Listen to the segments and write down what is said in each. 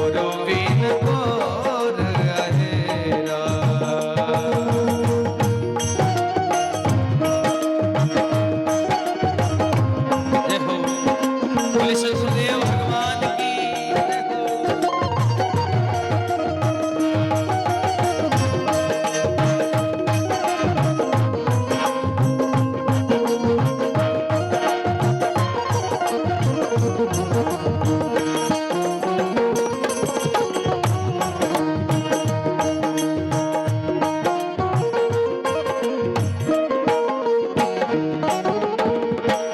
गुरु बिन घोर अंधेरा। जय हो बोले सतगुरुदेव भगवान की जय हो।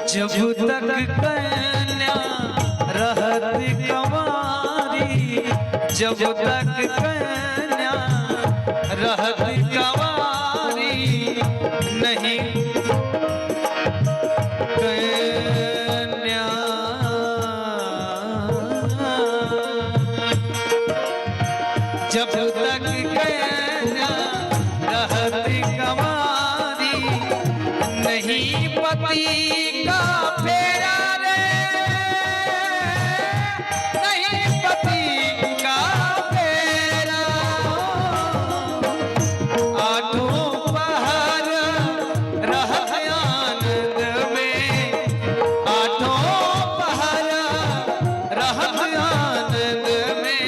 जब तक कन्या रहत कंवारी, जब तक कन्या रहत कंवारी, नहीं कन्या, जब तक कन्या रहत कंवारी, नहीं पति का फेरा रे, नहीं पति का फेरा। आठों पहर रहत आनंद में, आठों पहर रहत आनंद में,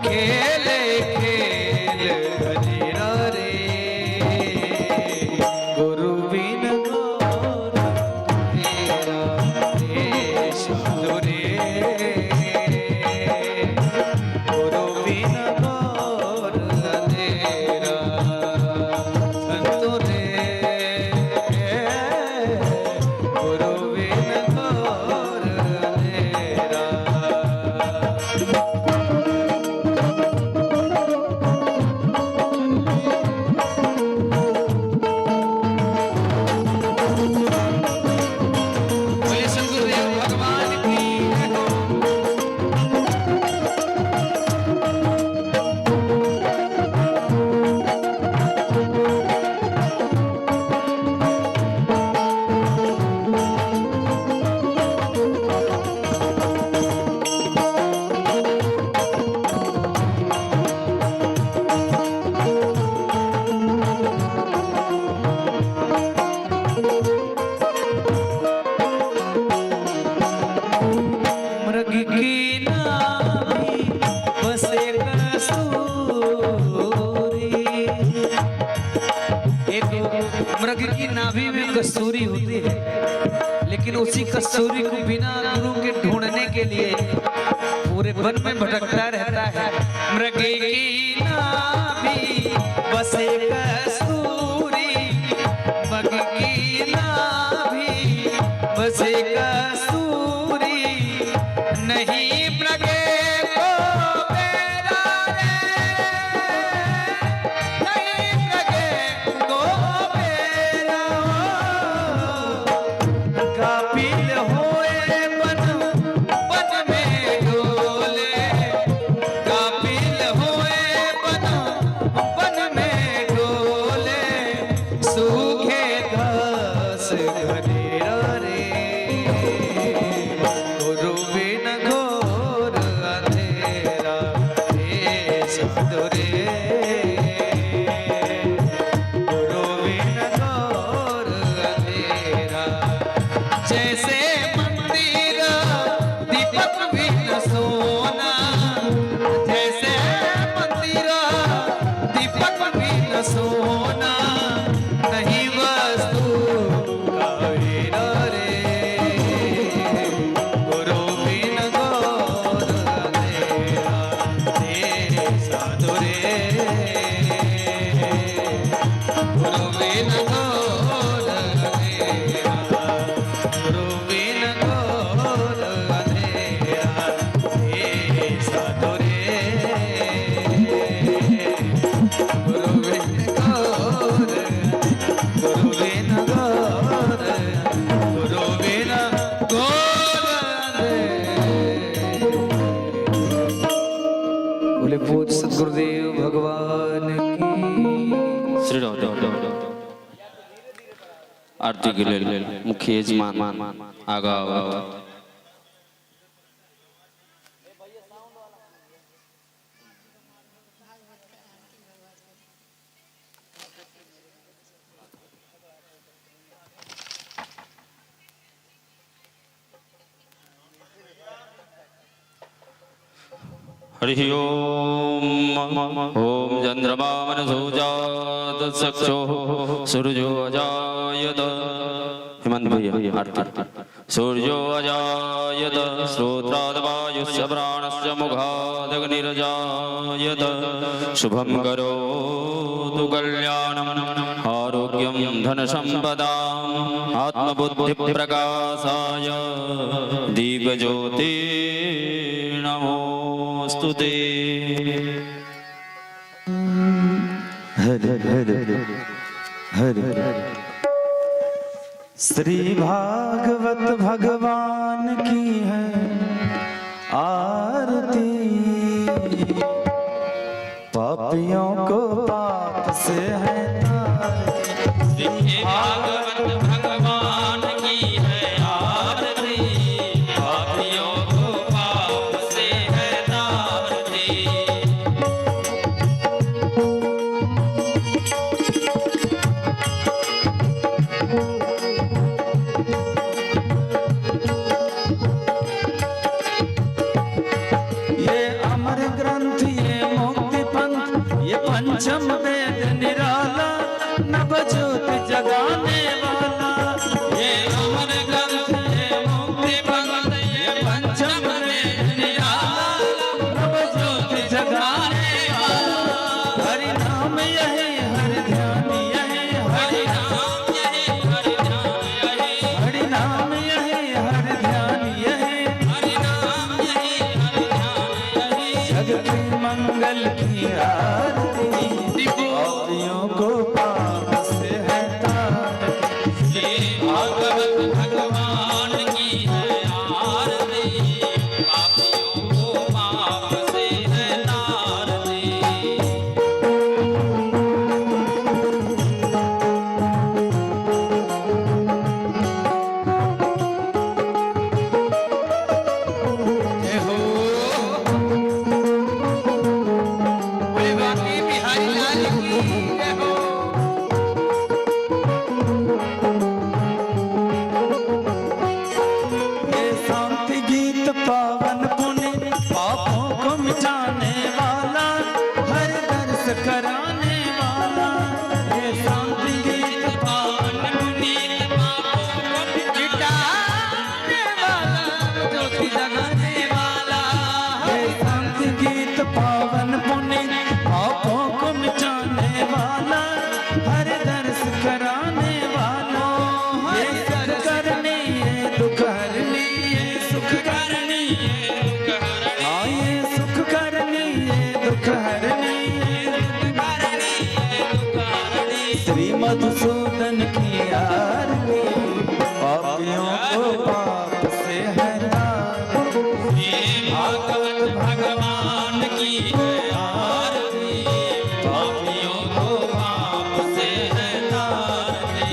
खेले खेल घनेरा रे, गुरु बिन घोर अंधेरा रे साधु रे, गुरु बिन घोर अंधेरा संतो रे, गुरु बिन घोर अंधेरा। बोले सतगुरुदेव भगवान की जय हो। मृग की नाभि बसे कस्तूरी। एक मृग की नाभि में कस्तूरी होती है, लेकिन उसी कस्तूरी को बिना गुरु के ढूंढने के लिए पूरे वन में भटकता रहता है। मृग की नाभि बसे कस्तूरी, मृग की नाभि बसे कस्तूरी, नहीं मृगे को बेरा रे, नहीं मृगे को बेरा। गाफिल होए बन बन में डोले, गाफिल होए बन बन में डोले, सूखे घास घनेरा रे, गुरु बिन घोर अंधेरा रे साधु रे, गुरु बिन घोर अंधेरा। जैसे मंदिर दीपक बिन सोना, जैसे मंदिर दीपक बिन सोना, नहीं वस्तु का फेरा रे, गुरु बिन घोर अंधेरा रे साधु रे, गुरु बिन घोर अंधेरा, गुरु बिन घोर अंधेरा रे साधु रे, गुरु बिन घोर, गुरु बिन घोर, गुरु बिन घोर अंधेरा। बोले पूज सतगुरुदेव भगवान की। श्री राम। आरती के लेल मुख्य यजमान आगा आबथि। हरि ओम। ओम चंद्रमा मनसो जात सक्षो सूर्यो अजायत। हेमंत भैया, आरती। सूर्यो अजायत, श्रोत्राद वायुश्च प्राणश्च मुखादग्निरजायत। शुभं करोतु कल्याणम्, आरोग्यं धनसम्पदाम्, आत्मबुद्धिप्रकाशाय दीपज्योति नमोऽस्तु ते। हरे हरे हरे। श्री भागवत भगवान की है आरती, पापियों को पाप से है तारती। भागवत भगवान की है आरती, पापियों को पाप से है तारती। ये अमर ग्रंथ, ये मुक्ति पंथ, ये पंचम वेद निराला, नव ज्योत जगाने वाला। ये अमर ग्रंथ, ये मुक्ति पंथ, ये पंचम वेद निराला, नव ज्योत जगाने वाला। हरि नाम यही, हरि ध्यान यही, हरि हरि नाम यही, हरि ध्यान यही, हरि नाम यही, हरि ध्यान यही, हरि नाम यही, हरि ध्यान यही। जग के मंगल की आरती, पापियों को पाप से है तारती। श्री भागवत भगवान की है आरती, पापियों को पाप से है तारती। जय हो। बोले बाकी बिहारी लाल की जय हो। ये शांति गीत पावन पुण्य, पापों को मिटाने वाला, हर दर्श कराने वाला। ये शांति गीत पावन पुनीत, पापों को मिटाने वाला, ज्योति जगाने वाला। ये शांति गीत पावन पुण्य, पापों को मिटाने वाला, हर दर्श कराने वाला। ये सुख करनी, ये दुख हरनी, ये सुख करनी, ये दुख हरणी, हाँ, ये सुख करनी, ये दुख हरनी, ये दुख हरणी, ये दुख हरणी। श्री मधुसूदन की आरती, पापियों को पाप से है तारती। श्री भागवत भगवान की है आरती, पापियों को पाप से है तारती।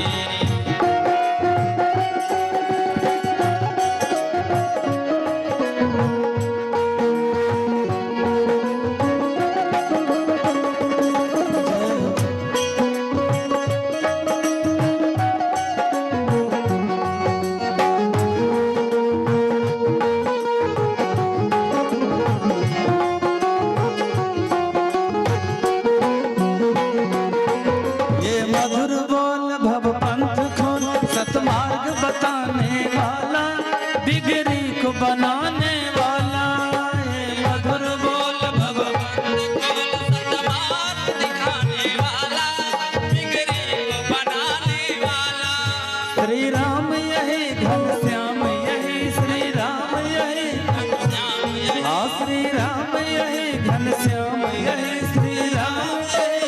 ये मधुर बोल भव पंथ खोल, सतमार्ग बताने वाला, बिगड़ी को बनाने वाला। ये मधुर बोल भगवान खोल, सतमार्ग दिखाने वाला, बिगड़ी को बनाने वाला। श्री राम यही, घन श्याम यही, श्री राम यही, श्याम यही, हाँ, श्री राम यही, घन श्याम यही, श्री राम यही,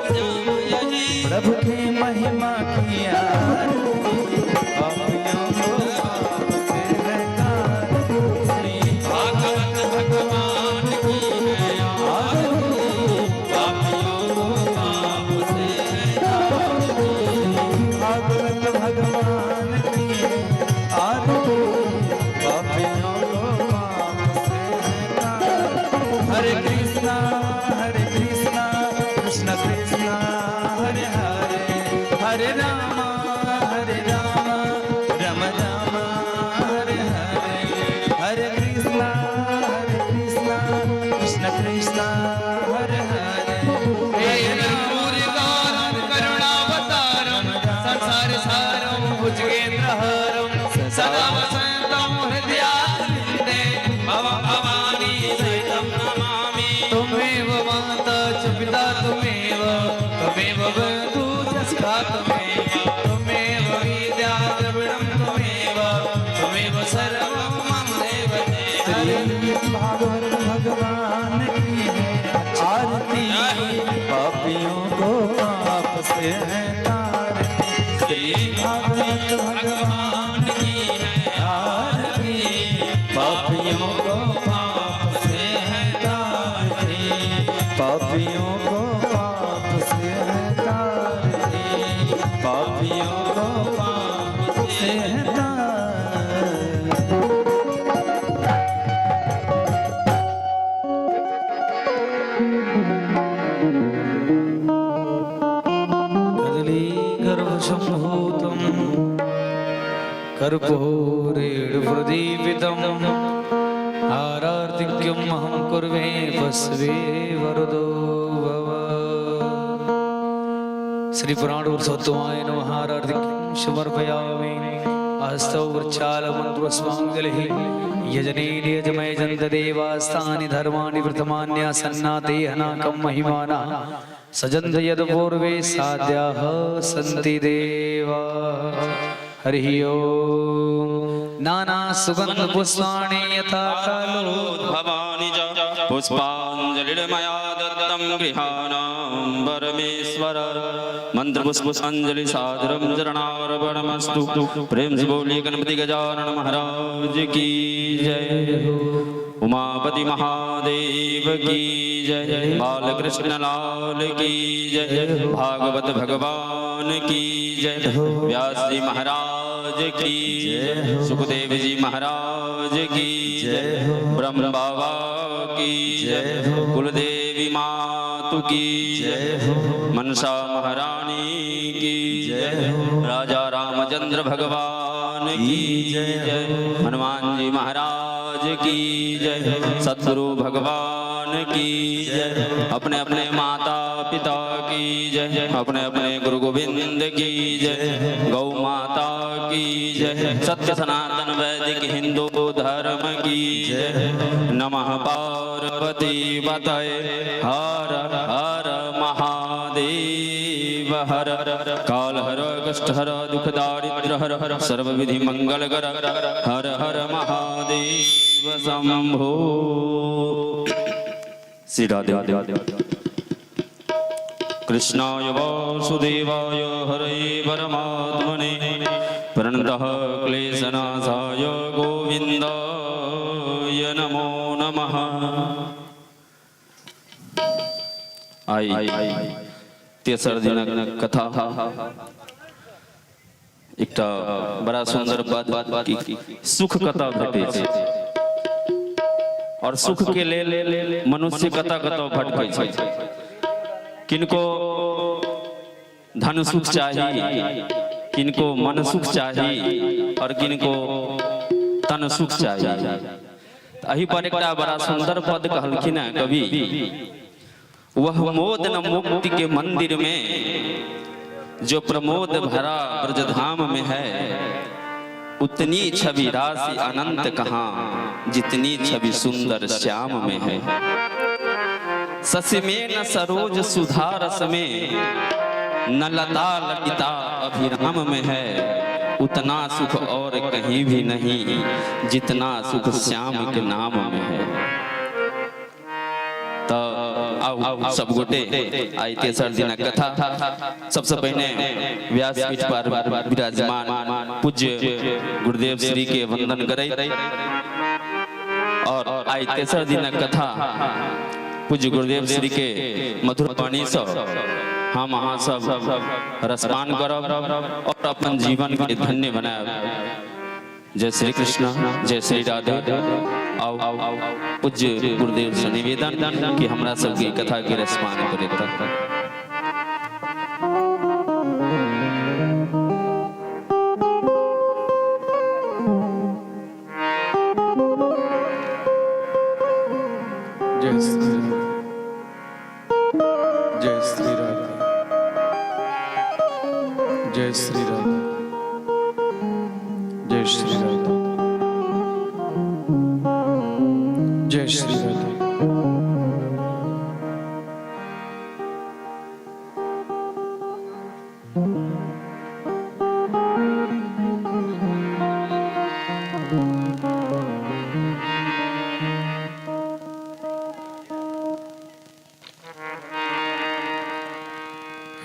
श्याम यही। प्रभु की महिमा की आरती, पापियों को पाप से है तारती। श्री भागवत भगवान की है आरती, पापियों को पाप से है तारती। भागवत भगवान की आरती, पापियों को पाप से है तारती। हरे कृष्णा हरे कृष्णा, कृष्ण कृष्णा हरे हरे, हरे रामा हरे रामा, राम रामा हरे हरे। हरे कृष्णा हरे कृष्णा, कृष्ण कृष्ण हरे हरे। हे कर्पूरगौरं करुणावतारं संसारसारं भुजगेन्द्रहरं सदा वसन्तं हृदयारविन्दे भवं भवानी सहितं नमामि। त्वमेव माता च पिता त्वमेव, त्वमेव बन्धु च सखा त्वमेव, त्वमेव विद्या द्रविणं त्वमेव, त्वमेव सर्वं मम देव देव। श्री भागवत भगवान की है आरती, पापियों को पाप से है तारती। श्री भागवत भगवान की है आरती, पापियों को पाप से है तारती, पापियों को पाप से है तारती, पापियों को पाप से है तारती। कदलीगर्भसम्भूतं कर्पूरेणुप्रदीपितम् आरार्तिक्यम् अहं कुर्वे वस्वे वरदो भव। श्री पुराणपुरुषोत्तमाय नमः। आरार्तिक्यं समर्पयामि। हस्तौ वृक्षालमन्त्रस्वाङ्गलिः यजनेन यजमय जन्तदेवास्तानि धर्माणि प्रथमान्यासन्नाते हनाकं महिमानः सजन्त यद् पूर्वे साध्याः सन्ति देवा। हरिः ओम। नाना सुगंध पुष्पाणि यथा कालो भवानि च पुष्पाञ्जलिर्मया दत्तं गृहाणां परमेश्वर। मंत्रपुष्पाञ्जलि सादरं चरणार्पणमस्तु। प्रेम से बोलिए गणपति गजानन महाराज की जय, उमापति महादेव की जय, बालकृष्ण लाल की जय, भागवत भगवान की जय, व्यास जी महाराज की जय, सुखदेव जी महाराज की जय, ब्रह्म बाबा की जय, कुलदेवी मातु की जय, मनसा महारानी की जय, राजा रामचंद्र भगवान की जय, हनुमान जी महाराज की जय, सतगुरु भगवान की जय, अपने अपने माता पिता की जय, अपने अपने गुरु गोविंद की जय, गौ माता की जय, सत्य सनातन वैदिक हिंदू धर्म की जय। नमः पार्वती पतये हर हर महादेव हर। काल हर कष्ट हर दुख दारिद्र हर हर सर्व विधि मंगल कर हर हर महादेव शंभो। श्री राधे। कृष्णाय वासुदेवाय हरये परमात्मने प्रणतः क्लेशनाशाय गोविन्दाय नमो नमः। आइ तेसर दिनक कथा एकटा बड़ा सुंदर बात कि सुख कतऽ भेटै छै और सुख के लेल मनुष्य कतऽ कतऽ भटकै छै। किनको धन सुख चाही, किनको मन सुख चाही और किनको तन सुख चाही। तऽ एहि पर एकटा बड़ा सुंदर पद कहलखिन हैं कवि, वह मोद न मुक्ति के मंदिर में जो प्रमोद भरा ब्रजधाम में है, उतनी छवि राशि अनंत कहाँ जितनी छवि सुंदर श्याम में है। शशि में न सरोज सुधा रस में न लता लतिका अभिराम में है, उतना सुख और कहीं भी नहीं जितना सुख श्याम के नाम में है। तऽ आउ सब गोटे आइ तेसर दिनक कथा सबसे पहिने व्यासपीठ पर विराजमान पूज्य गुरुदेव श्री के वंदन करैत और आइ तेसर दिनक कथा पूज्य गुरुदेव श्री के मधुर वाणी सँ हम अहाँ सब रसपान करब और अपन जीवन के धन्य बनायब। जय श्री कृष्ण, जय श्री राधे। आउ पूज्य गुरुदेव से निवेदन कि हमरा सबके कथा के रसपान करे। जय श्री जय श्री राधे, जय श्री राधे, जय श्री राधे, जय श्री राधे।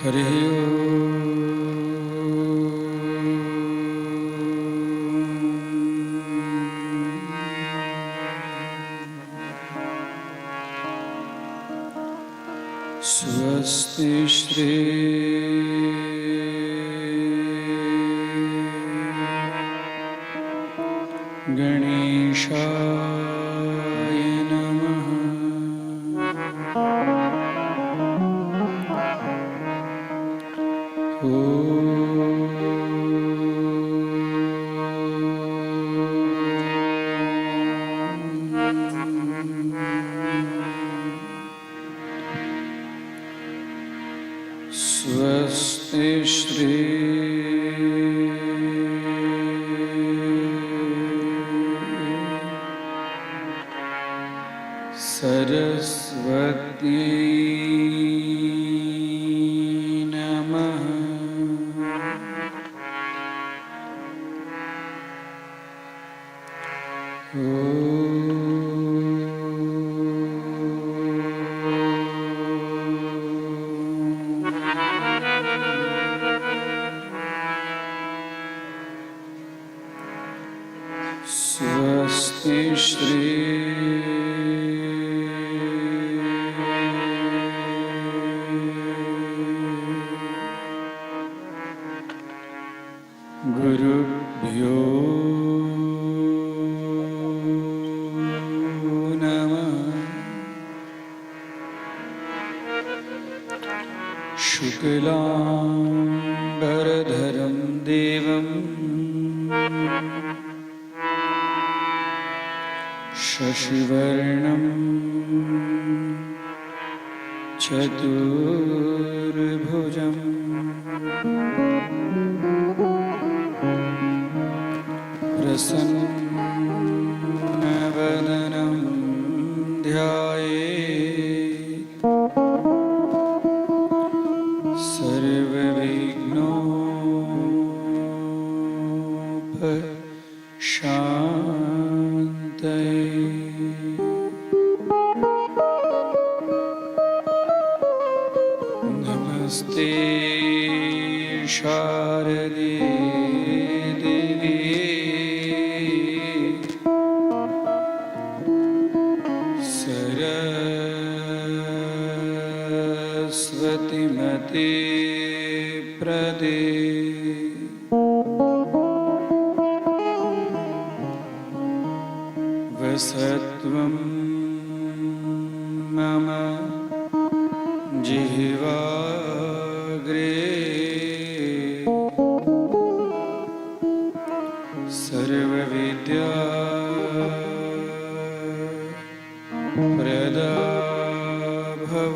हरि ओम। स्वस्ति श्री गणेशाय नमः। स्वस्ति श्री सरस्वती नमः। स्वस्ति श्री गुरुभ्यो नमः। शुक्लाम्बरधरं देवम् शशिवर्णं चतुर्भुजम् प्रसन्नवदनं ध्यायेत् सर्वविघ्नोपशान्तये। नमस्ते शारदे देवी सरस्वती मति प्रदे। वसत्वं मम जिह्वाग्रे सर्वविद्या प्रदा भव।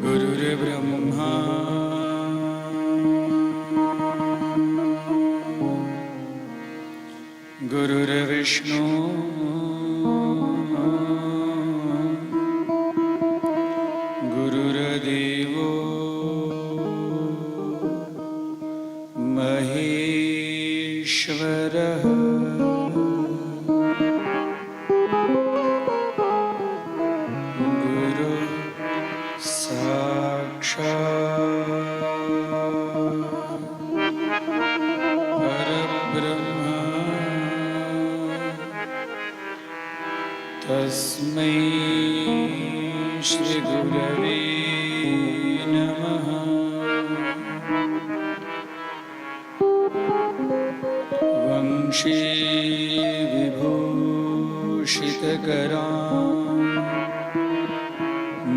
गुरुर्ब्रह्मा गुरुर्विष्णु गुरुर्देवो महेश्वरः। गुरु साक्षात् परब्रह्म तस्मै श्री गुरवे नमः। वंशी विभूषितकरा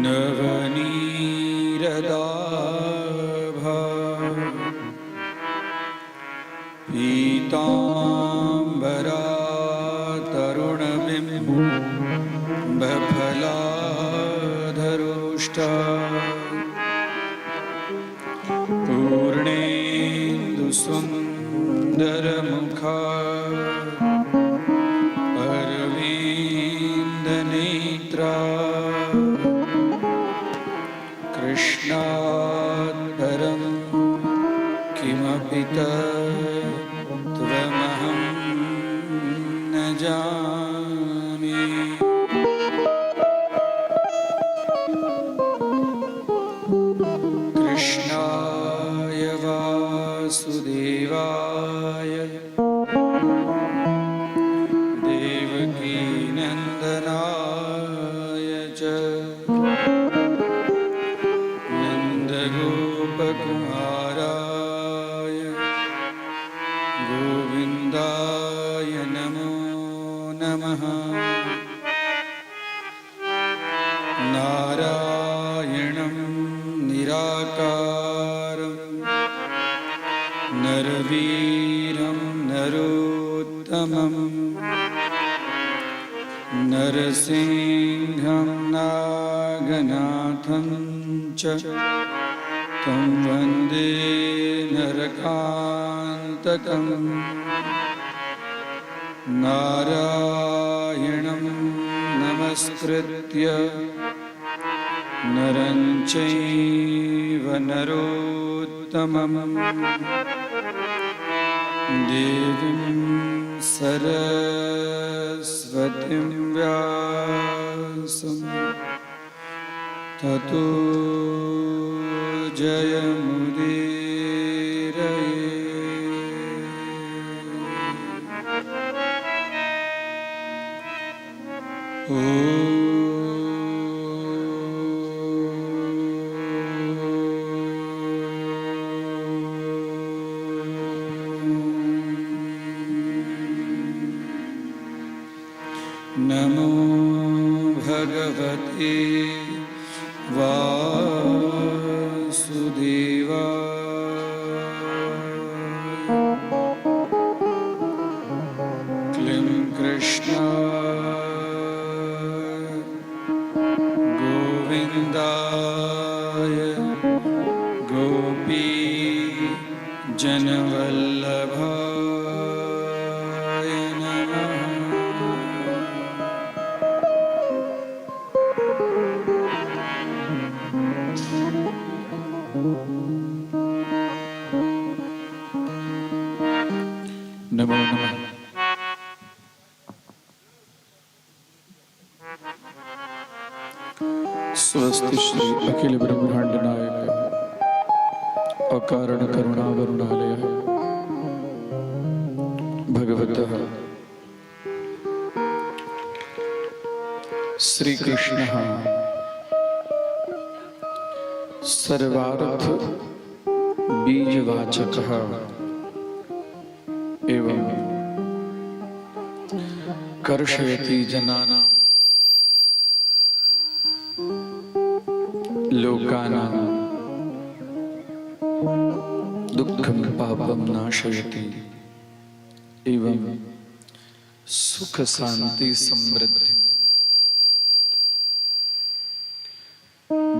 नवनीरदाभा पीताम्बरा तरुणबिम्ब बफलाधरोष्ठा पूर्णेन्दुसुन्दरमुखा अरविन्दनेत्रा कृष्णात् परं किमपि तत्त्वमहं न जाने। कृष्णाय वासुदेवाय देवकीनन्दनाय च नन्दगोपकुमाराय गोविन्दाय नमो नमः। नारायणं निराकारं नरवीरं नरोत्तमं नरसिंहं नागनाथं च तं वन्दे नरकान्तकम्। नारायणं नमस्कृत्य नरं चैव नरोत्तमं देवीं सरस्वतीं व्यासं ततो जयमुदीरये। ॐ नमो भगवते वासुदेवाय। क्लीं कृष्ण गोविन्दाय गोपी जनवल्लभाय नमः। नमो नमः। स्वस्ति श्री अखिल ब्रह्मांड नायक अकारण करुणा वरुणालय भगवतः श्री कृष्ण सर्वार्थ बीजवाचकः एवं कर्षयति जनानां लोकानां दुःखं पापं नाशयति एवं सुख शांति समृद्धि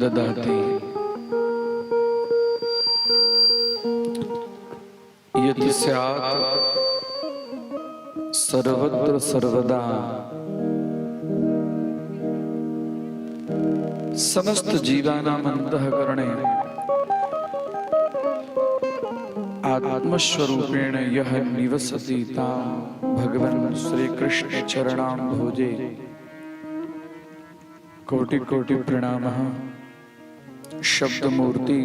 ददाति। यत् स्यात् सर्वत्र सर्वदा समस्त जीवानाम अंतःकरणे आत्मस्वरूपेण यः निवसति तां भगवन् श्री कृष्ण चरणाम्भोजे कोटि कोटि प्रणामः। शब्दमूर्ति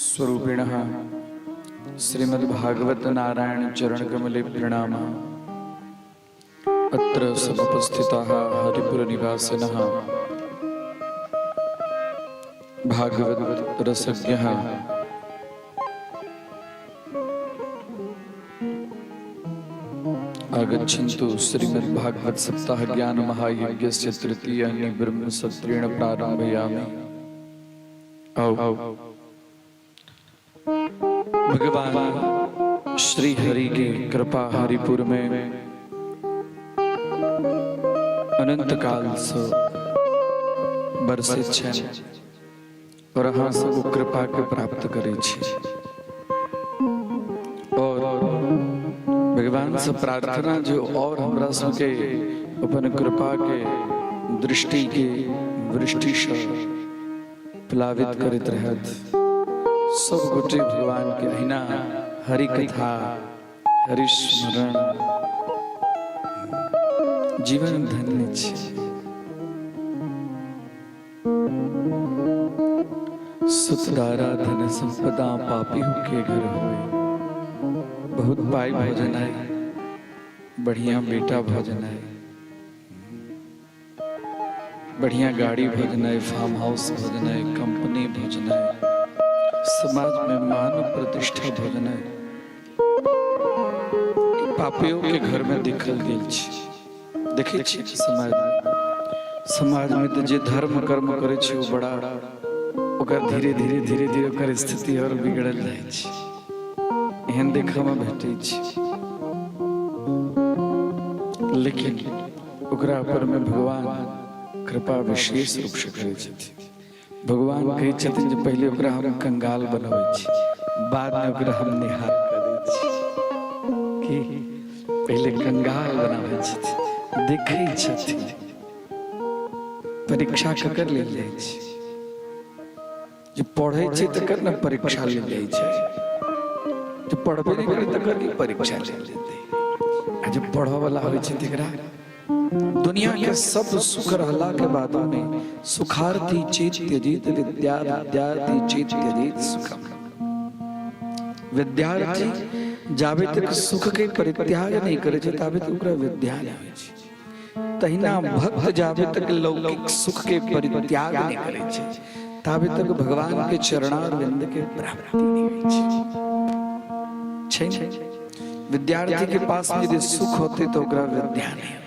स्वरूपिणः श्रीमद्भागवत नारायण चरण कमले प्रणामः। अत्र समुपस्थिताः हरिपुर निवासिनः भागवत रसज्ञः आगच्छन्तु। श्रीमद्भागवत सप्ताह ज्ञान महायज्ञस्य तृतीय ब्रह्म सत्रेण प्रारंभयामि। आओ, भगवान श्री हरि की कृपा हरिपुर में अनंत कालसँ बरसैत छनि आओर अहाँ सब ओ कृपाके प्राप्त करै छी। और भगवान से प्रार्थना जो और हमरा सबके अपन कृपा के दृष्टि के वृष्टि से प्लावित करैत रहत। सब गोटे भगवान के अहिना हरि कथा हरि स्मरण जीवन धन्य छै। सुतदारा धन संपदा पापी के घर होए, बहुत पाई भोजन आए, बढ़िया बेटा भोजन आए, बढ़िया गाड़ी भोजन आए, फार्म हाउस भोजन आए, कंपनी भोजन आए, समाज में मान प्रतिष्ठा भोजन आए, पापियों के घर में देखल गेल छै। देखै छियै समाज में, समाज में तऽ जे धर्म कर्म करै छै ओ बड़ा ओकर धीरे धीरे धीरे धीरे ओकर स्थिति और बिगड़ल जाइ छै, एहन देखऽ में भेटै छै। लेकिन ओकरा पर में भगवान कृपा विशेष रूप से करै छथिन। भगवान कहै छथिन जे पहिले ओकरा हम कंगाल बनबै छी, बादमे ओकरा हम निहाल कऽ दै छी। की पहिले कंगाल बनाबै छथिन, देखै छथिन, परीक्षा ककर लेल जाइ छै? जे पढ़ै छै तकर ने परीक्षा लेल जाइ छै, जे पढ़बे नहि करै तकर की परीक्षा लेल जेतै? आ जे पढ़ऽ वाला होइ छै तकरा दुनिया के सब सुख रहला के बादो में सुखार्थी चेत त्यजित विद्या विद्यार्थी चेत त्यजित सुखम। विद्यार्थी जाबे तक सुख के परित्याग नहीं करे छै ताबे तक ओकरा विद्या नहीं होइ छै। तहिना भक्त जाबे तक लौकिक सुख के परित्याग नहीं करे छै ताबे तक भगवान के चरणारविंद के प्राप्ति नहीं होइ छै। छै विद्यार्थी के पास यदि सुख होते तो ओकरा विद्या नहीं होती।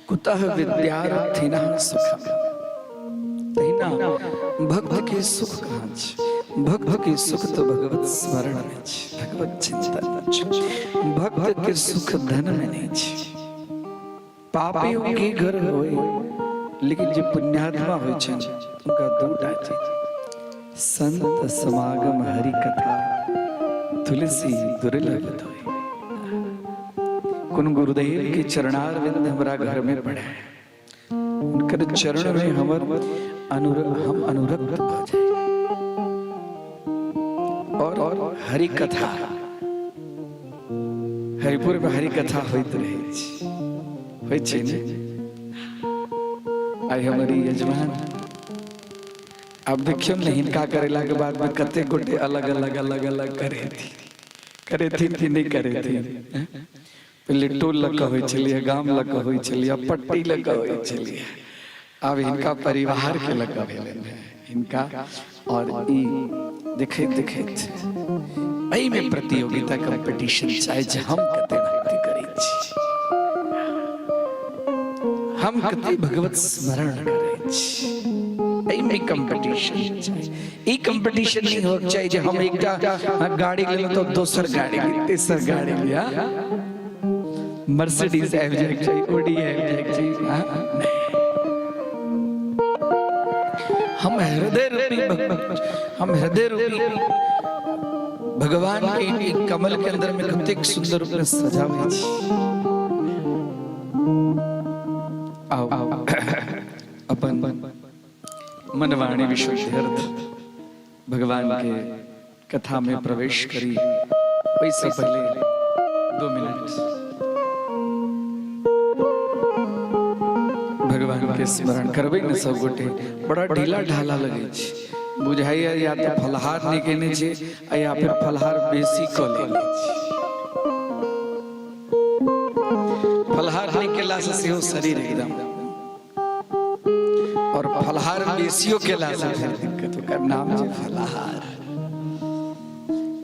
कुतः विद्यार्थिनः सुखम। तहिना भक्त के सुख कहाँ छै? भक्त के सुख तो भगवत स्मरण में छै, भगवत चिंतन में छै। भक्त के सुख धन में नहीं छै। पापियों के घर होए, लेकिन जे पुण्यात्मा होइ छनि उनका दूटा चीज, संत समागम हरि कथा तुलसी दुर्लभ दोय। कोन गुरुदेव के चरणारविंद हमरा घर में पड़े, उनकर चरण में हमर हम अनुरक्त भ जाए। और हरि कथा, हरिपुर में हरि कथा होइत रहै छै, होइ छै ने? आइ हमर ई यजमान, आब देखियौ ने हिनका करेला के बाद में कते गोटे अलग अलग अलग अलग करेथिन, करेथिन कि नहि करेथिन? पहिले टोल लऽ कऽ होइ छलियै, गाम लऽ कऽ होइ छलियै, पट्टी लऽ कऽ होइ छलियै, आब हिनका परिवार के लऽ कऽ भेलनि हेँ हिनका। और ई देखैत देखैत एहिमे प्रतियोगिता कंपटीशन चाहे जे हम कते भक्ति करै छी, हम कते भगवत स्मरण करै छी, एहिमे कंपटीशन चाही। ई कंपटीशन नहीं होक चाही जे हम एकटा गाड़ी लेलहुँ तऽ दोसर गाड़ी ली, तेसर गाड़ी ली, मर्सिडीज आबि जाइके चाही, ओडी आबि जाइके चाही। हम हृदय रूपी हम हृदय रूपी भगवान के कमल के अंदर में कतेक सुंदर रूप में सजाबै छी। आओ अपन मनवाणी विशुद्ध भगवान के कथा में प्रवेश करी। ओहिसँ पहिले 2 मिनट भगवान के स्मरण करबै ने सब गोटे। बड़ा ढीला ढाला लगै छै, बुझाइया या तऽ फलहार नहि केने छै आ या फिर फलहार बेसी कऽ लेने छै। फलहार नहि केलासँ सेहो शरीर एकदम, और फलहार बेसियो केला से फेर दिक्कत, ओकर नाम छै फलहार।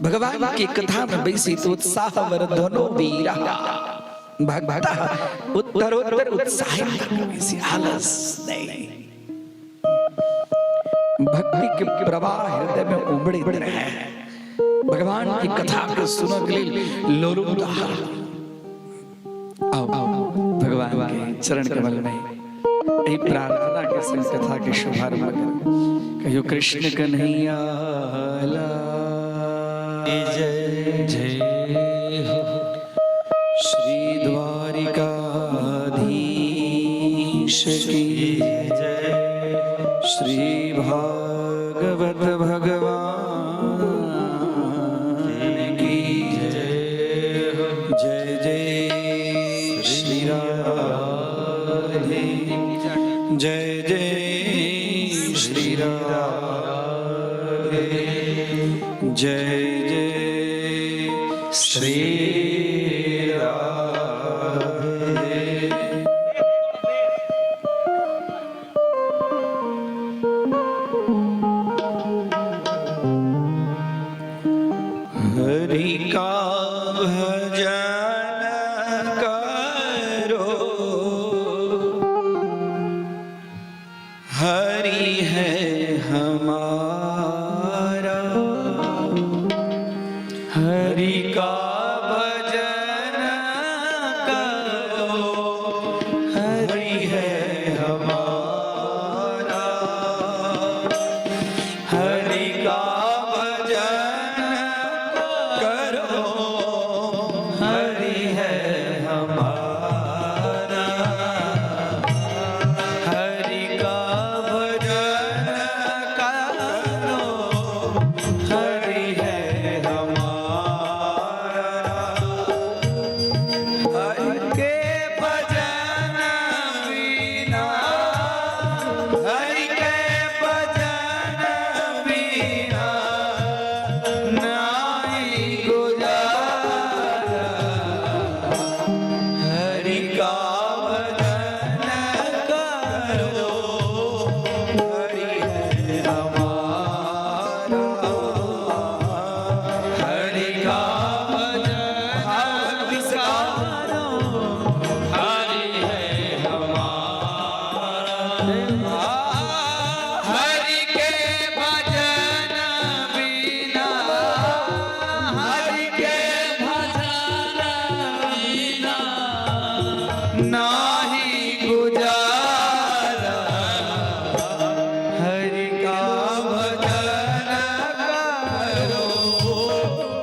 भगवान के कथा में बैसी तो उत्साह वर्धनो वीर भक्त उत्तरोत्तर उत्साहित बैसी, आलस नहीं। भक्ति के प्रवाह हृदय में उमड़ित रहे। भगवान की कथा के सुनक लेल लोलुप। आओ, भगवान के चरण कमल में एहि प्रार्थना के संग कथा के शुभारंभ करू। कहियो कृष्ण कन्हैया लाल जय जय हो। श्री द्वारिकाधीश की जय। श्री भागवत भगवान की जय हो। जय जय श्री राधे, जय जय श्री राधे, जय जय श्री राधे। हरि का भजन करो, हरि है हमारा। हरि का भजन करो, हरि है हमारा। हरि का भजन करो, हरि है हमारा। हरि का भजन करो, हरि है हमारा। हरि के भजन बिना, हरि के भजन बिना नाई गुजारा। हरि का भजन करो, हरि है हमारा। हरि का भजन करो, हरि है हमारा। हरि के भजन बिना, हरि के भजन बिना नाही गुजारा। हरि का भजन करो,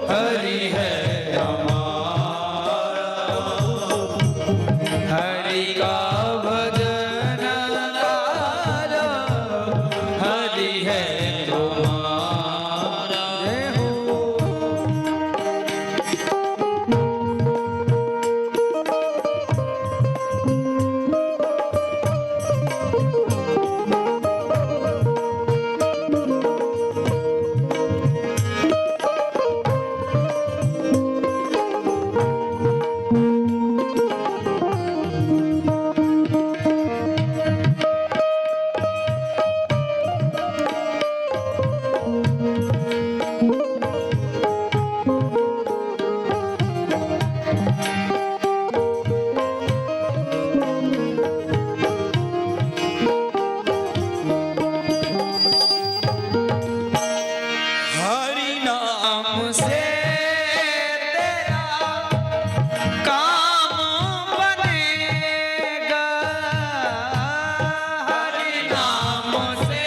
हरि है हमारा। हरि का भजन करो, हरि है तुम्हारा। जय हो। हरि नाम से तेरा काम बनेगा। हरि नाम से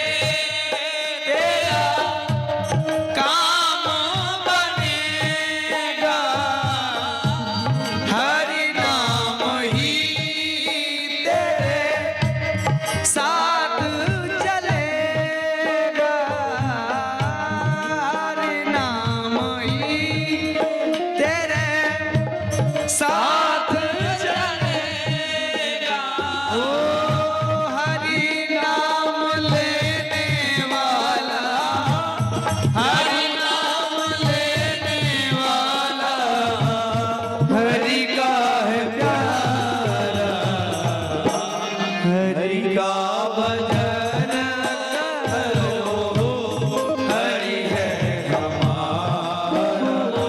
तेरा काम बनेगा। हरि नाम ही तेरे साथ चलेगा। हरि नाम ही तेरे साथ चलेगा। ओ हरि नाम लेने वाला, हरि नाम लेने वाला हरि का है प्यारा। हरि का भजन करो, हरि है हमारा।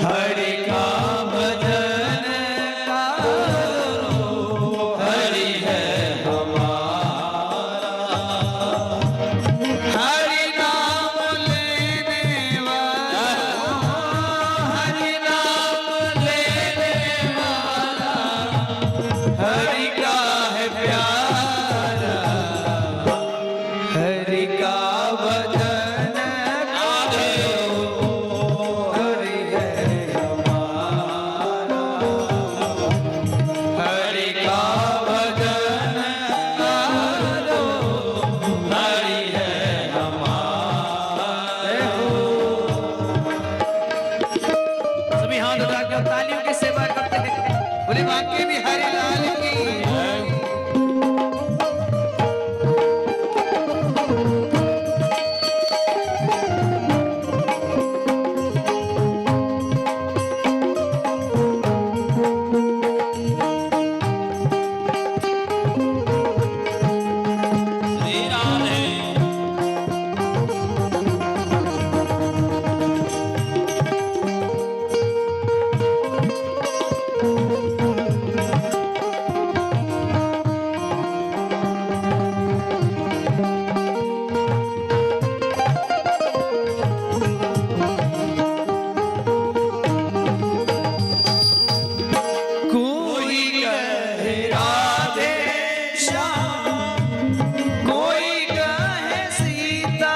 हरि का भजन की सेवा करते हैं। बोले बांके बिहारी लाल की। श्री राधे। कोई कहे राधे श्याम, कोई कहे सीताराम,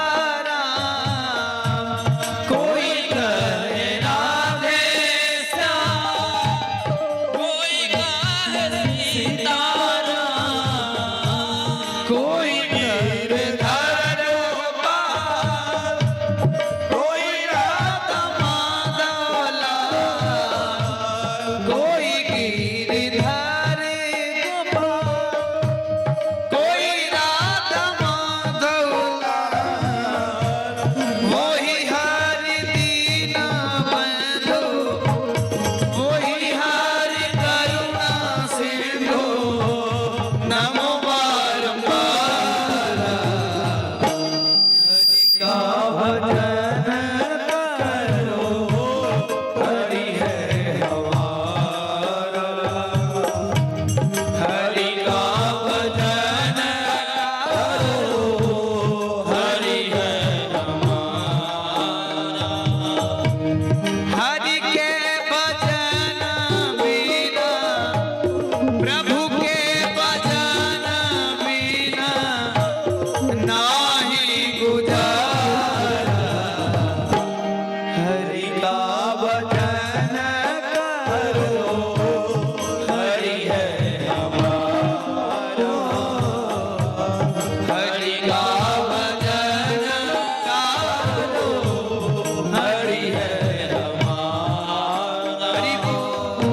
कोई कहे राधे श्याम, कोई कहे सीताराम, कोई गिरधर गोपाल, कोई राधा माधव लाल, कोई गिरधर गोपाल, कोई राधा माधव लाल, वही हरि दीना बंधु, वही हरि करुणा सिंधु, नमो बारंबार। हरि का भजन करो, हरि है हमारा। हरि का भजन करो, हरि है हमारा। हरि के भजन बिना, प्रभु के भजन बिना नाही गुजारा। हरि का भजन करो, हरि है हमारा। हरि का भजन करो, हरि है हमारा। हरि बोल।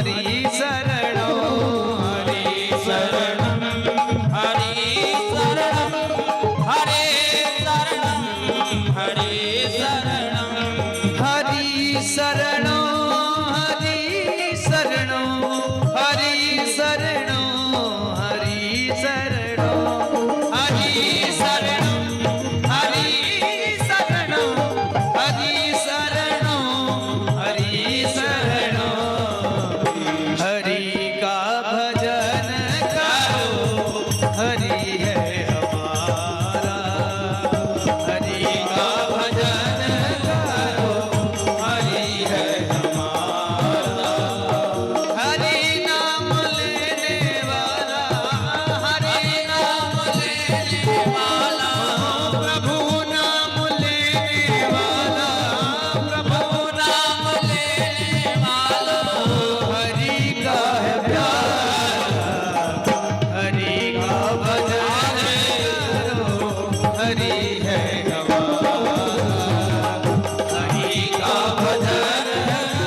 हरि शरणो हरि शरणं हरि शरणं हरे शरणं हरे शरणं हरि शरणो हरि शरणो हरि शरणो हरि शरणो हरि शरणो हरि शरणो हरि शरणो हरि शरणो हरि का भजन करो हरि है हमारा हरि का भजन करो हरि है हमारा हरि नाम लेने वाला हरि नाम लेने वाला प्रभु नाम लेने वाला प्रभु नाम लेने वाला हरि का है प्यारा हरि का भजन करो हरि है हमारा हरि का भजन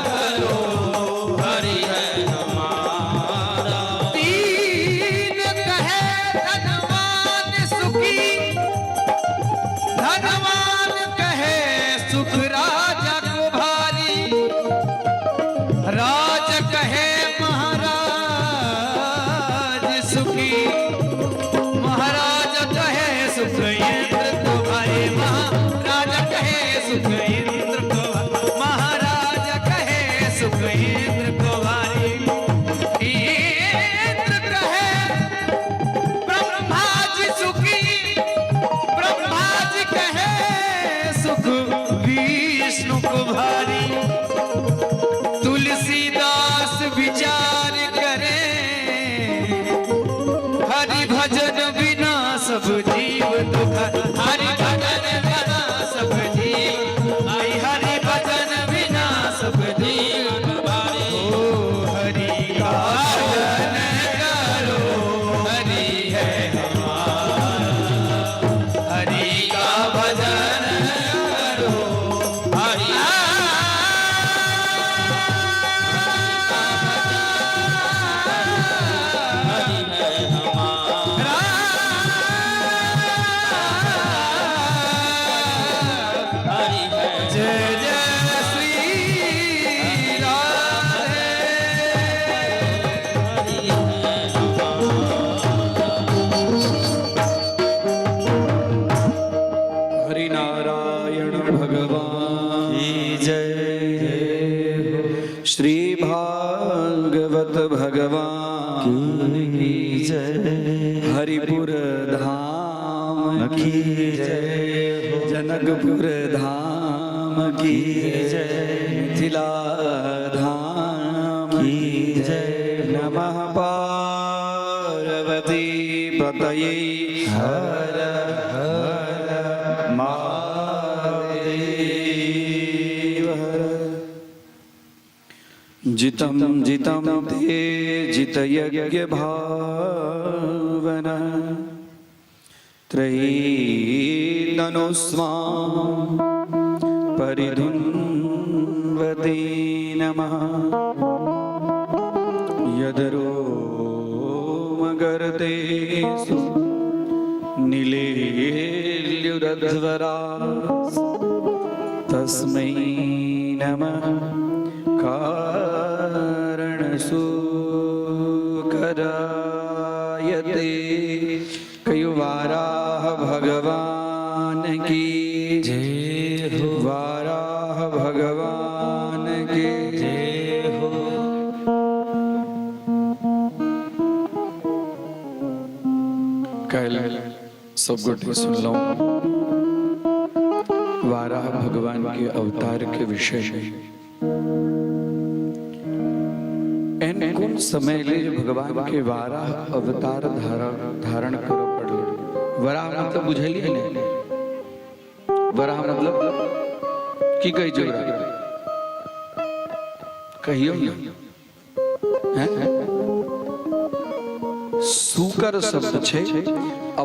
करो हरि है हमारा तीन कहे धनवान सुखी धनवान कहे सुख राजा को भारी राज कहे महाराज सुखी महाराज कहे सुख इंद्र को भाई महाराज कहे सुख इंद्र को महाराज कहे सुख इंद्र को भाई इंद्र कहे ब्रह्मा जी सुखी ब्रह्मा जी कहे सुख विष्णु को भारी तुलसीदास विचार करे हरि भजन बिना सब जीव दुख हरि भजन बिना सब जीव आई हरि भजन बिना सब जीव ओ हरि का भजन करो हरि है हमारा हरि का भजन करो हरि हरि है हमारा हरि है जय जय श्री राधे हरि है हरि नारायण भगवान की जय श्री भागवत भगवान की जय हरिपुर धाम की जय हो जनकपुर धाम की जय मिथिला धाम की जय नमः पार्वती पतये हर हर महादेव हर जितं जितं ते जितयज्ञ भावना त्रयीतनुस्वां परिधुन्वते नमः यदरोमगर्तेषु निलेल्युरध्वरा तस्मै नमः कारणसूकरायते कयो वाराह भगवान की जय हो वाराह भगवान की जय हो काल्हि सब गोटे सुनलहुँ वाराह भगवान के अवतार के विषय में एहन कोन समय एलै जे भगवान के वाराह अवतार धारण धारण करऽ पड़लै। वराह मतलब बुझलियै ने? वराह मतलब की कहै छै ओकरा? कहियौ ने। हैं? सुकर शब्द छै,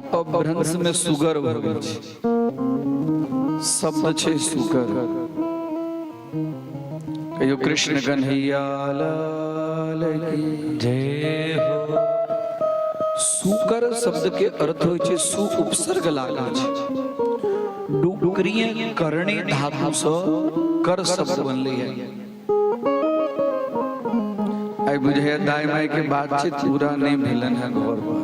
अपभ्रंश में सुगर भऽ गेल छै। शब्द छै सुकर। कहियो कृष्ण कन्हैया लाल लाल की जय हो। सुकर शब्द के अर्थ होइ छै सु उपसर्ग लागल छै। डुकरीय करणे धातु सँ कर शब्द बनलै है। आइ बुझाइया दाइ माइ के बातचीत पूरा नहि भेलन है घर पर।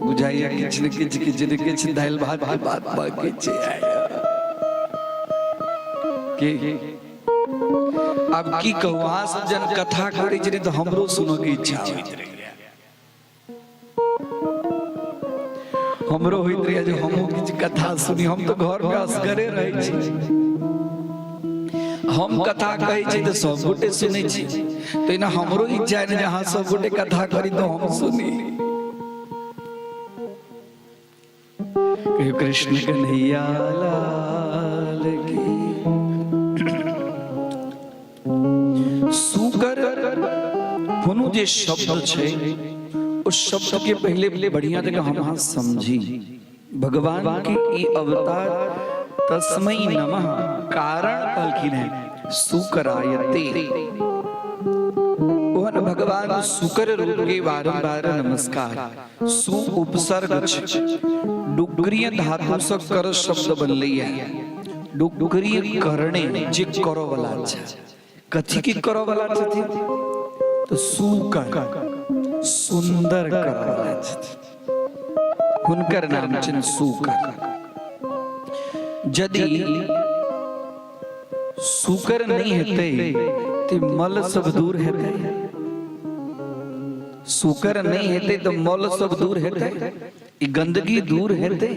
बुझाइया किछु ने किछु किछु ने किछु दालि भात के बात बाकी छै आइ। की आब की कहू, अहाँ सब जन कथा करै छी तऽ हमरो सुनऽ के इच्छा होइत रहैया। हमरो होइत रहैया जे हमहूँ किछु कथा सुनी। हम तऽ घरमे असगरे रहै छी। हम कथा कहै छी तऽ सब गोटे सुनै छी। तहिना हमरो इच्छा है ने जे अहाँ सब गोटे कथा करी तऽ हम सुनी। कहियो कृष्ण कन्हैया लाल की। सुकर कोनो जे शब्द छै, ओ शब्द के पहले बढ़िया जगह हम अहाँ समझी। भगवान के ई अवतार तस्मै नमः कारण कहलखिन है सुकरायते। ओहन भगवान सुकर रूप के बारंबार नमस्कार। सु उपसर्ग छै, डुग्रीय धातु से कर शब्द बनलै है। डुग्रीय करणे जे करो वाला छै, कथी के करो वाला छथिन? तो सुकर, सुंदर करो वाला छथिन। हुनकर नाम छनि सुकर। यदि सुकर नहीं हेतै ते मल सब दूर हेतै? सुकर नहीं हेतै तो मल सब दूर हेतै? ई गंदगी दूर हेतै?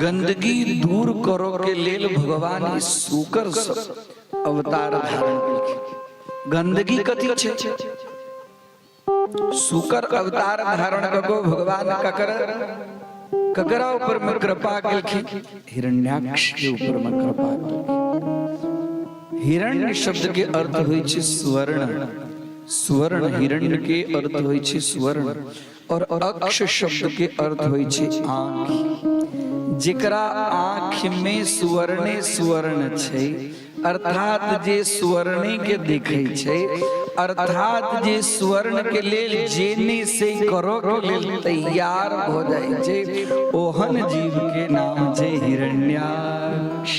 गंदगी दूर करो के लेल भगवान ई सुकर सब अवतार धारण केलखिन। गंदगी कथी छै? सुकर अवतार धारण कऽ भगवान ककर ककरा ऊपर में कृपा केलखिन? हिरण्याक्ष के ऊपर में कृपा केलखिन। हिरण्य शब्द के अर्थ होइ छै स्वर्ण। स्वर्ण, हिरण्य के अर्थ होइ छै स्वर्ण और अक्ष शब्द के अर्थ होइ छै आँख। जेकरा आँख में सुवर्णे सुवर्ण छै, अर्थात जे सुवर्णे के देखै छै, अर्थात जे सुवर्ण के लेल जे नहि से करो के लेल तैयार भऽ जाइ छै, ओहन जीव के नाम छै हिरण्याक्ष।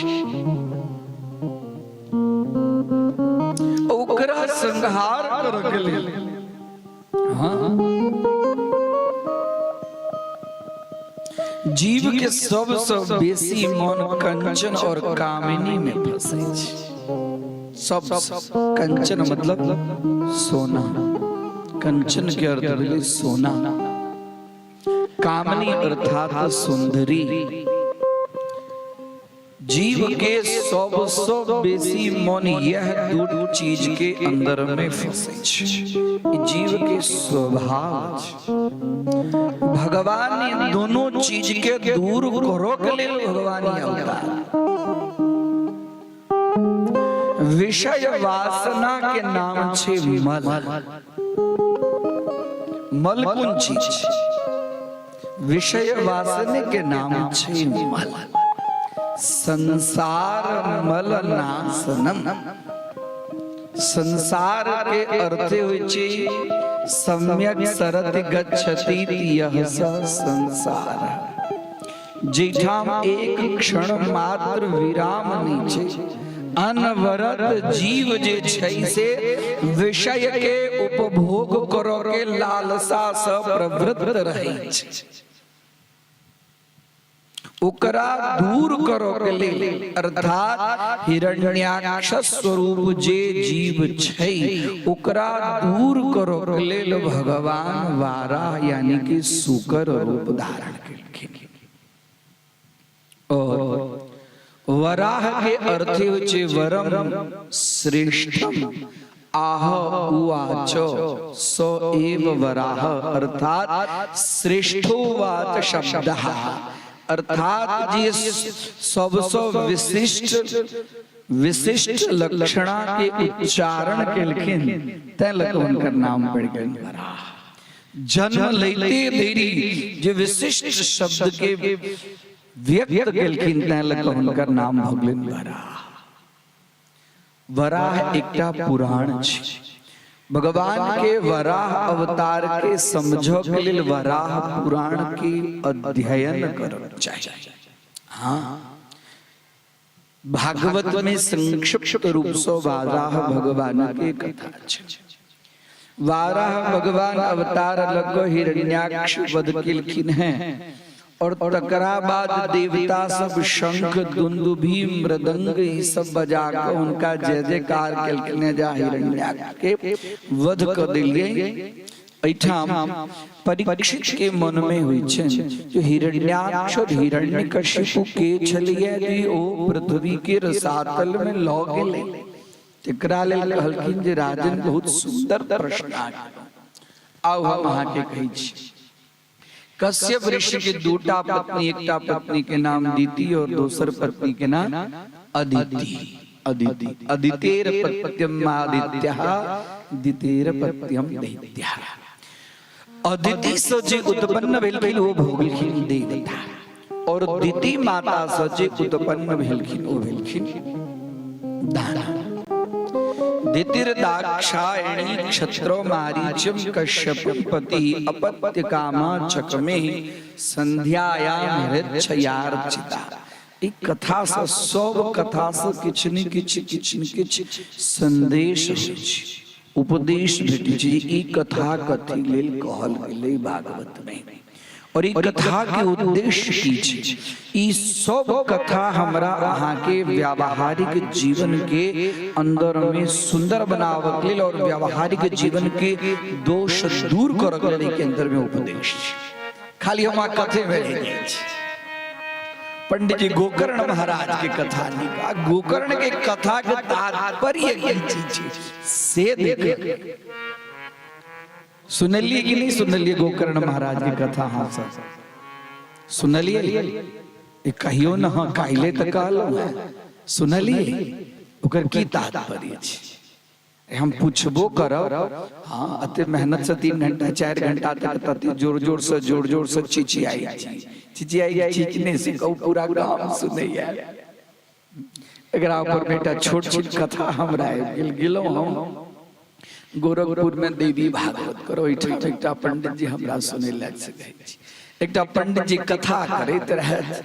ओकरा संहार करऽ के लेल, हाँ, जीव के सबसँ बेसी मन कंचन और कामिनी में फंसै छै। सब कंचन मतलब सोना, कंचन के अर्थ भेलै सोना, कामिनी अर्थात सुंदरी। जीव के सबसँ बेसी मन यह दू चीज के अंदर में फंसै छै। ई जीव के स्वभाव छै। भगवान ई दोनों चीज के दूर करो के लेल भगवान ई अवतार। विषय वासना के नाम छै मल। मल कोन चीज छै? विषय वासने के नाम छै मल। संसार मल नाशनम। संसार के अर्थ होइ छै सम्यक सरति गच्छति यह स संसार। जैठाम एक क्षण मात्र विराम नहि छै, अनवरत जीव जे छै से विषय के उपभोग करऽ के लालसा सँ प्रवृत्त रहै छै, ओकरा दूर करऽ के लेल, अर्थात हिरण्याक्ष स्वरूप जे जीव छै ओकरा दूर करऽ के लेल भगवान वाराह यानी कि सुकर रूप धारण केलखिन। और वराह के अर्थ होइ छै वरम श्रेष्ठम आह उवाच स एव वराह, अर्थात श्रेष्ठोवाच शब्द, अर्थात जे सबसँ विशिष्ट विशिष्ट लक्षणा के उच्चारण केलखिन, तैं लऽ कऽ हुनकर नाम पड़ि गेल वराह। जन्म लैते देरी जे विशिष्ट शब्द के व्यक्त केलखिन, तैं लऽ कऽ हुनकर नाम भऽ गेलनि वराह। वराह एकटा पुराण छै। भगवान के वराह अवतार के समझऽ के लेल वराह पुराण के अध्ययन करक चाही। हाँ, भागवत में संक्षिप्त रूप से वाराह भगवान के कथा छै। वाराह भगवान अवतार लग हिरण्याक्ष वध केलखिन हैं और तकरा बाद देवता सब शंख, दुंदुभी, मृदंग ई सब बजा के हुनका जय जयकार केलखिन हैं, जा हिरण्याक्ष के वध क देलियै। एहिठाम परीक्षित के मन में होइ छनि जे हिरण्याक्ष और हिरण्यकशिपु के छलियै जे ओ पृथ्वी के रसातल में लऽ गेलै। एकरा लेल कहलखिन जे राजन, बहुत सुंदर प्रश्न आउ, हम अहाँके कहै छी। कश्यप ऋषि के दूटा पत्नी, एकटा पत्नी के नाम दिति और दोसर पत्नी के नाम अदिति। अदिति, अदितेर पत्यम आदित्यः, दितेर पत्यम दैत्यः। अदिति से जे उत्पन्न भेलखिन ओ भऽ गेलखिन देवता और दिति माता से जे उत्पन्न भेलखिन ओ भेलखिन दानव। दितिर्दाक्षायणी क्षत्रो मारीचम कश्यप पति अपत्य कामा चकमे संध्यायाम हृच्छयार्चिता। ई कथा से, सब कथा से किछु ने किछु, किछु ने किछु संदेश होइ छै, उपदेश भेटै छै। ई कथा कथी लेल कहल गेलै भागवत में और ई कथा के उद्देश्य की छै? ई सब कथा हमरा अहाँ के व्यावहारिक जीवन के अंदर में सुंदर बनाबऽ के लेल और व्यावहारिक जीवन के दोष दूर करऽ के लेल के अंदर में उपदेश छै। खाली हम कथे में रहि जाइ छी। पंडित जी गोकर्ण महाराज के कथा निका, गोकर्ण के कथा के तात्पर्य की चीज छै से देख सुनलिए कि नहीं सुनलिए गोकर्ण महाराज के कथा? हाँ सर, सुनलिए? कहियो न। हाँ, काल्हि तऽ कहलहुँ हेँ। सुनलिए? ओकर की तात्पर्य छै, हम पूछबो करब। हाँ, अते मेहनत से 3 घंटा 4 घंटा तक तते जोर जोर से, जोर जोर से चिचियाई छी, चिचियाई, चिचने से कहू पूरा गाम सुनैया। एकरा ऊपर बेटा छोट छोट कथा हमरा आबि गेल। गेलहुँ हम गोरखपुर में देवी भागवत करो, ओहिठाम एकटा पंडित जी हमरा सुनै लए सकै छी। एकटा पंडित जी कथा करैत रहथि,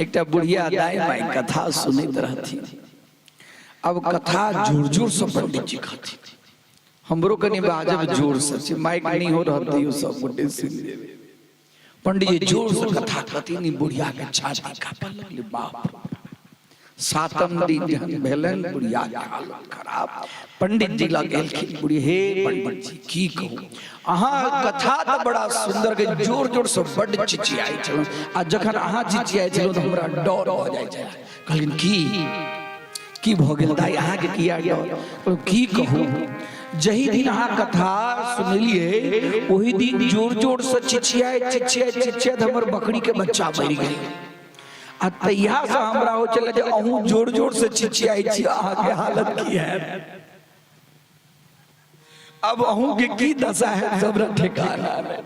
एकटा बुढ़िया दाई माई कथा सुनैत रहथिन। अब कथा जोर जोर से पंडित जी कहथिन, हमरो कनि बाजब जोर से, माइक नहीं हो रहती, सब गोटे सुनि लेबै। पंडित जी जोर से कथा कहथिन, बुढ़िया के छाती कांपऽ लगलै। बाप रे, सातम दिन जहन भेलनि, बुढ़िया के हालत खराब। पंडित जी लग गेलखिन बुढ़ी। हे पंडित जी, की कहू, अहाँ कथा तऽ बड़ा सुंदर के जोर जोर से बड्ड चिचियाइ छलहुँ आ जखन अहाँ चिचियाइ छलहुँ तऽ हमरा डर भऽ जाइ छल। कहलखिन, की की भऽ गेल दाइ, अहाँके किया डर? की कहू, जही दिन अहाँ कथा सुनलियै ओही दिन जोर जोर से चिचियाइ चिचियाइ चिचियाइत हमर बकरी के बच्चा मरि गेल आ तहिया से हमरा हो छलै जे अहूँ जोर जोर से चिचियाइ छी, अहाँके हालत की हैत? अब अहूँ के की दशा है, हमरा ठिकाना नहि।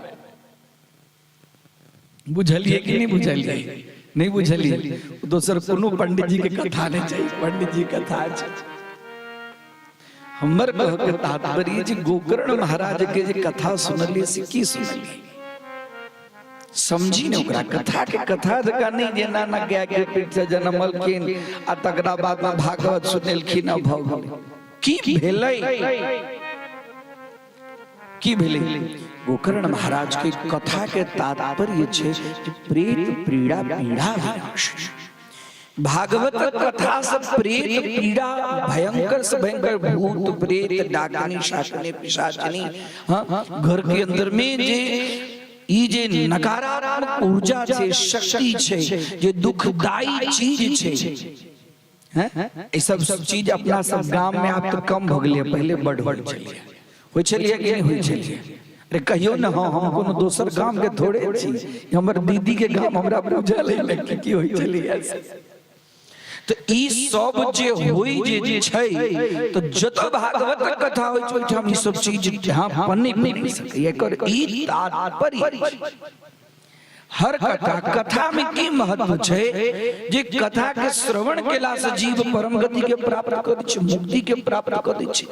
बुझलियै कि नहि बुझलियै? नहि बुझलियै? दोसर कोनो पंडित जी के कथा नहि छै, पंडित जी कथा छै। हमर कह के तात्पर्य जे गोकर्ण महाराज के जे कथा सुनलियै से की सुनलियै, समझी ने ओकरा कथा के कथा जकाँ नहि, जेना ना गाय के पेट से जनमलखिन आ तकरा बाद में भागवत सुनेलखिन आ भऽ गेलै। की भेलै, की भेलै? गोकर्ण महाराज के कथा के तात्पर्य छै जे प्रेत पीड़ा पीड़ा विनाश। भागवत कथा से प्रेत पीड़ा, भयंकर से भयंकर भूत प्रेत डाकनी शाकनी पिशाचनी, हाँ, घर के अंदर में जे ई जे नकारात्मक ऊर्जा छै, शक्ति छै, जे दुखदायी चीज छै, हैं, ई सब चीज अपना सब गाम में आब तऽ कम भऽ गेलै, पहिले बड होइ छलियै। होइ छलियै कि नहि होइ छलियै? अरे कहियो ने। हाँ, हम कोनो दोसर गाम के थोड़े छी, हमर दीदी के गाम, हमरा बुझल है ने कि की होइ छलियै। तऽ ई सब जे होइ जे छै, तऽ जतऽ भागवतक कथा होइ छै ओहिठाम ई सब चीज यहाँ पनपि नहि सकैए। एकर ई तात्पर्य छै। हर कथा कथा में की महत्व छै जे कथा के श्रवण केला से जीव परम गति के प्राप्त करै छै, मुक्ति के प्राप्त करै छै।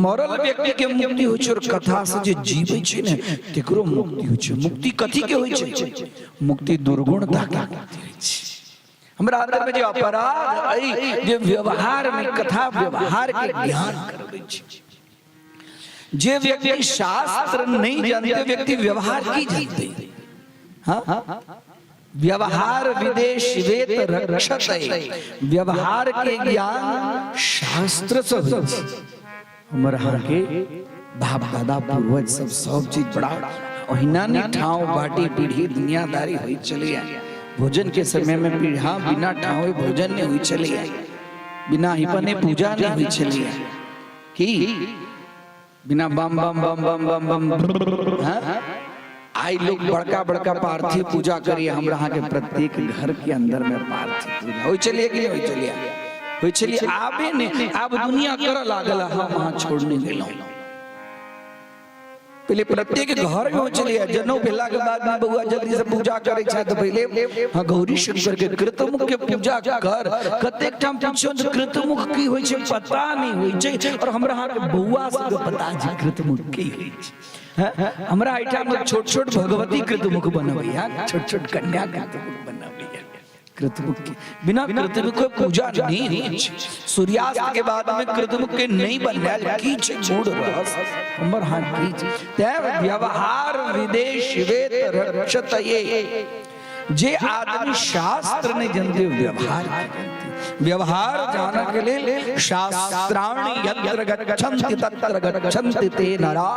मरल व्यक्ति के मुक्ति होइ छै और कथा से जे जीवे छै ने तेकरो मुक्ति होइ छै। मुक्ति कथी के होइ छै? मुक्ति दुर्गुणता के मुक्ति होइ छै। हमरा अंदर में जे अपराध अइ जे व्यवहार में कथा व्यवहार के ज्ञान करबै छै। जे व्यक्ति शास्त्र नहीं जानते व्यक्ति व्यवहार की जानते? हाँ? व्यवहार विदेश वेत रक्षत, व्यवहार के ज्ञान शास्त्र से होइ छै। हमर अहाँके बाप दादा पूर्वज सब सब चीज बड़ा ओहिना नहीं ठाव बाटी पीढ़ी दुनियादारी होइ चलिए। भोजन के समय में पीढ़ा बिना ठावे भोजन नहीं होइ चलिए, बिना हिपने पूजा नहीं होइ चलिए, की बिना बम बम बम बम बम बम। हाँ? आई लोग बड़का बड़का पार्थिव पूजा करिए। हमरा अहाँ के प्रत्येक घर के अंदर में पार्थिव पूजा होइ चलिए कि नहीं होइ चलिए? होइ चलिए। आबे ने आब दुनिया कर लागल, हम अहाँ छोड़ने गेलहुँ। पहले प्रत्येक घर में होइ छलैया, जनउ भेला के बाद में बउआ जल्दी से पूजा करै छै तऽ पहिले हाँ गौरी शंकर के कृतमुख के पूजा कर। कतेक ठाम पुछियौ तऽ कृतमुख की होइ छै पता नहि होइ छै, और हमरा अहाँके बउआ सबके पता छै कृतमुख की होइ छै। हमरा एहिठाम छोट छोट भगवती कृतमुख बनबैया, छोट छोट कन्या कृतमुख बनबैया। कृतमुख के बिना कृतमुख के पूजा नहीं होइ छै। सूर्यास्त के बाद में कृतमुख के नहीं बनायल की छै मूड रहस हमर हाथ की छै। तैं व्यवहार विदेश वेत रक्षत, ये जे आदमी शास्त्र नहीं जानते व्यवहार के जानते। व्यवहार जाने के लिए शास्त्राणि यत्र गच्छन्ति तत्र गच्छन्ति ते नरा।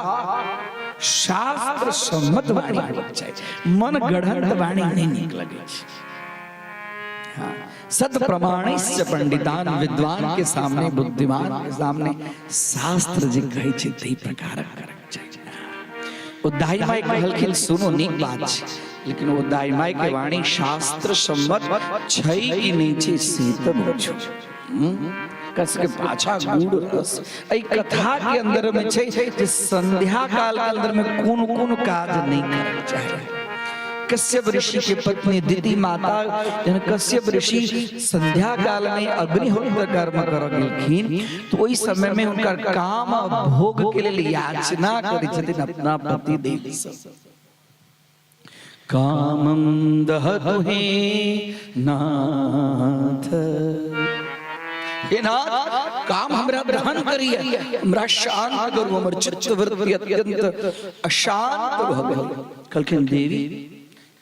शास्त्र सम्मत वाणी होइके चाही, मन गढ़ंत वाणी नहीं नीक लगै छै। हाँ, सत प्रमाणिश्च पंडितान, विद्वान के सामने बुद्धिमान के सामने शास्त्र जे कहै छै ताहि प्रकारक करक चाही। ओ दाई माई कहलखिन सुनो नीक बात छै, लेकिन ओ दाई माई के वाणी शास्त्र सम्मत छै कि नहि छै से तऽ बुझू। कस के पाछा गूढ़ रस एहि कथा के अंदर में छै जे संध्या काल के अंदर में कोन कोन काज नहीं करक चाही। कश्यप ऋषि के पत्नी दिति माता जहन कश्यप ऋषि संध्या काल में अग्निहोत्र कर्म कर गेलखिन तो ओहि समय में हुनकर काम आ भोग के लेल याचना करै छथिन अपना पति देव से। कामं दहतु हे नाथ, हे नाथ काम हमरा दहन करिए, हमरा शांत करू, हमर चित्त वृत्ति अत्यंत अशांत भऽ गेल। कहलखिन देवी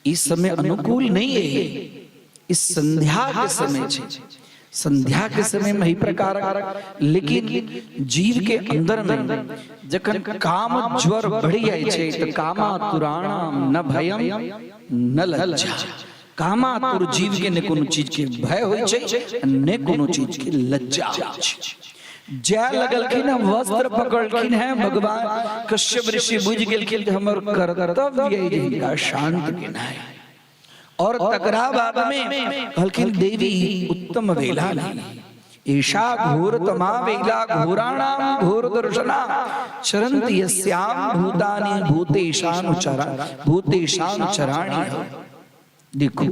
ई समय अनुकूल नहीं है, इस संध्या के समय छै, संध्या के समय में ही प्रकार। लेकिन जीव के अंदर में जखन काम ज्वर बढ़ि जाइ छै तऽ कामातुराणाम न भयम न लज्जा। कामातुर जीव के ने कोनो चीज के भय होइ छै ने कोनो चीज के लज्जा होइ छै। जाय लगलखिन हैं, वस्त्र पकड़लखिन हैं, भगवान कश्यप ऋषि बुझि गेलखिन हमर कर्तव्य अइ जे हिनका शांत केनाइ। और तकरा बाद में कहलखिन देवी उत्तम वेला नहीं, ईशा घोर तमा वेला घोराणाम घोर दर्शना चरंति यस्याम भूतानि भूतेशानुचरा भूतेशानुचराणि। देखू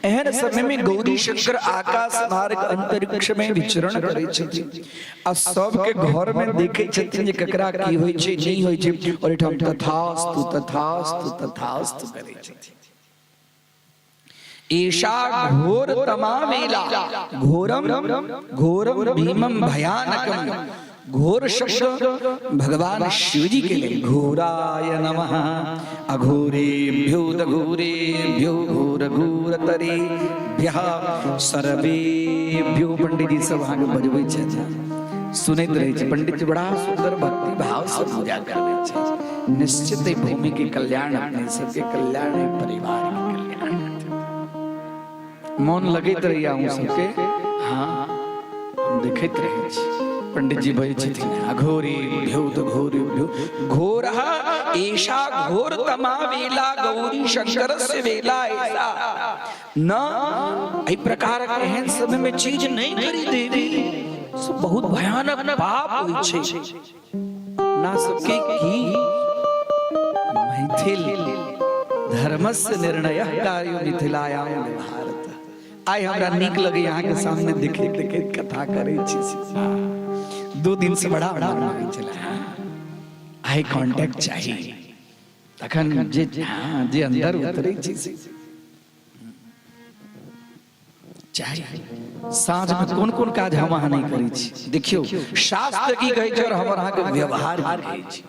एहन समय में गौरी शंकर आकाश मार्ग अंतरिक्ष में विचरण करै छथिन आ सबके घर में देखे छथिन जे ककरा की होइ छै नहीं होइ छै, और एठाम तथास्तु तथास्तु तथास्तु करै छथिन। ईशा घोर तमा वेला घोरम घोरम भीमम भयानकम। घोर शब्द भगवान शिव जी के लिए, घोराय नमः अघोरेभ्यो दघोरेभ्यो घोर घोरतरेभ्यः सर्वेभ्यो। पंडित जी सब अहाँके बजबै छथि, सुनैत रहै छी। पंडित जी बड़ा सुंदर भक्ति भाव से पूजा करै छै। निश्चित एहि भूमि के कल्याण, अपने सबके कल्याण, एहि परिवार के कल्याण। मोन लगैत रहैया अहूँ सबके। हाँ, हम देखैत रहै छी। पंडित जी बजै छथिन अघोरी भ्यो घोरी भ्यो घोर एषा घोर तमा वेला गौरी शंकर से वेला ऐसा न। एहि प्रकारक एहन समय में चीज नहीं करी देवी, सब बहुत भयानक पाप होइ छै ना सबके। की मैथिल धर्मस्य निर्णय कार्यो मिथिलायाम भारत। आइ हमरा नीक लगे अहाँके सामने देखैत देखैत कथा करै छी। 2 दिन से बड़ा मन लगै छलै। आई कॉन्टैक्ट चाही तखन जे, हाँ, जे अंदर उतरै छी से चाही। साँझ में कोन कोन काज हम अहाँ नहीं करै छी? देखियौ शास्त्र की कहै छै और हमर अहाँके व्यवहार की कहै छै।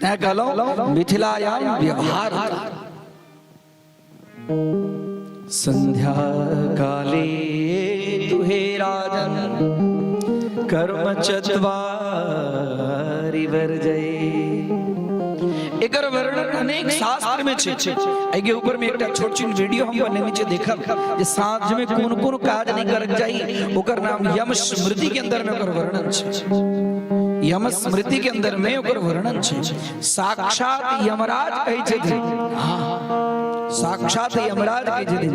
तैं कहलहुँ मिथिलायाम व्यवहार। संध्या काले तुहे राजन कर्म चत्वारि वर्जये। एकर वर्णन अनेक शास्त्र में छै। एहि के ऊपर में एकटा छोट छिन वीडियो हम बनेने छै, देखब जे साँझ में कोन कोन काज नहीं करक चाही। ओकर नाम यम स्मृति के अंदर में ओकर वर्णन छै। यम स्मृति के अंदर में ओकर वर्णन छै। साक्षात यमराज कहै छथिन, हाँ, साक्षात यमराज कहै छथिन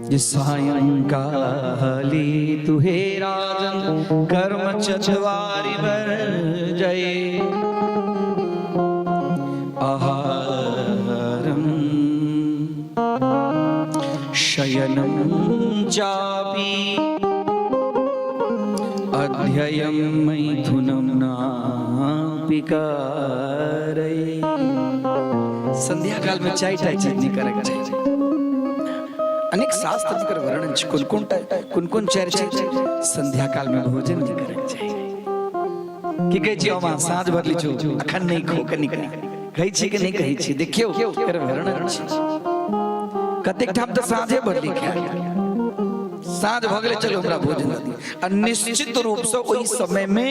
जे सायंकाली तुहे राजन कर्म चतवारि वर्जये आहारम शयनम चापि अध्ययं मैथुनं नापि कारये। संध्या काल में चाय टाय चीज नहीं करक चाही। अनेक शास्त्र एकर वर्णन छै। कोन कोन कोन कोन चारि चीज संध्या काल में भोजन नहीं करक चाही। की कहै छी हम? साँझ भरली छौ अखन नहीं खो कनी कहै छी कि नहीं कहै छी? देखियौ एकर वर्णन छै। कतेक ठाम तऽ साँझे भरली खायल, साँझ भऽ गेलै, चलो हमरा भोजन दऽ दिअ। आ निश्चित रूपसँ ओहि समयमे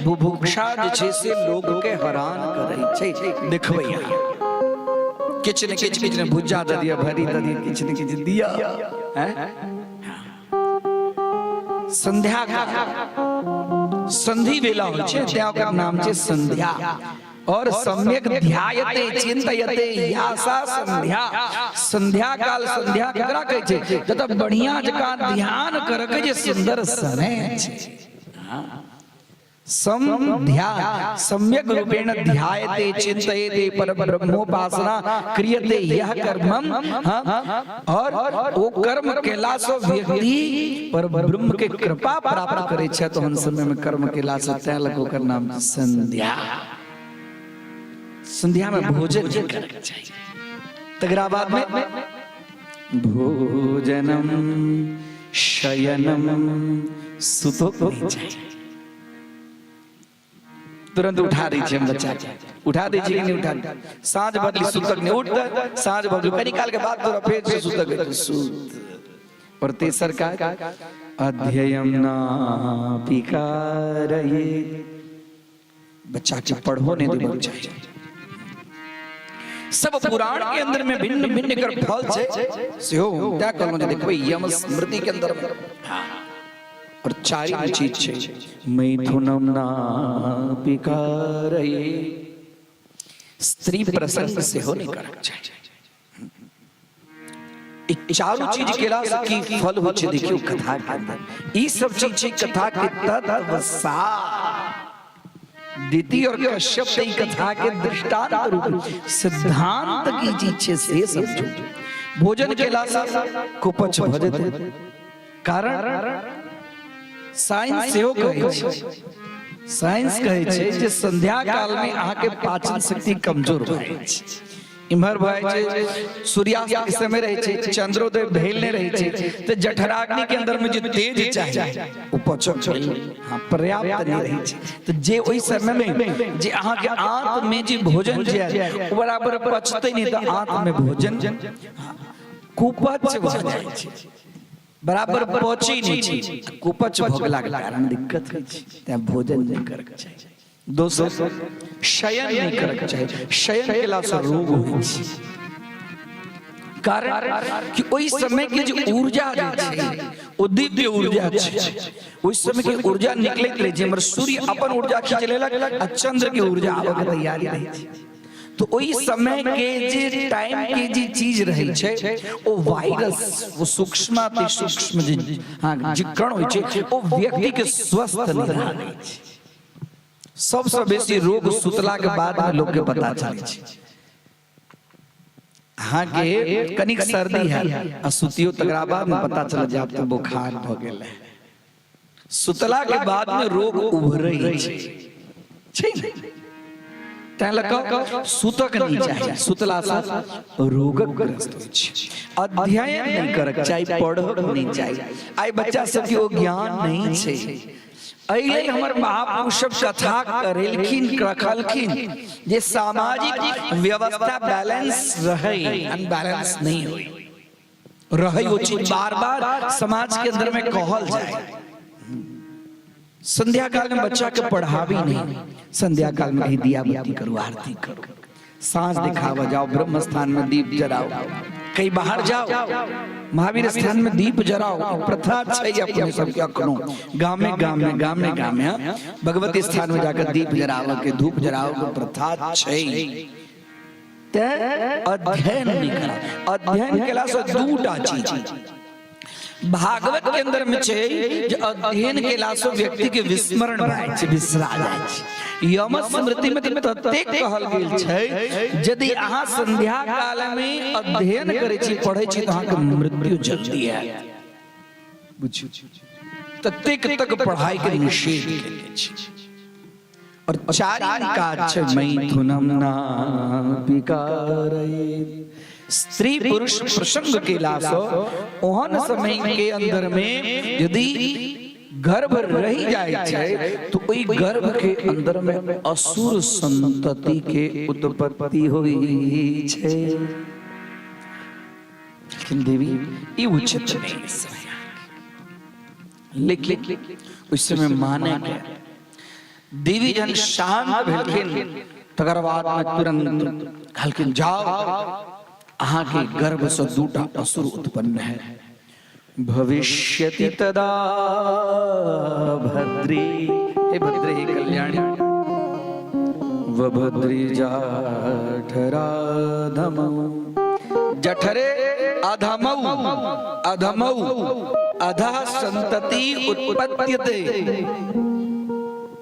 बुभुक्षा जे छै से लोकके हैरान करै छै। देखबै अहाँ किछु ने किछु, किछु ने भुज्जा दऽ दिअ, भरी दऽ दिअ, किछु ने किछु दिअ। हैं? संध्या काल संधि बेला होइ छै, तें ओकर नाम छै संध्या। और सम्यक ध्यायते चिंतयते यासा संध्या। संध्या काल संध्या केकरा कहै छै? जतऽ बढ़िया जकाँ ध्यान करके जे सुंदर समय छै। संध्या सम्यक रूपेण ध्यायते चिंतयते पर ब्रह्मोपासना क्रियते यह कर्मम। हाँ, और ओ कर्म केला से व्यक्ति पर ब्रह्म के कृपा प्राप्त करे छै, तो हम समय में कर्म केला से तैं लग ओकर नाम संध्या। संध्या में भोजन नहीं करके चाहिए। तकरा बाद में भोजनम शयनम सुतो नहीं चाहिए। तुरंत उठा दै छियै हम बच्चा के, उठा दै छियै कि नहि उठा दै? साँझ बदली सुतक नहि उठतै, साँझ बदलू कनी काल के बाद तोरा फेर से सुतक हेतौ, सुत। और तेसर काज अध्ययन नापि कारये, बच्चा के पढ़ो नहीं देबक चाही। सब पुराण के अंदर में भिन्न भिन्न एकर फल छै, सेहो हम तैं कहलहुँ जे देखबै यम स्मृति के अंदर में। और चारिम चीज छै मैथुनम नापि कारये, स्त्री प्रसंग सेहो नहि करक चाही। ई चारू चीज केला से की फल होइ छै देखियौ कथा के अंदर। ई सब चीज छै कथा के तत्व सार। द्वितीय और कश्यप ई कथा के दृष्टांत रूप सिद्धांत की चीज छै से समझो। भोजन केला से कुपच भऽ जेतै, कारण साइंस सेहो कहै छै, साइंस कहै छै जे संध्या काल में अहाँके पाचन शक्ति कमजोर भऽ जाइ छै। इम्हर भऽ जाइ छै सूर्यास्त के समय रहै छै, चंद्रोदय भेल नहि रहै छै, तऽ जठराग्नि के अंदर में जे तेज चाही ओ पचक भेल, हाँ, पर्याप्त नहि रहै छै। तऽ जे ओहि समय में जे अहाँके आंत में जे भोजन जे आयल ओ बराबर पचतै नहि, तऽ आंत में भोजन कुपच भऽ जाइ छै, बराबर पचै नहि छै। कुपच भऽ गेलाके कारण दिक्कत होइ छै, तेँ भोजन नहि करके चाही। दोसर शयन नहि करके चाही। शयन केलासँ रोग होइ छै, कारण कि ओहि समय के जे ऊर्जा जे छै ओ दिव्य ऊर्जा छै। ओहि समय के ऊर्जा निकलैत रहै छै। हमर सूर्य अपन ऊर्जा खींच लेलक आ चंद्र के ऊर्जा आबऽ के तैयारी रहै छै। तो ओहि समय के जे टाइम के जे चीज रहै छै ओ वायरस, वो सूक्ष्माति सूक्ष्म जे, हाँ, जे कण होइ छै ओ व्यक्ति के स्वस्थ नहि रहऽ दै छै। सबसँ बेसी रोग सुतला के बाद में लोग के पता चलै छै। अहाँके कनिक सर्दी है आ सुतियो तकरा बाद में पता चल जाब तऽ बुखार भऽ गेल है। सुतला के बाद में रोग उभरै छै, छै ने? तैं लऽ कऽ सुतक नहि चाही, सुतला से रोगक ग्रस्त होइ छै। अध्ययन नहि करक चाही, पढ़क नहि चाही। आइ बच्चा सबके ओ ज्ञान नहि छै। एहि लेल हमर महापुरुष सब कथा करेलखिन, रखलखिन जे सामाजिक व्यवस्था बैलेंस रहै, अनबैलेंस नहि होइ रहै। ओ चीज बार बार समाज के अंदर में कहल जाए। संध्या काल में बच्चा के पढ़ाबी नहीं, संध्या काल में कहीं दिया बत्ती करू, आरती करू, सांझ दिखावा जाओ, ब्रह्म स्थान में दीप जराओ, कहीं बाहर जाओ, महावीर स्थान में दीप जराओ। प्रथा छै अपने सबके अखनो गामे गामे गामे गामे भगवती स्थान में जाकर दीप जरावे के, धूप जरावे के प्रथा छै। तें अध्ययन नहीं करा। अध्ययन केला से दूटा चीज भागवत के अंदर में छै जे अध्ययन केला से व्यक्ति के विस्मरण भए छै, बिसरा जाइ छै। यम स्मृति में तऽ ततेक कहल गेल छै, यदि अहाँ संध्या काल में अध्ययन करै छी, पढ़ै छी, तऽ अहाँके मृत्यु जल्दी आयत। बुझियौ, ततेक तक पढ़ाई के निषेध केने छै। और चारिम काज छै मैथुनम नापिकारयेत। स्त्री पुरुष प्रसंग केला सँ ओहन समय के अंदर में यदि गर्भ रहि जाइ छै तो ओहि गर्भ के अंदर में असुर संतति के उत्पत्ति होइ छै। लेकिन देवी ई उचित नहीं समय, लेकिन उस समय माने के देवी जन शांत भेलखिन, तकर बाद में तुरंत कहलखिन जाओ, अहाँ के गर्भ से दूटा असुर उत्पन्न है। भविष्यति तदा भद्री, हे भद्रे, हे कल्याणी, वभद्री जाठराधमौ, जठरे अधमौ, अधमौ अधः संतति उत्पद्यते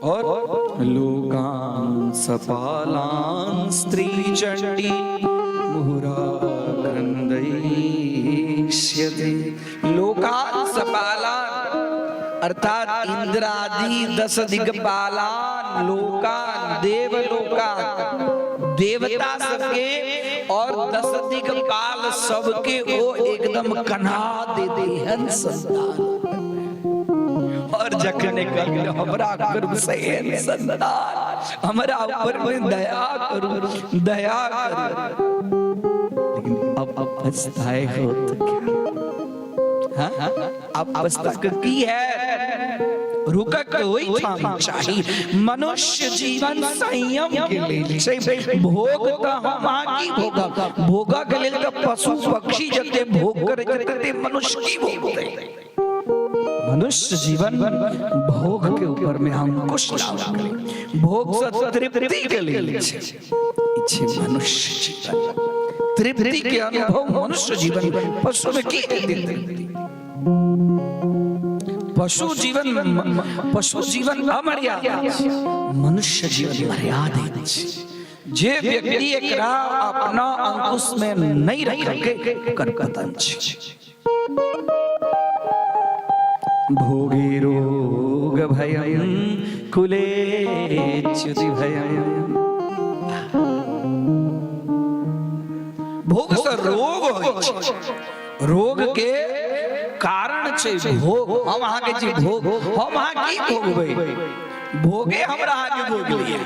और लोकान सपालान स्त्री चंडी मुहुरा क्रंदयिष्यति। लोकान सपालान अर्थात इंद्रादि दस दिगपालान लोकान, देवलोकान, देवता सबके और दस दिगपाल सबके ओ एकदम कन्हा दे दे हन संतान। और जखने कहलखिन हमरा गर्भ से एहन संतान, हमरा ऊपर में दया करू, दया करू। लेकिन अब पछताए हो तो क्या? हाँ? अब पछता के की है? रुकक ओहि ठाम चाही। मनुष्य जीवन संयम के लेल छै। भोग तऽ हम अहाँ की भोगब? भोगक के लेल तऽ पशु पक्षी जते भोग करै छै तते मनुष्य की भोगतै? मनुष्य जीवन भोग के ऊपर में अंकुश लाबऽ के लेल, भोग से तृप्ति के लेल छै। ई छै मनुष्य जीवन, तृप्ति के अनुभव मनुष्य जीवन। पशु में की हेतै तृप्ति? पशु जीवन, पशु जीवन अमर्यादा छै, मनुष्य जीवन मर्यादित छै। जे व्यक्ति एकरा अपना अंकुश में नहीं रखलकै ओकर पतन छै। भोगे रोग भयम कुले च्युति भयम। भोग से रोग होइ छै, रोग के कारण छै भोग। हम अहाँके छी भोग, हम अहाँ की भोगबै? भोगे हमरा अहाँके भोग लियै।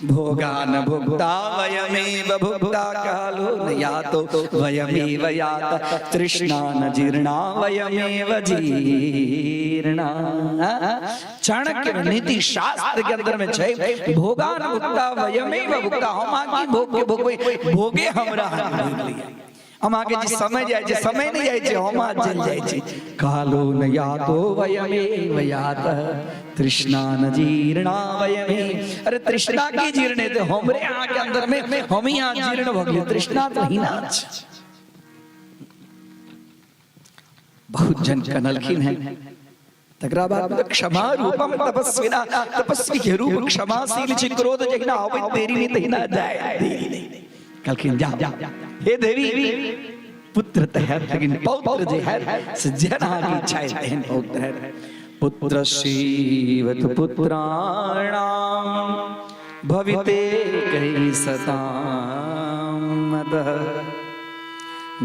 भोगा न भुक्ता वयमेव भुक्ता, कालो न यातो वयमेव यात, तृष्णा न जीर्णा वयमेव जीर्णा। चाणक्य नीति शास्त्र के अंदर में छै भोगा न भुक्ता वयमेव भुक्ता। हम अहाँ की भोग के भोगबै? भोगे हमरा अहाँके भोग लियै। हम अहाँके जे समय जाइ छै, समय नहि जाइ छै, हम अहाँ चलि जाइ छी। कालो न यातो वयमेव यात, तृष्णा न जीर्णा वयमे। अरे तृष्णा की जीर्ण हेतै? हमरे अहाँके अंदर में हम ही अहाँ जीर्ण भऽ गेलियै, तृष्णा तऽ हिना छै। बहुत जन कनलखिन हैं। तकरा बाद में क्षमा रूपम तपस्विना, तपस्वी के रूप क्षमाशील छै। क्रोध जहिना आबैत देरी नहि तहिना जाय देरी नहि। कहलखिन जा। हे देवी, पुत्र तऽ हैत, लेकिन पौत्र जे हैत से जेहन अहाँके इच्छा है तेहन पौत्र हैत। पुत्र शिवत पुत्राणाम भविते कहि सताम मदः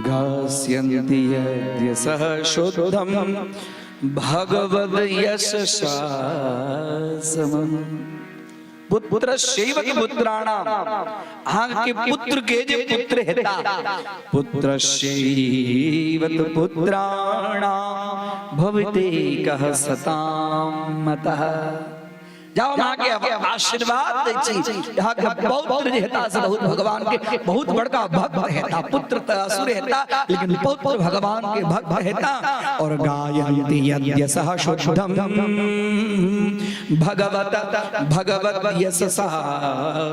गास्यन्ति यद्यसः शुद्धं भगवद् यशसा समम्। पुत्र शैवक पुत्राणाम, अहाँके पुत्र के जे पुत्र हेता, पुत्र शैवत पुत्राणाम भवते कह सताम मतः। जाओ, हम अहाँके आशीर्वाद दै छी, अहाँके पौत्र जे हेता से बहुत भगवान के बहुत बड़का भक्त हेता। पुत्र तऽ असुर हेता, लेकिन पौत्र भगवान के भक्त हेता। और गायन्ति यद्यसः शुद्धम भगवत भगवत यशसा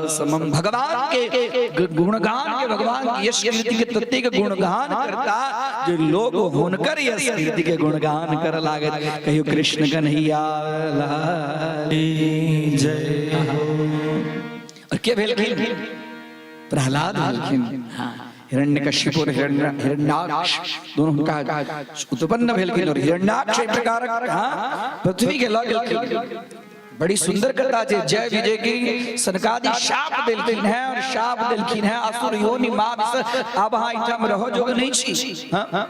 समम। भगवान के गुणगान के, भगवान की यश कीर्ति के ततेक गुणगान करता जे लोग हुनकर यश कीर्ति के गुणगान कर लागत। कहियो कृष्ण कन्हैया लाल जय हो। और के भेलखिन? प्रहलाद भेलखिन। हाँ, हिरण्यकश्यप और हिरण्याक्ष दोनों हुनका उत्पन्न भेलखिन और हिरण्याक्ष एहि प्रकारक, हाँ, पृथ्वी के लऽ गेलखिन। बड़ी सुंदर कथा छै। जय विजय की सनकादि शाप देलखिन है और शाप देलखिन है, असुर योनि मां, आब अहाँ एहिठाम रहो जोग नहि छी। हाँ,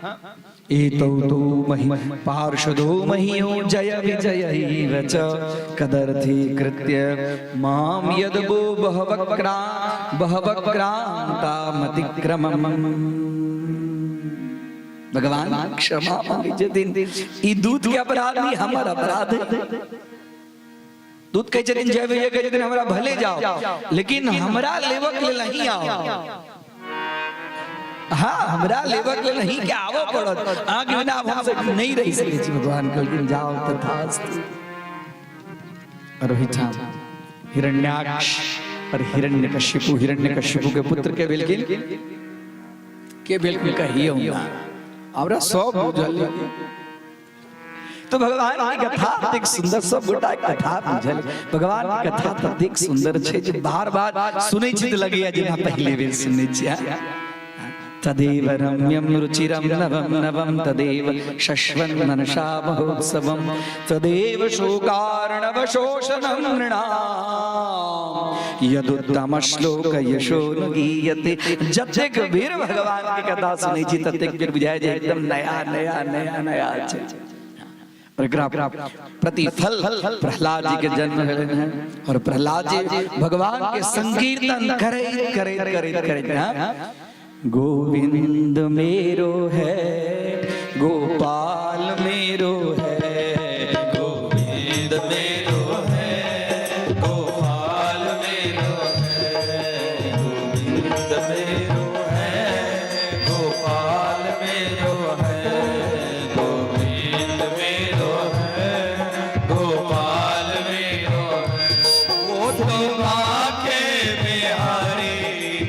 एतौ तौ महि पार्षदो महियो जय विजयैव च कदर्थी कृत्य माम यदबो बहवक्रा बहवक्रांता मतिक्रमम्। भगवान क्षमा मांगे छथिन, ई दूत के अपराध नहीं, हमर अपराध है। दूत कहै छथिन, जय विजय कहै छथिन, हमरा भले जाओ, लेकिन हमरा लेबक लेल नहीं आओ। हाँ, हमरा लेबक लेल नहीं के आबऽ पड़त, अहाँके बिना आब हमसब नहीं रहि सकै छी। भगवान कहलखिन, जाओ तथास्तु। और ओहिठाम हिरण्याक्ष और हिरण्यकशिपु, हिरण्यकशिपु के पुत्र के भेलखिन, के भेलखिन कहियौ ना, हमरा सब बुझल। तो भगवान की कथा ततेक सुंदर, सब गोटा कथा बुझल। भगवान की कथा ततेक सुंदर छै जे बार बार सुनै छी तऽ लगैया जेना पहिले बेर सुनै छी। तदेव रम्यं रुचिरं नवं नवं तदेव शश्वन् मनसा महोत्सवं तदेव शोकार्णवशोषणं नृणाम यदुत्तम श्लोक यशो न गीयते। जतेक बेर भगवान के कथा सुनै छी ततेक बेर बुझाय जे एकदम नया नया नया नया छै। एकरा प्रतिफल प्रहलाद जी के जन्म भेलनि हैं और प्रहलाद जी भगवान के संकीर्तन करैत करैत करैत करैत, हाँ, गोविंद मेरो है, गोपाल मेरो है, गोविंद मेरो है, गोपाल मेरो है, गोविंद मेरो है, गोपाल मेरो है, गोविंद मेरो है, गोपाल मेरो है, वो तो बांके बिहारी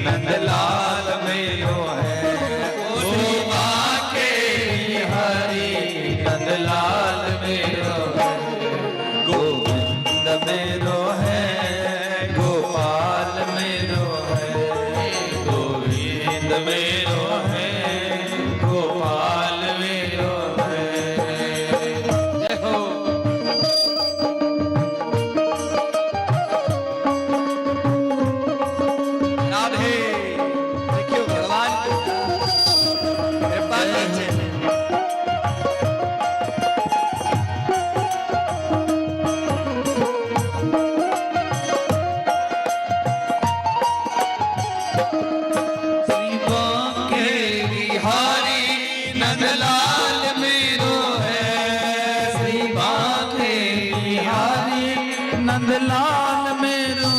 नंदलाल मेरो है, वो बांके बिहारी नंदलाल मेरो है, गोविंद मेरो है, गोपाल मेरो है, गोविंद मेरो है, गोपाल मेरो है। जय हो। राधे। देखियो भगवान कृपा करै छै। श्री बांके बिहारी नंदलाल मेरो है, श्री बांके बिहारी नंदलाल मेरो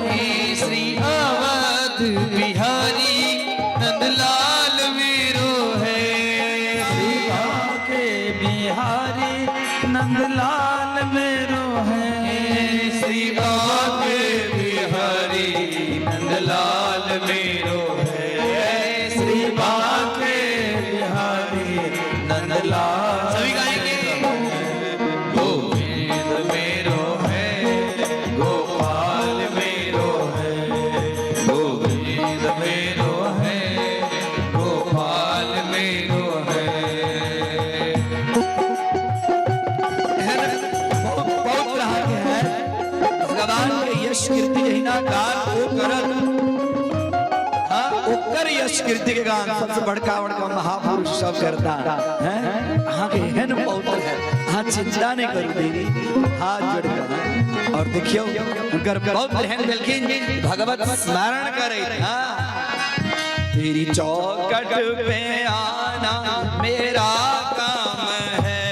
है, श्री अवध बिहारी नंदलाल मेरो है, श्री बांके बिहारी नंदलाल मेरो है, श्री बांके बिहारी नंदलाल मेरो है, श्री बांके बिहारी नंदलाल। सभी गाएंगे। गोविंद मेरो है, गोपाल मेरो है, गोविंद मेरो है, यश कीर्ति जहिना गान ओ करत। हाँ, ओकर यश कीर्ति के गान सबसे बड़का बड़का महापुरुष सब करता हैं। अहाँ के एहन पौत्र है, अहाँ चिंता नहीं करू देवी, हाथ जोड़ कर। और देखियो हुनकर पौत्र एहन भेलखिन भगवत स्मरण करे। हाँ, तेरी चौखट पे आना मेरा काम है,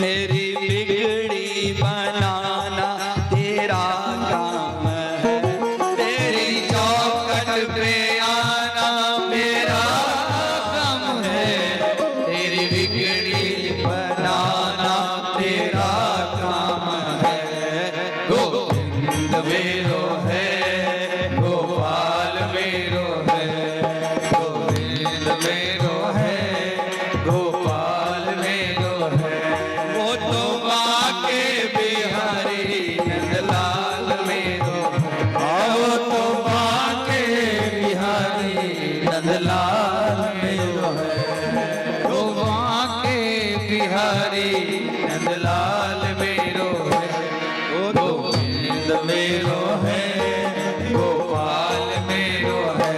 मेरी बिगड़ी बनाना तेरा काम है। तेरी चौखट पे आना मेरा काम है, तेरी बिगड़ी बनाना तेरा काम है। गोविंद मेरो है, गोपाल मेरो है, गोविंद मेरो है, गोपाल मेरो है। वो तो बाके बिहारी नंदलाल मेरो है, वो तो बाके बिहारी नंदलाल मेरो है, वो बाके बिहारी नंदलाल मेरो है। गोविंद मेरो है, गोपाल मेरो है,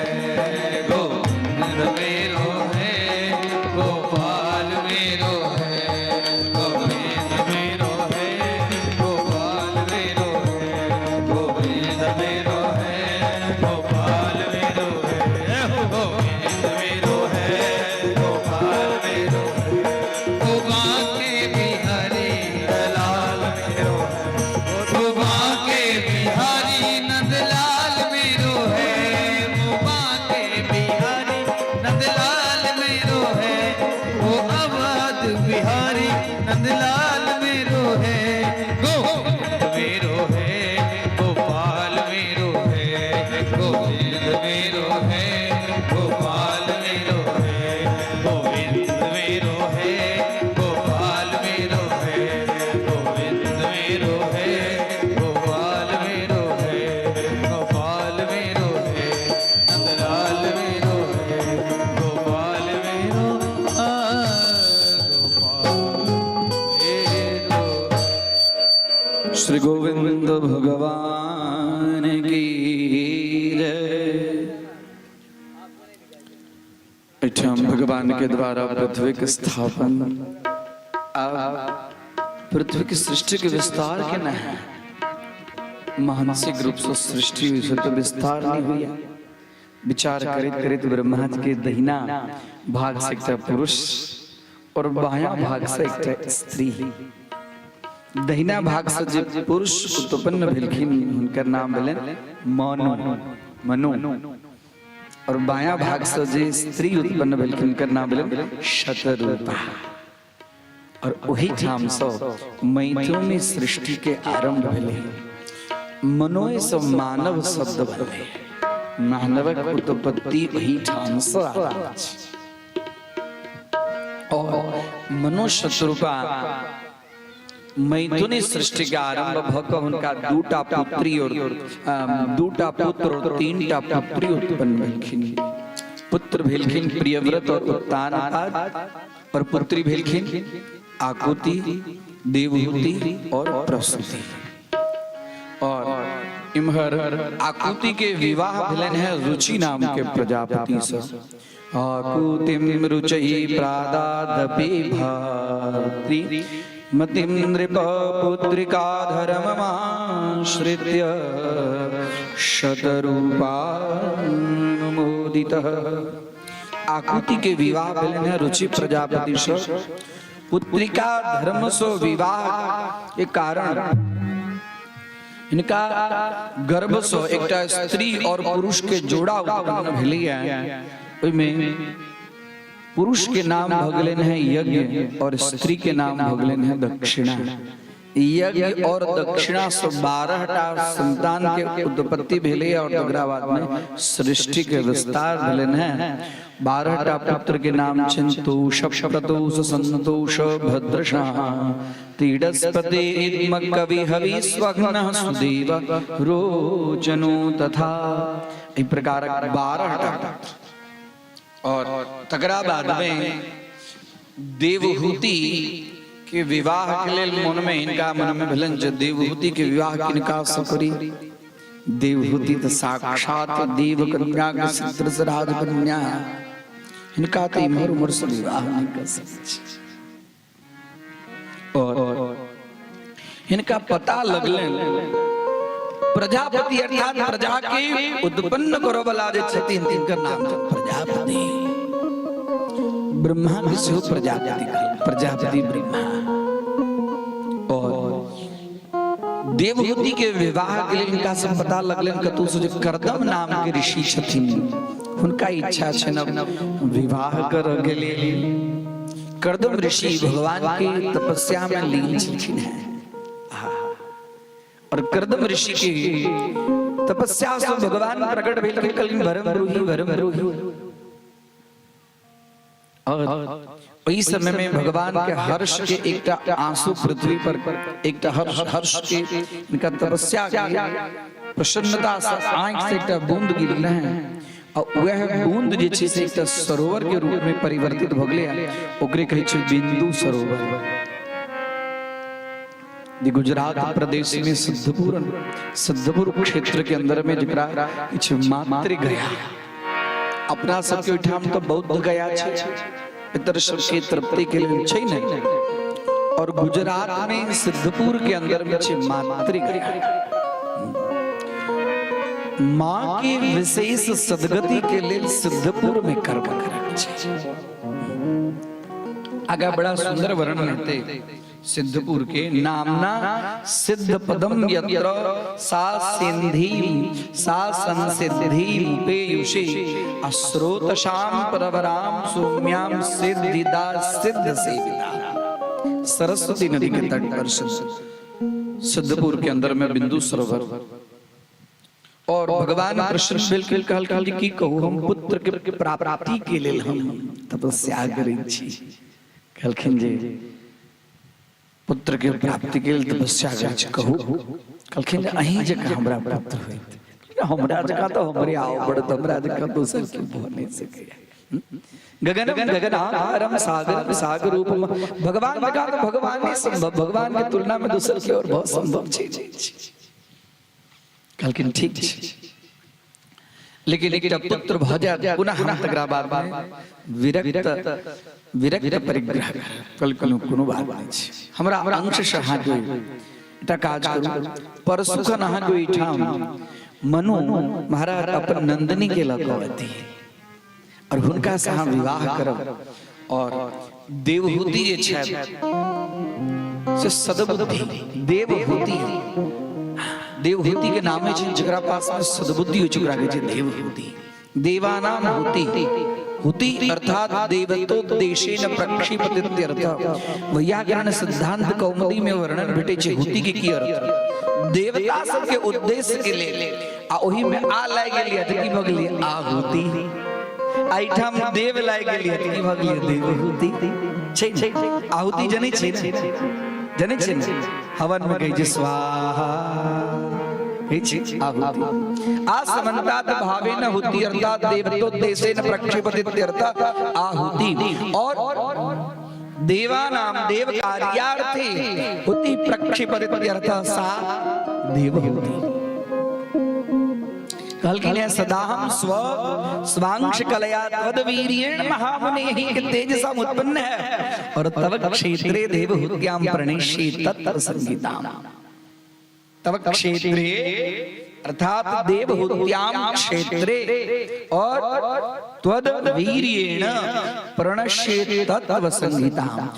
गोविंद मेरो है, गोपाल मेरो है, गोविंद मेरो है, गोपाल मेरो है, गोविंद मेरो है, गोपाल मेरो है, गोविंद मेरो है, गोपाल मेरो है। ओ बाके बिहारी नंदलाल मेरो है, ओ बाके बिहारी नंदलाल मेरो है, ओ बाके बिहारी नंदलाल मेरो है, ओ अवध बिहारी नंदलाल मेरो है। गोविंद मेरो है, गोपाल मेरो है, गोविंद मेरो है, गोपाल मेरो है, गोविंद मेरो है, गोपाल मेरो है, गोविंद मेरो है, गोपाल मेरो है, गोपाल मेरो है, नंदलाल मेरो है, गोपाल मेरो, आ, गोपाल मेरो। श्री गोविंद भगवान की जय। एहिठाम भगवान के द्वारा पृथ्वी के स्थापन, अब पृथ्वी की सृष्टि के विस्तार के न है, मानसिक रूप से सृष्टि हुई तो विस्तार नहीं हुई। विचार करैत करैत ब्रह्मा जी के दहिना भाग से एकटा पुरुष और बायां भाग से एकटा स्त्री। दहिना भाग से जे पुरुष उत्पन्न भेलखिन हुनकर नाम भेलनि मनु, मनु, और बायां भाग से जे स्त्री उत्पन्न भेलखिन हुनकर नाम भेलनि शतरूपा। और ओही ठाम से मैथुनी सृष्टि के आरंभ भेलै। मनोय से मानव शब्द बनलै। मानवक उत्पत्ति ओही ठाम से आरंभ छै। और मनु शतरूपा मैथुनी सृष्टि के आरंभ भ कऽ हुनका दूटा पुत्री और दूटा पुत्र और तीनटा पुत्री उत्पन्न भेलखिन। पुत्र भेलखिन प्रियव्रत और उत्तानपाद, और पुत्री भेलखिन आकुति, देवहूति और प्रसूति। और इम्हर आकुति के विवाह भेलनि है रुचि नाम के प्रजापति से। आकुतिम रुचि प्रादादपि भातृ मतिम नृप पुत्रिका धर्ममाश्रित्य शतरूपानुमोदितः। आकुति के विवाह भेलनि है रुचि प्रजापति से। पुत्रिका धर्म से विवाह के कारण हिनका गर्भ से एकटा स्त्री और पुरुष के जोड़ा उत्पन्न भेलैया। ओहिमे पुरुष के नाम भऽ गेलनि है यज्ञ और स्त्री के नाम भऽ गेलनि है दक्षिणा। यज्ञ और दक्षिणा से 12 टा संतान के उत्पत्ति भेलै और तकरा बाद में सृष्टि के विस्तार भेलनि है। 12 टा पुत्र के नाम छनि तोष, प्रतोष, संतोष, भद्रशाह, तीडस्पति, इद्म, कवि, हवि, स्वघ्न, सुदेव, रोचनो तथा। एहि प्रकारक 12 टा पुत्र। और तकरा बाद में देवहूति के विवाह के लेल मन में हिनका मन में भेलनि जे देवहूति के विवाह किनका से करी। देवहूति तऽ साक्षात देव कन्या के सदृश राजकन्या, हिनका तऽ इम्हर उम्हर से विवाह नहि कर सकै छी। और हिनका पता लगलनि प्रजापति अर्थात प्रजा के उत्पन्न करऽ वाला जे छथिन तिनकर नाम छनि प्रजापति। ब्रह्मा के सेहो प्रजापति कहल, प्रजापति ब्रह्मा। और देवहूति के विवाह के लेल हिनका से पता लगलनि कतौ से जे करदम नाम के ऋषि छथिन, हुनका इच्छा छनि विवाह करऽ के लेल। करदम ऋषि भगवान के तपस्या में लीन छलखिन हैं और करदम ऋषि के तपस्या से भगवान प्रकट भेल के कहलखिन भरम ब्रूहि भरम ब्रूहि। और ओहि समय में भगवान के हर्ष के एकटा आंसू पृथ्वी पर, एकटा हर्ष, हर्ष के इनका तपस्या के प्रसन्नता से आंखि से एकटा बूंद गिरल है आ वह बूंद जे छै से एकटा सरोवर के रूप में परिवर्तित भऽ गेलै, ओकरे कहै छै बिंदु सरोवर। जे गुजरात प्रदेश में सिद्धपुर, सिद्धपुर क्षेत्र के अंदर में जकरा किछु मातृ गया, अपना सबके ओहिठाम तऽ बौद्ध गया छै, पितर सबके तृप्ति के लेल छै ने, और गुजरात में सिद्धपुर के अंदर में छै मातृ गया। माँ के विशेष सदगति के लेल सिद्धपुर में कर्म करक छै। आगा बड़ा सुंदर वर्णन हेतै सिद्धपुर के नामना सिद्ध पदम यत्र सा सिंधी सा संसिद्धि पेयुषे अस्रोतशाम परवराम सौम्याम सिद्धिदा सिद्ध सेविता। सरस्वती नदी के तट पर सिद्धपुर के अंदर में बिंदु सरोवर। और भगवान कृष्ण बिल्कुल कहल कहल की कहू हम पुत्र के प्राप्ति के लेल हम तपस्या करै छी। कहलखिन जे पुत्र के प्राप्ति के लेल तपस्या करै छी, कहू। कहलखिन जे अहीं जकाँ हमरा पुत्र होइत, हमरा जकाँ तऽ हमरे आओ पड़त, हमरा जकाँ दोसर के भऽ नहि सकैए। गगनम गगनाकारम सागरम सागरूपम, भगवान जकाँ तऽ भगवाने संभव, भगवान के तुलना में दोसर के और बहुत संभव छै। कहलखिन ठीक छै, लेकिन एकटा पुत्र भऽ जायत पुनः हम तकरा बाद में विरक्त विरक्त परिग्रह कहलखिन कोनो बात नहि छै, हमरा अंश से अहाँके एकटा काज करू, परसू खन अहाँके ओहिठाम मनु महाराज अपन नंदिनी के लऽ कऽ अयती और हुनका से अहाँ विवाह करब। और देवहूति जे छथि से सदबुद्धि, देवहूति, देवहूति के नामे छै जकरा पास में सदबुद्धि होइ छै ओकरा कहै छै देवहूति। देवानाम हुति, हुति अर्थात देवतोद्देशेन प्रक्षिपतित्यर्थ। वैयाकरण सिद्धांत कौमुदी में वर्णन भेटै छै हुति के की अर्थ, देवता सबके उद्देश्य के लेल, आ ओही में आ लागि गेलियै तऽ की भऽ गेलियै आहुति, एहिठाम देव लागि गेलियै तऽ की भऽ गेलियै देवहूति। छै ने आहुति जनै छियै ने, जनै छियै ने, हवन में कहै छै स्वाहा, कहै छै आहुति। आ समन्तात भावेन हुति अर्थात देवतोद्देशेन प्रक्षिपतित्यर्थ आहुति। और देवानाम देव कार्यार्थे हुति प्रक्षिपतित्यर्थ सा देवहूति। कहलखिन है सदाहम स्व स्वांश कलया त्वद वीर्येण महामुनेः के तेजसा उत्पन्न है और तव क्षेत्रे देवहूत्याम प्रणेष्ये तत्व संगीताम। तव क्षेत्रे अर्थात देवहूत्याम क्षेत्रे और त्वद वीर्येण प्रणश्ये तत्व संहिताम।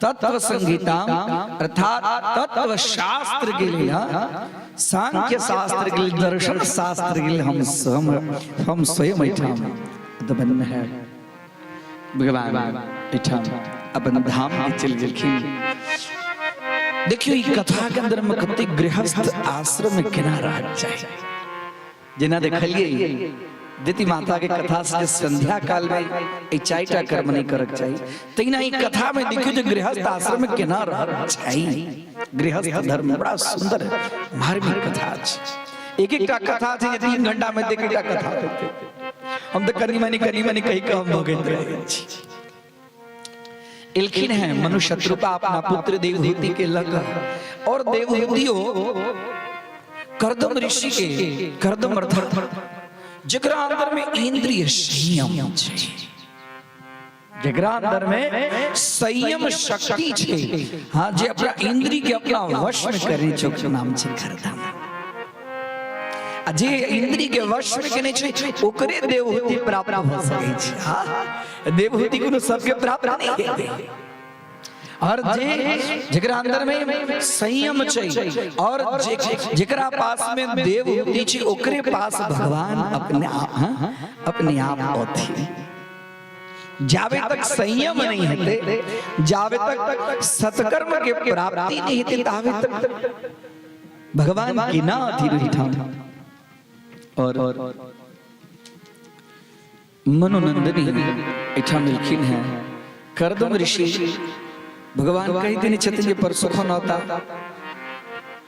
तत्व संहिताम अर्थात तत्व शास्त्र के लिए, सांख्य शास्त्र के लिए, दर्शन शास्त्र के लिए हम स्वयं एहिठाम उत्पन्न है। भगवान एहिठाम अपन धाम के चलि गेलखिन। देखियौ ई कथा के अंदर में कते गृहस्थ आश्रम में केना रहक चाही। जेना देखलियै दिति माता के कथा से संध्या काल में ई चारिटा कर्म नहीं करक चाही, तहिना ई कथा में देखियौ जे गृहस्थ आश्रम में केना रहक चाही। गृहस्थ धर्म बड़ा सुंदर धार्मिक कथा छै। एक एकटा कथा छै जे 3 घंटा में एक एकटा कथा देतै। हम तऽ कनि मनि कनि मनि कहि कऽ हम भगैत रहै छी। एलखिन हैं मनु शत्रुपा अपना पुत्र देवहूति के लग और देवहूतियो करदम ऋषि के करदम अर्थात जकरा अंदर में इंद्रिय संयम छै, जकरा अंदर में संयम शक्ति छै, हाँ, जे अपना इंद्रिय के अपना वश में करे छै, ओकर नाम छै करदम। आ जे इंद्रिय के वश में केने छै ओकरे देवहूति प्राप्त भ सकै छै। हाँ, देवहूति कोनो सबके प्राप्त नहीं हेतै। और जे जकरा अंदर में संयम छै और जे जकरा पास में देवहूति छै ओकरे पास भगवान अपने आप, हाँ, अपने आप औथिन। जावे तक संयम नहीं हेतै, जावे तक सत्कर्म के प्राप्ति नहीं हेतै, तावे तक भगवान की ना अथी रहिठाम। और मनोनंदनी एठाम एलखिन हैं। करदम ऋषि भगवान कहि देने छथिन जे परसोखन औता।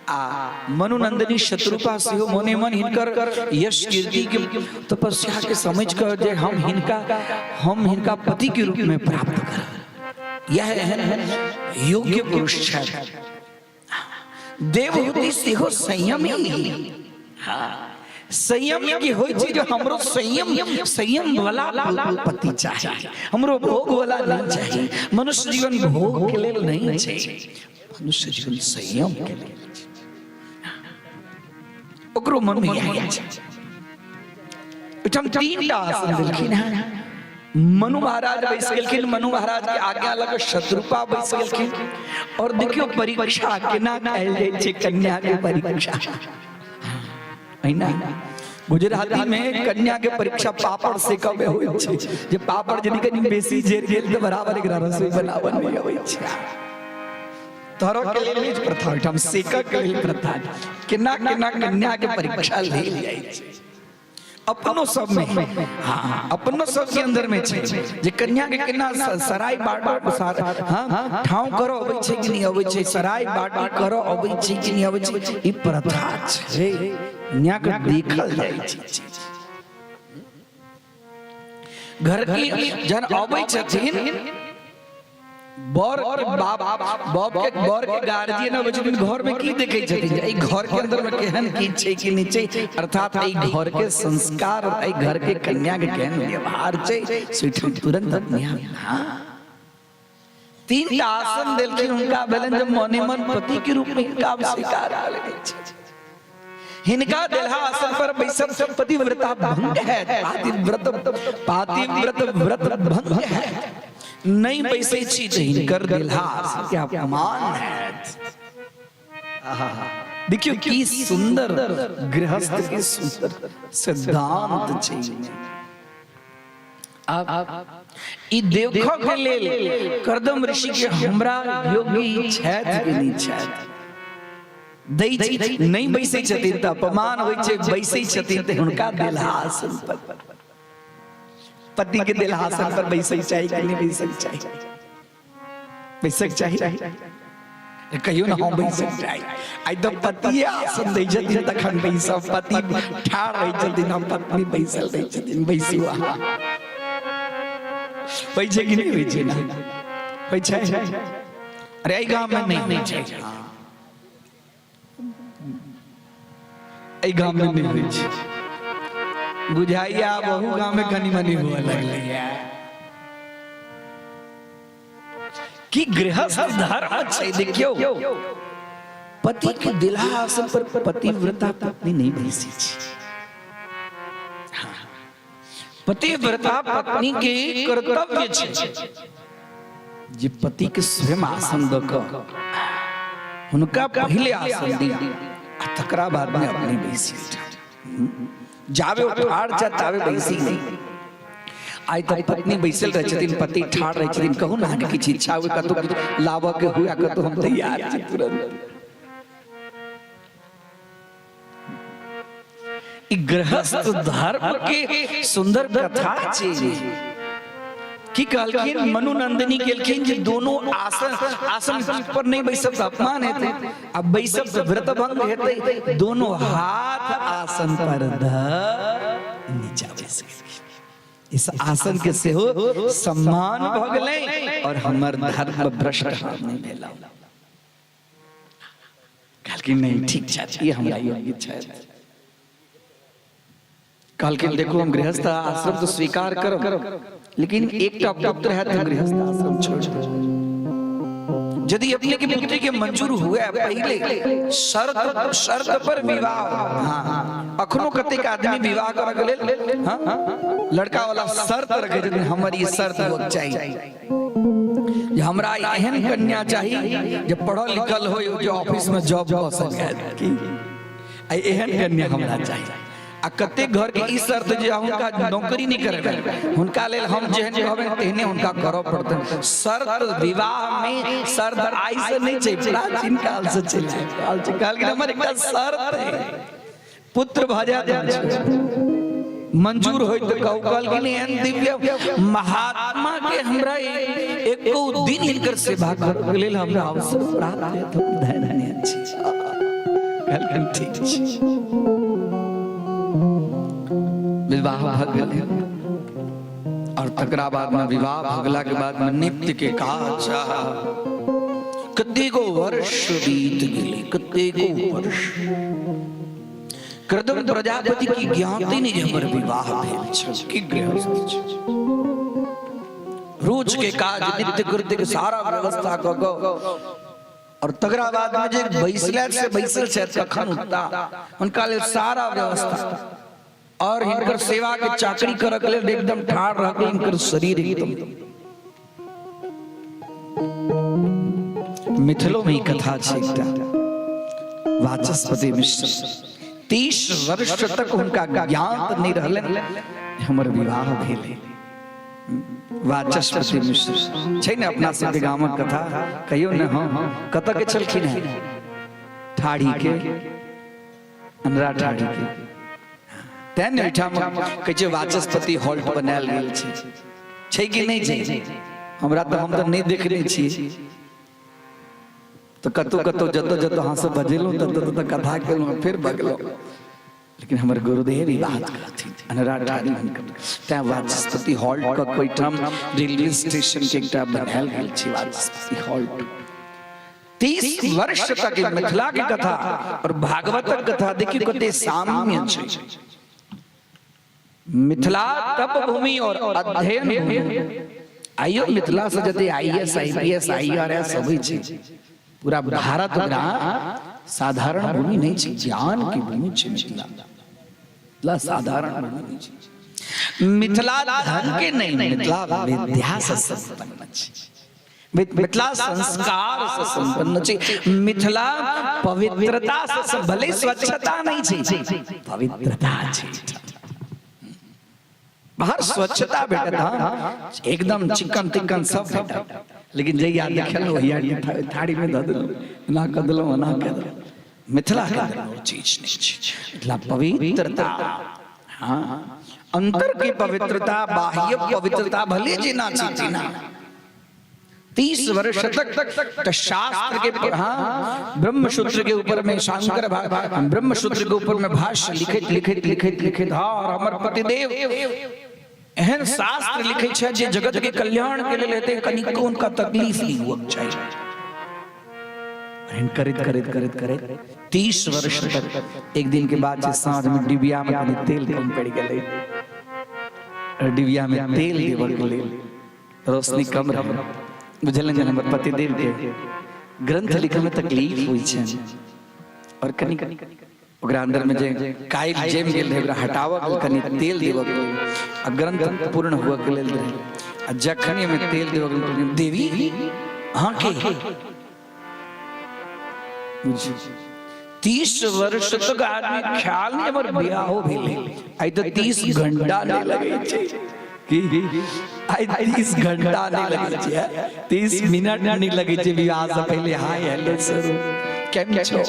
आ मनुनंदनी शत्रुपा सेहो मोने मन हिनकर यश कीर्ति के तपस्या के समझ कर जे हम हिनका पति के रूप में प्राप्त करब, यह एहन योग्य पुरुष छथि। देवहूति सेहो संयमी, हाँ, संयम की होइ छै जे हमरो संयम संयम वाला पति चाही, हमरो भोग वाला नहीं चाही। मनुष्य जीवन भोग के लेल नहीं छै, मनुष्य जीवन संयम के लेल छै। ओकरो मन में इएह छै। ओहिठाम तीन टा आसन देलखिन हैं। मनु महाराज बैस गेलखिन, मनु महाराज के आज्ञा लग शत्रुपा बैस गेलखिन। और देखियो परीक्षा केना कयल जाइ छै, कन्या के परीक्षा। एहिना गुजराती में कन्या के परीक्षा पापड़ सेकऽ में होइ छै, जे पापड़ यदि कनि बेसी जरि गेल तऽ बराबर एकरा रसोई बनाबऽ नहि अबै छै। तरह के लेल नहि प्रथा, ओहिठाम सेकऽ के लेल प्रथा। केना केना कन्या के परीक्षा लेल जाइ छै अपनो सब में, हाँ, अपनो सब के अंदर में छै जे कन्या के केना सराय बाटी, हाँ, ठाव करो अबै छै कि नहि अबै छै, सराय बाटी करो अबै छै कि नहि अबै छै। ई प्रथा छै, कन्या के देखल जाइ छै। घर की जन अबै छथिन बर के बाप, बाप के बर के गार्जियन अबै छथिन, घर में की देखै छथिन जे एहि घर के अंदर में केहन की छै कि नहि छै, अर्थात एहि घर के संस्कार और एहि घर के कन्या के केहन व्यवहार छै, से ओहिठाम तुरंत अपने आप। हाँ, तीन टा आसन देलखिन हुनका, भेलनि जे मने मन पति के रूप में हिनका स्वीकार कऽ लेने छै। हिनका देलहा आसन पर बैसब पतिव्रता भंग है, पातिव्रत पातिव्रत व्रत भंग है। नहीं बैसै छी तऽ हिनकर देलहा आसन के अपमान है। देखियौ की सुंदर गृहस्थ के सुंदर सिद्धांत छै। आब ई देखऽ के लेल करदम ऋषि के हमरा योगी छथि कि नहि छथि, दै छी नहि बैसै छथिन तऽ अपमान होइ छै, बैसै छथिन तऽ हुनका देलहा आसन पर, पति के देलहा आसन पर बैसै चाही कि नहि बैसै चाही? बैसक चाही, कहियो ना, हम बैसक चाही। आइ तऽ पतिए आसन दै छथिन तखन बैसब, पति ठाढ़ रहै छथिन, हम पत्नी बैसल रहै छथिन, बैसू अहाँ। होइ छै कि नहि होइ छै? ना होइ छै? अरे एहि गाममे नहि होइ छै, एहि गाममे नहि होइ छै। बुझाइया आब अहू गाममे कनि मनि हुअ लगलैया। की गृहस्थ धर्म छै। देखियौ, पति के दिलहा आसन पर पतिव्रता पत्नी नहीं बैसै छै। पतिव्रता पत्नी के कर्तव्य छै जे पति के स्वयं आसन दऽ कऽ हुनका पहिले आसन दी आ तकरा बाद में अपने बैसी। जाबे ओ ठाढ़ छथि ताबे बैसी नहि। आइ तक पत्नी बैसल रहै छथिन, पति ठाढ़ रहै छथिन। कहू ने, अहाँके किछु इच्छा हुए, कतहु किछु लाबऽ के हुए, कतहु, हम तैयार छी तुरंत। ई गृहस्थ धर्म के सुंदर कथा छै। की कहलखिन मनु नंदिनी केलखिन जे दोनों आसन आसन पर नहीं बैसब तऽ अपमान हेतै आ बैसब तऽ व्रत भंग हेतै। दोनों हाथ आसन पर ध नीचा बैस गेलखिन। इस आसन के सेहो सम्मान भऽ गेलै और हमर धर्म भ्रष्ट नहि भेल। कहलखिन नहि, ठीक छथि, ई हमरा योग्य छथि। कहलखिन देखू, हम गृहस्थ आश्रम तो स्वीकार करब, लेकिन एकटा पुत्र है तो गृहस्थ आश्रम छोड़ देब। यदि अपने के पुत्री के मंजूर हुए पहले शर्त, शर्त पर विवाह। हाँ, अखनो कतेक आदमी विवाह करऽ के लेल, हाँ, लड़का वाला शर्त रखे छथिन, हमर ई शर्त होक चाही जे हमरा एहन कन्या चाही जे पढ़ल लिखल हो, जे ऑफिस में जॉब कऽ सकै की आ एहन कन्या हमरा चाही। आ कतेक घर के ई शर्त जे हुनका नौकरी नहि करेबै, हुनका लेल हम जेहन कहबै तेहने हुनका करऽ पड़तनि। शर्त, विवाह में शर्त आइ से नहि छै, प्राचीन काल से चलि आबि रहल छै। कहलखिन हमर एकटा शर्त है, पुत्र भऽ जायत, मंजूर होय तऽ कहू। कहलखिन एहन दिव्य महात्मा के हमरा एको दिन हिनकर सेवा करऽ के लेल हमरा अवसर प्राप्त होयत, हम धन्य छी। कहलखिन ठीक छै। विवाह भऽ गेलै और तकरा बाद में, विवाह भगला के बाद में नित्य के काज। कतेको वर्ष बीत गेलै, कतेको वर्ष। कर्दम प्रजापति की ज्ञाते नहि जे हमर विवाह भेल छल कि गृहस्थ छै। रोज के काज, नित्य कृत्य के सारा व्यवस्था कऽ कऽ और तकरा बाद में जे बैसले से बैसल छथि, कखन उठता, हुनका लेल सारा व्यवस्था और हिनकर सेवा के चाकरी करऽ के लेल एकदम ठाढ़ रह के हिनकर शरीर एकदम। मिथिलो में ई कथा छै एकटा, वाचस्पति मिश्र, 30 वर्ष तक हुनका ज्ञात नहि रहलनि हमर विवाह भेल है। वाचस्पति मिश्र छै ने अपना सबके गामक कथा, कहियौ ने। हँ, कतऽ के छलखिन हैं? ठाढ़ी के, अनरा ठाढ़ी के। तें ने ओहिठाम कहै छै वाचस्पति हॉल्ट बनायल गेल छै। छै कि नहि छै? हमरा तऽ, हम तऽ नहि देखने छी, तऽ कतौ कतौ, जतऽ जतऽ अहाँ सब बजेलहुँ, ततऽ ततऽ कथा केलहुँ, फेर बगलहुँ। लेकिन हमर गुरुदेव ई बात कहथिन, अनरा ठाढ़ी हुनकर, तें वाचस्पति हॉल्ट कऽ ओहिठाम रेलवे स्टेशन के एकटा बनायल गेल छै वाचस्पति हॉल्ट। 30 वर्ष तक ई मिथिला के कथा और भागवतक कथा देखियौ कते साम्य छै। मिथिला तप भूमि और अध्ययन भूमि। आइयो मिथिला से जते आईएएस, आईपीएस, आईआरएस अबै छै, पूरा भारत ओकरा साधारण भूमि नहि छै, ज्ञान के भूमि छै मिथिला। मिथिला साधारण भूमि नहि छै। मिथिला धन के नहि, मिथिला विद्या से संपन्न छै, मिथिला संस्कार से संपन्न छै, मिथिला पवित्रता से, भले स्वच्छता नहीं छै, पवित्रता छै। बाहर स्वच्छता भेटत, हाँ, एकदम चिकन तिकन सब भेटत, लेकिन जहिया देखल ओहिया थारी में धऽ देलहुँ, एना कऽ देलहुँ, एना कऽ देलहुँ। मिथिला के अंदर ओ चीज नहीं छै। मिथिला पवित्रता, हाँ, अंतर के पवित्रता, बाह्य पवित्रता भले जेना छै तेना। 30 वर्ष तक त शास्त्र के, हाँ, ब्रह्म सूत्र के ऊपर में, शंकर ब्रह्म सूत्र के ऊपर में भाष्य लिखैत लिखैत लिखैत लिखैत, हाँ, और हमर पतिदेव एहन शास्त्र लिखै छै जे जगत के कल्याण के लेल हेतै, कनिको हुनका तकलीफ नहीं हुअक चाही। एहन करैत करैत करैत करैत 30 वर्ष तक एक दिन के बाद जे साँझ में डिबिया में कनि तेल कम पड़ि गेलै, डिबिया में तेल देबऽ के लेल रोशनी कम रहे। बुझल जे हमर पतिदेव के ग्रंथ लिखऽ में तकलीफ होइ छनि और कनि ओकरा अंदर में जे काइल जमि गेल रहै, ओकरा हटाबऽ के लेल कनि तेल देबऽ के लेल आ ग्रंथ पूर्ण हुअ के लेल रहै। आ जखन ओहिमे तेल देबऽ के लेल, देवी अहाँके 30 वर्ष तक आदमी ख्याल नहीं हमर बियाहो भेलै। आइ तऽ 30 घंटा नहि लगै छै की, आइ 30 घंटा नहि लगै छै, 30 मिनट नहि लगै छै। विवाह से पहिले हाय हेलो शुरू, केम छो,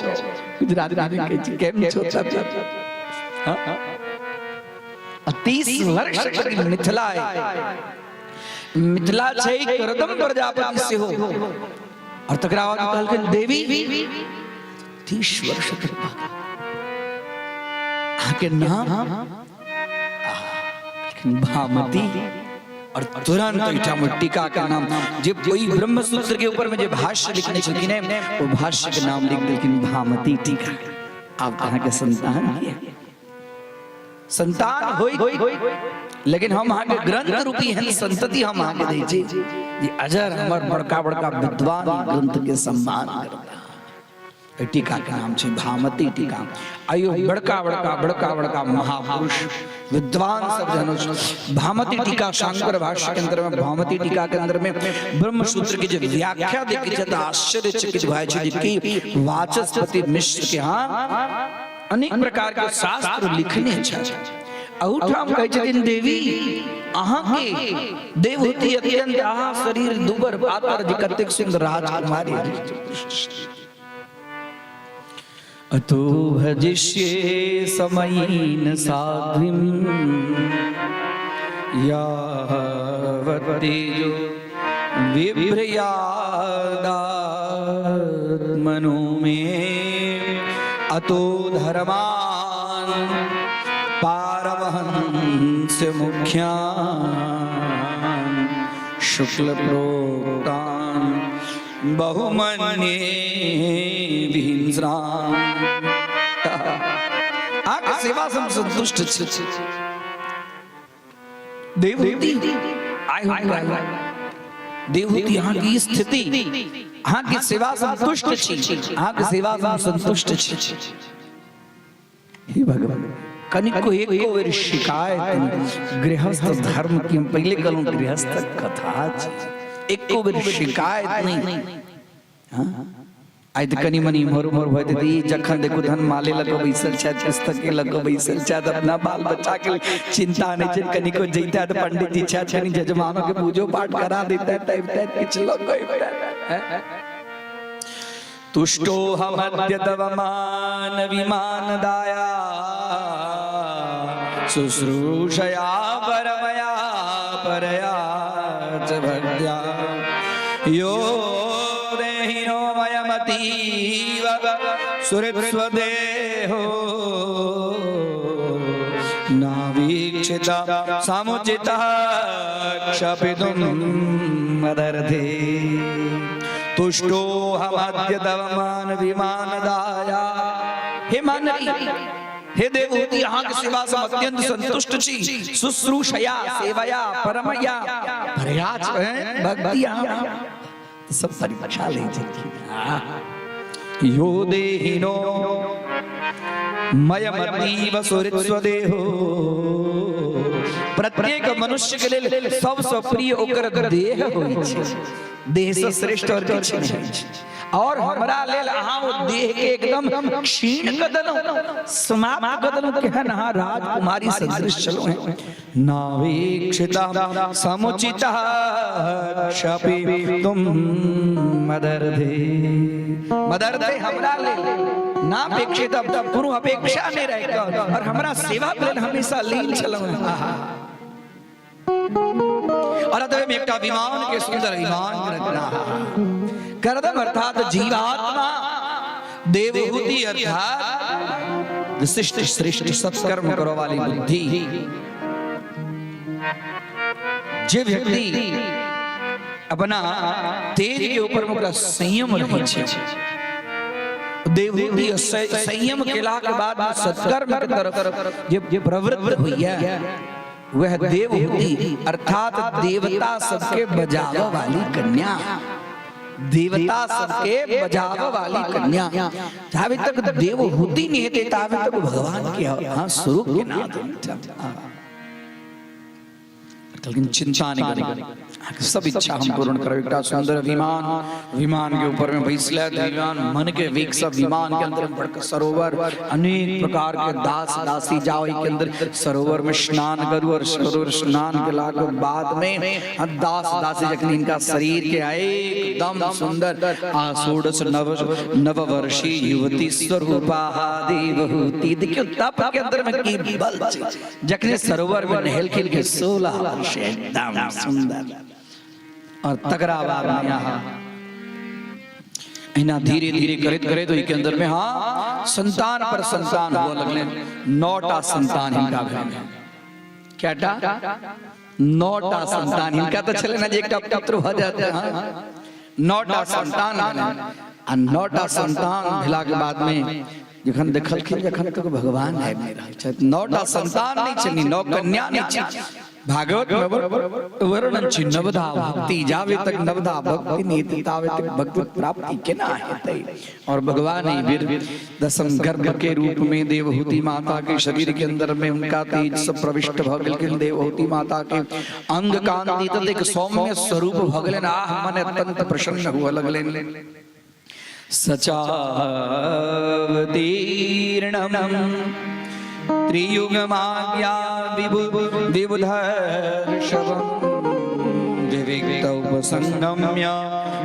गुजराती में कहै छै केम छो तब। 30 वर्ष तक मिथिला है, मिथिला छै करदम प्रजापति सेहो। और तकरा बाद कहलखिन देवी, 30 वर्ष तक अहाँके नाम? भामती। और तुरंत ओहिठाम टीका के नाम जे ओहि ब्रह्मसूत्र के ऊपर में जे भाष्य लिखने छलखिन हैं, वो भाष्य के नाम लिख देलखिन भामती टीका। आब अहाँ के संतान किया संतान होई, लेकिन हम अहाँ के ग्रंथ रूपी एहन संतति हम अहाँ के दै छी जे अजर हमर बड़का बड़का विद्वान ग्रंथ के सम्मान करता। एहि टीका के नाम छै भामती टीका। आइयो बड़का बड़का बड़का बड़का महापुरुष विद्वान सब जन भामती टीका शांकर भाष्य के अंदर में, भामती टीका के अंदर में ब्रह्मसूत्र की जे व्याख्या देखै छै तऽ आश्चर्यचकित भए छै जे कि वाचस्पति मिश्र के यहाँ अनेक प्रकार के शास्त्र लिखने छथि। अहुठाम कहै छथिन देवी अहाँ के देवहूति अत्यंत अहाँ शरीर दुबर पातर जे कतेक सुंदर राजकुमारी। अतो भजिष्ये समयीन साध्वीं यावत्तेजो विभ्रयादात्मनो मे अतो धर्मान पारमहंस मुख्यान शुक्ल प्रोक्तान बहुमन्ये विहिंस्रान। अहाँके सेवा से हम संतुष्ट छी। देवहूति आइ हुनका देवहूति अहाँ की स्थिति, अहाँ के सेवा संतुष्ट छी, अहाँ के सेवा से संतुष्ट छी। हे भगवान, कनिको एको बेर शिकायत नहि। गृहस्थ धर्म की हम पहिले कहलहुँ गृहस्थ कथा छै, एको बेर शिकायत नहीं। हाँ? आइ तऽ कनि मनि इम्हर उम्हर भऽ जेतै, ई जखन देखू धन माले लऽ कऽ बैसल छथि, पुस्तके लऽ कऽ बैसल छथि, अपना बाल बच्चाके चिन्ता नहि छनि, कनिको जैता तऽ पंडित जी छथि, कनि जजमानोके पूजो पाठ करा देता, तबिता किछु लऽ कऽ अबिता। तुष्टो हमद्य तव मान विमान दाया शुश्रूषया परमया परया च भक्त्या यो देहिनो मयमतीव सुहृत्स्वदेहो नावीक्षिता समुचितः क्षपितुं मदर्थे तुष्टो हमद्य तव मान विमान दाया। हे मानवी, हे देवहूति, अहाँ के सेवा से अत्यंत संतुष्ट छी। शुश्रूषया सेवया परमया परयाच भक्ति अहाँ सब परीक्षा लै छथिन। यो देहिनो मयमतीव सुहृत्स्वदेहो। प्रत्येक मनुष्य के लेल सबसँ प्रिय ओकर देह होइ छै, देह से श्रेष्ठ और किछु नहि होइ छै। और हमरा लेल अहाँ ओ देह के एकदम क्षीण क देलहुँ, समाप्त क देलहुँ। केहन अहाँ राजकुमारी सदृश छलहुँ हैं। नावीक्षिता समुचिता क्षपितुम मदर्धे। मदर्धे हमरा लेल नापेक्षित, कोनो अपेक्षा नहि राखि कऽ और हमरा सेवा लेल हमेशा लीन छलहुँ हैं। आहा। और अतः में एकटा विमान के सुंदर विमान के रचना करदम अर्थात जीवात्मा देवहूति अर्थात विशिष्ट श्रेष्ठ सत्कर्म करो वाली बुद्धि। जे व्यक्ति अपना तेज के ऊपर में ओकरा संयम रहै छै, देवहूति संयम केला के बाद सत्कर्म के तरफ जे प्रवृत्त होइया वह देवहूति अर्थात देवता सबके बजावे वाली कन्या, देवता सबके बजावे वाली कन्या। जाबे तक देवहूति नहीं हेतै ताबे तक भगवान के हाँ स्वरूप के नाम। लेकिन चिंता नहीं करी, सब इच्छा हम पूर्ण करब। एकटा सुंदर विमान, विमान के ऊपर में बैसले, विमान मन के वेग सब विमान के अंदर बड़का सरोवर, अनेक प्रकार के दास दासी जाओ के अंदर सरोवर में स्नान करू। और सरोवर स्नान के के बाद में दास दासी जखन इनका शरीर के आए एकदम सुंदर आषोडश नव नववर्षी युवती स्वरूपा देवहूति। देखियो तप के अंदर में की बल छै, जखने सरोवर में नहेलखिन के 16 वर्ष एकदम सुंदर। और तकरा बाद में यहाँ एना धीरे धीरे करैत करैत ओहि के अंदर में हाँ संतान पर संतान हुआ लगले। 9टा संतान हिनका भेल। कैटा? 9टा संतान हिनका तऽ छलनि जे एकटा पुत्र भऽ जायत। हँ, 9टा संतान भेलनि आ 9टा संतान भेलाके बादमे जखन देखलखिन जखन तक भगवान आबि नहि रहल छथि, 9टा संतान नहि छनि, 9 कन्या नहि छै। भागवत में वर्णन छै नवधा भक्ति, जावे तक नवधा भक्ति नहीं हेतै तावे तक भगवत प्राप्ति केना हेतै। और भगवान ही फिर दसम गर्भ के रूप में देवहूति माता के शरीर के अंदर में उनका तेज सब प्रविष्ट भ गेलखिन। देवहूति माता के अंग कांति ततेक सौम्य स्वरूप भ गेलनि, आह मन अत्यंत प्रसन्न हुअ लगलनि। सचावतीर्णम त्रियुगमाज्ञा विबुधर्षभं विविक्तौपसंगम्य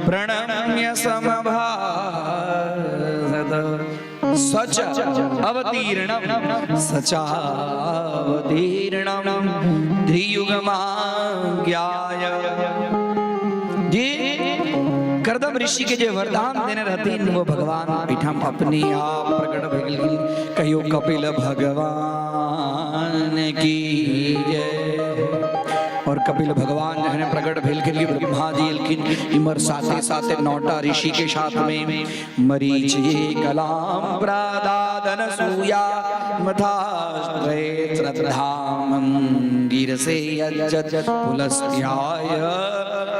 प्रणम्य समभासत। सच अवतीर्णम सचावतीर्णम त्रियुगमाज्ञाय। जे करदम ऋषि के जे वरदान देने रहथिन वो भगवान एहिठाम अपने आप प्रकट भऽ गेलखिन। कहियो कपिल भगवान की जय। और कपिल भगवान जखन प्रकट भेलखिन कि ब्रह्मा जी एलखिन इम्हर साथे साथे 9टा ऋषि के साथ में। मरीचि कलाम प्रादादन सूया श्रद्धामंगिरसे यज्जत पुलस्त्याय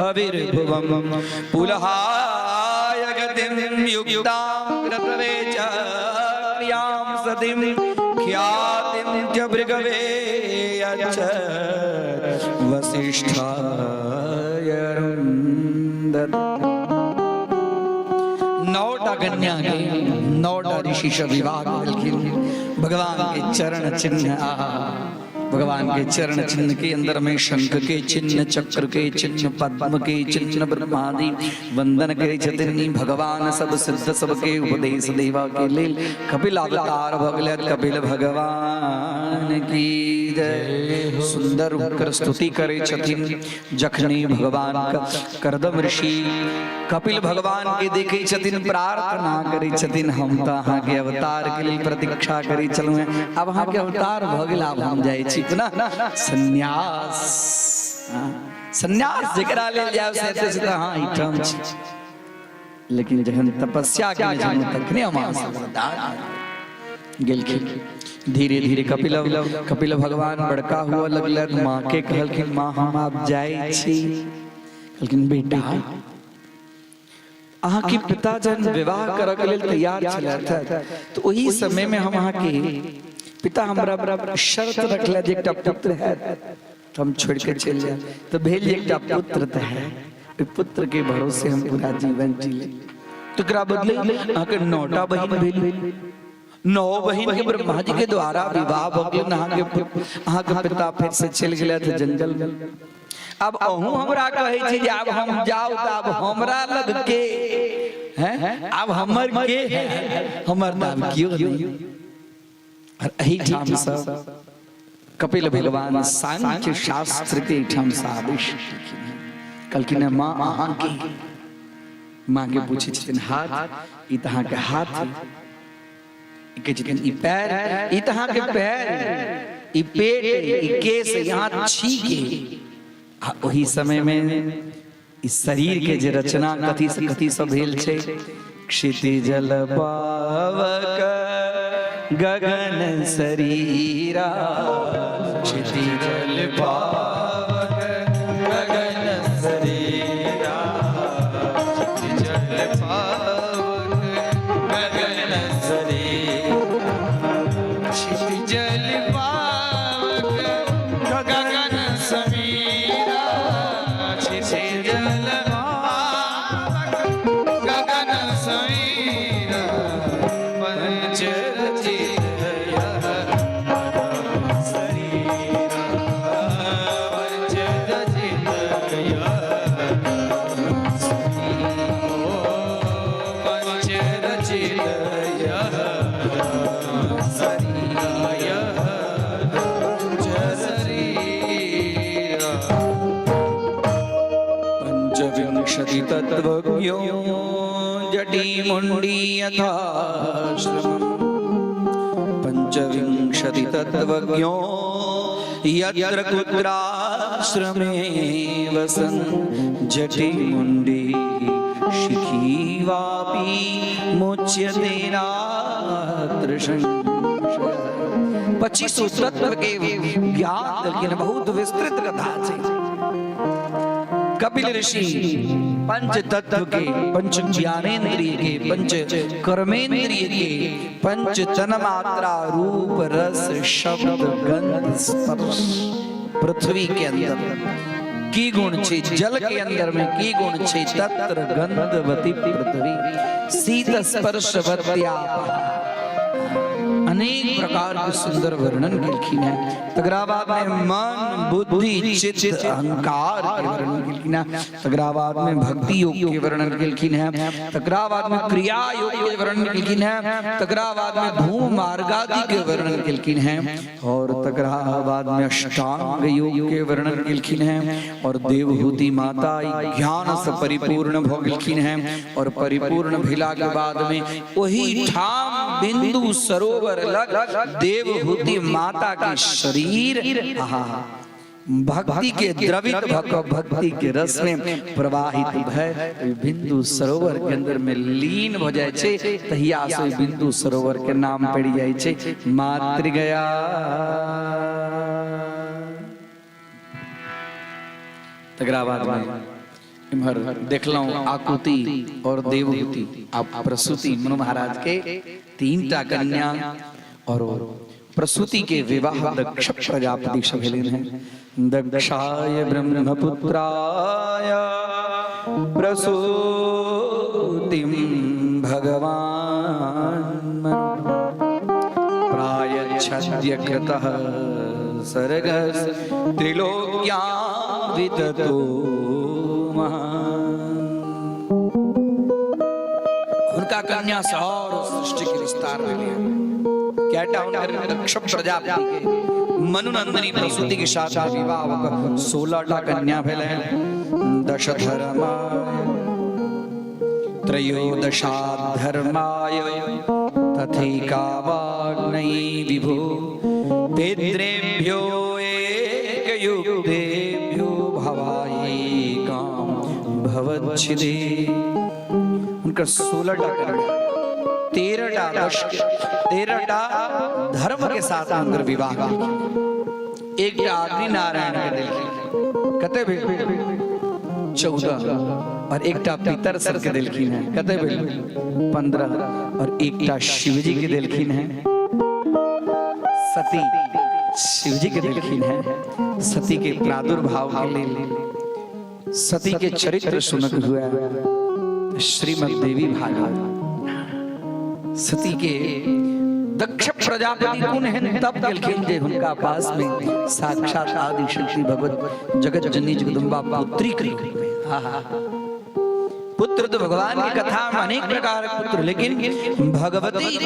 हविर्भुवम पुलहाय गतिं युक्तां क्रतवे च क्रियां सतिं ख्यातिं च भृगवे यच्च वसिष्ठाय अरुन्धत। 9टा कन्या के 9टा ऋषि से विवाह केलखिन। भगवान के चरण चिन्ह, आहा, भगवान के चरण चिन्ह के अंदर में शंख के चिन्ह, चक्र के चिन्ह, पद्म के चिन्ह, ब्रह्मादि वंदन करे छथिन। भगवान सब सिद्ध सबके उपदेश देवा के लेल कपिल अवतार भऽ गेलथि। कपिल भगवान की जय। सुंदर हुनकर स्तुति करे छथिन। जखने भगवान करदम ऋषि कपिल भगवान के देखे छथिन, प्रार्थना करे छथिन, हम तऽ अहाँके अवतार के लेल प्रतीक्षा करे छलहुँ हेँ, आब अहाँके अवतार भऽ गेल, आब हम जाइ छी पुनः संन्यास। संन्यास जकरा लेल जायब से एतऽ से तऽ अहाँ एहिठाम छी, लेकिन जखन तपस्या केने छलहुँ तखने हम अहाँ से वरदान गेलखिन। धीरे धीरे कपिल कपिल भगवान बड़का हुआ लगलथि। माँ के कहलखिन, माँ हम आब जाइ छी। कहलखिन, बेटा अहाँके पिता जहन विवाह करऽ के लेल तैयार छलथि तऽ ओहि समय में हम अहाँके पिता हमरा शर्त रखले जे एकटा पुत्र हैत तऽ हम छोड़ि के चलि जायब। तऽ भेल जे एकटा पुत्र तऽ है, ओहि पुत्र के भरोसे हम पूरा जीवन जी लेब। तकरा बदले अहाँके 9टा बहिन भेल, 9 बहिन के ब्रह्मा जी के द्वारा विवाह भऽ गेल। अहाँके पिता फेर से चलि गेलथि जंगल में। अब अहूँ हमरा कहै छी जे आब हम जाउ, तऽ आब हमरा लग के हैं, आब हमर के है, हमर तऽ आब केओ नहीं। और एहिठाम सँ कपिल भगवान सांख्य शास्त्र के एहिठाम सँ आदेश केलखिन। कहलखिन, माँ अहाँके, माँ के पूछै छथिन हाथ, ई तऽ अहाँके हाथ, ई कहै छथिन ई पैर, ई तऽ अहाँके पैर, ई पेट, ई केश, यहाँ छी के। आ ओहि समय में ई शरीर के जे रचना कथी से कथी सब भेल छै। क्षिति जल पावक गगन शरीरा, क्षिति जल पावक गगन शरीरा, क्षिति जल पावक गगन शरीरा, क्षिति जल पावक गगन समीरा, क्षिति जल पावक गगन समीरा, पंचरचित यह शरीरा, पंचरचित यह पंचरचित यह शरीरा, शरीरा। पंचविंशति तत्वज्ञो जटी मुंडी यथाश्रमम्, पंचविंशति तत्वज्ञो यत्र कुत्राश्रमे वसन् जटिमुण्डी शिखीवापि मुच्यते नात्र संशयः। 25 तत्व के ज्ञान देलखिन, बहुत विस्तृत कथा छै। कपिल ऋषि पंच तत्व के, पंच ज्ञानेन्द्रिय के, पंच कर्मेंद्रिय के, पंच तन्मात्रा रूप रस शब्द गंध स्पर्श, पृथ्वी के अंदर की गुण छे, जल के अंदर में की गुण छे, तत्र गंधवती पृथ्वी शीत स्पर्शवत्यापः, अनेक प्रकार के सुंदर वर्णन केलखिन है। तकरा बाद में मन बुद्धि चित्त अहंकार के वर्णन केलखिन है। तकरा बाद में भक्ति योग के वर्णन केलखिन है। तकरा बाद में क्रिया योग के वर्णन केलखिन है। तकरा बाद में धूम मार्गादि के वर्णन केलखिन है और तकरा बाद में अष्टांग योग के वर्णन केलखिन है और देवहूति माता ज्ञान से परिपूर्ण भ गेलखिन है और परिपूर्ण भेला के बाद में वही ठाम बिंदु सरोवर लग देवहूति माता के शरीर आहा भक्ति के द्रवित भक भक्ति के रस में प्रवाहित भय बिंदु सरोवर के अंदर में लीन भ जाय छै। तहिया से बिंदु सरोवर के नाम पड़ि जाय छै मातृगया। तकरा बाद में इम्हर देखलहुँ आकुति और देवहूति आ प्रसूति, मनु महाराज के 3 टा कन्या और प्रसूति के विवाह दक्ष प्रजापति से भेलनि हैं। दक्षाय ब्रह्मपुत्राय प्रसूतिं भगवान मनु प्रायच्छद्य कृतः सर्गस् त्रिलोक्यां विततो महान्। हुनका कन्या से और सृष्टि के विस्तार भेलै। कैटा हुनकर दक्ष प्रजापति के मनुनंदिनी प्रसूति के साथ विवाह भ 16 टा कन्या भेलै। दशधर्माय त्रयोदशाधर्माय तथैकावाग्नये विभो पितृभ्यो एकयुक्तेभ्यो भवायैकां भवच्छिदे। हुनकर 16 टा कन्या, 13 टा दश, 13 टा धर्म के साथ हुनकर विवाह केलखिन। एकटा अग्नि नारायण के देलखिन, कते भेल? 14। और एकटा पितर सर के देलखिन है, कते भेल? 15। और एकटा शिवजी के देलखिन है, सती शिवजी के देलखिन है। सती के प्रादुर्भाव के लेल सती के चरित्र सुनक हुआ श्रीमद देवी भागवत। सती के दक्ष प्रजापति कोन एहन तप केलखिन जे हुनका पास में साक्षात आदि शक्ति भगवत जगत जननी जगदम्बा पुत्री के रूप में। हा हा, पुत्र तो भगवान की कथा में अनेक प्रकार के पुत्र, लेकिन भगवती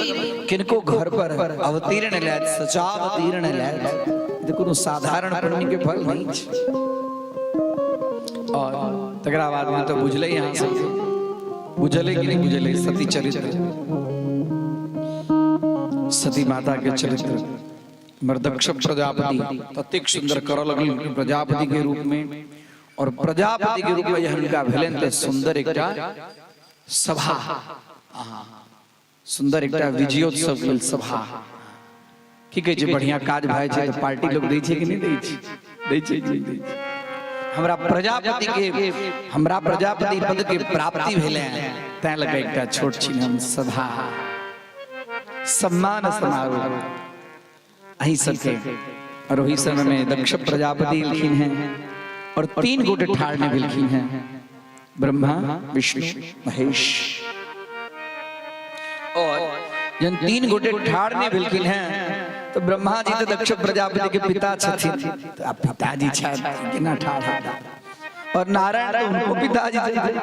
किनको घर पर अवतीर्ण लैत, सचावतीर्ण लैत, तऽ कोनो साधारण पुण्य के फल नहीं छै। और तकरा बाद में तो बुझले यहाँ सब बुझले कि नहीं बुझले? सती चरित्र, सती माता के चरित्र। मर्दक्ष प्रजापति ततेक सुंदर करऽ लगल प्रजापति के रूप में और प्रजापति के रूप में जहन हुनका भेलनि तऽ सुंदर एकटा सभा, आहा, सुंदर एकटा विजयोत्सव भेल सभा। की कहै छै, बढ़िया काज भए छै तऽ पार्टी लोग दै छै कि नहि दै छै? दै छै कि नहि दै छै? हमरा प्रजापति के, हमरा प्रजापति पद के प्राप्ति भेलै, तैं लग एकटा छोट छिन हम सभा, सम्मान समारोह अहीं सबके। और वही समय में दक्ष प्रजापति एलखिन हैं और 3 गोटे ठाढ़ ने भेलखिन हैं, ब्रह्मा विष्णु महेश। और जन 3 गोटे ठाढ़ ने भेलखिन हैं तो ब्रह्मा जी तो दक्ष प्रजापति के पिता छथिन, तो अब पिताजी छथि केना ठाढ़ हेता? और नारायण तो उनको पिताजी छथिन,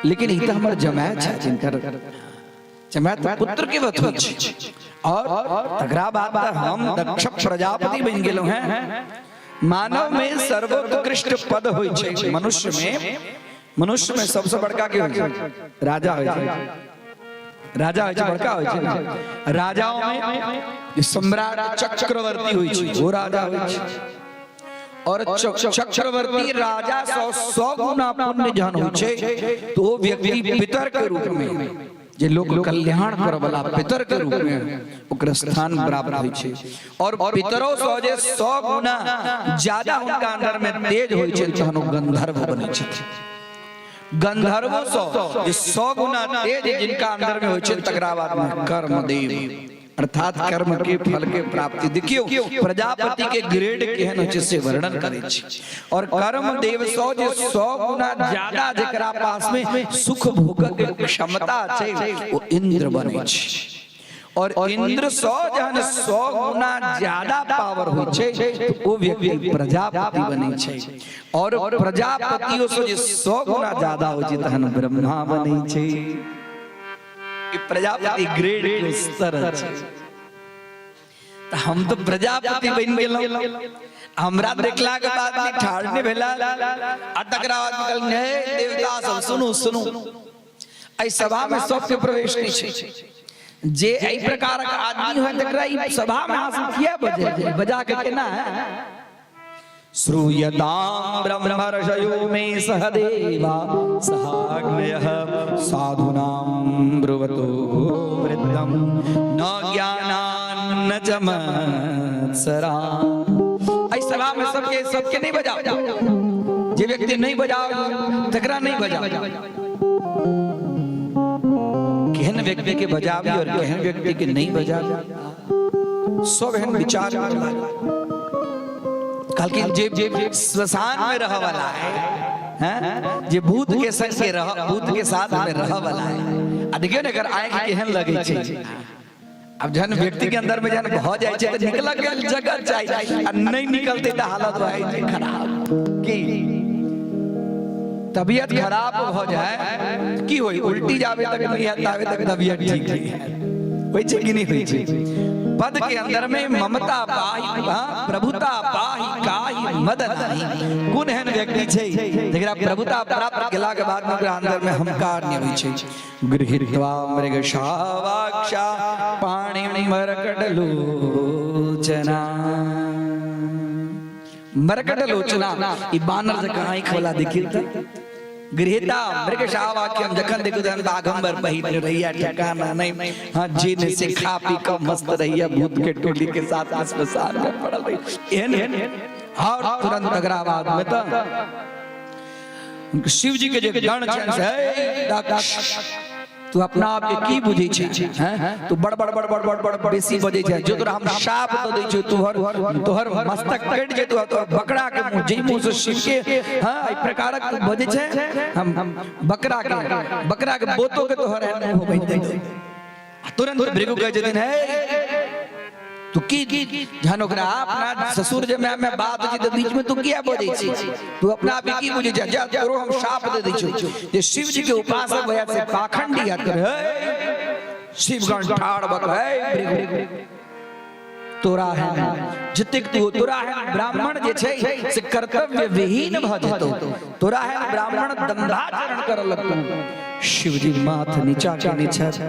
लेकिन ई तो हमर जमाय छथि, जिनकर जमाय तो पुत्र के वत होइ छै। और तकरा बाद तऽ हम दक्ष प्रजापति बनि गेलहुँ हैं। मानव में सर्वोत्कृष्ट पद होइ छै, मनुष्य में सबसे बड़का के होइ छै? राजा होइ छै। राजा होइ छै, बड़का होइ छै ने। राजाओं में जे सम्राट चक्रवर्ती होइ छै ओ राजा होइ छै। और चक्रवर्ती राजा सौ सौ गुना पुण्य जहन होइ छै तो ओ व्यक्ति पितर के रूप में, जे लोक कल्याण करऽ वाला पितर के रूप में ओकर स्थान प्राप्त होइ छै। और पितरो सौ जे 100 गुना ज्यादा हुनका अंदर में तेज होइ छै तहन ओ गंधर्व बनै छथिन। गंधर्वो सौ जे 100 गुना तेज जिनका अंदर में होइ छै तकरा बाद में कर्मदेव, अर्थात कर्म के फल के प्राप्ति। देखियो प्रजापति के ग्रेड केहन होइ छै से वर्णन करै छै। और कर्म देव सौ जे 100 गुना ज्यादा जेकरा पास में सुख भोग के क्षमता छै ओ इंद्र बनै छै। और इंद्र सौ जहन 100 गुना ज्यादा पावर होइ छै तो ओ व्यक्ति प्रजापति बनै छै। और प्रजापतियो सौ जे 100 गुना ज्यादा होइ छै तहन ब्रह्मा बनै छै। ई प्रजापति ग्रेड के स्तर छै। तऽ हम तऽ प्रजापति बनि गेलहुँ, हमरा देखला के बाद में ठाढ़ नहि भेला। आ तकरा बाद में कहलखिन, हे देवता सब सुनू सुनू, एहि सभा में सबके प्रवेश नहि छै। जे एहि प्रकारक आदमी होय तकरा ई सभा में अहाँ सब किया बजे बजा के केना है? श्रूयतां ब्रह्मर्षयो मे सह देवा सहाग्नयः साधूनां ब्रुवतो वृद्धं न ज्ञानान् न च मत्सरा। एहि सभा में सबके सबके नहीं बजाओ, जे व्यक्ति नहीं बजाओ तकरा नहीं बजाओ। केहन व्यक्ति के बजाबी और केहन व्यक्ति के नहीं बजाबी, सब एहन विचार कहलखिन। जे श्मशान में रह वाला है, हैं, जे भूत के संग के रह, भूत के साथ में रह वाला है। आ देखियो ने एकर आंखि केहन लगै छै। आब जहन व्यक्ति के अंदर में जहन भ जाइ छै तऽ निकलऽ के जगह चाही, आ नहीं निकलते तऽ हालत भऽ जाइ छै खराब। की तबियत खराब भ जाए की होई? उल्टी जावे तक नहीं है तावे तक तबियत ठीक नहीं है। होइ छै कि नहीं होइ छै? पद के अंदर में ममता पाही, हाँ, प्रभुता पाही काही मद नाही। कोन एहन व्यक्ति छै जकरा प्रभुता प्राप्त केला के बाद में ओकरा अंदर में हंकार नहीं होइ छै? गृहीत्वा मृगशावाक्षा पाणि मरकटलोचना। मरकट लोचना, ई बानर जकाँ आँखि वाला देखियौ तऽ। गृहीता मृगशावाक्यम, जखन देखू तखन बाघम्बर पहिरने रहिया, ठिकाना नहीं, हाँ, जे ने से खा पी कऽ मस्त रहिया, भूत के टोली के साथ श्मशान में पड़ल रही एहन। और तुरंत तकरा बाद में तऽ शिव जी के जे गण छनि से, हे दक्ष, तू अपना आप के की बुझै छै हैं? तू बड़ बड़ बड़ बड़ बड़ बड़ बेसी बजै छै। जो तोरा हम शाप दऽ दै छियौ, तोहर तोहर मस्तक कटि जेतौ, तोहर बकरा के मुंह, जै मुंह से शिव के, हाँ, एहि प्रकारक तू बजै छै, हम बकरा के बोतो के तोहर एहन मुंह बनि जेतौ। आ तुरंत भृगु कहै छथिन, हे तू की जहन ओकरा अपना ससुर जे माय में बात होइ छै तऽ बीच में तू किया बजै छी? तू अपना आप के की बुझै छै? जा, तोरो हम शाप दे दै छियौ जे शिव जी के उपासक भैया से पाखंडी याद कर। हे शिवगण ठाढ़ भऽ कऽ, हे भृगु, तोरा है जतेक तू, तोरा है ब्राह्मण जे छै से कर्तव्य विहीन भऽ जेतौ, तोरा है ब्राह्मण दंभाचरण करऽ लगतौ। शिवजी माथ नीचा केने छथि।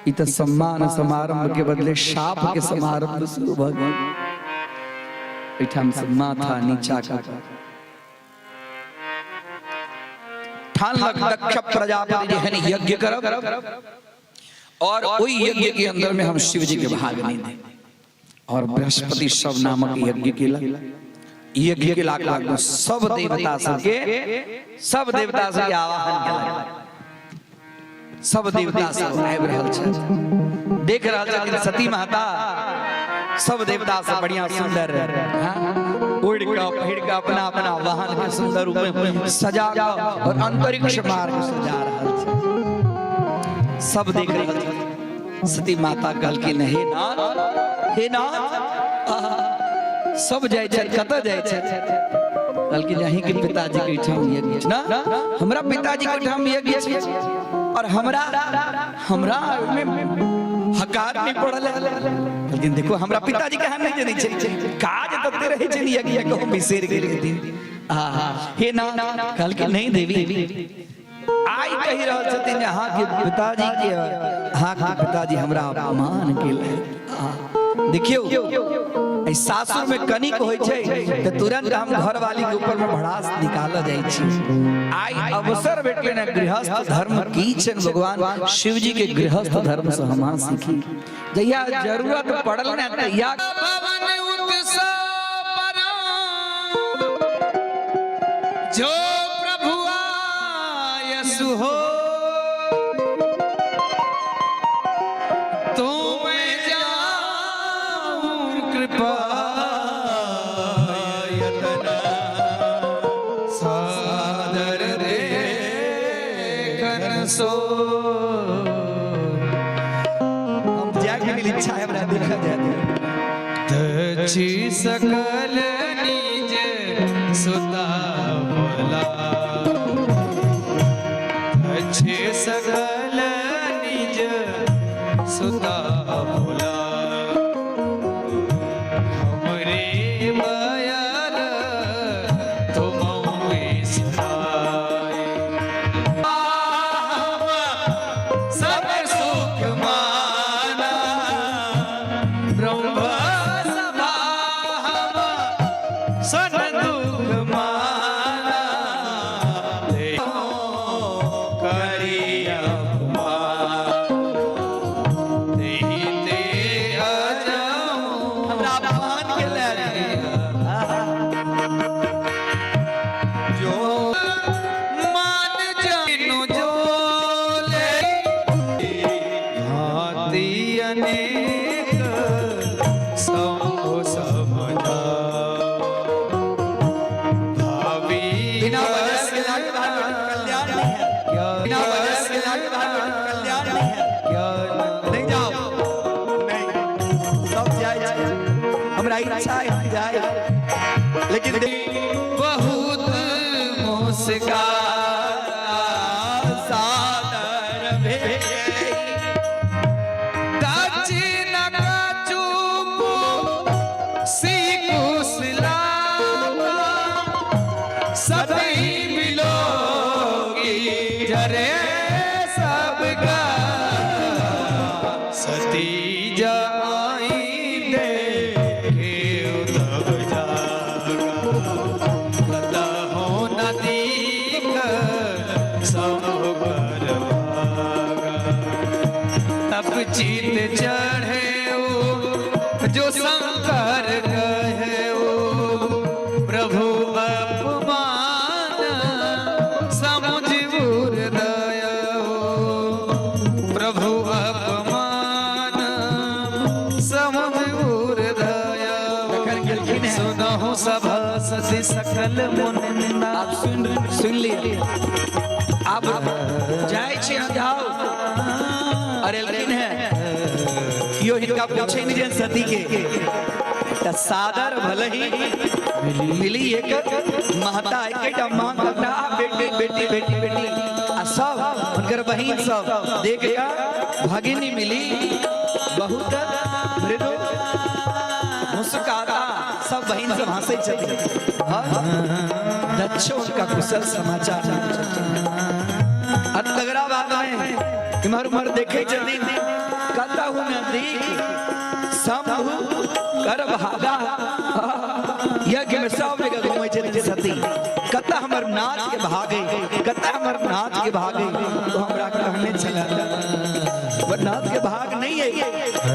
ई तऽ सम्मान समारंभ के बदले शाप के समारंभ शुरू भऽ गेल। एहिठाम से माथा नीचा कऽ ठानलक दक्ष प्रजापति जेहन यज्ञ करब और ओहि यज्ञ के अंदर में हम शिव जी के भाग नहीं देब। और बृहस्पति सब नामक यज्ञ केलक। यज्ञ केलाक बाद में सब देवता सबके आवाहन केलक। सब देवता सब आबि रहल छथि, देख रहल छथिन सती माता। सब देवता सब बढ़िया सुंदर, हाँ, उड़ कऽ पहिर कऽ अपना अपना वाहन के सुंदर रूप में सजा कऽ और अंतरिक्ष मार्ग से जा रहल छै। सब देख रहल छथिन। सती माता कहलखिन, हे नाथ, हे नाथ, आहा, सब जाइ छथि, कतऽ जाइ छथि? कहलखिन, अहीं के पिताजी के ठाम यज्ञ छै ना? हमरा पिताजी के ठाम यज्ञ छै और हमरा हमरा ओहिमे हकार नहि पड़ल है। कहलखिन, देखो, हमरा पिताजी के अहाँ नहि जनै छै, काज तते रहै छै ने यज्ञ के, हम बिसरि गेल हेथिन। आहा, हे नाथ। कहलखिन, नहीं देवी। आइ कहि रहल छथिन जे अहाँके पिताजी के अहाँके पिताजी हमरा अपमान केलथि। देखियौ, एहि सासुर में कनिक होइ छै तऽ तुरंत हम घरवाली के ऊपर में भड़ास निकालऽ जाइ छी। आइ अवसर भेटलै ने, गृहस्थ धर्म की छनि, भगवान शिवजी के गृहस्थ धर्म से हम अहाँ सीखी। जहिया जरूरत पड़ल ने तहिया भवन उत्सव परा जो प्रभु आयसु हो तो मैं जाऊं कृपा सादर देखन सो। हम जाय के लेल इच्छा है हमरा, देखा जाय। दछि सकल निज सुता बोला, दछि सकल निज सुता बोला, हमरे बयर तुम बिसराए। सब सुख माना ब्रह्म सभा हम सन दुख माना, करी अपमान ते अजाऊं। हमरा अपमान केलथि। जो मान जानु जोले भांति अनेक शंभु समझा भावी। बिना वजह के लाख बार कल्याण नहीं है, बिना वजह के लाख बार कल्याण नहीं है। नहीं जाओ, नहीं, सब जाए छै, हमरा इच्छा है हम जाए, लेकिन बहुत मुस्कान सादर भेल दक्षिण चुप सी कुशलाता, सभी मिलोगी जरे सबका सती जाई देखे तब जागा, कतहु नदी सब कर भागा। तब चित चढ़े जो शंकर कहे प्रभु अपमान समुझ हृदय, प्रभु अपमान समुझ हृदय। जखन गेलखिन हैं। सुनहु सभा सति सकल मुनिंदा। आप सुन सुन लिअ, आब जाइ छी हम, जाओ। अरे एलखिन है, केओ हिनका पूछे नहीं जे सती के त सादर भले ही मिली एक महता एकेटा मां कहता बेटी बेटी बेटी बेटी आ सब हुनकर बहिन सब देख के भगिनी मिली बहुत मृदु मुस्काता, सब बहिन सब हंसै छथिन। हाँ, दक्षो उनका कुशल समाचार नहीं पूछथिन। आ तगड़ा बात में इम्हर उम्हर देखे छथिन, कतहु न देख शंभु कर भागा। यज्ञ में सब जगह घूमै छथिन सती, कतऽ हमर नाथ के भागे, कतऽ हमर नाथ के भागे। तो हमरा कहने छला पर नाथ के भाग नहीं है।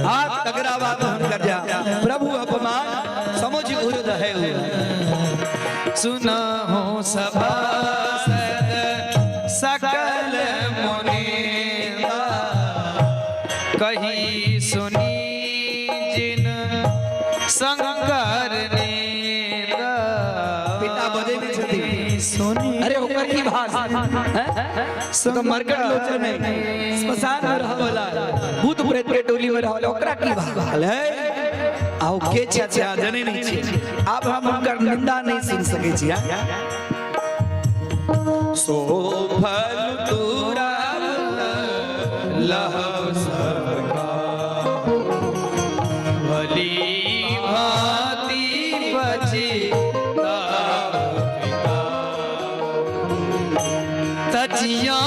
आ तगड़ा बात हुनकर जा प्रभु अपमान समझ उर्द है। सुनहु सभासद सकल मुनिंदा, कही सुनी जिन शंकर निंदा। पिता बजै नहि छथिन। सुनी। अरे ओकर की भाग हैं? तो मरकट लोचन है, श्मशान में रहऽ वाला, भूत प्रेत के टोली में रहऽ वाला, ओकरा की भाग है? आओ के छै छै जने नहीं छी। आब हम हुनकर निंदा नहीं सुन सकै छी। हाँ? सो फल तुरा लहब सबका, भली भांति बची पिता तजिया।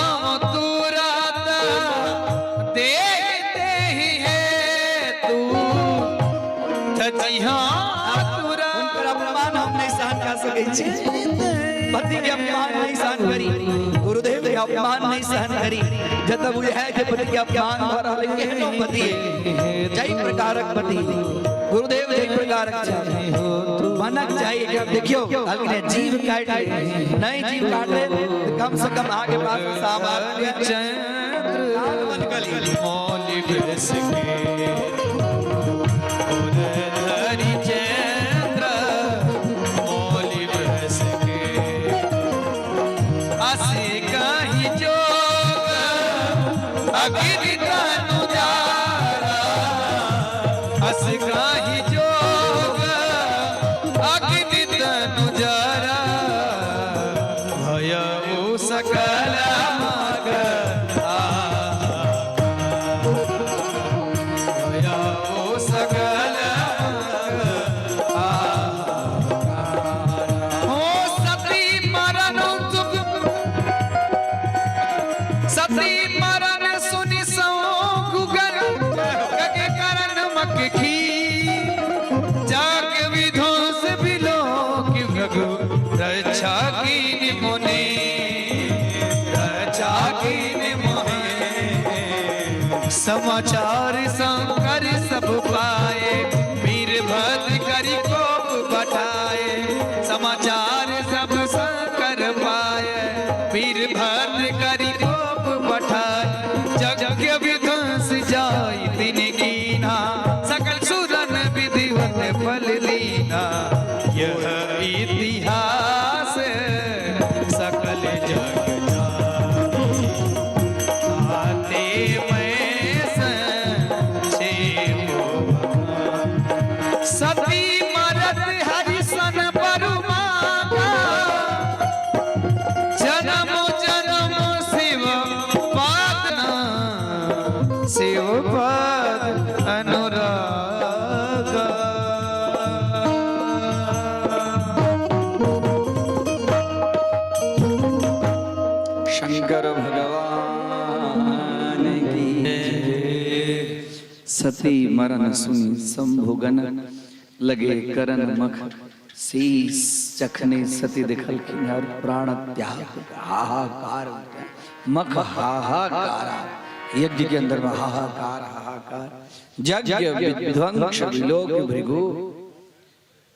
हुनकर अपमान हम नहीं सहन कर सकै छी। पति के अपमान नहीं सहन करी, गुरुदेव के अपमान नहीं सहन करी। जतऽ बुझाय जे पति के अपमान भऽ रहल है, केहनो पति है, जाहि प्रकारक पति, गुरुदेव जाहि प्रकारक छै, मनक चाही कि अब देखियो कहलखिन जीव काटि ले, नहीं जीव काटे तऽ कम से कम अहाँके पास सामान मौली बेस के धरि चंद्र मौली बेस के असी कहीं जोग अग्नि तनु जारा, अस कहीं जोग अग्नि तनु जारा, भय सकल मग सकल। हो सती मरण सुख, सती मरण सुनि सौ गुगर कके करण मखी, जाग विध्वंस बिलोक भृगु रक्षा कीन मुनि, रक्षा कीन मुनि। समाचार शंकर सब पाए, वीरभद्र करि कोप बढ़ाए। समाचार सब शंकर पाए, वीरभद्र करि कोप बढ़ाए। यज्ञ विध्वंस जाय तिन कीना, सकल सुरन विधिवत फल दीना। यह इतिहास सकल जग जानी, आते मैं संक्षेप। सती मरत हरिसन बरु मांगा, जन्म जन्म शिव पाद, शिव पद अनुराग। शंकर भगवान की जय। सती मरण सुनि शंभुगन लगे करन मख शीश। जखने सती देखलखिन और प्राण त्याग, हाहाकार, मख हाहाकार, यज्ञ के अंदर में हाहाकार हाहाकार। यज्ञ विध्वंस विलोक भृगु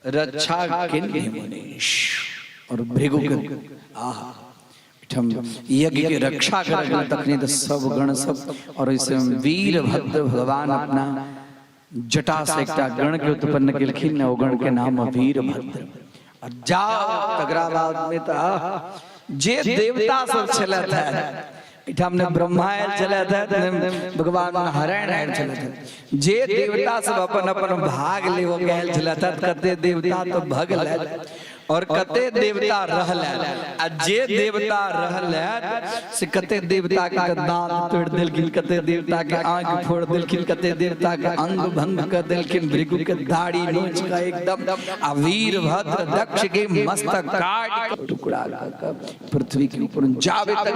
रक्षा किन्ह मुनीश। और भृगु के आहा ठाम यज्ञ के रक्षा करे गेल तखने तऽ सब गण सब और ओहिसँ वीरभद्र भगवान अपना जटा से एकटा गण के उत्पन्न केलखिन ने, ओ गण के नाम वीरभद्र। और जाओ तकरा बाद में तऽ आह, जे देवता सब छलथि हे, एहिठाम ने ब्रह्मा आयल छलथि हे, ने भगवान नारायण आयल छलथि हे। जे देवता सब अपन अपन भाग लेबऽ के आयल छलथि हे, कते देवता तऽ भगलथि और कते देवता रहल, आ जे देवता रहल से कते देवता के दांत तोड़ देलखिन, कते देवता के आंख फोड़ देलखिन, कते देवता के अंग भंग कर देलखिन, भृगु के दाढ़ी नोच के एकदम, आ वीरभद्र दक्ष के मस्तक काट के टुकड़ा कर पृथ्वी के ऊपर जावे तक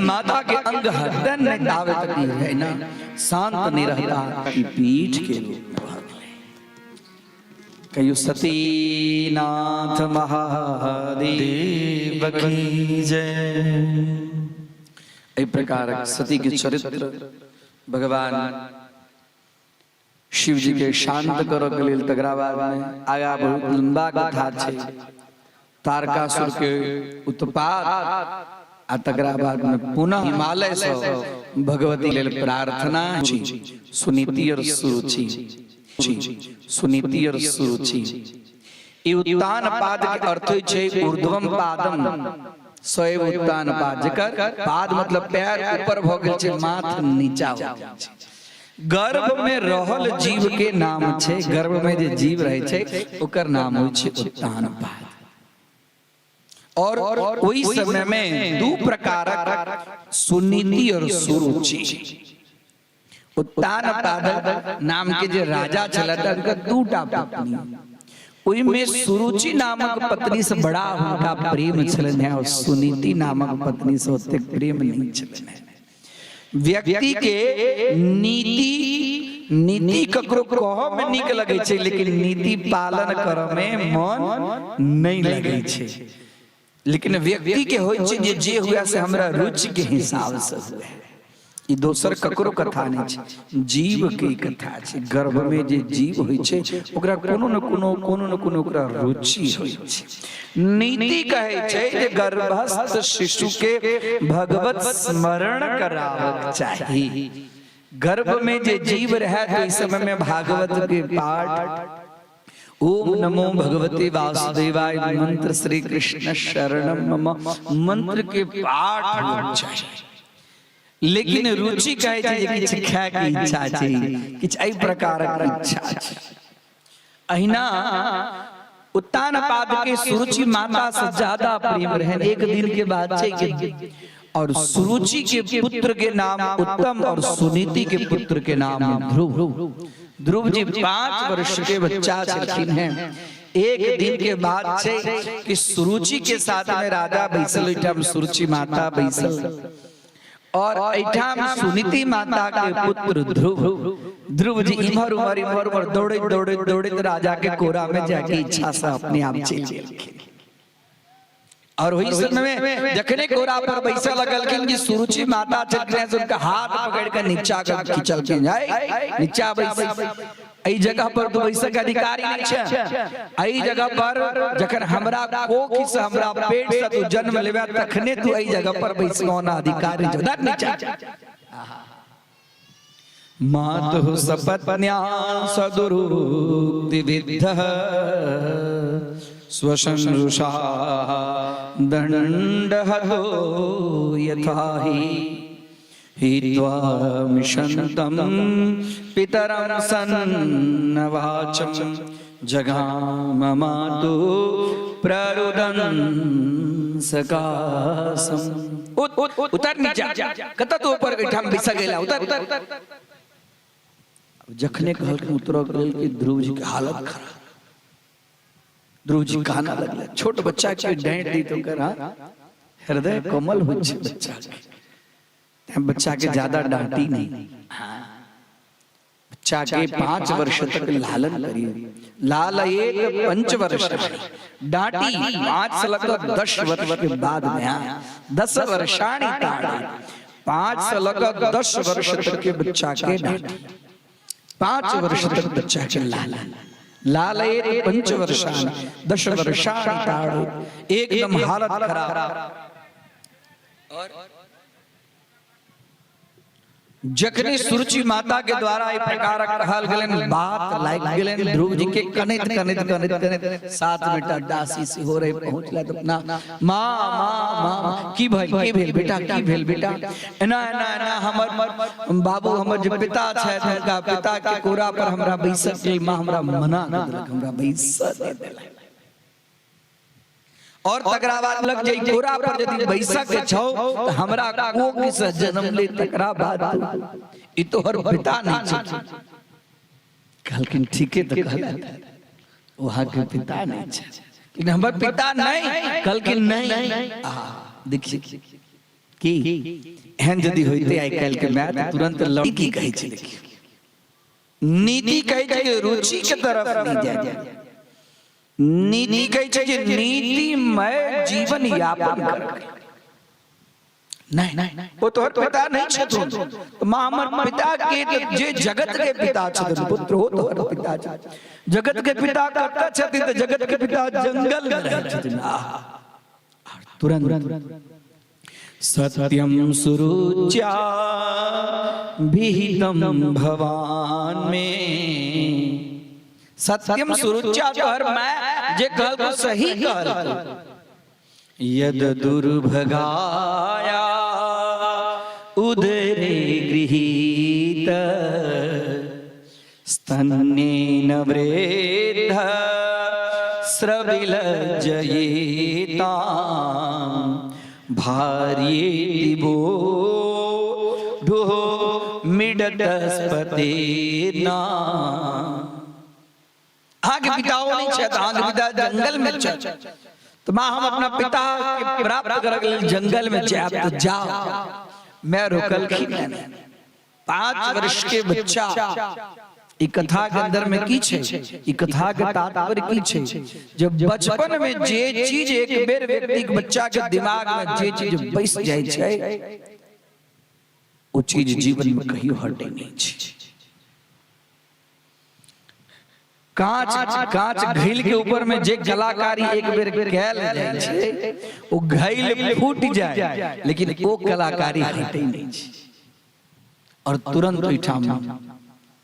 माता के अंग हटन नहीं तावे तक नहीं है ना शांत नहीं रहता कि पीठ के रूप में भऽ गेलै। कहियो सतीनाथ महादेव की जय। एहि प्रकारक सती के चरित्र भगवान शिव जी के शांत करऽ के लेल। तकरा बाद में आगा बहुत लंबा कथा छै, तारकासुर के उत्पात, आ तकरा बाद में पुनः हिमालय से भगवती लेल प्रार्थना। सुनीति और सुरुचि, सुनीति और सुरुचि। ई उत्तान पाद के अर्थ होइ छै ऊर्ध्वम पादम सैव उत्तान पाद, जकर पाद मतलब पैर ऊपर भऽ गेल छै, माथ नीचा भऽ गेल छै। गर्भ में रहल जीव के नाम छै, गर्भ में जे जीव रहै छै ओकर नाम होइ छै उत्तान पाद। और ओहि समय में दू प्रकारक सुनीति और सुरुचि। उत्तान पाद नाम के जे राजा छलथि, हुनकर दूटा पत्नी, ओहिमे सुरुचि नामक पत्नी से बड़ा हुनका प्रेम छलनि और सुनीति नामक पत्नी से ओतेक प्रेम नहीं छलनि। व्यक्ति के नीति नीति ककरो कहऽ में नीक लगै छै, लेकिन नीति पालन करऽ में मन नहि लगै छै। लेकिन व्यक्ति के होइ छै जे जे हुए से हमरा रुचि के हिसाब से हुए। ई दोसर ककरो कथा नहि छै, जीव के कथा छै। गर्भ में जे जीव होइ छै ओकरा कोनो न कोनो कोनो न कोनो ओकरा रुचि होइ छै। नीति कहै छै जे गर्भस्थ शिशु के भगवत स्मरण कराबक चाही। गर्भ में जे जीव रहे तो इस समय में भागवत के पाठ, ओम नमो भगवते वासुदेवाय मंत्र, श्री कृष्ण शरणम मम मंत्र के पाठ होना चाहिए। लेकिन रुचि कहै छै जे किछु खाय के इच्छा छै, किछु एहि प्रकारक इच्छा छै। अहिना उत्तानपाद के सुरुचि माता से ज्यादा प्रेम रहन। एक दिन के बाद छै कि और सुरुचि के पुत्र के नाम उत्तम और सुनीति के पुत्र के नाम ध्रुव। ध्रुव जी 5 वर्ष के बच्चा छलखिन हैं। एक दिन के बाद छै कि सुरुचि के साथ में राजा बैसल, ओहिठाम सुरुचि माता बैसल और एठाम सुनीति माता के पुत्र ध्रुव। ध्रुव जी इम्हर उम्हर इम्हर उम्हर दौड़ैत दौड़ैत दौड़ैत राजा के कोरा में जाके इच्छा से अपने आप चलि गेलखिन। और वही समय में जखने कोरा पर बैसा लगलखिन कि सुरुचि माता छलखिन से उनका हाथ पकड़ के नीचा के खिंचलखिन, जाय नीचा बैस, एहि जगह पर तू बैसक के अधिकारी नहीं छै। एहि जगह पर जखन हमरा कोख से हमरा पेट से तू जन्म लेबे तखने तू एहि जगह पर बैसको ना अधिकारी छौ। धर नीचा। मातुः सपत्न्या सदुरुक्ति विद्धः स्वसंरुषा दण्डहतो यथा हि हित्वा मिषन्तं पितरं सन्नवाचं जगाम मातु प्ररुदन् सकासम। उतर नीचा, कतऽ तू ऊपर एहिठाम बैसा गेला, उतर। जखने कहलखिन उतरऽ के लेल कि ध्रुव जी के हालत खराब, ध्रुव जी काना लगले। छोट बच्चा के डांट दी तो ओकर हृदय कोमल होइ छै बच्चा के, तें बच्चा के ज्यादा डांटी नहीं। बच्चा के 5 वर्ष तक लालन करी, लाल एक पंच वर्ष, डांटी 5 से लगभग 10 वर्ष के बाद में, हाँ, 10 वर्षाणी ताड़ी, 5 से लगभग 10 वर्ष तक के बच्चा के डांटी, 5 वर्ष तक बच्चा के लालन, लाल एक पंच वर्षाणी 10 वर्षाणी ताड़ी, एकदम हालत खराब। जखने सुरुचि माता के द्वारा एहि प्रकार कहल गेलनि बात लागि गेलनि ध्रुव जी के, कनैत कनैत कनैत कनैत 7 बेटा दासी सेहो रहे पहुँचलथि अपना माँ माँ माँ की भेल, की भेल बेटा, की भेल बेटा, एना एना एना हमर बाबू हमर जे पिता छथि हुनका पिता के कोरा पर हमरा बैसक लेल माँ हमरा मना कऽ देलक, हमरा बैसऽ नहि देलक। और तकरा बाद लग जे कोरा पर यदि बैसक के छौ त हमरा कोख से जन्म ले तकरा बाद ई तोहर पिता नहीं छै। कहलखिन ठीके त कहलथि, वहाँ के पिता नहीं छै, लेकिन हमर पिता नहीं। कहलखिन नहीं। आ देखिए की एहन यदि होइते आइ काल्हि के माय त तुरंत लड़की कहै छै। देखिए नीति कहै छै कि रुचि के तरफ नहीं जाय, नीति कहै छै जे नीतिमय जीवन यापन कर। नहीं नहीं, वो तोहर पिता नहीं छथुन, तो माँ हमर पिता के जे जगत के पिता छथुन, पुत्र हो तोहर पिता छथुन। जगत के पिता कतऽ छथिन? तऽ जगत के पिता जंगल में रहै छथिन। आहा, तुरंत सत्यम सुरुच्या विहितम भवान में, सत्यम सुरुच्या तोहर मैं जे कहल को सही कहल। यद दुर्भगाया उदरे गृहीत स्तन्येन वृद्ध स्रविलज्जयेता भार्येति भो ढुः मिडतस्पतेर्ना। अहाँके पिताओ नहीं छथि, अहाँके पिता जंगल में छथि, तो माँ हम अपना पिता के प्राप्त करक लेल जंगल में जायब तो जाओ। मैं रोकलखिन नहीं। 5 वर्ष के बच्चा। ई कथा के अंदर में की छै? ई कथा के तात्पर्य की छै? जब बचपन में जे चीज एक बेर व्यक्ति के, बच्चा के दिमाग में जे चीज बैस जाइ छै, ओ चीज जीवन में कहियो हटै नहि छै। कांच कांच घैल के ऊपर में जे कलाकारी एक बेर कैल जाइ छै, ओ घैल फूट जाए, लेकिन ओ कलाकारी हटै नहि छै। और तुरंत ओहिठाम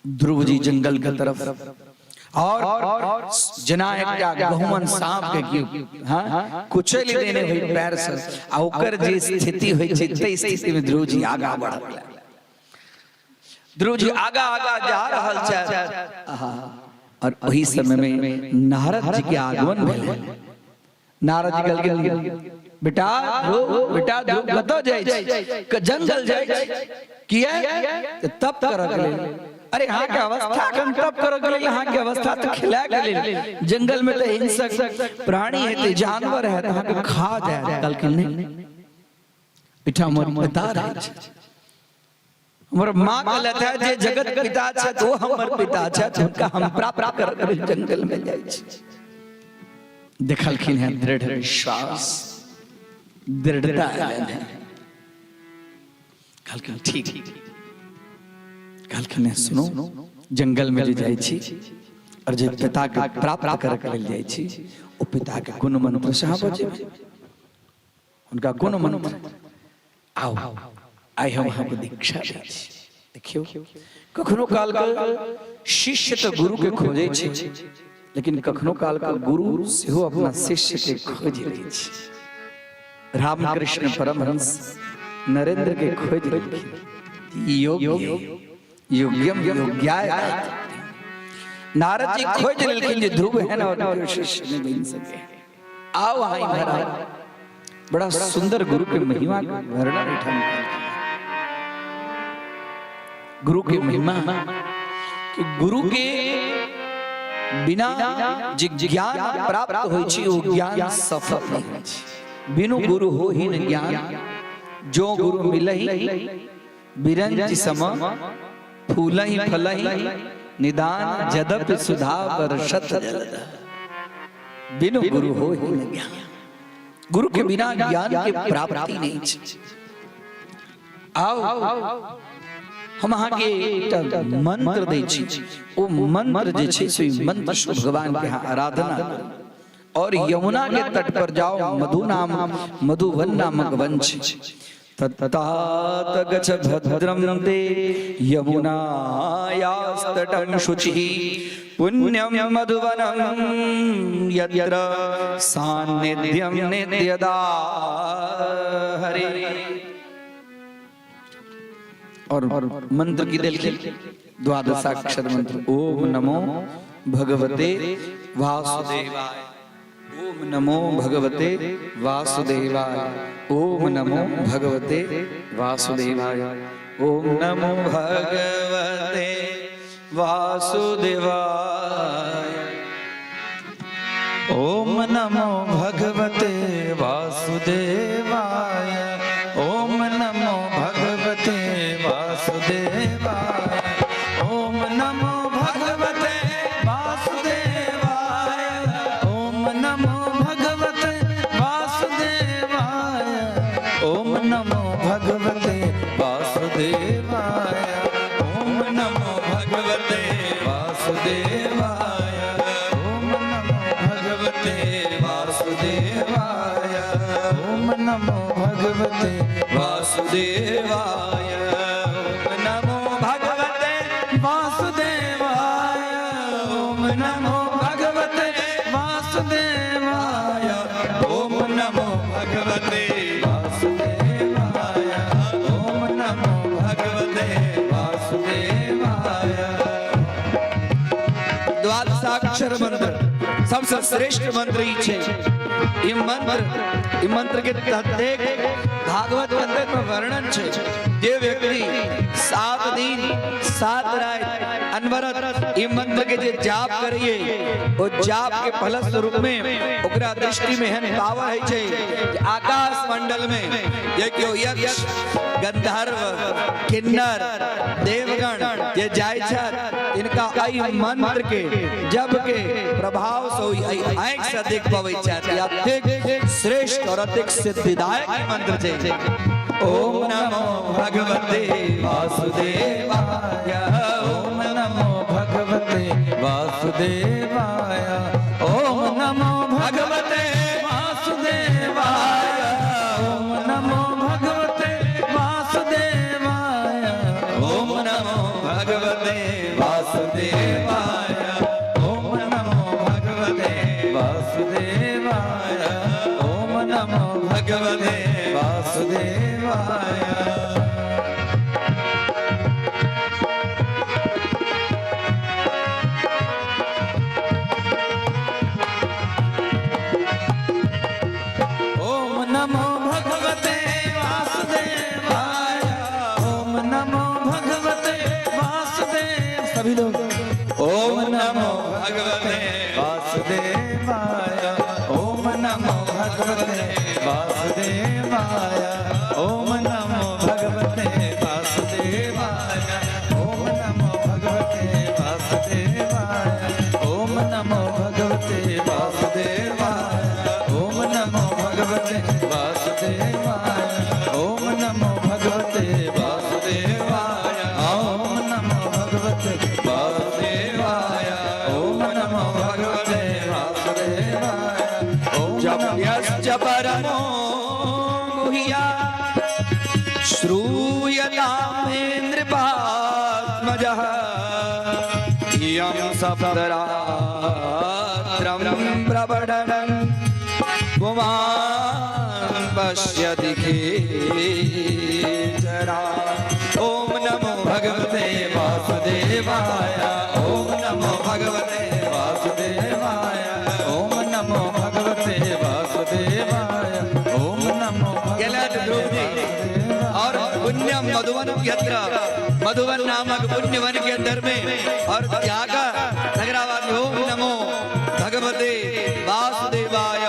ध्रुव जी जंगल के तरफ और जेना एकटा गहुमन सांप के केओ हाँ कुचलि देने होई पैर से आ ओकर जे स्थिति होइ छै, तै स्थिति में ध्रुव जी आगा बढ़ल। ध्रुव जी आगा आगा जा रहल छथि और ओही समय में नारद जी के आगमन भेल। नारद जी कहलखिन, बेटा ध्रुव, बेटा ध्रुव, कतऽ जाइ छी? जंगल जाइ छी किया? तऽ तप करऽ के लेल। अरे, अहाँके अवस्था कम तप करऽ के लेल? अहाँके अवस्था तऽ खिलाय के लेल। जंगल में तऽ हिंसक प्राणी हेतै, जानवर हेतै, अहाँके खा जायत। कहलखिन, नहि, एहिठाम हमर पिता रहै छै। हमर माँ कहलथि है जे जगत पिता छथि, ओ हमर पिता छथि। हुनका हम प्राप्त करऽ के लेल जंगल में जाइ छी। देखलखिन हैं, दृढ़ विश्वास, दृढ़ता एलनि है। कहलखिन, ठीक। कहलखिन है, सुनो, जंगल में जे जाइ छी और जे पिता के प्राप्त करऽ के लेल जाइ छी, ओ पिता के कोन मंत्र से अहाँ बजेबै? हुनका कोन मंत्र? आओ, आइ हम अहाँके दीक्षा दै छी। देखियौ, कखनो काल के शिष्य तऽ गुरु के खोजै छै, लेकिन कखनो काल के गुरु सेहो अपना शिष्य के खोजि लै छै। रामकृष्ण परमहंस नरेंद्र के खोजि लेलखिन। योग्य योग्यम योग्याय। नारद जी खोजि लेलखिन जे ध्रुव है और केओ शिष्य नहीं बनि सके। आओ, अहाँ इम्हर आओ। बड़ा सुंदर गुरु के महिमा के वर्णन एहिठाम कयलखिन। गुरु के महिमा कि गुरु के बिना जे ज्ञान प्राप्त होइ छै, ओ ज्ञान सफल नहि होइ छै। बिनु गुरु हो ही न ज्ञान, जो गुरु मिलहि बिरंच सम फूलहि फलहि निदान, जदप सुधा बरसत जलद। बिनु गुरु हो ही न ज्ञान। गुरु के बिना ज्ञान के प्राप्ति नहीं छै। आओ, हम अहाँके एकटा मंत्र दै छी। ओ मंत्र जे छै से मंत्र से भगवान के यहाँ आराधना करू और यमुना के तट पर जाओ। मधु नाम, मधुवन नामक वन छै। तत्तात गच्छ भद्रम ते यमुनायास्तटं शुचिः पुण्यं मधुवनं यत्र सान्निध्यं नित्यदा हरे। और मंत्र की देलखिन द्वादशाक्षर मंत्र, ओम नमो भगवते वासुदेवाय, ओम नमो भगवते वासुदेवाय, ओम नमो भगवते वासुदेवाय, ओम नमो भगवते वासुदेवाय। ओम नमो भगवते वासुदेवाय, ओम नमो भगवते वासुदेवाय, ओम नमो भगवते वासुदेवाय, ओम नमो भगवते वासुदेवाय, ओम नमो भगवते वासुदेवाय, ओम नमो भगवते वासुदेवाय, ओम नमो भगवते वासुदेवाय, ओम नमो भगवते वासुदेवाय, ओम नमो भगवते वासुदेवाय, ओम नमो भगवते वासुदेवाय, ओम नमो भगवते वासुदेवाय, ओम नमो भगवते वासुदेवाय। द्वादशाक्षर मंत्र सबसे श्रेष्ठ मंत्र ई छै। ई मंत्र के ततेक भागवत के अंदर में वर्णन छै। जे व्यक्ति 7 दिन 7 रात अनवरत ई मंत्र के जे जाप करिए ओ जाप के फलस्वरूप में ओकरा दृष्टि में एहन पावर है छै जे आकाश मंडल में जे केओ यक्ष गंधर्व किन्नर देवगण जे जाइ छथि तिनका एहि मंत्र के जप के प्रभाव से ओहि एहि आँखि से देख पबै छथि। अत्यधिक श्रेष्ठ और अत्यधिक सिद्धिदायक ई मंत्र छै। ओम नमो भगवते वासुदेवाय। ओम नमो भगवते वासुदेवाय। ओम नमो भगवते वासुदेवाय। ओम नमो भगवते वासुदेवाय। ओम नमो भगवते वासुदेवाय। ओम नमो भगवते वासुदेवाय। ओम नमो भगवते वासुदेवाय। ओम नमो भगवते वासुदेवाय। ओम नमो भगवते वासुदेव। सभी लोग ओम नमो भगवते वासुदेवाय। ओम नमो भगवते वासुदेवाय। ओम नमो भगवते वासुदेवाय। ओम नमो भगवते वासुदेवाय। ओम नमो भगवते वासुदेवाय। ओम नमो भगवते वासुदेवाय। ओम नमो भगवते वासुदेवाय। ओम नमो भगवते वासुदेवाय। ओम नमो भगवते वासुदेवाय। ओम नमो जप्यश्च परमो गुह्या श्रूयतामेन्द्रपात्मजः इयं सप्तरात्रं प्रबढन् पुमान् पश्यति खेचरा। ॐ नमो भगवते वासुदेवाय। ॐ नमो भगवते वासुदेवाय। ओम नमो भगवते वासुदेवाय। ओम नमो गेलथि ध्रुव जी और पुण्य मधुवन यत्र मधुवन नामक पुण्य वन के अंदर में और त्यागा तकरा बाद ओम नमो भगवते वासुदेवाय।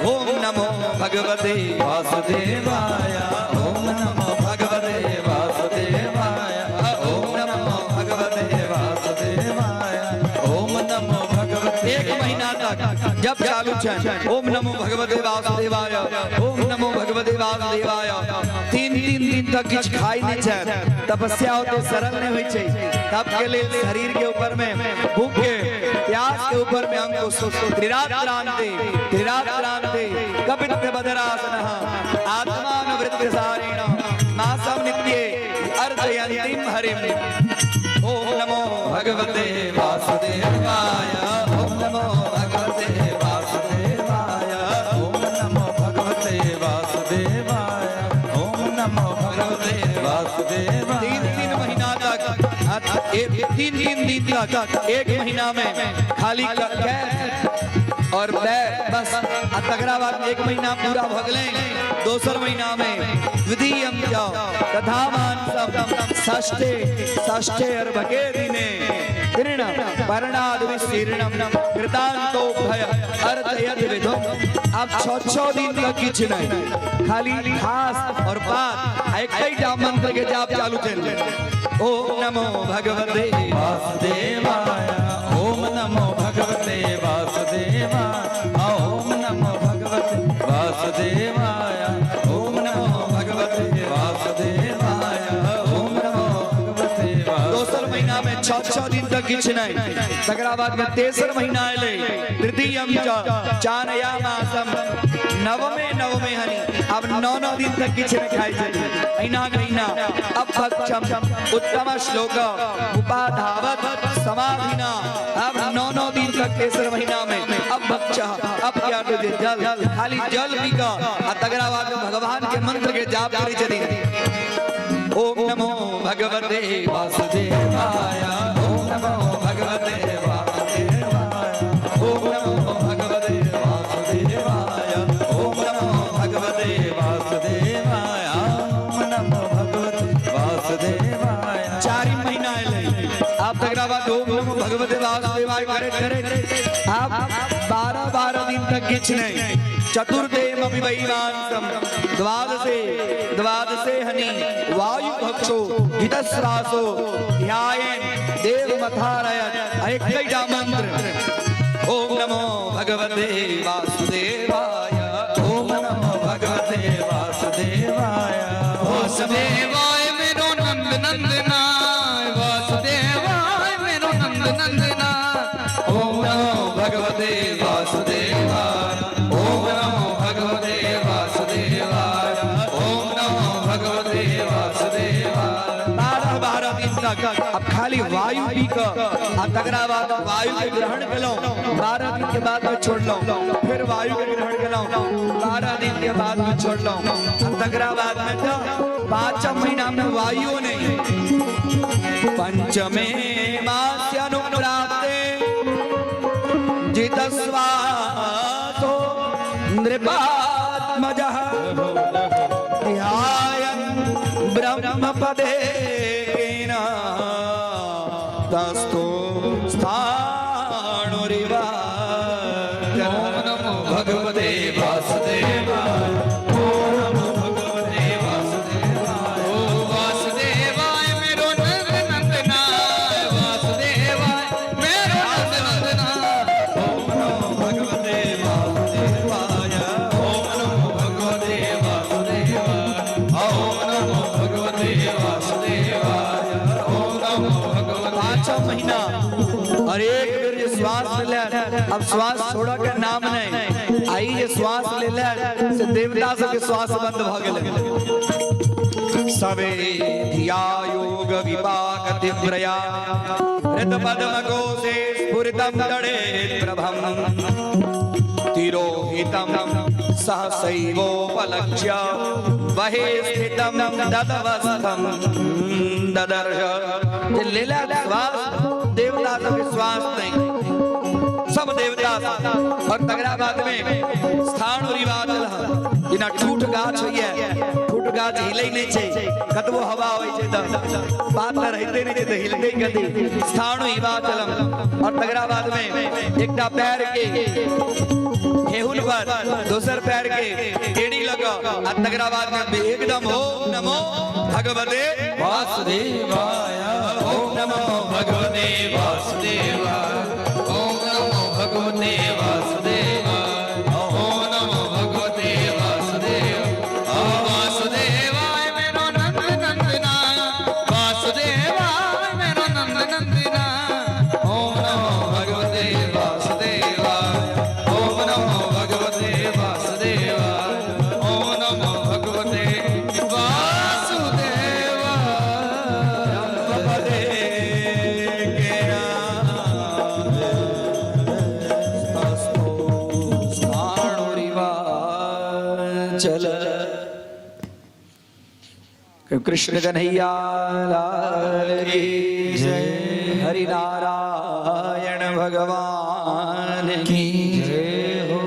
ओम नमो भगवते वासुदेवाय। ओम नमो भगवते वासुदेवाय। ओम नमो भगवते वासुदेवाय। ओम नमो भगवते एक महीना तक जब चालू छन ओम नमो भगवते वासुदेवाय। ओम नमो भगवते वासुदेवाय। तीन तीन दिन तक किछु खाइ नहीं छै। तपस्या होते सरल नहीं होइ छै। तप के लेल शरीर के ऊपर में भूख के प्यास के ऊपर में अंकुश। त्रिरात्रांते त्रिरात्रांते कपित्थ बदरासनः आत्मानुवृत्ति सारेण मासम नित्ये अर्चयन्तीं हरिम्। ओम नमो भगवते वासुदेवाय। ओम नमो भगवते वासुदेवाय। ओम नमो भगवते वासुदेवाय। ओम नमो भगवते वासुदेवाय। तीन तीन महीना तक एक तीन तीन दिन तक एक महीना में खाली कैच और बैर बस। आ तकरा बाद एक महीना पूरा भ गेलै। दोसर महीना में द्वितीयम च तथा मानसम षष्ठे षष्ठे अर्भके दिने तीर्ण पर्णाद विशीर्णम कृतांतो भय अर्चयत विधुम। अब छह छह दिन तक किछु नहीं, खाली घास और पात आ एकटा मंत्र के जाप चालू चल। ओम नमो भगवते वासुदेवाय। ओम नमो भगवते वासुदेवाय। ओम नमो भगवते वासुदेवाय। ओम नमो भगवते वासुदेवाय। ओम नमो भगवते वासुदेवाय। दोसर महीना में छह छह दिन तक किछु नहीं। तकरा बाद में तेसर महीना एलै तृतीयम च चानयामासम नवमे नवमे हनि। अब नौ नौ दिन तक किछु नहीं खाइ छथिन। अहिना कहिना अभक्षम उत्तम श्लोक उपाधावत समाधिना। अब नौ नौ दिन तक तेसर महीना में अभक्ष अब क्या जे जल खाली जल पी कऽ आ तकरा बाद में भगवान के मंत्र के जाप करै छथिन। ओम नमो भगवते वासुदेवाय। ओम नमो भगवते वासुदेवाय। ओम नमो भगवते वासुदेवाय। ओम नमो भगवते वासुदेवाय। ओम नमो भगवते वासुदेवाय। चारिम महीना एलै। आब तकरा बाद भगवते वासुदेवाय करैत करैत आब 12 12 दिन तक किछु नहि। चतुर्देमपि वैवांसम द्वादशे द्वादशे हनि वायु भक्षो हितश्रासो ध्यायन देव मथारयत आ एकैटा मंत्र ओम नमो भगवते वासुदेवाय, ओम नमो भगवते वासुदेवाय। वासुदेवाय मेरो नंद नंदना, वासुदेवाय मेरो नंद नंदना। ओम नमो भगवते वासुदेवाय, ओम नमो भगवते वासुदेवाय, ओम नमो भगवते वासुदेवाय। 12 12 दिन तक अब खाली वायु पी कऽ आ तकरा बाद वायु के ग्रहण केलहुँ, 12 दिन के बाद में छोड़लहुँ, फिर वायु के ग्रहण केलहुँ, 12 दिन के बाद में छोड़लहुँ आ तकरा बाद में तऽ पाँचम महीना में वायु नहीं। पंचमे मास्यानुप्राप्ते जितस्वासो नृपात्मजः ध्यायन् ब्रह्मपदेन तस्थो स्थाणुरिव। ओम नमो भगवते वासुदेवाय, ओम नमो भगवते वासुदेवाय। ओ वासुदेवाय मेरो नंद नंदना, वासुदेवाय मेरो नंद नंदना। ओम नमो भगवते वासुदेवाय, ओम नमो भगवते वासुदेवाय, ओम नमो भगवते वासुदेवाय, ओम नमो भगवते। पांचवा महीना और एक बेर जे श्वास ले, अब श्वास छोड़ के नाम नहीं आई, जे श्वास ले ले से देवता सबके श्वास बंद भ गेलै। सवे धिया योग विपाक तीव्रया हृत पद्म कोशे स्फुरितं तड़े प्रभम तिरोहितं सहसैवोपलक्ष्य बहे स्थितं ददवस्थं ददर्श। जे लेला श्वास देवता सबके श्वास नहीं, सब देवता सब। और तकरा बाद में स्थान रिवाज जेना ठूठ गाछ होइए, ठूठ गाछ हिलै नहि छै, कतबो हवा होइ छै तऽ पात तऽ रहिते नहि छै तऽ हिलतै कथी। स्थान हिमाचलम। और तकरा बाद में एकटा पैर के ठेहुन पर दोसर पैर के एड़ी लग आ तकरा बाद में एकदम ओम नमो भगवते वासुदेवाय, ओम नमो भगवते वासुदेवाय, ओम नमो भगवते वासुदेवाय, ओम नमो भगवते वासुदेवाय। वासुदेवाय मेरो नंद नंदना, वासुदेवाय मेरो नंद नंदना। ओम नमो भगवते वासुदेवाय, ओम नमो भगवते वासुदेवाय, ओम नमो भगवते वासुदेवाय। पदे केना स्थाणुरिवाचल। कृष्ण कन्हैया लाल की जय, हरि नारायण भगवान की जय हो।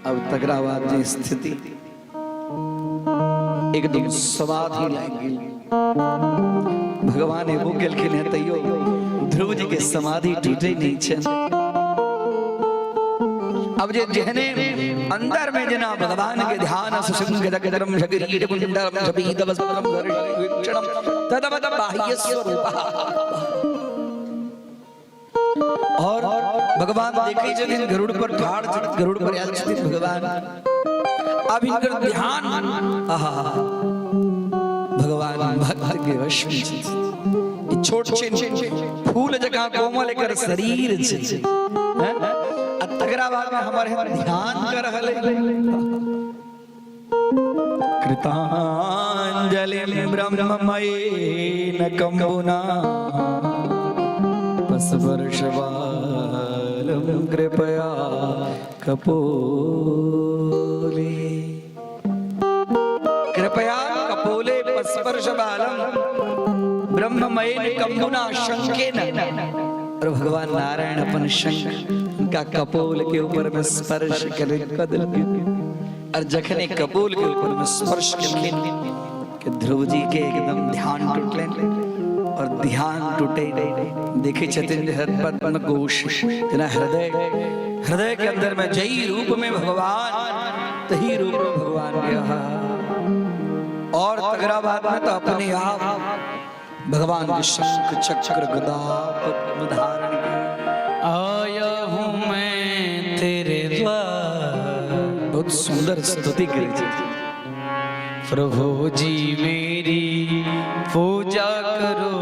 अब तकरा बाद जे स्थिति एकदम समाधि लागि गेल। भगवान एबो केलखिन है तैयो ध्रुव जी के समाधि टूटे नहीं छनि। अब जे जेहने अंदर में जेना भगवान के ध्यान सुसिंह जगदरम शरीर कुंडलम शबीद वस्त्रम वीक्षणम तदवद बाह्य स्वरूप। और भगवान देखै छथिन गरुड़ पर ठाढ़ छथिन, गरुड़ पर आयल छथिन भगवान। अब हिनकर ध्यान आहा, भगवान भक्त के वश में छथिन। ई छोट छिन फूल जकाँ कोमल एकर शरीर छै, हैं? आ तकरा बाद में हमर एहन ध्यान कर रहल है। कृतांजलि ब्रह्ममयेन कम्बुना पस्पर्शबालं कृपया कपोले, कृपया कपोले पस्पर्शबालं ब्रह्ममयेन कम्बुना शंखेन। और भगवान नारायण अपन शंख उनका कपोल के ऊपर में स्पर्श करे कदल। और जखने कपोल के ऊपर में स्पर्श केलखिन कि ध्रुव जी के एकदम ध्यान टूटलनि। और ध्यान टूटे। देखे छथिन जे पद्म कोश जेना हृदय, हृदय के अंदर में जही रूप में भगवान, तही रूप में भगवान के। और तगरा बाद में तो अपने आप भगवान के शंख चक्र गदा पद्म धारण किए। आया हूँ मैं तेरे द्वार, बहुत सुंदर स्तुति करी छथिन। प्रभु जी मेरी पूजा करो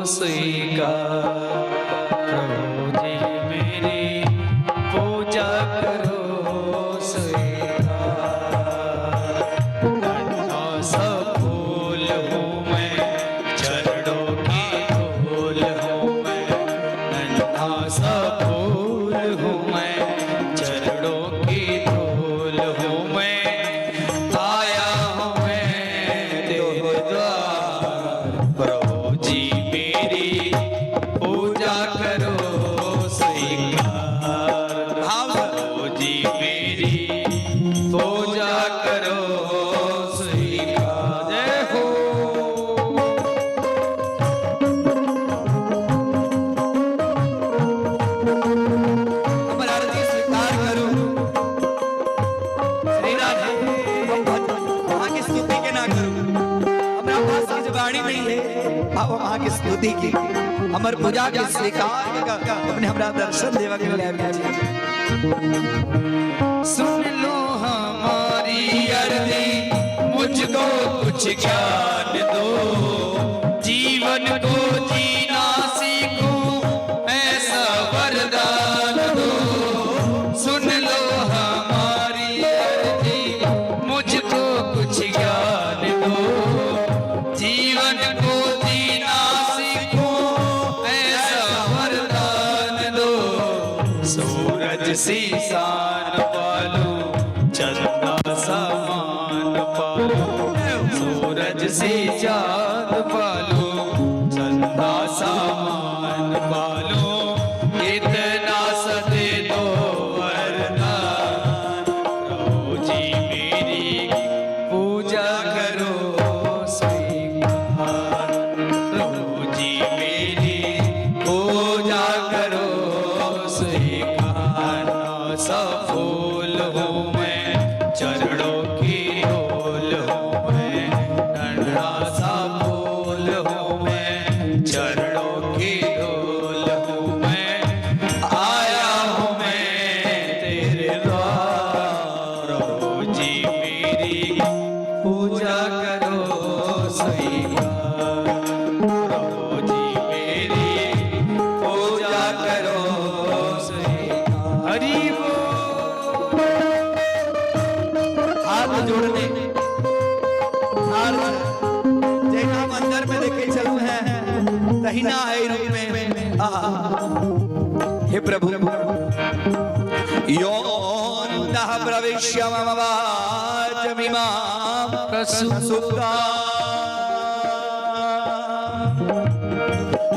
स्वीकार, प्रभु जी मेरी पूजा करो स्वीकार। नन्हा सा फूल हूँ मैं, चरणों की धूल हूँ मैं, नन्हा सा फूल हूँ मैं, चरणों की धूल हूँ मैं, आया हूँ मैं तेरे द्वार, प्रभु जी मेरी पूजा करो स्वीकार, प्रभु जी मेरी पूजा करो स्वीकार। जय हो। हमर अर्जी स्वीकार करू। श्री राधे, हम अहाँ के स्तुति केना करू? हमरा पास किछु वाणी नहीं है। आब हम अहाँ के स्तुति की, हमर पूजा के स्वीकार कऽ अपने हमरा दर्शन देवा के लेल आबि छी। सुन लो हमारी अर्जी, मुझको कुछ ज्ञान दो, जीवन को जीना सीखूं ऐसा वरदान दो। सुन लो हमारी अर्जी, मुझको कुछ ज्ञान दो, जीवन को जीना सीखूं ऐसा वरदान दो। सूरज सी शान पालूं, चंदा सा मान पालूं, सूरज सी चांद पालूं, चंदा सा मान पालूं, इतना सा दे दो वरदान, प्रभु जी मेरी पूजा करो स्वीकार, प्रभु जी मेरी पूजा करो स्वीकार। सा फूल हूँ मैं, चरणों की धूल हूँ मैं, नन्हा सा फूल हूँ मैं, चरणों की धूल हूँ मैं, आया हूँ मैं तेरे द्वार, प्रभु जी मेरी पूजा करो स्वीकार, प्रभु जी मेरी पूजा करो स्वीकार। हरि बोल। हाथ जोड़ने ठाढ़, जहिना हम अंदर में देखे छलहुँ हैं तहिना है रूप में। आहा, हे प्रभु, योऽन्तः प्रविश्य मम वाचमिमां प्रसुप्ताम्,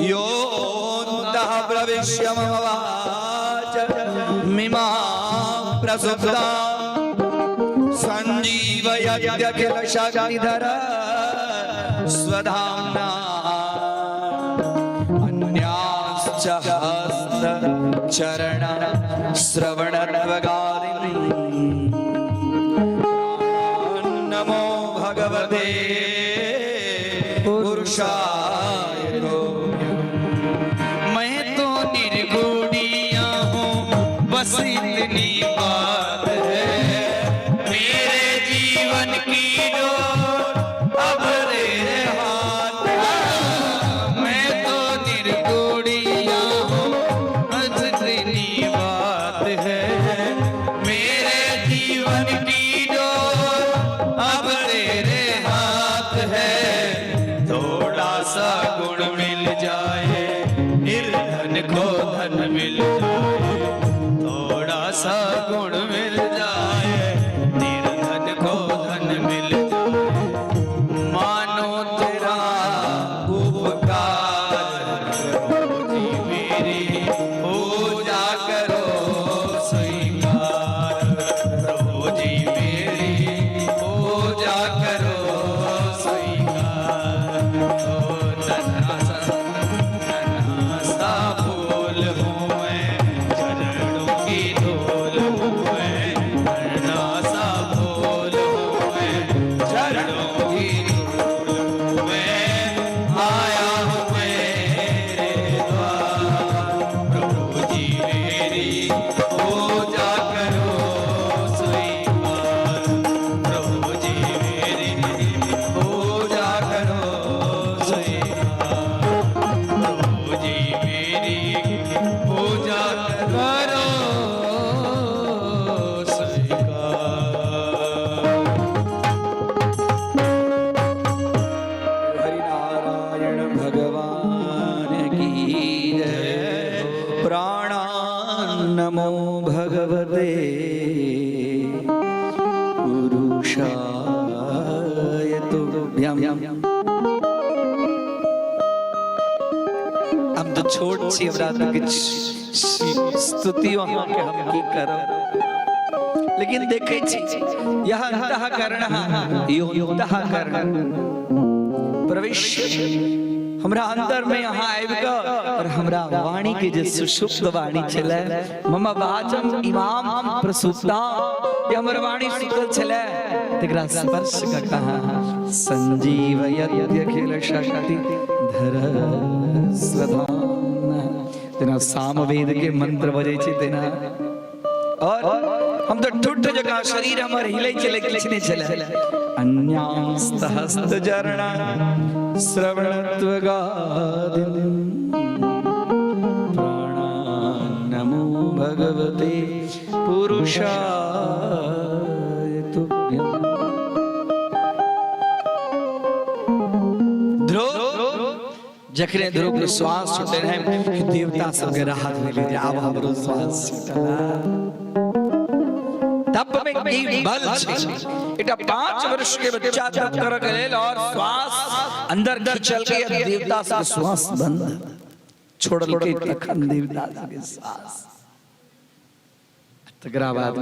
योऽन्तः प्रविश्य मम वाचमिमां प्रसुप्ताम्, सञ्जीवयत्यखिल शक्तिधर स्वधाम्ना, अन्यांश्च हस्त चरण श्रवणत्वगादिन् नमो भगवते पुरुषाय तुभ्यम्। मैं तो निर्गुणिया हूँ, बस इतनी बात है, मेरे जीवन की डोर अब तेरे हाथ है। मैं तो निर्गुणिया हूँ, बस इतनी बात है, मेरे जीवन की डोर अब तेरे हाथ है। थोड़ा सा गुण मिल जाए, निर्धन को धन मिल जाए, थोड़ा सा गुण मिल जाए, निर्धन को धन मिल जाए, मानो तेरा उपकार, प्रभु जी मेरी पूजा करो स्वीकार, प्रभु जी मेरी पूजा करो स्वीकार। ओ नन्हा सा नमो भगवते पुरुषाय तुभ्यम्। हम तऽ छोट छी, हमरा तऽ किछु स्तुति अहाँके हम की करब, लेकिन देखै छी यह अंतःकरण यो अंतःकरण प्रवेश हमरा अंदर में अहाँ आबि कऽ और हमरा वाणी के जे सुषुप्त वाणी छलै, मम वाचम इमाम प्रसुप्ता, ये हमर वाणी सुतल छलै तकरा स्पर्श कऽ कहाँ संजीवयत्यखिल शक्ति धर स्वधाम। तेना सामवेद के मंत्र बजै छै तेना। और हम तऽ ठुठ जकाँ शरीर हमर हिलै छलै, किछु नहि छलै। अन्यांस्तहस्त चरण श्रवणत्वगादिं प्राणान् नमो भगवते पुरुषाय तुभ्यम्। ध्रुव जखने ध्रुव के श्वास छूटे रहे कि देवता सबके राहत मिली जे आब हमरो श्वास छूटल। तप में की बल छै, एकटा 5 वर्ष के बच्चा तप करऽ के लेल और श्वास अंदर खींचल के देवता सबके श्वास बंद छोड़ल के तखन देवता सबके श्वास। तकरा बाद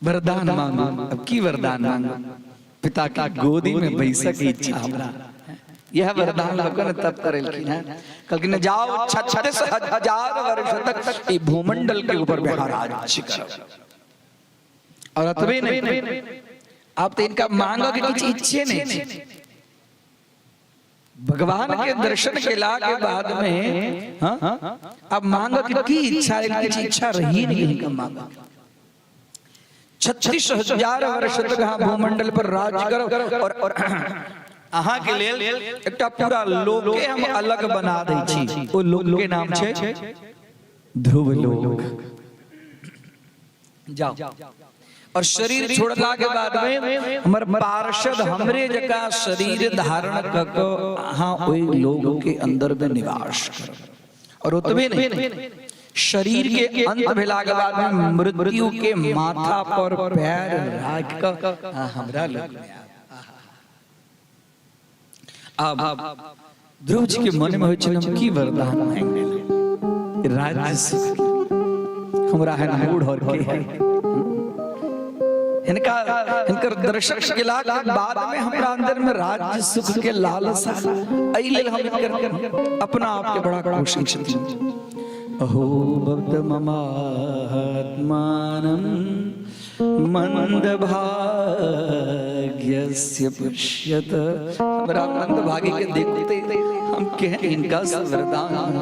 वरदान मांगू। अब की वरदान मांगू? पिता के गोदी में बैसक के इच्छा हमरा, यह वरदान लऽ कऽ ने तप करेलखिन हैं। कहलखिन जाओ 36,000 वर्ष तक ई भूमंडल के ऊपर राज्य करब। और अतबे नहीं, आब तऽ इनका मांगऽ के किछु इच्छे नहीं छै। भगवान के दर्शन केला के बाद में हाँ अब मांग के की इच्छा, किछु इच्छा रही नहीं इनका मांग। 36,000 वर्ष तक अहाँ भूमंडल पर राज करब और अहाँ के लेल एकटा पूरा लोके हम अलग बना दै छी। ओ लोक के नाम छै ध्रुव लोक। जाओ और शरीर छोड़ला के बाद में हमर पार्षद हमरे जकाँ शरीर धारण क के अहाँ ओहि लोक के अंदर में निवास करब। और ओतबे नहीं, शरीर के अंत भेला के बाद में मृत्यु के माथा पर पैर राखि कऽ अहाँ हमरा लग में आब। आब ध्रुव जी के मन में होइ छनि हम की वरदान मांगि लेलहुँ, राज्य सुख हमरा है मूढ़ और के है हिनका हिनकर दर्शन केला के बाद में हमरा अंदर में राज्य सुख के लालसा, एहि लेल हम हिनकर अपना आप के बड़ा कोशिश छथिन। अहो भक्त ममात्मानं मंदभाग्यस्य पश्यत। हमरा मंदभाग्य के देखते हम केहन हिनका से वरदान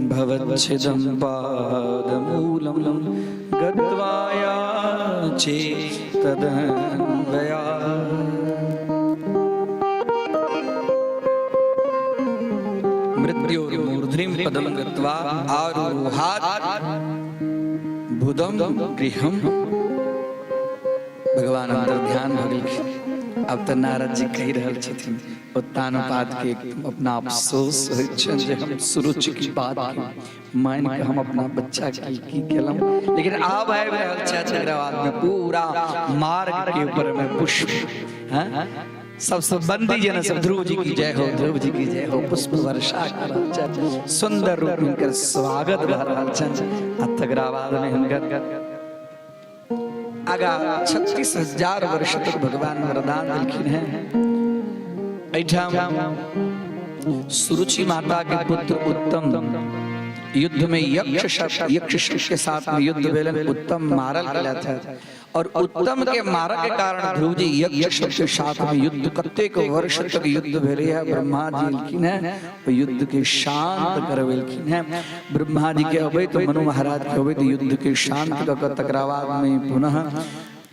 भवच्छिदं पादमूलं गत्वा याचे तदन्वया। मृत्योर्मूर्ध्निं पदं गत्वा आरुहात् बुधम गृहम। भगवान अंदर ध्यान भऽ गेलखिन। आब तऽ नारद जी कहि रहल छथिन उत्तानपाद के अपना अफसोस होइत छनि जे हम सुरुचि की बात के मानि के हम अपना बच्चा के की केलहुँ। लेकिन आब आबि रहल छै तकरा बाद में पूरा मार्ग के ऊपर में पुष्प हैं सबसे बंदी जन सब ध्रुव जी की जय हो, ध्रुव जी की जय हो, पुष्प वर्षा कर रहल छनि, सुंदर रूप हुनकर स्वागत भऽ रहल छनि। आ तकरा बाद में हुनकर आगा 36,000 वर्ष तक भगवान वरदान देलखिन हैं। एहिठाम सुरुचि माता के पुत्र उत्तम युद्ध में यक्ष यक्ष के साथ में युद्ध भेलन, उत्तम मारल गेल है और उत्तम के मारक के कारण ध्रुव जी यक्ष के साथ में युद्ध कतेक वर्ष तक युद्ध भेलै है। ब्रह्मा जी एलखिन है, ओ युद्ध के शांत करवेलखिन है। ब्रह्मा जी के अबैत मनु महाराज के अबैत युद्ध के शांत कऽ कऽ तकरा बाद में पुनः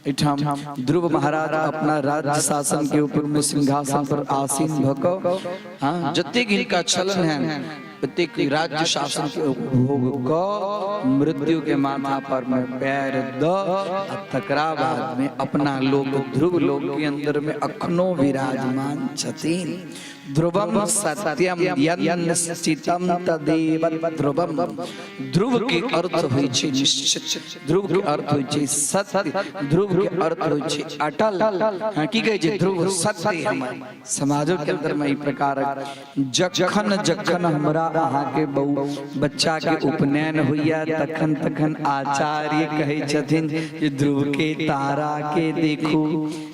एहिठाम ध्रुव महाराज अपना राज्य शासन के ऊपर में सिंहासन पर आसीन भऽ कऽ हाँ जतेक हिनका छलन है एतेक राज्य शासन के उपभोग क मृत्यु के माथा पर में पैर द आ तकरा बाद में अपना लोक ध्रुव लोक के अंदर में अखनो विराजमान छथिन। ध्रुवम सत्यम यन्निश्चितम तदेव ध्रुवम। ध्रुव के अर्थ होइ छै निश्चित, ध्रुव के अर्थ होइ छै सत्य, ध्रुव के अर्थ होइ छै अटल। हाँ, की कहै छै ध्रुव सत्य हमर समाजो के अंदर में ई प्रकारक जखन जखन हमरा अहाँ के बहु बच्चा के उपनयन होइया तखन तखन आचार्य कहै छथिन जे ध्रुव के तारा के देखू।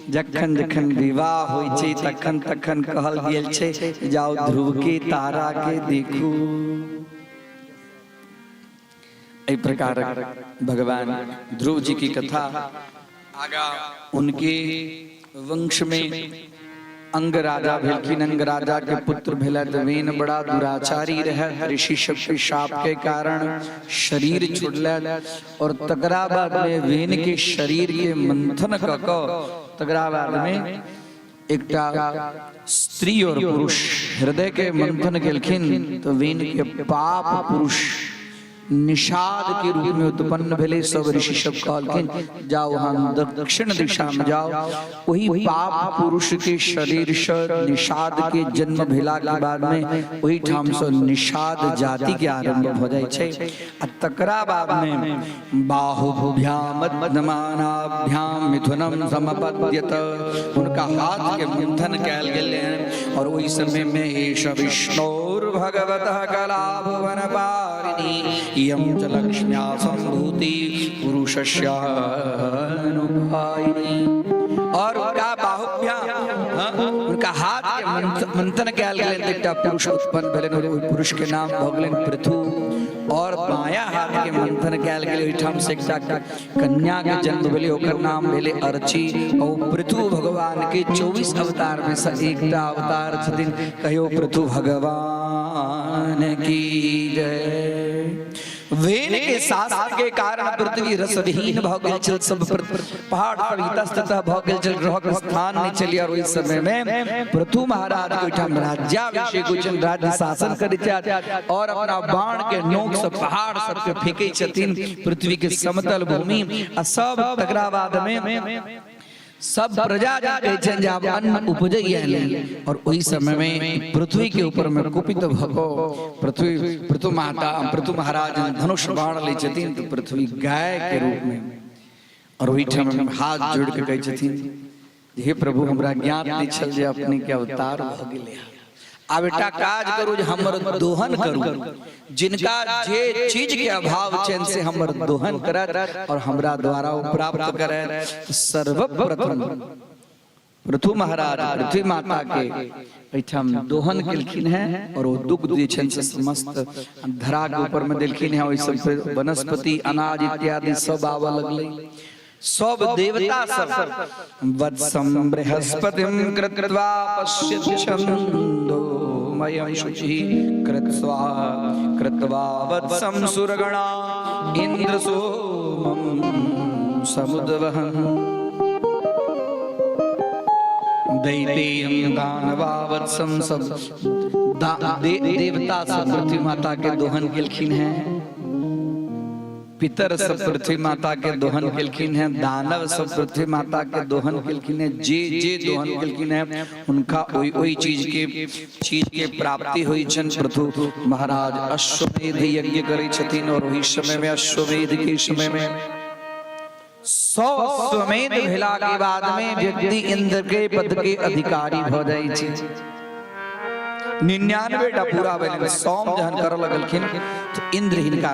जखन जखन विवाह होइ छै तखन तखन कहल गेल छै जाओ ध्रुव के तारा के देखू। एहि प्रकार भगवान ध्रुव जी की कथा आगा उनके वंश में अंग राजा भेलखिन। अंग राजा के पुत्र भेला when बड़ा दुराचारी रहे, ऋषि सब के शाप के कारण शरीर छोड़ल और तकरा बाद में when के शरीर के मंथन क क तकरा बाद में एकटा स्त्री और पुरुष हृदय के मंथन केलखिन तो when के पाप पुरुष निषाद के रूप में उत्पन्न भेले। सब ऋषि सब कहलखिन जाओ हम दक्षिण दिशा में जाओ। वही पाप पुरुष के शरीर से निषाद के जन्म भेला के बाद में वही ठाम से निषाद जाति के आरंभ हो जाए छै। आ तकरा बाद में बाहुभ्याम मदमानाभ्याम मिथुनम समपद्यत, उनका हाथ के मंथन कैल गेल और ओहि समय में एष विष्णोर्भगवतः कला भुवन पारिणी इयं च लक्ष्म्या संभूति पुरुषस्यानुपायिनी। और उनका बाहुभ्याम, उनका हाथ के मंथन कैल गेल एकटा पुरुष उत्पन्न भेलनि और ओहि पुरुष के नाम भऽ गेलनि पृथु। और बाया हाथ के मंथन कैल गेल ओहिठाम से एकटा कन्या के जन्म भेलै, ओकर नाम भेलै अर्ची। और पृथु भगवान के 24 अवतार में से एकटा अवतार छथिन। कहियो पृथु भगवान की जय। When के शासन के कारण पृथ्वी रसविहीन भ गेल छल, सब पहाड़ पर इतस्ततः भ गेल छल, ग्रह के स्थान नहीं चली। और ओहि समय में पृथु महाराज के ओहिठाम राज्याभिषेक होइ छनि, राज्य शासन करै छथि और अपना बाण के नोक से पहाड़ सबके फेंकै छथिन, पृथ्वी के समतल भूमि आ सब। तकरा बाद में सब प्रजा कहै छनि जे आब अन्न उपजैया नहि। और ओहि समय में पृथ्वी के ऊपर में कुपित भऽ कऽ पृथ्वी पृथु माता पृथु महाराज धनुष बाण लै छथिन तऽ पृथ्वी गाय के रूप में और ओहिठाम हाथ जोड़ के कहै छथिन हे प्रभु, हमरा ज्ञात नहि छल जे अपने के अवतार भऽ गेलै। आब एकटा काज करू जे हमर दोहन करू, जिनका जे चीज के अभाव छनि से हमर दोहन करत और हमरा द्वारा ओ प्राप्त करत। सर्वप्रथम पृथु महाराज पृथ्वी माता के एहिठाम दोहन केलखिन हैं और ओ दुग्ध जे छनि से समस्त धरा के ऊपर में देलखिन हैं। ओहि सब वनस्पति अनाज इत्यादि सब आबऽ लगलै। सब देवता सब वत्सम बृहस्पतिम कृत्वा पश्यति छन्दोमयं शुचिः कृत्वा कृत्वा वत्सम सुरगणा इंद्र सोमं समुद्वहन् दैतेयं दानवा वत्सम। सब देवता सब पृथ्वी माता के दोहन केलखिन हैं, पितर सब पृथ्वी माता के दोहन केलखिन हैं, दानव सब पृथ्वी माता के दोहन केलखिन हैं। जे जे दोहन केलखिन हैं उनका ओहि ओहि चीज के प्राप्ति होइ छनि। पृथु महाराज अश्वमेध यज्ञ करै छथिन और ओहि समय में अश्वमेध के समय में 100 अश्वमेध भेला के बाद में व्यक्ति इंद्र के पद के अधिकारी भऽ जाइ छै। 99 टा पूरा भेलनि, 100 जहन करऽ लगलखिन तऽ इंद्र हिनका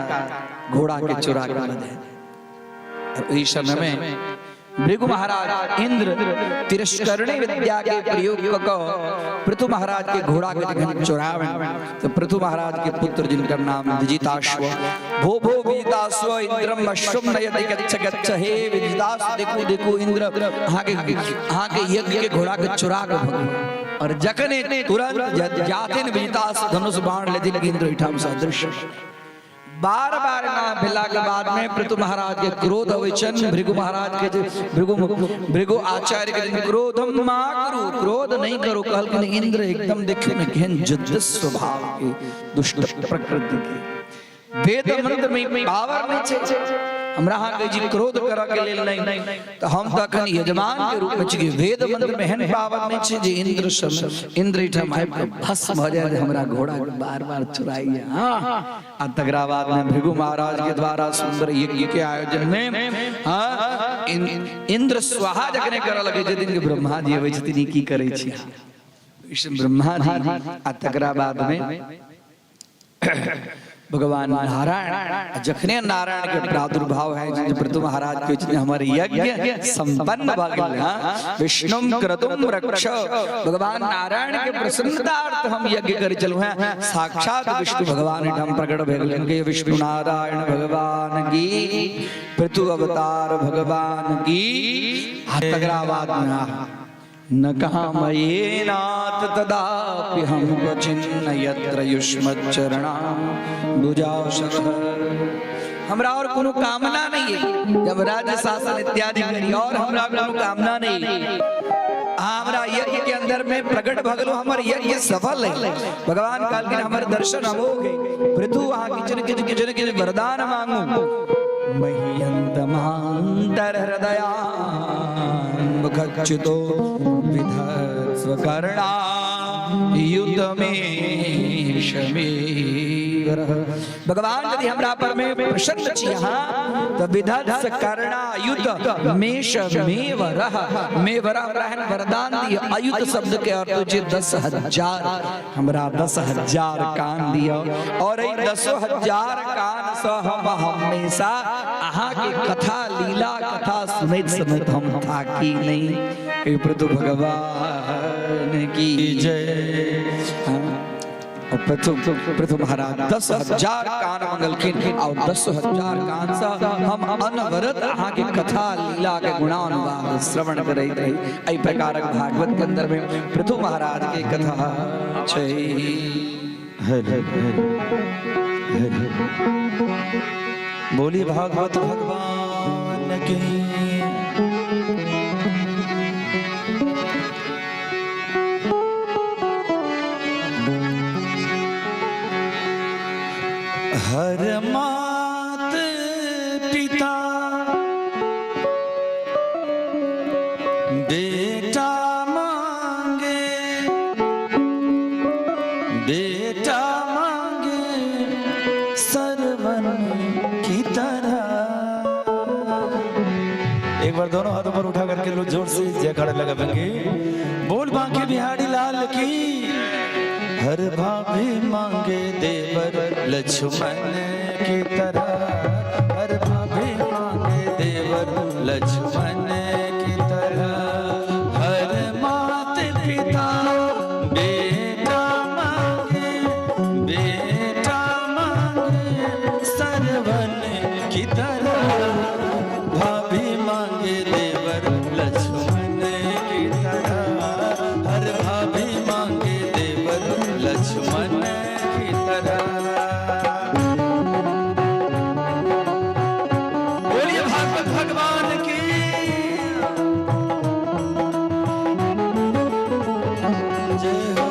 घोड़ा के चुरा के लऽ जाय। और ओहि समय में भृगु महाराज इंद्र तिरस्करणी विद्या के प्रयोग क कऽ पृथु महाराज के घोड़ा के जखन चुरावे तो पृथु महाराज के पुत्र जिनकर नाम विजिताश्व, भो भो विजिताश्व इंद्रम अश्वम नयति गच्छ गच्छ, हे विजिताश्व देखू देखू इंद्र अहाँ के यज्ञ के घोड़ा के चुरा के भगल। और जखने तुरंत जातिन विजिताश्व धनुष बाण लेथिन इंद्र ओहिठाम से अदृश्य। बार बार ना भेला के बाद में पृथु महाराज के क्रोध अबै छनि। भृगु महाराज के जे भृगु भृगु आचार्य के जे क्रोधम मा करू, क्रोध नहीं करू, कहलखिन इंद्र एकदम देखियो ने केहन जद्द स्वभाव के, दुष्ट प्रकृति के, वेद मंत्र में पावर नहीं छै। हमरा अहाँ कहै छी क्रोध करऽ के लेल नहि, तऽ हम तऽ अखन यजमान के रूप में छी। वेद मंत्र में एहन पावर नहीं छै जे इंद्र सम इंद्र एहिठाम आबि कऽ भस्म भऽ जाय जे हमरा घोड़ा के बार बार चुराइए। हाँ, आ तकरा बाद में भृगु महाराज के द्वारा सुंदर यज्ञ के आयोजन में, हाँ, इंद्र स्वाहा जखने करऽ लगे, जे दिन के ब्रह्मा जी अबै छथिन, ई की करै छी ब्रह्मा जी? आ तकरा बाद में भगवान नारायण, जखने नारायण के प्रादुर्भाव है जे पृथु महाराज के छथिन, हमर यज्ञ संपन्न भऽ गेल। हाँ, विष्णु क्रतुम रक्ष, भगवान नारायण के प्रसन्नतार्थ हम यज्ञ करै छलहुँ हैं। साक्षात विष्णु भगवान एहिठाम प्रकट भऽ गेलखिन के विष्णु नारायण भगवान की, पृथु अवतार भगवान की। आ तकरा बाद में न कामयेनाथ तदापि हम क्वचिन्न यत्र युष्मच्चरणाम्बुजाशः। हमरा और कोनो कामना नहीं है जब राज्य शासन इत्यादि करी, और हमरा कोनो कामना नहीं। हाँ, हमरा यज्ञ के अंदर में प्रकट भगलो, हमर यज्ञ सफल है। भगवान कहलखिन हमर दर्शन अमोघ है। पृथु अहाँ किछु ने किछु किछु ने किछु वरदान मांगू। मह्यन्तमान्तर हृदया मुखच्युतो विधत्स्व करुणा युतमेष मे वरः। भगवान यदि हमरा पर में प्रसन्न छी अहाँ तऽ विधत्स करुणा युत मेष मे वरः, मे वरः, हमरा एहन वरदान दिअ। अयुत शब्द के अर्थ होइ छै 10,000। हमरा 10,000 कान दिअ और एहि 10,000 कान सँ हम हमेशा अहाँ के कथा लीला कथा सुनैत सुनैत हम थाकी नहीं। हे प्रभु भगवान की जय। हाँ, और पृथु पृथु महाराज 10,000 कान मंगलखिन और 10,000 कान से हम अनवरत अहाँ के कथा लीला के गुणानुवाद श्रवण करैत रही। एहि प्रकारक भागवत के अंदर में पृथु महाराज के कथा छै। बोली भागवत भगवान की। हर मात पिता बेटा मांगे, बेटा मांगे सरवन की तरह। एक बार दोनों हाथों पर उठा करके लोग जोर से जयकारा लगाएंगे। बोल बांके बिहारी लाल की। हर भाभी मांगे देवर लक्ष्मण की तरह, हर भाभी मांगे देवर लक्ष्मण की तरह। हर मात पिता बेटा मांगे, बेटा मांगे सरवन की तरह। भाभी मांगे देवर लक्ष्मण की तरह, हर भाभी मांगे देवर लक्ष्मण की तरह। बोलिए भागवत भगवान की जय हो।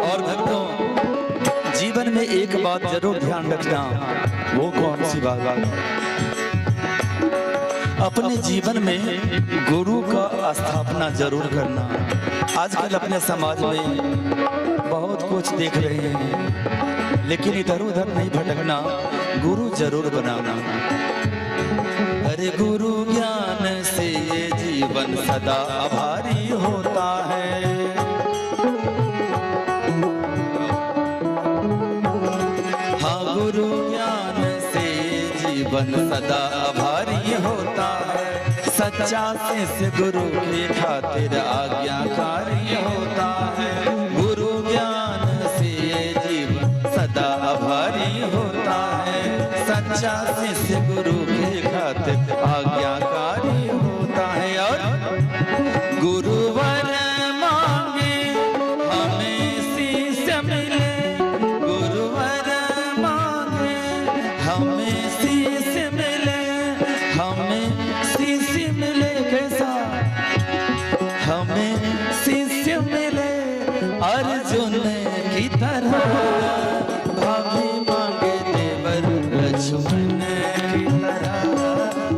और भक्तों, जीवन में एक बात जरूर ध्यान रखना, वो कौन सी बात? अपने जीवन में गुरु का स्थापना जरूर करना। आजकल अपने समाज में बहुत कुछ देख रहे हैं, लेकिन इधर उधर नहीं भटकना, गुरु जरूर बनाना। अरे गुरु ज्ञान से ये जीवन सदा आभारी होता है। हाँ, गुरु ज्ञान से जीवन सदा आभारी होता है। सच्चा शिष्य गुरु के खातिर आज्ञाकारी होता है। गुरु ज्ञान अर्जुन की तरह, भाभी मांगे देवर लक्ष्मण की तरह,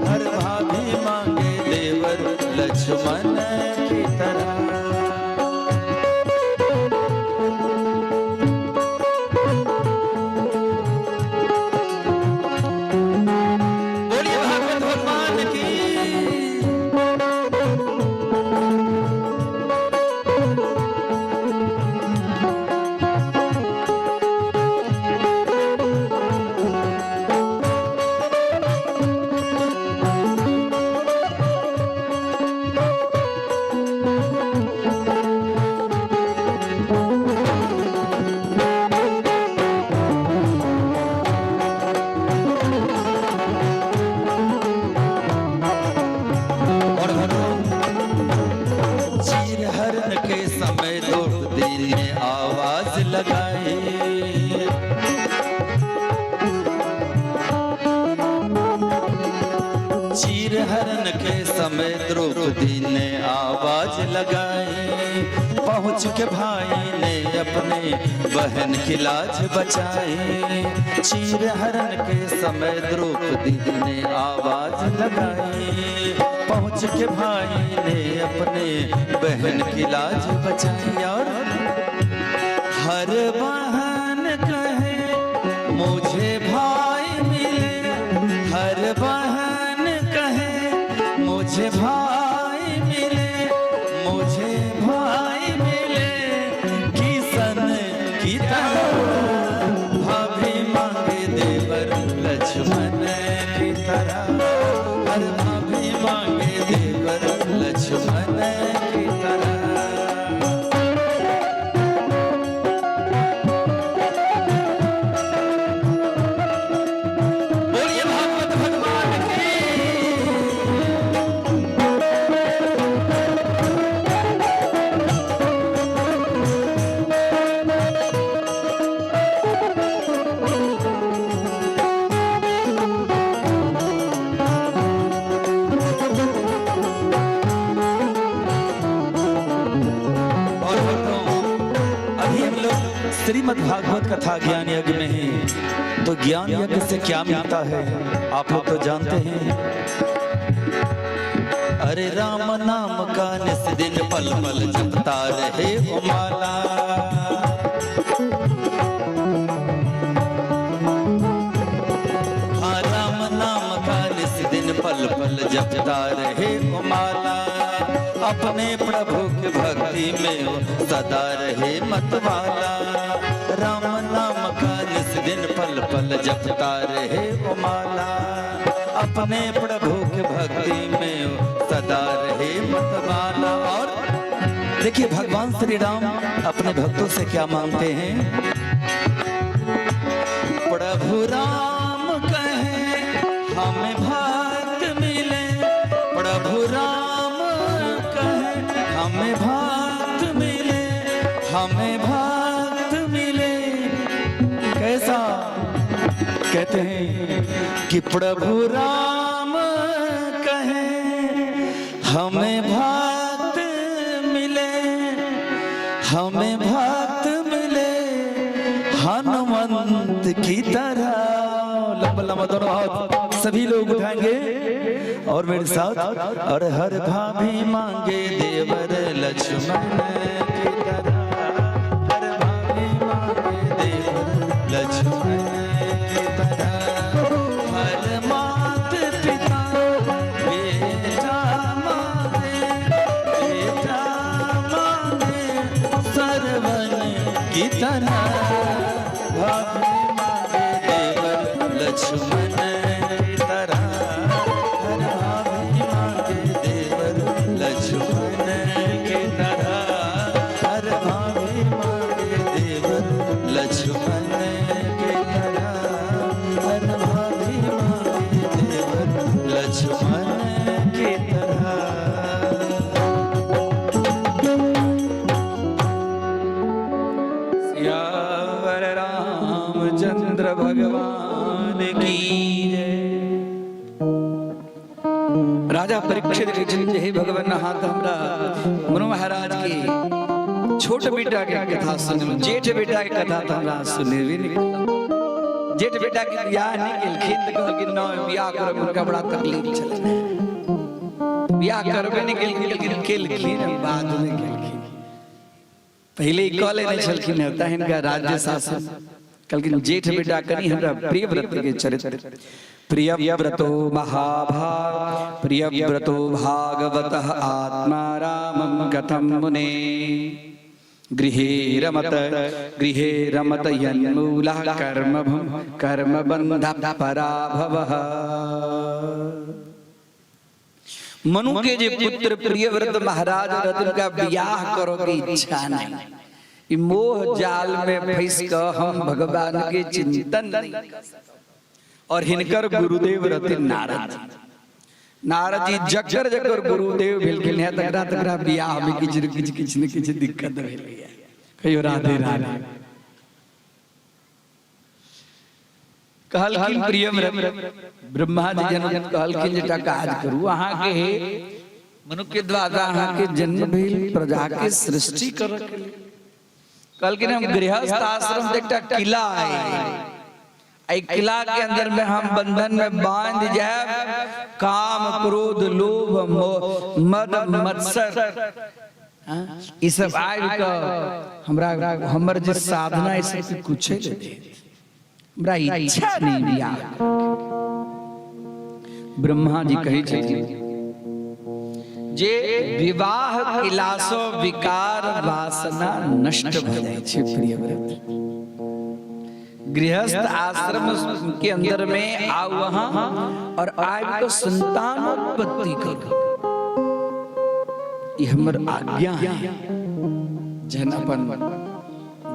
हर भाभी मांगे देवर लक्ष्मण की तरह। बोलिए भागवत भगवान की। और भगवान चीर हरण के समय द्रौपदी ने आवाज लगाई, चीर हरण के समय द्रौपदी ने आवाज लगाई, पहुंच के भाई ने अपने बहन की लाज बचाई। चीर हरण के समय द्रौपदी ने आवाज लगाई, पहुंच के भाई ने अपने बहन की लाज बचाई। और हर बहन कहे मुझे भाई मिले, हर बहन कहे मुझे भाई मिले, मुझे भाई मिले किसन की तरह, भाभी मांगे देवर लक्ष्मण की तरह, हर भाभी मांगे देवर लक्ष्मण की तरह। बोलिए भागवत भगवान की। और भक्तों, अभी हम लोग श्रीमद् भागवत कथा ज्ञान यज्ञ में हैं, तो ज्ञान यज्ञ से क्या मिलता है आप लोग तो जानते हैं। अरे राम नाम का निस दिन पल पल जपता रहे ओ माला, हाँ राम नाम का निस दिन पल पल जपता रहे ओ माला, अपने प्रभु की भक्ति में वो सदा रहे मतवाला। राम नाम का निस दिन पल पल जपता रहे ओ माला, अपने प्रभु की भक्ति में वो सदा रहे मतवाला। और देखिए भगवान श्री राम अपने भक्तों से क्या मांगते हैं। प्रभु राम कहे हमें भक्त मिले, प्रभु राम कहे हमें भक्त मिले, हमें भक्त मिले। कैसा कहते हैं कि प्रभु राम कहे हमें भक्त मिले, हमें भक्त मिले हनुमंत की तरह। लंबा लंबा दोनों हाथ सभी लोग उठाएंगे और मेरे साथ, और हर भाभी मांगे देवर लक्ष्मण की तरह, हर भाभी मांगे देवर लक्ष्मण की तरह, हर मात पिता बेटा मांगे, बेटा मांगे सरवन की तरह, भाभी मांगे देवर लक्ष्मण की तरह, हर भाभी मांगे देवर लक्ष्मण की तरह, हर भाभी मांगे देवर लक्ष्मण की तरह, हर भाभी मांगे देवर लक्ष्मण की तरह। सियावर रामचंद्र भगवान की जय। राजा परीक्षित कहै छथिन जे हे भगवान, अहाँ तऽ हमरा मनु महाराज के छोट बेटा के कथा सुनलहुँ, जेठ बेटा के कथा तऽ हमरा सुनेबे नहि केलक। जेठ बेटा के बियाह नहि केलखिन तऽ कहलखिन नहि, बियाह करब हुनका बड़ा तकलीफ छलनि। बियाह करबे नहि केलखिन, लेकिन केलखिन बादमे केलखिन। पहिले ही कऽ लेने छलखिन हेँ, तैं हिनका राज्य शासन कहलखिन। जेठ बेटा कनि हमरा प्रियव्रत के चरित्र। प्रियव्रतो महाभाग प्रियव्रतो भागवत आत्मा रामं कथं मुने गृहे रमत गृहे रमत यन्मूलः कर्म कर्मबन्धः पराभवः। मनु के जे पुत्र प्रियव्रत महाराज रहथिन, उनका बियाह करो के इच्छा नहीं। ई मोह जाल में फंस क हम भगवान के चिंतन नहीं कर सकब। और हिनकर गुरुदेव रहथिन नारद जी। नारद जी जकर जकर गुरुदेव भेलखिन है, तकरा तकरा बियाह में किछु ने किछु किछु ने किछु दिक्कत भेलैया। कहियो राधे राधे। कहलखिन प्रियव्रत, ब्रह्मा जी जन कहलखिन जे एकटा काज करू, अहाँके मनुष्य के द्वारा अहाँके जन्म भेल प्रजा के सृष्टि करऽ के लेल। कहलखिन हम गृहस्थ आश्रम से एकटा किला है, एहि किला के अंदर में हम बंधन में बांध जायब, काम क्रोध लोभ मोह मद मत्सर ई सब आबि कऽ हमरा हमर जे साधना ई सब कुछ नहि देत, हमरा इच्छा नहीं बियाह। ब्रह्मा जी कहै छथिन जे विवाह केलासँ विकार वासना नष्ट भऽ जाइ छै। प्रियव्रत, गृहस्थ आश्रम के अंदर में आउ वहां और आबि कऽ संतानोत्पत्ति करू, ई हमर आज्ञा है। जहन अपन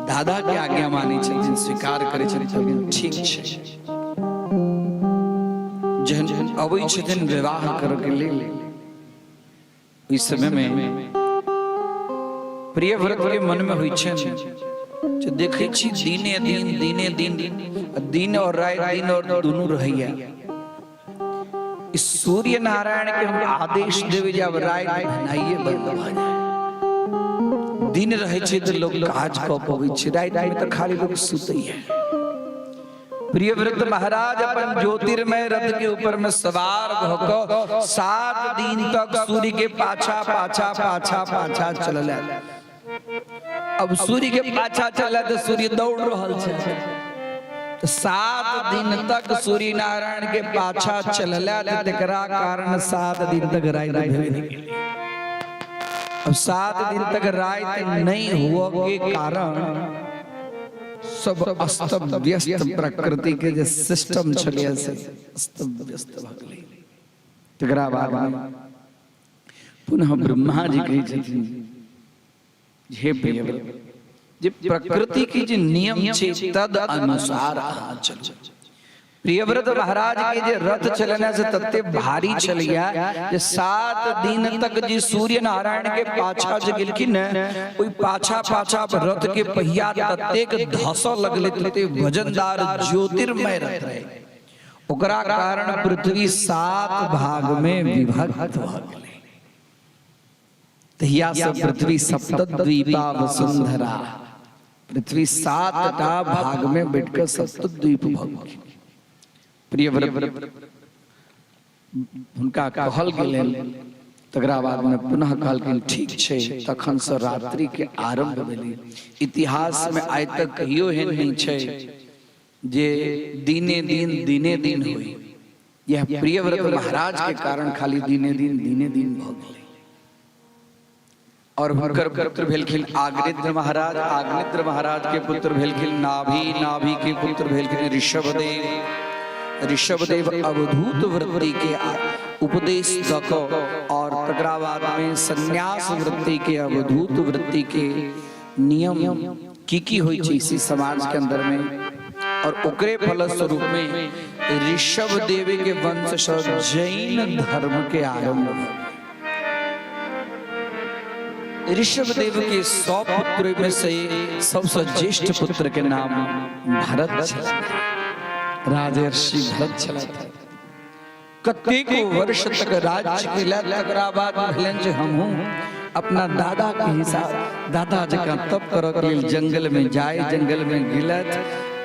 दादा के आज्ञा मानै छथिन, स्वीकार करै छथिन, ठीक छै। जहन अबै छथिन विवाह करऽ के लेल, ओहि समय में प्रियव्रत के मन में होइ छनि जे देखै छी दिने दिन दिने दिन दिन और राति दिन और दुनू रहैया, इस सूर्य नारायण के हम आदेश देवे जे आब राति भेनाइए बंद भऽ जाय। दिन रहै छै तऽ लोक काज कऽ पबै छै, राति में तऽ खाली लोक सुतैया। प्रियव्रत महाराज अपन ज्योतिर्मय रथ के ऊपर में सवार भऽ कऽ 7 दिन तक सूर्य के पाछा पाछा पाछा पाछा चलल। अब सूर्य के पाछा चलल तऽ सूर्य दौड़ रहल छै, तऽ 7 दिन तक सूर्य नारायण के पाछा चलल, तऽ तकरा कारण 7 दिन तक राति भेल नहि गेलै। अब 7 दिन तक राति नहीं हुआ के कारण सब अस्त व्यस्त प्रकृति के जे सिस्टम छलैया से अस्त व्यस्त भऽ गेलै। तकरा बाद में पुनः ब्रह्मा जी कहै छथिन, हे प्रियव्रत, जे प्रकृति के जे नियम छै तद अनुसार अहाँ चलू। प्रियव्रत महाराज के जे रथ चलने से तते भारी छलैया जे 7 दिन तक जे सूर्य नारायण के पाछा जे गेलखिन ने, ओहि पाछा पाछा रथ के पहिया ततेक धसऽ लगलै, तते वजनदार ज्योतिर्मय रथ रहे, ओकरा कारण पृथ्वी 7 भाग में विभक्त भऽ गेलै। तहिया से पृथ्वी सप्तद्वीपा वसुंधरा, पृथ्वी 7टा भाग में बैठकर सप्तद्वीप भऽ गेल। प्रियव्रत हुनका कहल गेलनि, तकरा बाद में पुनः कहलखिन ठीक छै। तखन से रात्रि के आरंभ भेलै। इतिहास में आइ तक कहियो एहन नहि छै जे दिने दिन दिने दिन होई। यह प्रियव्रत महाराज के कारण खाली दिने दिन दिने दिन भऽ गेलै। और हुनकर पुत्र भेलखिन आग्निद्र महाराज, आग्निद्र महाराज के पुत्र भेलखिन नाभि, नाभि के पुत्र भेलखिन ऋषभदेव, ऋषभदेव अवधूत वृत्ति के उपदेश दऽ कऽ और तकरा बाद में संन्यास वृत्ति के अवधूत वृत्ति के नियम की की होइ छै इसी समाज के अंदर में, और ओकरे फलस्वरूप में ऋषभ देव के वंश से जैन धर्म के आरंभ भेल। ऋषभ देव के 100 पुत्र में से सबसे ज्येष्ठ पुत्र के नाम भरत छल, राजर्षि भरत छलथि। कतेको वर्ष तक राज्य केला, तकरा बाद भेलनि जे हमहूँ अपना दादा के हिसाब दादा जकाँ तप करऽ के लेल जंगल में जाय, जंगल में गेलथि,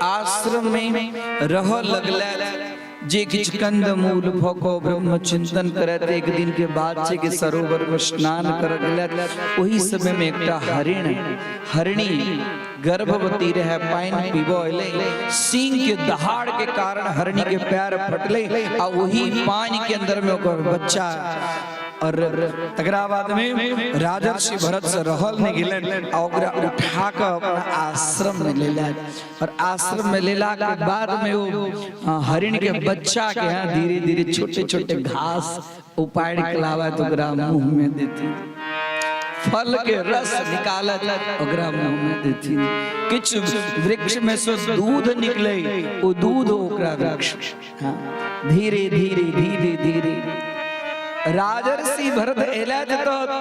आश्रम में रह लगलथि। जे किछु कंद मूल भऽ कऽ ब्रह्म चिंतन करैत एक दिन के बात छै कि सरोवर में स्नान करऽ गेलथि। ओहि समय में एकटा हरिण हरिणी गर्भवती रहे, पानि पीबऽ एलै। सिंह के दहाड़ के कारण हरिणी के पैर फटलै आ ओही पानि के अंदर में ओकर बच्चा। और तकरा बाद में राजर्षि भरत से रहल नहीं गेलनि आ ओकरा उठा कऽ अपना आश्रम में लेलनि। और आश्रम में लेला के बाद में वो हरिण के बच्चा के यहाँ धीरे धीरे छोटे छोटे घास उपाड़ के लावत ओकरा मुंह में देती, फल के रस निकालत ओकरा मुंह में देती। किछु वृक्ष में से दूध निकले, वो दूध ओकरा वृक्ष। हाँ, धीरे धीरे धीरे धीरे राजर्षि भरत एलथि तऽ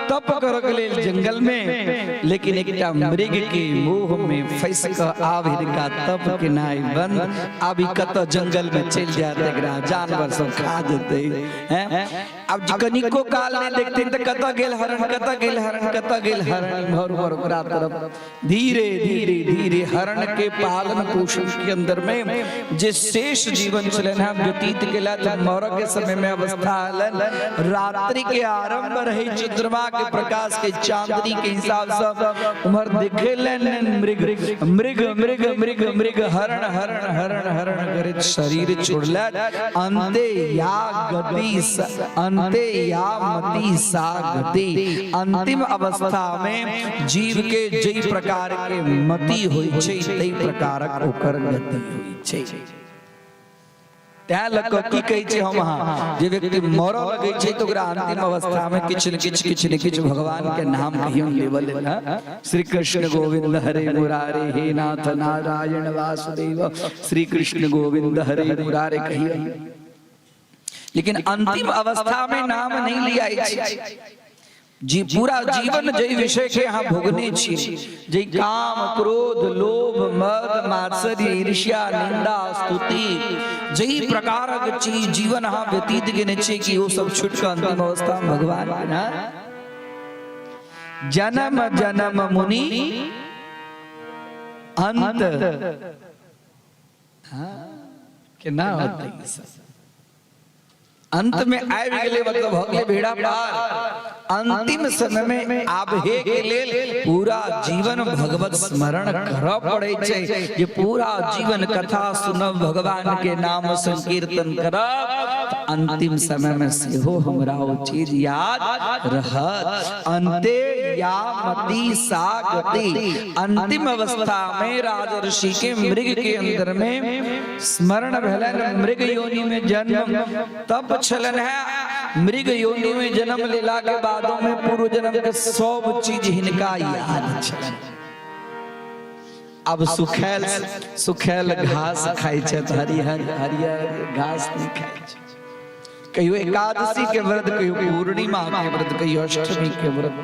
तप करऽ के लेल जंगल में, लेकिन एकटा मृग के मोह में फंसि कऽ आब हिनका तप केनाइ बंद। आब ई कतऽ जंगल में चलि जायत, एकरा जानवर सब खा जेतै। हैं, आब जे कनिको काल नहि देखथिन तऽ कतऽ गेल हरण, कतऽ गेल हरण, कतऽ गेल हरण, इम्हर उम्हर ओकरा तरफ धीरे धीरे धीरे हरण के पालन पोषण के अंदर में जे शेष जीवन छलनि हैं व्यतीत केलथि। मरऽ के समय में अवस्था आयल, रात्रि के आरंभ रहे, चंद्रमा के प्रकाश के चांदनी के हिसाब से उम्हर देखेलनि मृग मृग मृग मृग मृग हरण हरण हरण हरण करैत शरीर छोड़लथि। अंते या गति अंते या मति सा गति, अंतिम अवस्था में जीव के जै प्रकार के मति होइ छै तै प्रकारक ओकर गति होइ छै। तैं लऽ कऽ की कहै छै हम अहाँ, जे व्यक्ति मरऽ लगै छै तऽ ओकरा अंतिम अवस्था में किछु ने किछु किछु ने किछु भगवान के नाम कहियो लेबऽ लेल। श्री कृष्ण गोविंद हरे मुरारे हे नाथ नारायण वासुदेव श्री कृष्ण गोविंद हरे मुरारे कहियो, लेकिन अंतिम अवस्था में नाम नहीं लिया छै। जी पूरा जीवन जै विषय के अहाँ भोगने छी, जै काम क्रोध लोभ मद मात्सर्य ईर्ष्या निंदा स्तुति जै प्रकारक चीज जीवन अहाँ व्यतीत केने छी कि ओ सब छूट कऽ अंतिम अवस्था में भगवान के ना जन्म जन्म मुनि अंत केना होतै ई सब? अंत में आबि गेलै, मतलब भऽ गेलै भेड़ा पार। अंतिम समय में आबहे के लेल पूरा जीवन भगवत स्मरण करऽ पड़ै छै। जे पूरा जीवन कथा सुनब, भगवान के नाम संकीर्तन करब, अंतिम समय में सेहो हमरा ओ चीज याद रहत। अंते या मति सा गति, अंतिम अवस्था में राजर्षि के मृग के अंदर में स्मरण भेलनि। मृग योनि में जन्म तब छलनि है, मृग योनि में जन्म लेला के बादो में पूर्व जन्म के सब चीज हिनका याद छलनि। अब सुखैल सुखैल घास खाइ छथि, हरिहर हरियर घास नहीं खाइ छथि। कहियो एकादशी के व्रत, कहियो पूर्णिमा के व्रत, कहियो अष्टमी के व्रत,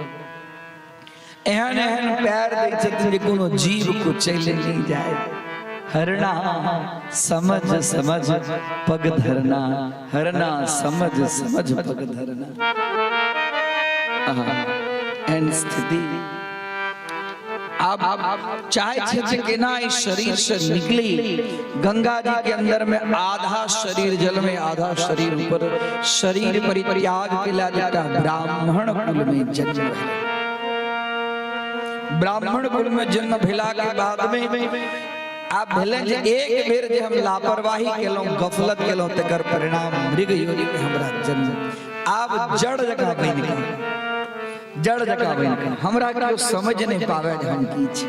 एहन एहन पैर दै छथिन जे कोनो जीव को चलि नहीं जाए। हरना समझ समझ पग धरना, हरना समझ समझ पग धरना। एहन स्थिति आब चाहे छै जे केना ई शरीर से निकली। गंगा जी के अंदर में आधा शरीर जल में, आधा शरीर ऊपर, शरीर परित्याग के बाद एकटा ब्राह्मण कुल में जन्म भेल। ब्राह्मण कुल में जन्म भेला के बाद में आब भेलै जे एक बेर जे हम लापरवाही केलहुँ, गफलत केलहुँ, तकर परिणाम मृग योनि में हमरा जन्म। आब जड़ जकाँ बनि गेल, जड़ जकाँ बनि गेल, हमरा केओ समझ नहि पाबै जे हम की छी।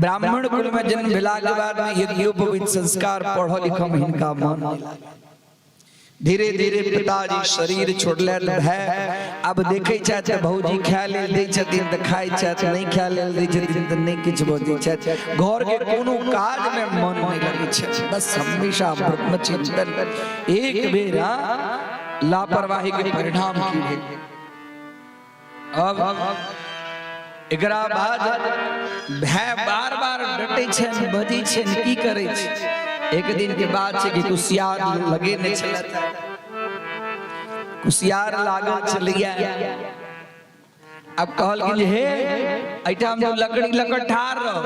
ब्राह्मण कुल में जन्म भेला के बाद में यज्ञोपवीत संस्कार पढ़ऽ लिखऽ में हिनका मन नहि लागल। धीरे धीरे पिताजी शरीर छोड़लनि भाय अब देखै छथि तऽ भौजी खाय लेल दै छथिन तऽ खाइ छथि, नहि खाय लेल दै छथिन तऽ नहि किछु बजै छथि। घर के कोनो काज में मन नहि लगै छै, बस हमेशा ब्रह्म चिंतन। एक बेर लापरवाही के परिणाम की भेल। अब एकरा बाद भाय बार बार डटै छनि, बजै छनि, की करै छै। एक दिन के बाद छै कि कुसियार लगेने छलथि, कुसियार लागल छलैया। आब कहलखिन जे हे एहिठाम तू लकड़ी लऽ कऽ ठाढ़ रह,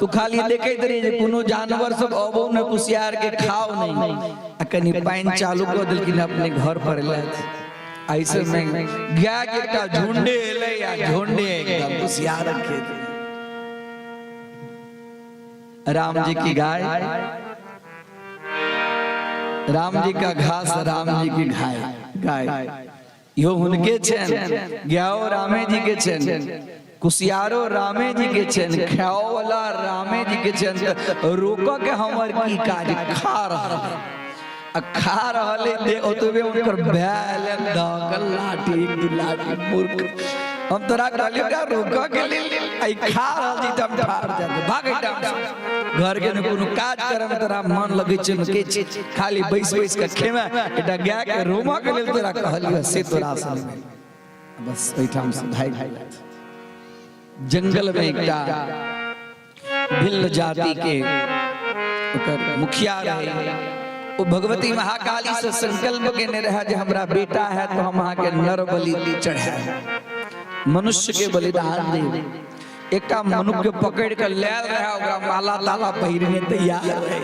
तू खाली देखैत रही जे कोनो जानवर सब अबो ने कुसियार के खाओ नहीं। आ कनि पानि चालू कऽ देलखिन, अपने घर पर एलथि। ऐसे में गाय के एकटा झुंडे एलै आ झुंडे एकदम कुसियार खेत। राम जी की गाय, राम जी का घास, राम जी की गाय गाय इहो हुनके छनि। गायो रामे जी के छनि, कुसियारो रामे जी के छनि, खाओ वाला रामे जी के छनि, तऽ रोकऽ के हमर की काज? खा रहल आ खा रहल है, ओतबे हुनकर भाय एलनि, धऽ कऽ लाठी, एक दू लाठी। मूर्ख, हम तोरा कहलियौ का रोकऽ के लेल? आई खा रहल छी तऽ हम ठाढ़ जाके भाग एहिठाम से। घर के ने कोनो काज करे में तोरा मन लगै छै ने किछु, खाली बैस बैस के खेमे। एकटा गाय के रोमऽ के लेल तोरा कहलियौ, से तोरा से नहि भेल। बस ओहिठाम से भागि गेलथि। जंगल में एकटा भिल्ल जाति के ओकर मुखिया रहे। ओ भगवती महाकाली से संकल्प केने रहे जे हमरा बेटा है तो हम अहाँ के नर बलि चढ़ायब, मनुष्य के बलिदान देब। एकटा मनुष्य के पकड़ के लायल रहे, ओकरा माला ताला पहिरने तैयार रहे।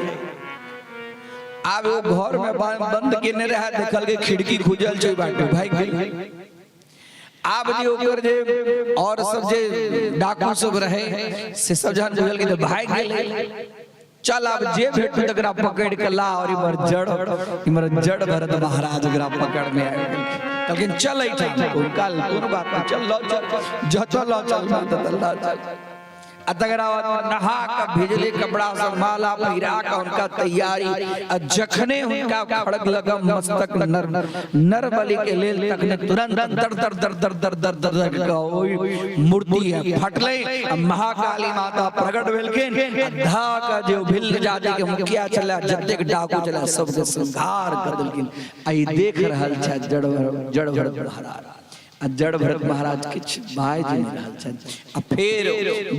आब ओ घर में बंद केने रहे, देखल के खिड़की खुजल छै बाटे, भागि गेल। आब जे ओकर जे और सब जे डाकू सब रहे से सब जहन बुझल कि भागि गेलै, चल आब जे भेटू तकरा पकड़ के ला। और इमहर जड़ भरत महाराज ओकरा पकड़ में आबि गेलखिन। कहलखिन चल एहिठाम। हुनका कोनो बात नहि, चल लऽ चल, जतऽ लऽ चल ततऽ लऽ चल। आ तकरा बाद नहा कऽ भिजले कपड़ा सब माला पहिरा कऽ हुनका तैयारी। आ जखने हुनका खड़ग लगम मस्तक नर नर बलि के लेल, तखने तुरंत दर दर दर दर दर दर दर दर के ओहि मूर्ति है फटलै आ महाकाली माता प्रकट भेलखिन। आ धा कऽ जे भिल्ल जाति के मुखिया छलै, जतेक डाकू छलै, सबके संहार कऽ देलखिन। आ ई देख रहल छथि जड़ जड़ भरत महाराज। आ जड़ भरत महाराज किछु बाजि नहि रहल छथि। आ फेर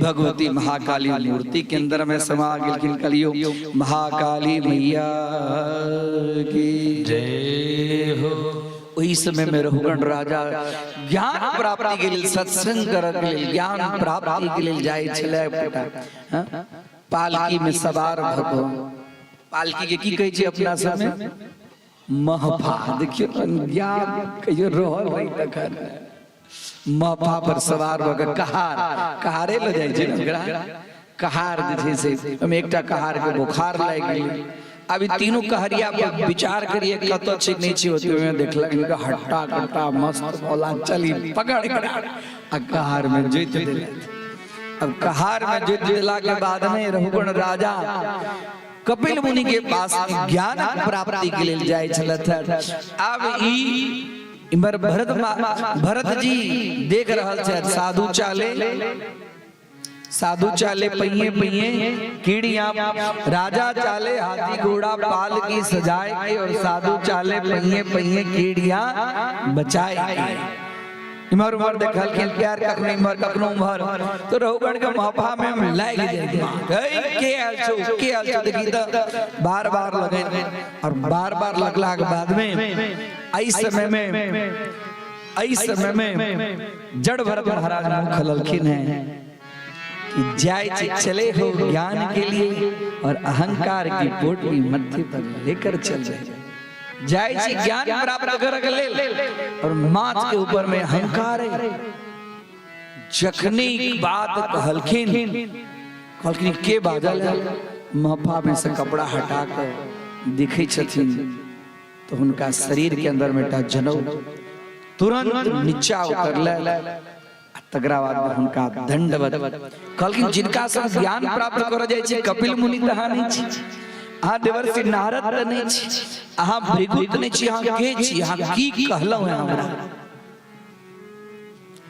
भगवती महाकाली मूर्ति के अंदर में समा गेलखिन। कलियो महाकाली मैया की जय हो। ओहि समय में रघुगण राजा ज्ञान प्राप्ति के लेल, सत्संग करऽ के लेल, ज्ञान प्राप्ति के लेल जाइ छलै। पालकी में सवार भऽ कऽ, पालकी के की कहै छै अपना सबमे? महफा। देखियौ, ज्ञान कहियो रहल नहीं तखन। महफा पर सवार भऽ कऽ कहार, कहारे लऽ जाइ छै ने ओकरा, कहार जे छै से ओहिमे एकटा कहार के बोखार लागि गेलै। आब ई तीनू कहरिया पर विचार करिए कतऽ छै नहि छै। ओतबे देखलक हिनका हट्टा कट्टा मस्त मौला, चली पकड़ एकरा। आ कहार में जोति देलथि। अब कहार में जोति देला के बाद में रघुगण राजा कपिल मुनि के पास ज्ञान प्राप्ति के लेल जाइ छलथि। आब ई इम्हर भरत भरत जी देख रहल छथि, साधु चाले, साधु चाले पहिए पहिए कीड़िया, राजा चाले हाथी घोड़ा पाल की सजाए के और साधु चाले पहिए पहिए कीड़िया बचाए के। इम्हर उम्हर देखलखिन प्यार, कखनो इम्हर कखनो उम्हर, तो रहुगण के महफा में लागि जाइ दिमाग। के आयल छौ, के आयल छौ, देखी तऽ बार बार लगन। और बार बार लगला के बाद में एहि समय में, एहि समय में जड़ भरत महाराज मुँह खोललखिन हैं कि जाय चले हो ज्ञान के लिए और अहंकार की पोटली मत्थे पर लेकर चल रहे। जाय छी ज्ञान प्राप्त करऽ के लेल और माथ के ऊपर में अहंकार है। जखनी बात कहलखिन, कहलखिन के बाजल है? महफा में से कपड़ा हटा कर दिखै छथिन तो हुनका शरीर के अंदर में एकटा जनउ। तुरंत नीचा उतरले आ तकरा बाद हुनका दंडवत कहलखिन, जिनका से ज्ञान प्राप्त करऽ जाइ छी, कपिल मुनि तऽ अहाँ नहि छी, अहाँ देवर्षि नारद तऽ नहि छी, अहाँ भृगु तऽ नहि छी, अहाँ के छी? अहाँ की कहलहुँ हैं हमरा?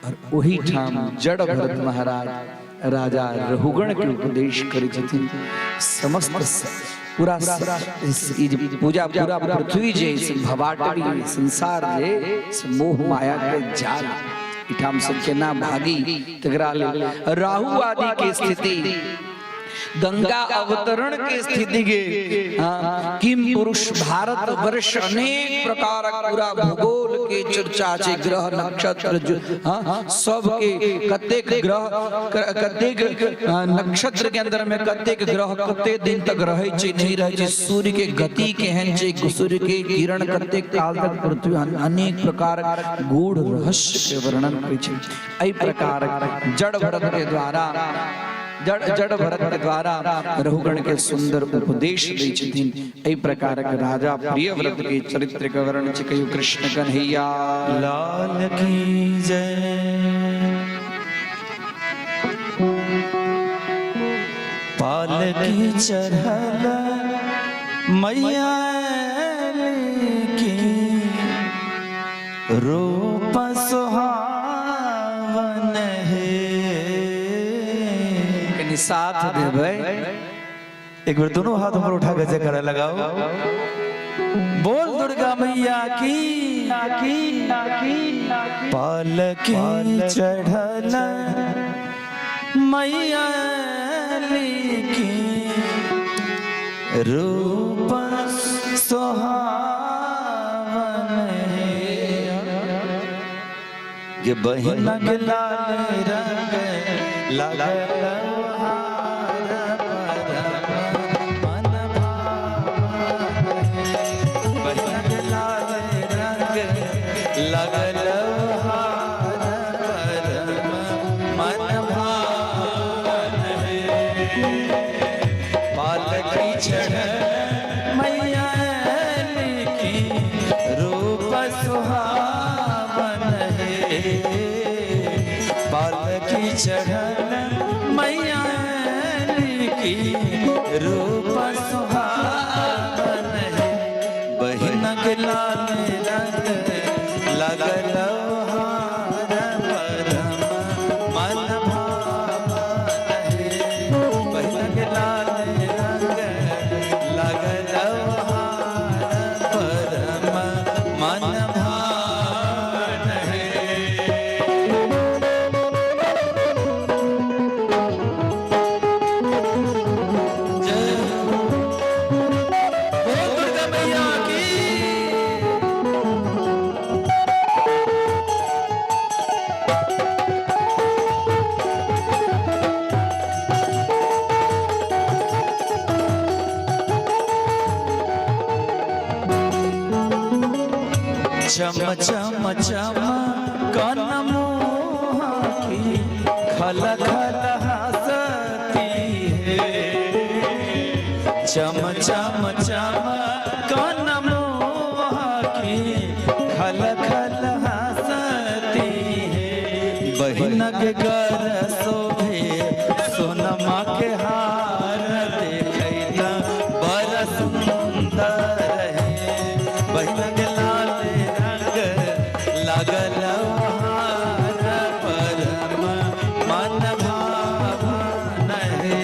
और ओही ठाम जड़ भरत महाराज राजा रघुगण के उपदेश करै छथिन, समस्त पूरा ई जे पूजा पूरा पृथ्वी जे से भवाटवी संसार जे से मोह माया के जाल, एहिठाम से केना भागी, तकरा लेल राहु आदि के स्थिति। गंगा अवतरण के स्थिति के, हाँ, किम पुरुष भारत वर्ष अनेक प्रकार पूरा भूगोल के चर्चा छै, ग्रह नक्षत्र जो, हाँ, सब के कतेक ग्रह कतेक नक्षत्र के अंदर में कतेक ग्रह कते दिन तक रहै छै नहीं रहै छै, सूर्य के गति केहन छै, सूर्य के किरण कतेक काल तक पृथ्वी, अनेक प्रकार गूढ़ रहस्य के वर्णन करै छै। एहि प्रकार जड़ भरत के द्वारा जड़ भरत के द्वारा रघुगण के सुंदर उपदेश दै छथिन। एहि प्रकारक राजा प्रियव्रत के चरित्र के वर्णन छै। कहियो कृष्ण कन्हैया लाल की जय। पालकी चढ़ल मैया की रूप सुहावन है। कनि साथ देबै। एक बार दोनों हाथ ऊपर उठा के जयकारा लगाओ, बोल दुर्गा मैया की। पालकी चढ़ल मैया की रूप सुहावन है। ये बहिन के लाल रंग लागल हार परम मन भावन है। बहिन के लाल रंग लागल हार परम मन भावन है। पालकी चढ़ मैया की रूप सुहावन है। पालकी चढ़ल मैया की रूप सुहावन है। बहिन के लाल रंग लगल हार परम मन भावन है। बहिन के लाल रंग लगल हार परम मन भावन है। जय हो। बोल दुर्गा मैया की। चम चम चम कन मोहा की खल खल हंसती है। चम चम चम कन मोहा की खल खल हंसती है। बहिन के गर शोभे सोनमा के हार देखैता बड़ सुंदर है। बहिन के लाल रंग लगल हार परम मन भावन है।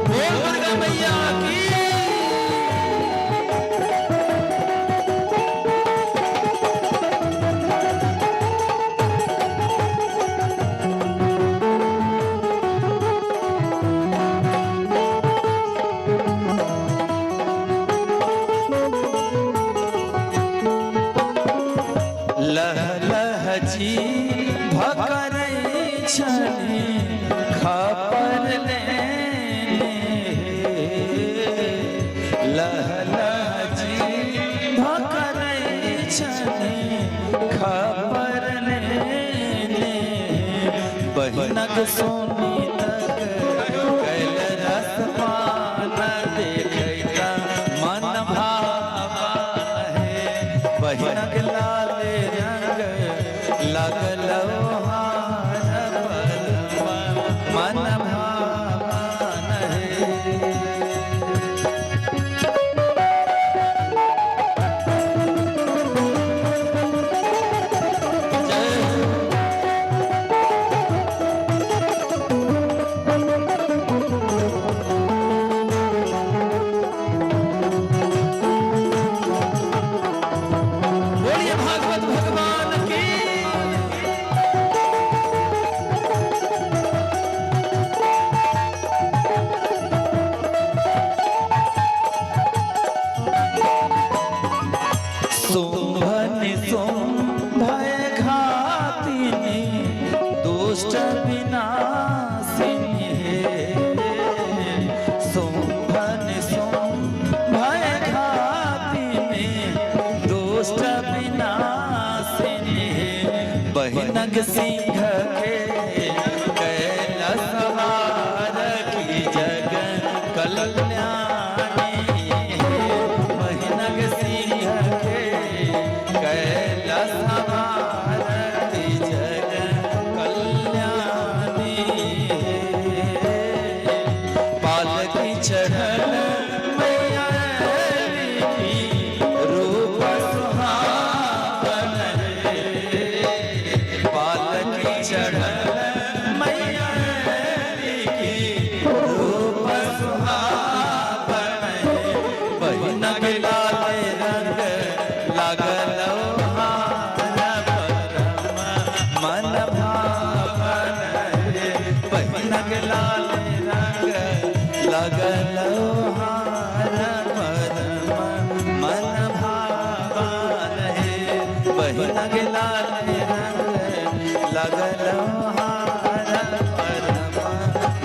बोल दुर्गा मैया की। लह लह जी भकरै छली खपर लेने। लह लह जी भकरै छली खपर लेने। बहिनक सोनी तक कैल रस पान देखैता मन भावन है। बहिनक लाल रंग लगल हार परम मन भावन है। निशुंभ घातिनी दुष्ट विनाशिनी हे। शुंभ निशुंभ घातिनी दुष्ट विनाशिनी हे। बहिनग सिंह के कैलाश सवार की जग कल्याणी हे। बहिनग सिंह के कैलाश सवार की जग कल्याणी हे। पालकी चढ़ल मैया की रूप सुहावन हे। पालकी चढ़ल मैया की रूप सुहावन हे। बहिना के लाल रंग लागल हार परम मन भावन हे। बहिना के लाल रंग लागल हार परम मन भावन हे। बहिना के लाल रंग लागल हार परम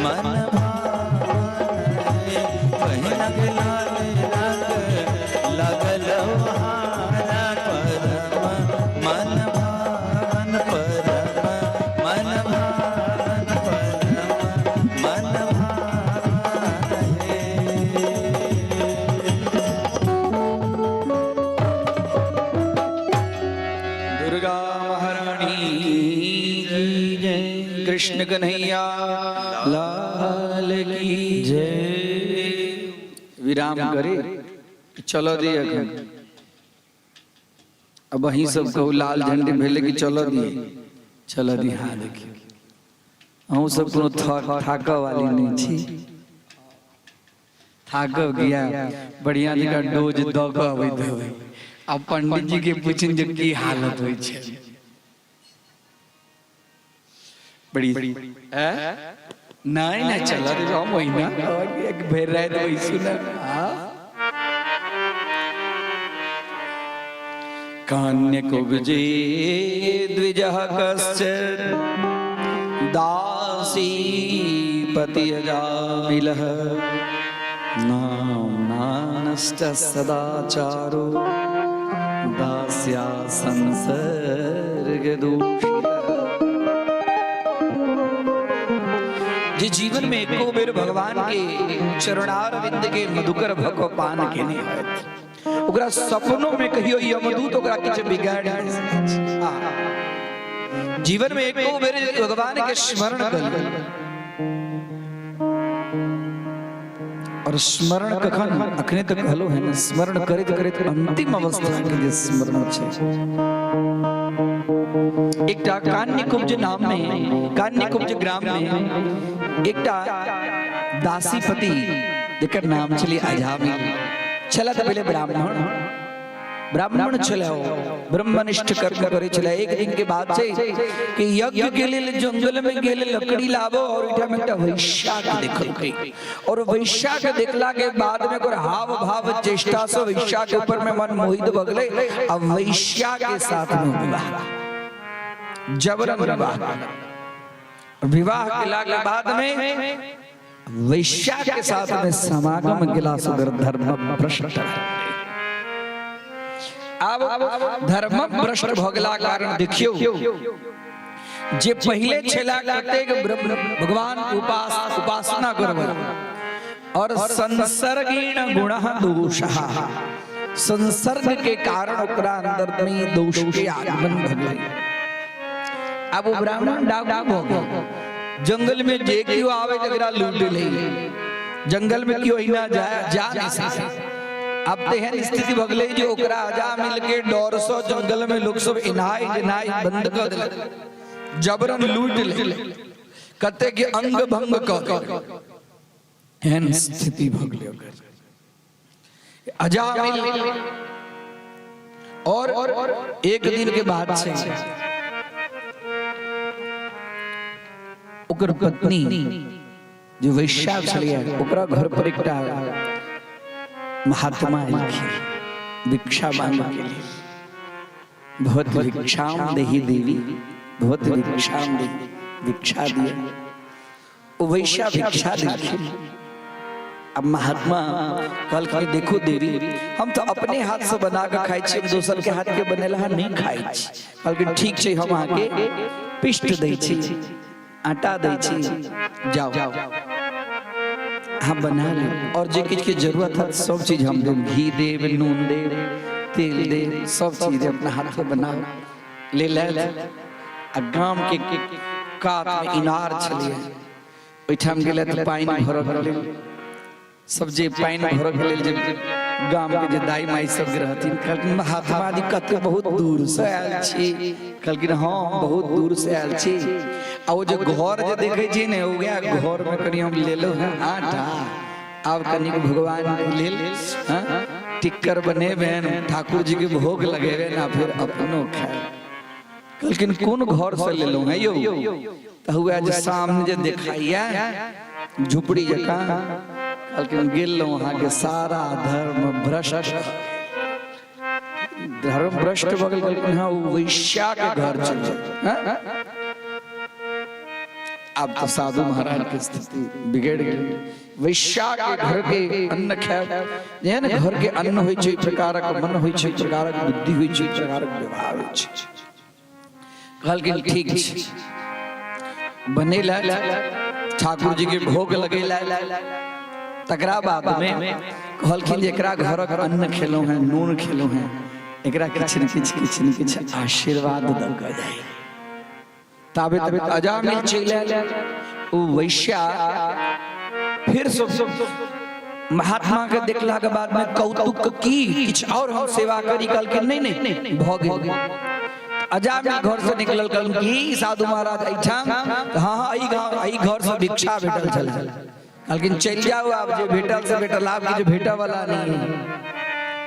मन भावन हे। बहिना के लाल रंग लागल हार परम मन भावन परम मन भावन परम मन भावन हे। दुर्गा महारानी की जय, कृष्ण कन्हैया लाल की जय। विराम करे चलो दिए अखन। अब वही सब कहू लाल झंडी भेले कि चलो दिए, चलो दी। हाँ देखियो अहूँ सब कोनो थाकऽ वाली नहीं छी। थाकब गया बढ़िया जगह डोज दऽ कऽ अबैत हेबै। आब पंडित जी के पूछिन जे की हालत होइ छै। बड़ी नहीं नहीं चल हम महीना एक भरि राति बैसू ने। कान्यकुब्जे द्विजः कश्चित् दासी पति अजामिलः नाम्नानश्च सदाचारो दास्या संसर्ग दूषितः। जे जीवन में एको बेर भगवान के चरणारविंद के मधुकर भक पान केने होयत, ओकरा सपनों में कहियो यमदूत ओकरा किछु बिगाड़ि नहि सकै छै। आ, जीवन में एको बेर भगवान के स्मरण कर, और स्मरण कखन अखने तक कहलो है ना, स्मरण करैत करैत अंतिम अवस्था के जे स्मरण छै। एकटा कान्यकुब्ज नाम में, कान्यकुब्ज ग्राम में एकटा दासीपति जेकर नाम छलै अजामिल छला। तऽ पहिले ब्राह्मण ब्राह्मण छलै, ओ ब्रह्मनिष्ठ कर्म करै छलै। एक दिन के बात छै कि यज्ञ के लेल जंगल में गेल लकड़ी लाबो, और ओहिठाम एकटा वैश्या के देखलकै, और वैश्या के देखला के बाद में ओकर हाव भाव चेष्टा से वैश्या के ऊपर में मन मोहित भऽ गेलै। आ वैश्या के साथ में विवाह, जबरन विवाह विवाह केला के बाद में वैश्या के साथ में समागम गेला से ओकर धर्म भ्रष्ट भऽ गेलै। आब धर्म भ्रष्ट भऽ गेला कारण देखियौ जे पहिले छला कतेक ब्रह्म भगवान उपासना करबै, और संसर्गेण गुण दोषः, संसर्ग के कारण ओकरा अंदर में दोष के आगमन भऽ गेलै। आब ओ ब्राह्मण डाकू भऽ गेल। जंगल में जे केओ आवे तकरा लूट ले, जंगल में केओ अहिना जा जा नहीं सकै। आब तेहन स्थिति भऽ गेलै जे ओकरा अजामिल के डर सँ जंगल में लोक सब एनाइ जेनाइ बंद कऽ देलक, जबरन लूट ले, कते के अंग भंग कऽ देलक। एहन स्थिति भऽ गेलै ओकर अजामिल। और एक दिन के बाद छै ओकर पत्नी जे वैश्या छलियै ओकरा घर पर एकटा महात्मा एलखिन भिक्षा मांगे के लिए। भवत भिक्षाम देहि देवी, भवत भिक्षाम देहि, भिक्षा दिया। ओ वैश्या भिक्षा देलखिन। अब महात्मा कहलखिन, देखो देवी, हम तो अपने हाथ से बना के खाइ छी, हम दोसर के हाथ के बनेला नहीं खाइ छी। कहलखिन ठीक छै, हम अहाँके पिष्ट दै छी, आटा दै छी, जाओ अहाँ बना लेब, और जे किछु के जरूरत है सब चीज हम देब, घी देब, नून देब, तेल देब, सब चीज अपना हाथ से बनाओ ले ले। आ गाम के कात में इनार छलिए, ओहिठाम गेलै तऽ पानि भरऽ लेल सब जे पानि भरऽ के लेल जे गाम के जे दाई माई सब रहथिन, कहलखिन महात्मा जी कते बहुत दूर से आयल छी। कहलखिन हँ, हम बहुत दूर से आयल छी, आ ओ जे घर जे देखै छी ने, वएह घर में कनि हम लेलहुँ हेँ आटा, आब कनिक भगवान के लेल हाँ टिक्कर बनेबनि, ठाकुर जी के भोग लगेबनि आ फिर अपनो खायब। कहलखिन कोन घर से लेलहुँ हैं यौ? तऽ हुए जे सामने जे देखाइया झुपड़ी जकाँ। कहलखिन गेल रहूँ अहाँके सारा धर्म भ्रष्ट, धर्म भ्रष्ट भऽ गेल। कहलखिन हँ, ओ वैश्या के घर छलै। आब तऽ साधु महाराज के स्थिति बिगड़ गेल। वैश्या के घर के अन्न खायब, जेहन घर के अन्न होइ छै प्रकारक मन होइ छै, प्रकारक बुद्धि होइ छै, प्रकारक व्यवहार होइ छै। कहलखिन ठीक छै, बनेला, ठाकुर जी के भोग लगेला। तकरा बाद में कहलखिन जे एकरा घरक अन्न खेलहुँ हैं, नून खेलहुँ हैं, एकरा किछु ने किछु किछु ने किछु आशीर्वाद दऽ कऽ जाय। ताबे तक अजामिल चलि आयल। ओ वैश्या फिर सब महात्मा के देखला के बाद में कौतुक की किछु और हम सेवा करी। कहलखिन नहीं नहीं, भऽ गेल। अजामिल घर से निकलल, कहलखिन की साधु महाराज एहिठाम? हाँ हाँ, एहि गाँव एहि घर से भिक्षा भेटल छल। कहलखिन चलि जाउ, आब जे भेटल से भेटल, आब किछु भेटऽ वाला नहीं।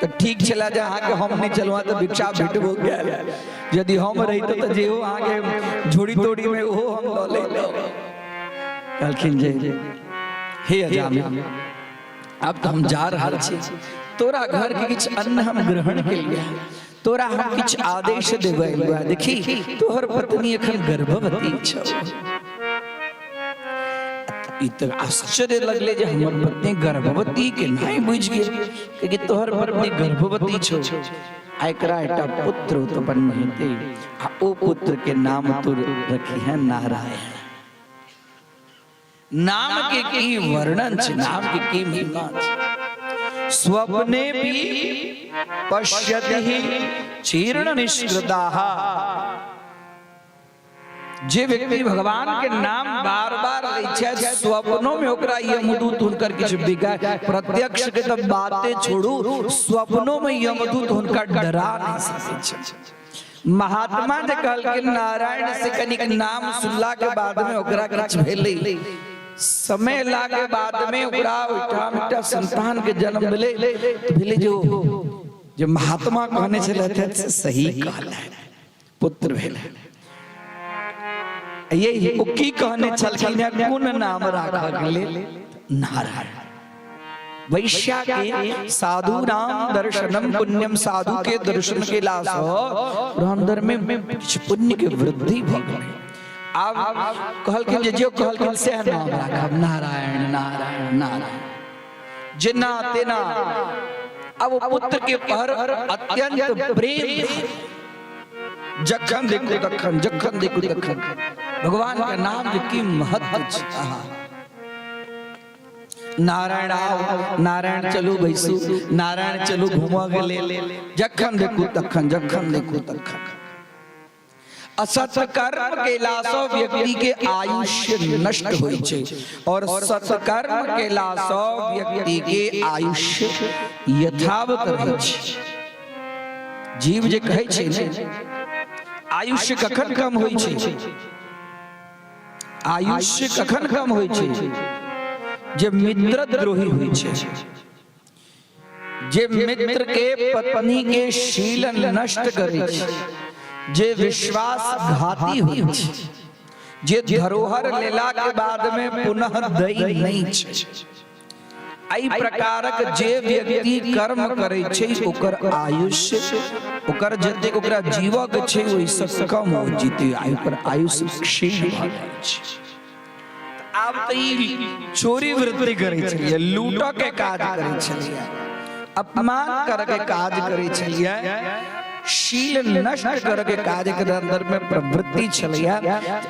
तऽ ठीक छलै जे अहाँके हम नहि चलहुँ तऽ भिक्षा भेटबो कयल। यदि हम रहितहुँ तऽ जेहो अहाँके झोरी तोड़ी में ओहो हम लऽ लैतहुँ। कहलखिन जे हे अजामिल, आब तऽ हम जा रहल छी, तोरा घर के किछु अन्न हम ग्रहण केलियै, तोरा हम किछु आदेश देबै। देखी, तोहर पत्नी एखन गर्भवती छौ। ई तऽ आश्चर्य लगले जे हमर पत्नी गर्भवती के नहीं बुझि गेल। कि तोहर पत्नी गर्भवती छौ आ एकरा एकटा पुत्र उत्पन्न हेतै, आ ओ पुत्र के नाम तू रखी है नारायण। नाम के की वर्णन छै, नाम के की महिमा छै। स्वप्ने भी पश्यति चीर्ण निष्कृताः। जे व्यक्ति भगवान के नाम बार बार लै छै, स्वप्नों में ओकरा यमदूत हुनकर किछु बिगाड़, प्रत्यक्ष के तऽ बाते छोड़ू, स्वप्नों में यमदूत हुनका डरा नहीं सकै छै। महात्मा जे कहलखिन नारायण से कनिक नाम सुनला के बाद में ओकरा किछु भेलै, समय लागे बाद में ओकरा ओहिठाम एकटा संतान के जन्म भेलै, भेलै जो जे महात्मा कहने छलथि से सही कहलथि, पुत्र भेल। यही ओ की कहने छलखिन है, कोन नाम राखऽ के लेल? नारायण। वैश्या के साधु नाम दर्शनम पुण्यम, साधु के दर्शन केला सँ ओकरा अंदर में किछु पुण्य के वृद्धि भऽ गेलै। आब कहलखिन जे जे कहलखिन सएह नाम राखब, नारायण नारायण नारायण। जेना तेना अब पुत्र के पर अत्यंत प्रेम, जखन देखू तखन, जखन देखू तखन भगवान के नाम के की महत्व छै। आहा। नारायण आओ, नारायण चलू बैसू, नारायण चलू घूमऽ के लेल, जखन देखू तखन, जखन देखू तखन। असत कर्म केलासँ व्यक्ति के आयुष्य नष्ट होइ छै और सत्कर्म केलासँ व्यक्ति के आयुष्य यथावत रहै छै। जीव जे कहै छै ने, आयुष्य कखन कम होइ छै? आयुष्य कखन कम होइ छै? जे मित्र द्रोही होइ छै, जे मित्र के पत्नी के शील नष्ट करै छै, जे विश्वासघाती होइ छै, जे धरोहर लेला के बाद में पुनः दै नहीं छै। एहि प्रकारक जे व्यक्ति कर्म करै छै ओकर आयुष्य, ओकर जतेक ओकरा जीवक छै ओहिसँ कम हो जीते, ओकर आयुष्य क्षीण भऽ जाइ छै। आब तऽ ई चोरी वृत्ति करै छलियै, लूटऽ के काज करै छलियै, अपमान करऽ के काज करै छलियै, शील नष्ट करऽ के काज के अंदर में प्रवृत्ति छलैया।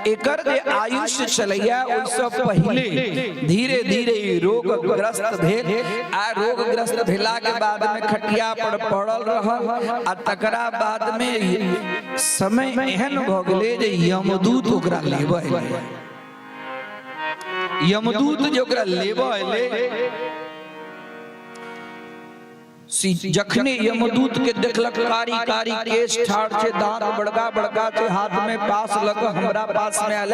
एकर जे आयुष्य छलैया ओहिसँ पहिले धीरे धीरे ई रोगग्रस्त भेल आ रोगग्रस्त भेला के बाद में खटिया पर पड़ल रहल आ तकरा बाद में समय एहन भऽ गेलै जे यमदूत ओकरा लेबऽ एलै। यमदूत जे ओकरा लेबऽ एलै, जखने यमदूत के देखलक कारी कारी केश ठाढ़ छै, दांत बड़का बड़का छै, हाथ में पास लग हमरा पास में आयल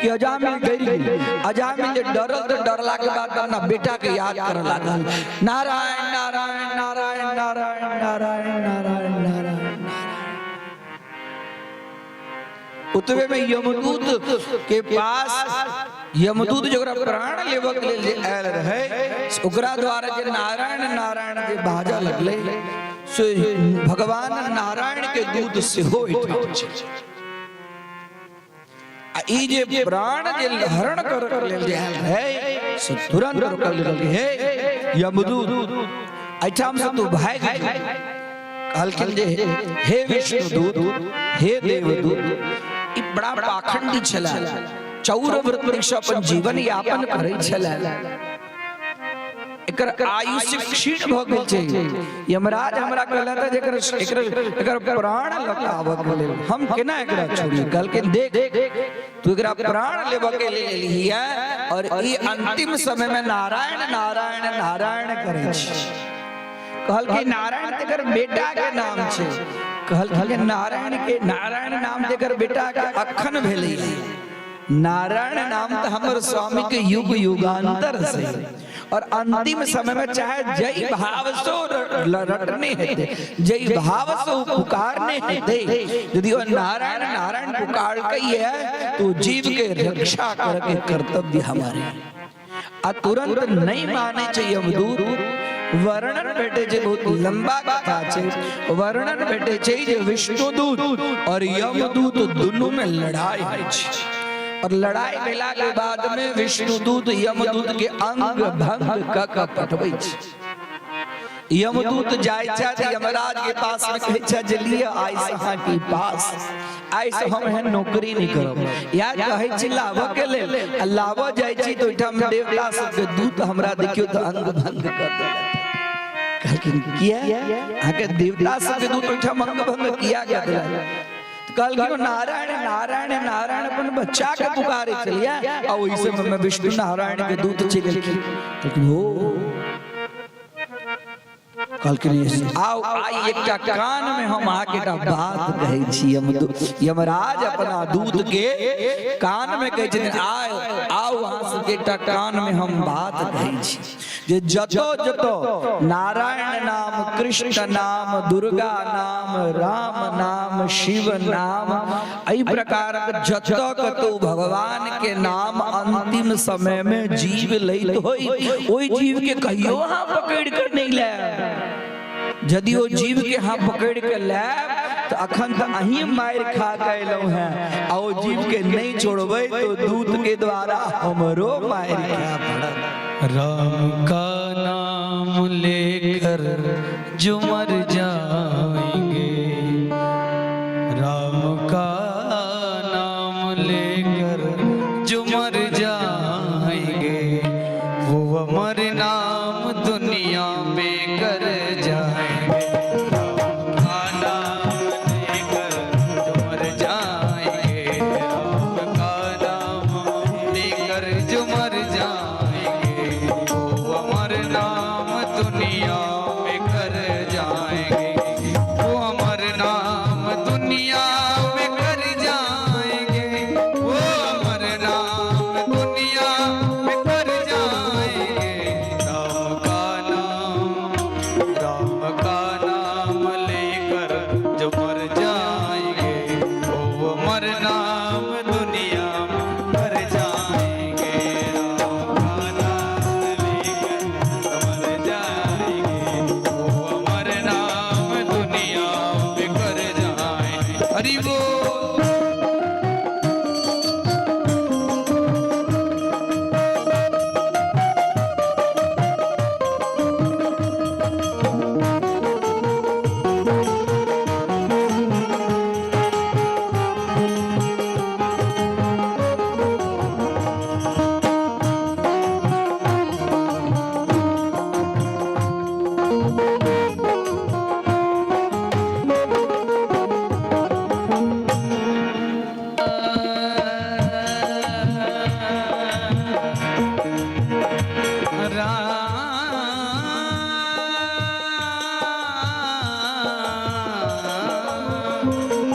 कि अजामिल डर गेल। अजामिल जे डरल तऽ डरला के बाद अपना बेटा के याद करऽ लागल, नारायण नारायण नारायण नारायण नारायण नारायण नारायण। ओतबे में यमदूत के पास यमदूत जो ओकरा प्राण लेबऽ के लेल जे आयल रहै, ओकरा द्वारा जे नारायण नारायण जे बाजऽ लगलै, से भगवान नारायण के दूत सेहो एहिठाम छै। आ ई जे प्राण जे हरण करऽ के लेल जे आयल रहै से तुरंत रोकल गेल, हे यमदूत, एहिठाम से तू भागि जो। कहलखिन जे हे विष्णुदूत, हे देवदूत, ई बड़ा पाखंडी छला, चौर वृत्ति से अपन जीवन यापन करै छला, एकर आयुष्य क्षीण भऽ गेल छै। यमराज हमरा कहलथि जे एकर एकर एकर प्राण लऽ कऽ आबऽ के लेल, हम केना एकरा छोड़ी? कहलखिन देख, तू एकरा प्राण लेबऽ के लेल एलही और ई अंतिम समय में नारायण नारायण नारायण करै छै। कहलकै नारायण तेकर बेटा के नाम छै। कहलकै नारायण के नारायण नाम तेकर बेटा के अखन भेलै, नारायण नाम तऽ हमर स्वामी के युग युगांतर से, और अंतिम समय में चाहे जय भाव सो रटने हेतै, जय भाव सो पुकारने हेतै, यदि ओ नारायण नारायण पुकारलकै है तो जीव के रक्षा करके कर्तव्य हमारे। आ तुरंत नहीं माने छै यमदूत। वर्णन भेटे छै, बहुत लंबा कथा छै, वर्णन भेटे छै जे विष्णुदूत और यमदूत दुनू में लड़ाई होइ छै और लड़ाई भेला के बाद में विष्णुदूत यमदूत के अंग भंग क क पठबै छै। यमदूत जाइ छथि यमराज के पास में, कहै छथि जे लिअ आइ से अहाँके पास, आइ से हम एहन नौकरी नहि करब। या कहै छी लाबऽ के लेल आ लाबऽ जाइ छी तऽ ओहिठाम देवता सबके दूत हमरा देखियौ तऽ अंग भंग कर देलक। कहलखिन किया अहाँके देवता सबके दूत ओहिठाम अंग भंग किया कऽ देलक? कहलखिन नारायण नारायण नारायण अपन बच्चा के पुकारे छलियै आ ओहि समय में विष्णु नारायण के दूत चलि गेलखिन। कहलखिन हो, कहलखिन आओ आइ एकटा कान में हम अहाँके एकटा बात कहै छी। यमराज अपना दूत के कान में कहै छथिन आउ आउ अहाँ सबके एकटा कान में हम बात कहै छी जे जतो जतो नारायण नाम, कृष्ण नाम, दुर्गा नाम, राम नाम, शिव नाम, एहि प्रकारक जतऽ कतौ भगवान के नाम अंतिम समय में जीव लैत होई, ओहि जीव के कहियो अहाँ पकड़ के नहीं लायब। यदि ओ जीव के अहाँ पकड़ के लायब तऽ अखन तऽ अहीं मारि खा के अयलहुँ हैं, आ ओ जीव के नहीं छोड़बै तो दूत के द्वारा हमरो मारि खाय पड़त। राम का नाम लेकर जो मर जाएंगे, राम का नाम लेकर जो मर जाएंगे, वो अमर नाम दुनिया में कर जाएंगे। राम का नाम लेकर जो मर जाएंगे, राम का नाम लेकर जो मर जाएंगे, वो अमर नाम दुनिया में कर जाएंगे। हरि बोल।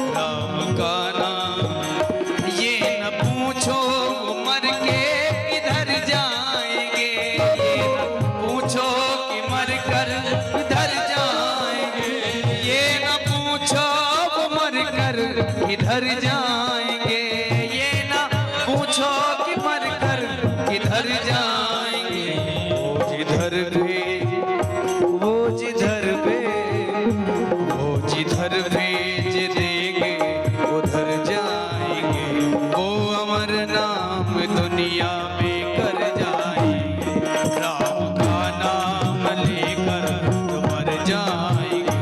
राम का नाम ये न पूछो मर के किधर जाएंगे, ये न पूछो कि मर कर किधर जाएंगे, ये न पूछो वो मर कर किधर जाएंगे, ये न पूछो कि मर कर किधर जाएंगे। वो जिधर भी, वो जिधर भी, वो जिधर भेज देंगे उधर जाएंगे, वो अमर नाम दुनिया में कर जाएंगे। राम का नाम लेकर तो मर जाएंगे,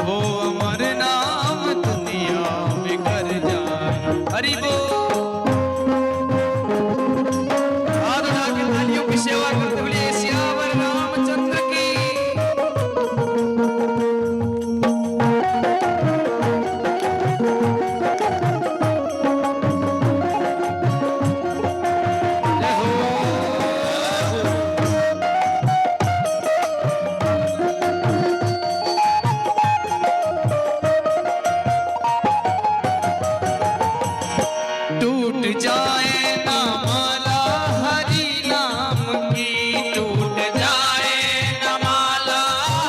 वो अमर नाम दुनिया में कर जाएंगे। हरि बोल। हाथ उठा के तालियों की सेवा करते हुए सियावर रामचंद्र की। टूट जाए ना माला हरि नाम की, टूट जाए ना माला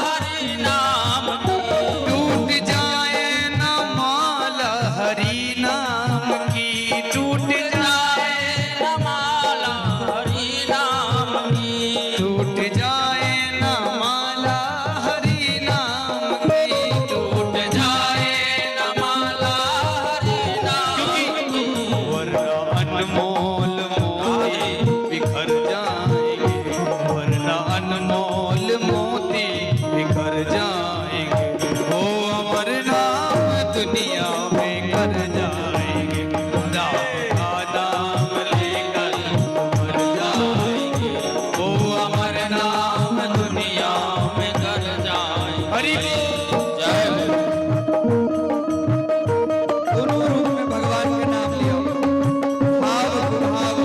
हरि नाम की, टूट जाए ना माला हरि नाम की, टूट जाए ना माला हरि नाम की, टूट जाए ना माला हरि नाम की, टूट जाए ना माला हरि नाम की, वरना अनमोल मोती बिखर जाएंगे, वरना अनमोल मोती बिखर जाएंगे, वो अमर नाम दुनिया में कर जाएंगे। राम का नाम लेकर मर जाएंगे, वो अमर नाम दुनिया में कर जाएंगे। हरि बोल। जय हो। दोनों रूप में भगवान के नाम लियो। भाव भाव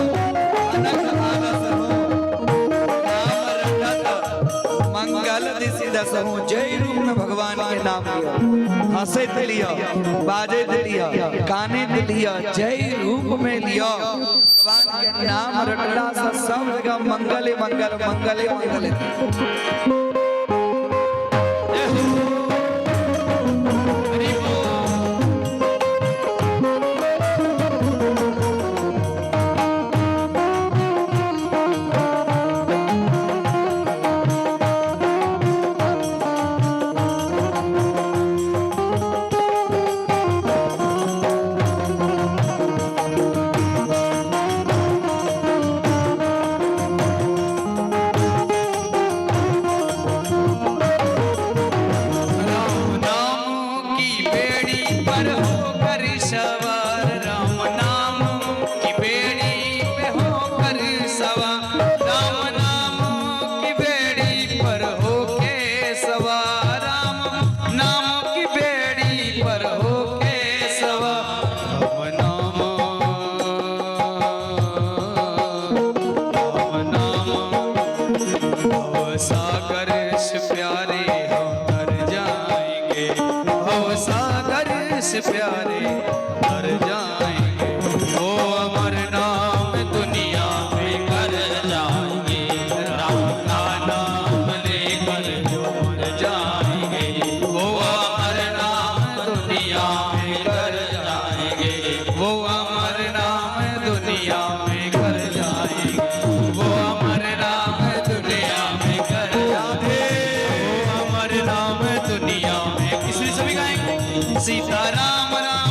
अनख आनस हो, नाम रटत मंगल दिशि दसहु। जय रूप में भगवान के नाम लियो, हंसैत लियो, बाजैत लियो, कानैत लियो, जय रूप में लियो। भगवान के नाम रटला से सब जगह मंगले मंगल मंगले मंगले। राम नाम की बेड़ी पर होकर सवार, राम नाम की बेड़ी पे होकर सवार, राम नाम की बेड़ी पर होके सवार, राम नाम की बेड़ी पर होके सवार, राम नाम, राम नाम भव सागर से प्यारे हम तर जाएंगे, भव सागर से प्यारे तर जाएंगे, वो अमर नाम दुनिया में कर जाएंगे। राम का नाम लेकर जो मर जाएंगे, वो अमर नाम दुनिया में कर जाएंगे, वो अमर नाम दुनिया में कर जाएंगे, वो अमर नाम दुनिया में कर जाएंगे, वो अमर नाम दुनिया में। इसलिए सभी गाएंगे सीता राम राम।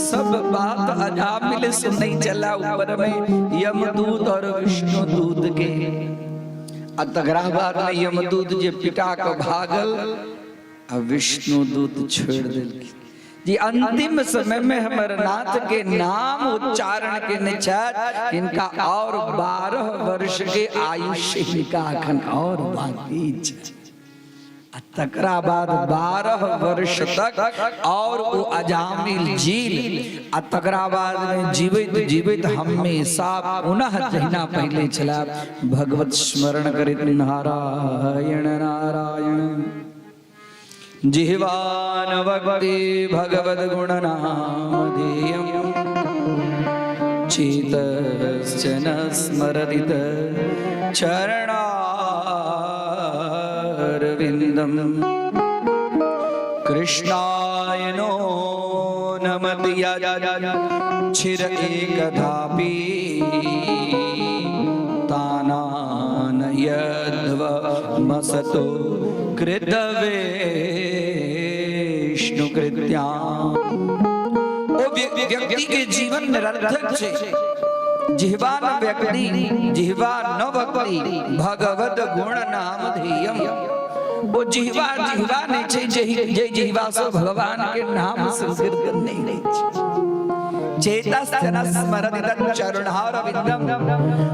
सब बात अजामिल सुनै चला ऊपर में यमदूत और विष्णु दूत के। आ तकरा बाद में यमदूत जे पिटा के भागल आ विष्णु दूत छोड़ देलखिन। जी अंतिम समय में हमर नाथ के नाम उच्चारण के नहि छथि, हिनका और 12 वर्ष के आयुष्य हिनका अखन और बाकी छै। आ तकरा बाद 12 वर्ष तक और ओ अजामिल जील आ तकरा बाद में जीवैत जीवैत हमेशा पुनः जहिना पहिले छला भगवत स्मरण करैत नारायण नारायण। जिह्वान भक्ति भगवद गुण नाम ध्येयम चेतश्च न स्मरति चरणारविन्दम कृष्णाय नो नमति छिर एकधापि तानान यद्वमसतो कृतवेष्णु कृत्याम। ओ व्यक्ति के जीवन निरर्थक छै। जिह्वा न व्यक्ति, जिह्वा न भक्ति भगवत गुण नाम ध्येयम। ओ जिह्वा जिह्वा नहि छै जे जे जिह्वा से भगवान के नाम संकीर्तन नहि रहै छै। चेतश्च न स्मरति तच्चरणारविन्दम।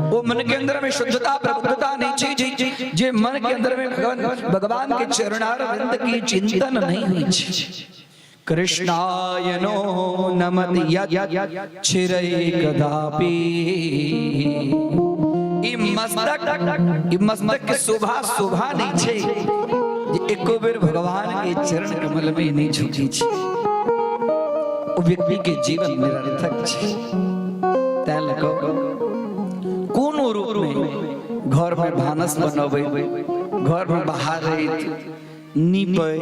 वो मन के अंदर में शुद्धता प्रबुद्धता नहीं छै जे जे मन के अंदर में भगवान भगवान के चरणारविंद की चिंतन नहीं हुई छै। कृष्णाय नो नमति यत् छिरैकदापि। ई मस्तक के शोभा शोभा नहीं छै जे एको बेर भगवान के चरण कमल में नहीं झुकी छै। ओ व्यक्ति के जीवन निरर्थक छै। तैं लऽ कऽ कोनो रूप में घर में भानस बनबै, घर में बहारैत नीपै,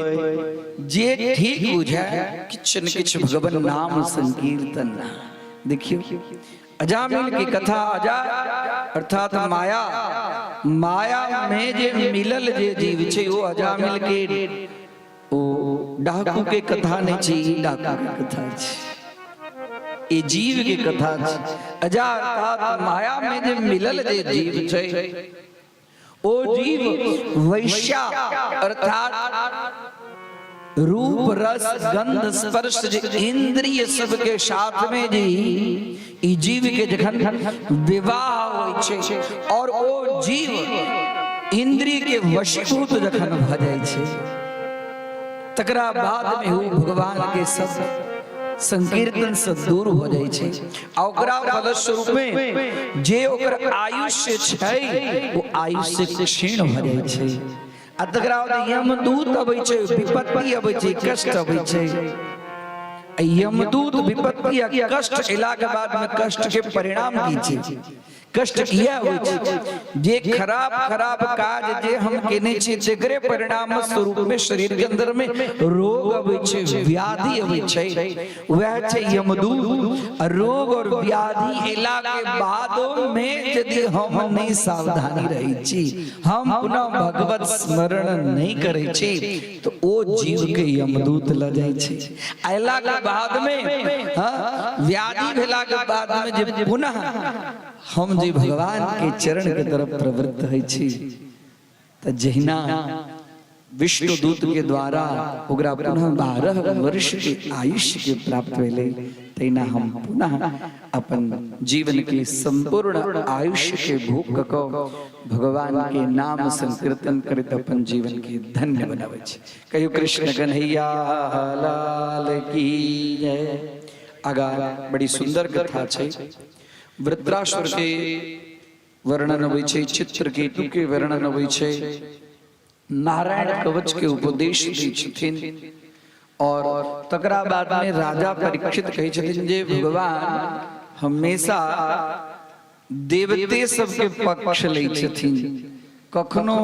जे ठीक बुझाय किछु न किछु भगवान नाम संकीर्तन। देखियौ अजामिल की कथा। अजा अर्थात माया, माया में जे मिलल जे जीव छै ओ अजामिल के ओ डाकू के कथा नहीं छै, ई डाकू के कथा छै, ई जीव के कथा छै। अजा अर्थात माया में जे मिलल जे जीव छै ओ जीव वैश्या अर्थात रूप रस गंध स्पर्श जे इंद्रिय सबके साथ में जे ई जीव के जखन विवाह होइ छै और ओ जीव इंद्रिय के वशीभूत जखन भऽ जाइ छै तकरा बाद में ओ भगवान के सब संकीर्तन से दूर हो जाइ छै आ ओकरा फलस्वरूप में जे ओकर आयुष्य छै ओ आयुष्य क्षीण भऽ जाइ छै। आ तकरा बाद यमदूत अबै छै, विपत्ति अबै छै, कष्ट अबै छै। यमदूत विपत्ति आ कष्ट अयला के बाद में कष्ट के परिणाम की छै? कष्ट किया होइ छै? जे खराब खराब काज जे हम केने छी तेकरे परिणाम स्वरूप में शरीर के अंदर में रोग अबै छै, व्याधि अबै छै, वह छै यमदूत। आ रोग और व्याधि एला के बादो में यदि हम नहीं सावधानी रहै छी, हम पुनः भगवत स्मरण नहीं करै छी, तो ओ जीव के यमदूत ल जाइ छै। अयला के बाद में हाँ, व्याधि भेला के बाद में जे पुनः हम जे भगवान के चरण के तरफ प्रवृत्त होइ छी तऽ जहिना विष्णु दूत के द्वारा ओकरा पुनः 12 वर्ष के आयुष्य के प्राप्त भेलै, तहिना हम पुनः अपन जीवन के संपूर्ण आयुष्य के भोग कऽ कऽ भगवान के नाम संकीर्तन करैत अपन जीवन के धन्य बनाबै छी। कहियो कृष्ण कन्हैया लाल की जय। आगा बड़ी सुंदर कथा छै। वृत्रासुर के वर्णन अबै छै, चित्रकेतु के वर्णन अबै छै, नारायण कवच के उपदेश दै छथिन और तकरा बाद में राजा परीक्षित कहै छथिन जे भगवान हमेशा देवते सबके पक्ष लै छथिन, कखनो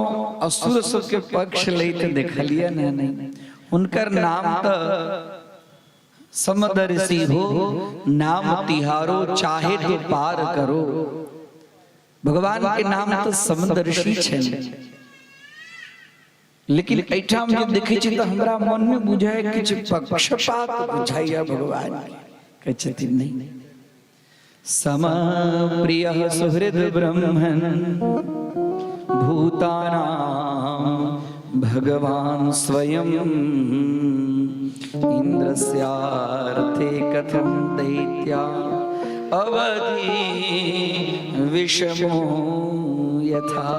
असुर सबके पक्ष लैत देखलियै ने नहि। हुनकर नाम तऽ समदर्शी हो, नाम तिहारो चाहे तो पार करो। भगवान के नाम तऽ समदर्शी छनि, लेकिन एहिठाम जे देखै छी तऽ हमरा मन में बुझाय किछु पक्षपात बुझाइया भगवान के। कहै छथिन नहि सम प्रिय सुहृद ब्रह्मन भूतानां भगवान स्वयं इन्द्रस्यार्थे कथं दैत्या अवधि विषमो यथा।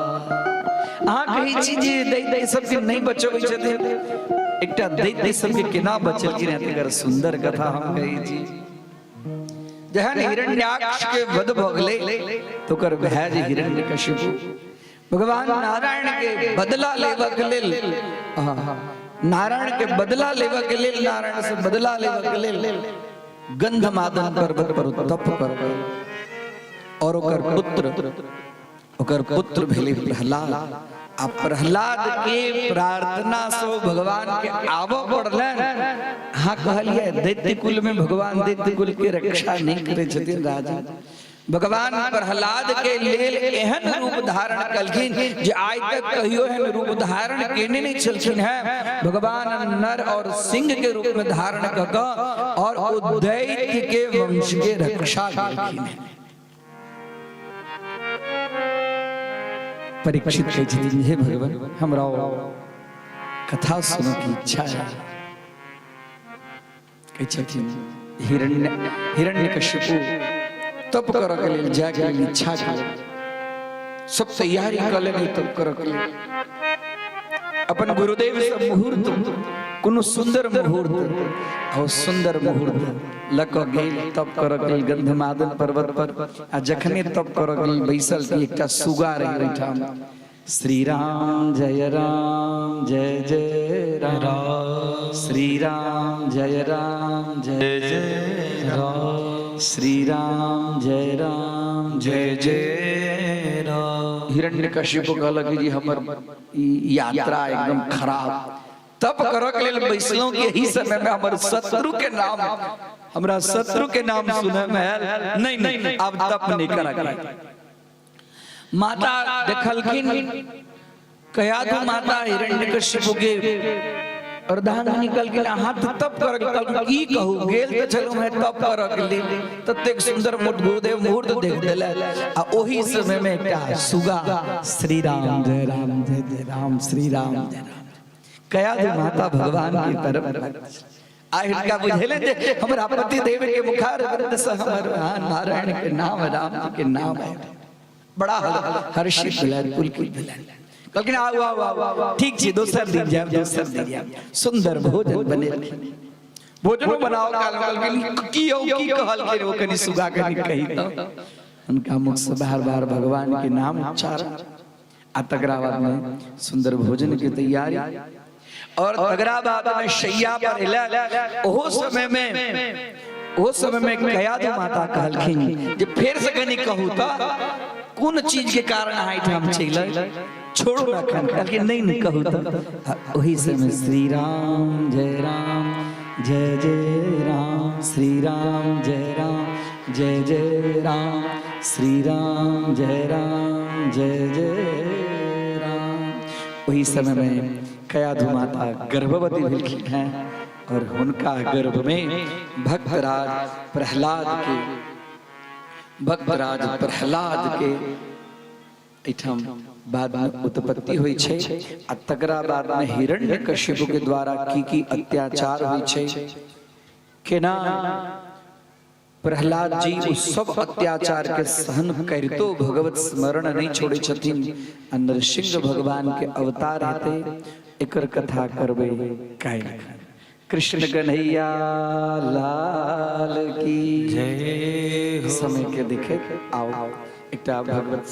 अहाँ कहै छी जे दैत्य सबके नहि बचबै छथिन, एकटा दैत्य सबके केना बचलखिन हेँ, तकर सुन्दर कथा हम कहै छी। जहन हिरण्याक्ष के वध भऽ गेलै तऽ ओकर भाय जे हिरण्यकशिपु भगवान नारायण के बदला लेबऽ के लेल, नारायण के बदला लेबऽ के लेल, नारायण से बदला लेबऽ के लेल गंधमादन पर्वत पर तप कर और ओकर पुत्र भेलै प्रहलाद। आ प्रहलाद के प्रार्थना से भगवान के आबऽ पड़लनि। अहाँ कहलियै दैत्य कुल में भगवान दैत्य कुल के रक्षा नहीं करै छथिन राजा। भगवान प्रहलाद के लेल एहन रूप धारण कलखिन जे आइ तक कहियो एहन रूप धारण केने नहीं छलखिन हैं। भगवान नर और सिंह के रूप में धारण कऽ कऽ और ओ दैत्य के वंश के रक्षा केलखिन हैं। परीक्षित कहै छथिन, हे भगवान, हमरा ओ कथा सुनऽ के इच्छा है। कहै छथिन, हिरण्यकशिपु तप करऽ के लेल जाय के लेल इच्छा केलक, सब तैयारी कऽ लेने तप करऽ के लेल। अपन गुरुदेव से मुहूर्त, कोनो सुंदर मुहूर्त और सुंदर मुहूर्त लऽ कऽ गेल तप करऽ के लेल गंधमादन पर्वत पर। आ जखने तप करऽ के लेल बैसल कि एकटा सुगा रही ओहिठाम, श्री राम जय राम जय जय राम, श्री राम जय राम जय जय राम, श्री राम जय राम जय जय राम। हिरण्यकशिपु कहलक जी हमर ई यात्रा एकदम खराब, तप करऽ के लेल बैसलहुँ कि एही समय में हमर शत्रु के नाम, हमरा शत्रु के नाम सुनय में आयल। नहीं नहीं, आब तप नहीं करऽ के। माता देखलखिन, कयाधु माता हिरण्यकशिपु के अर्धांगिनी कहलखिन, अहाँ तऽ तप करऽ के। कहलखिन, की कहू, गेल तऽ छलहुँ हेँ तप करऽ के लेल, ततेक सुन्दर मोट गुरुदेव मुहूर्त देख देले आ ओही समय में एकटा सुगा श्री राम जय राम जय जय राम, श्री राम जय राम। कयाधु माता भगवान के परम भक्त। आ हिनका बुझेले जे हमरा पति देव के मुखार वृंद से हमर नारायण के नाम, राम जी के नाम है। बड़ा हर्षित भेलनि, पुलकित भेलनि। कहलखिन, आउ आउ आउ, ठीक छै, दोसर दिन जायब, दोसर दिन जायब। सुंदर भोजन बनेलखिन। भोजनो बनाओ काल कहलखिन, की यौ, की कहलखिन ओ, कनि सुगा कनि कही तऽ। हुनका मुख से बार बार भगवान के नाम उच्चारण आ तकरा बाद में सुंदर भोजन के तैयारी और तकरा बाद में शैया पर एला। ओहो समय में कयाधु माता कहलखिन जे फेर से कनि कहू तऽ कोन चीज के कारण अहाँ एहिठाम चलि, छोड़ू ना एखन। कहलखिन, नहीं नहीं, कहू तऽ। आ ओही समय श्री राम जय राम जय जय राम, श्री राम जय राम जय जय राम, श्री राम जय राम जय जय राम। ओही समय में कयाधु माता गर्भवती भेलखिन हैं और हुनका गर्भ में भक्तराज प्रहलाद के, भक्तराज प्रहलाद के एहिठाम बाद में उत्पत्ति होइ छै। आ तकरा बाद में हिरण्यकशिपु के द्वारा की की अत्याचार होइ छै, केना प्रहलाद जी ओ सब अत्याचार के सहन करितो भगवत स्मरण नहीं छोड़े छथिन आ नरसिंह भगवान के अवतार हेतै, एकर कथा करबै काल्हि। कृष्ण कन्हैया लाल की जय। समय के देखे आओ एकटा भगवत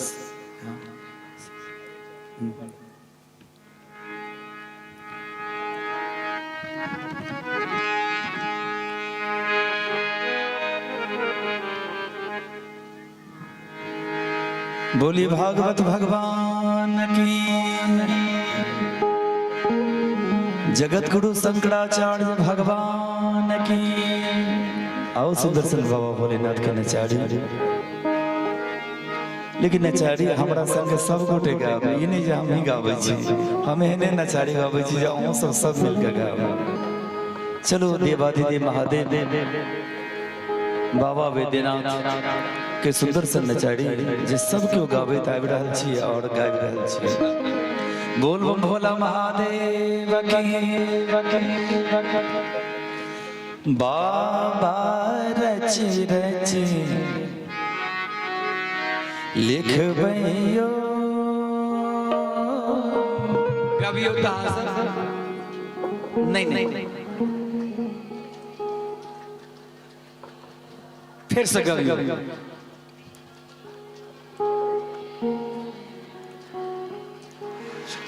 बोली भागवत भगवान की, जगत गुरु शंकराचार्य भगवान की। आओ सुदर्शन बाबा भोलेनाथ के नचारी, लेकिन नचारी हमरा संग सब गोटे गाबे, ई नहीं जे हम ही गाबै छी। हम एहने नचारी गाबै छी जे अहूँ सब सब मिलके गाबै। चलो देवाधिदेव महादेव। बाबा वैद्यनाथ के सुंदर सन नचारी जे सब केओ गाबैत आबि रहल छी और गाबि रहल छी। बोल बम भोला महादेव की। बाबा रच रच लिखबैयो। गबियो तऽ अहाँ सब नहीं नहीं, फिर से गबियो।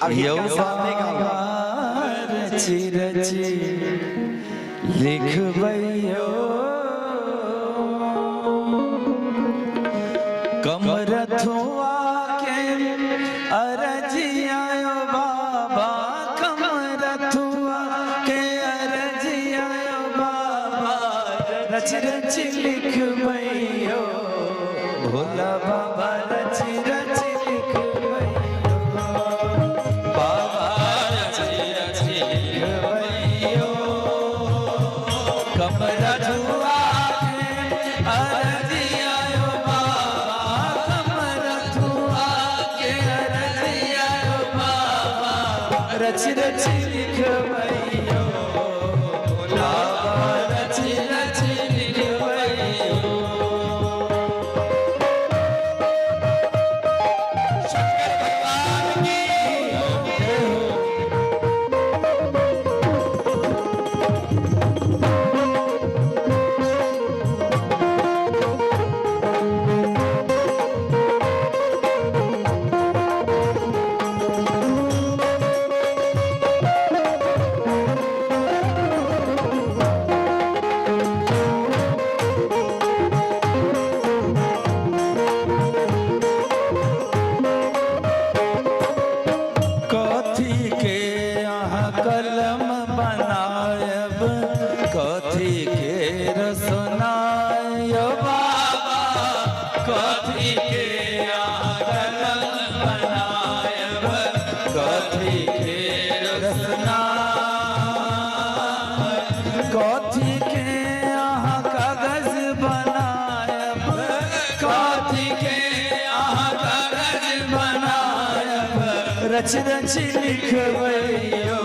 अब यौ हिनका साथ नहीं गाओ। बाबा रच रच लिखबैयो, कमरथुआ के अरजिया बाबा, कमरथुआ के अरजिया बाबा, रच रच लिखबैयो भोला बाबा, रच रच लिखबैयो बाबा, रच रच लिखबैयो, कमरथुआ के अरजिया बाबा, कमरथुआ के अरजिया बाबा, रच रच लिखबैयो बाबा, रच रच लिखबैयो। शंकर भगवान की। कथी के अहाँ कलम बनायब, कथी के रसनाय बाबा, कथी के अहाँ कलम बनायब, कथी के रसनाय, कथी के अहाँ कागज बनायब, कथी के अहाँ कागज बनायब, रच रच लिखबैयो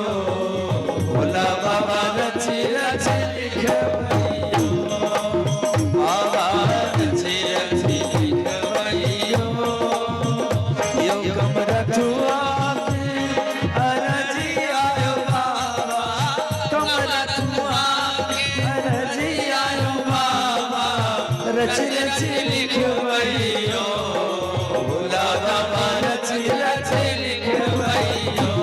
भोला बाबा, रच रच लिखबैयो बाबा, रच रच लिखबैयो। यो कमरथुआ के अरजिया बाबा, कमरथुआ के अरजिया बाबा, रच रच लिखबैयो भोला बाबा, रच रच लिखबैयो।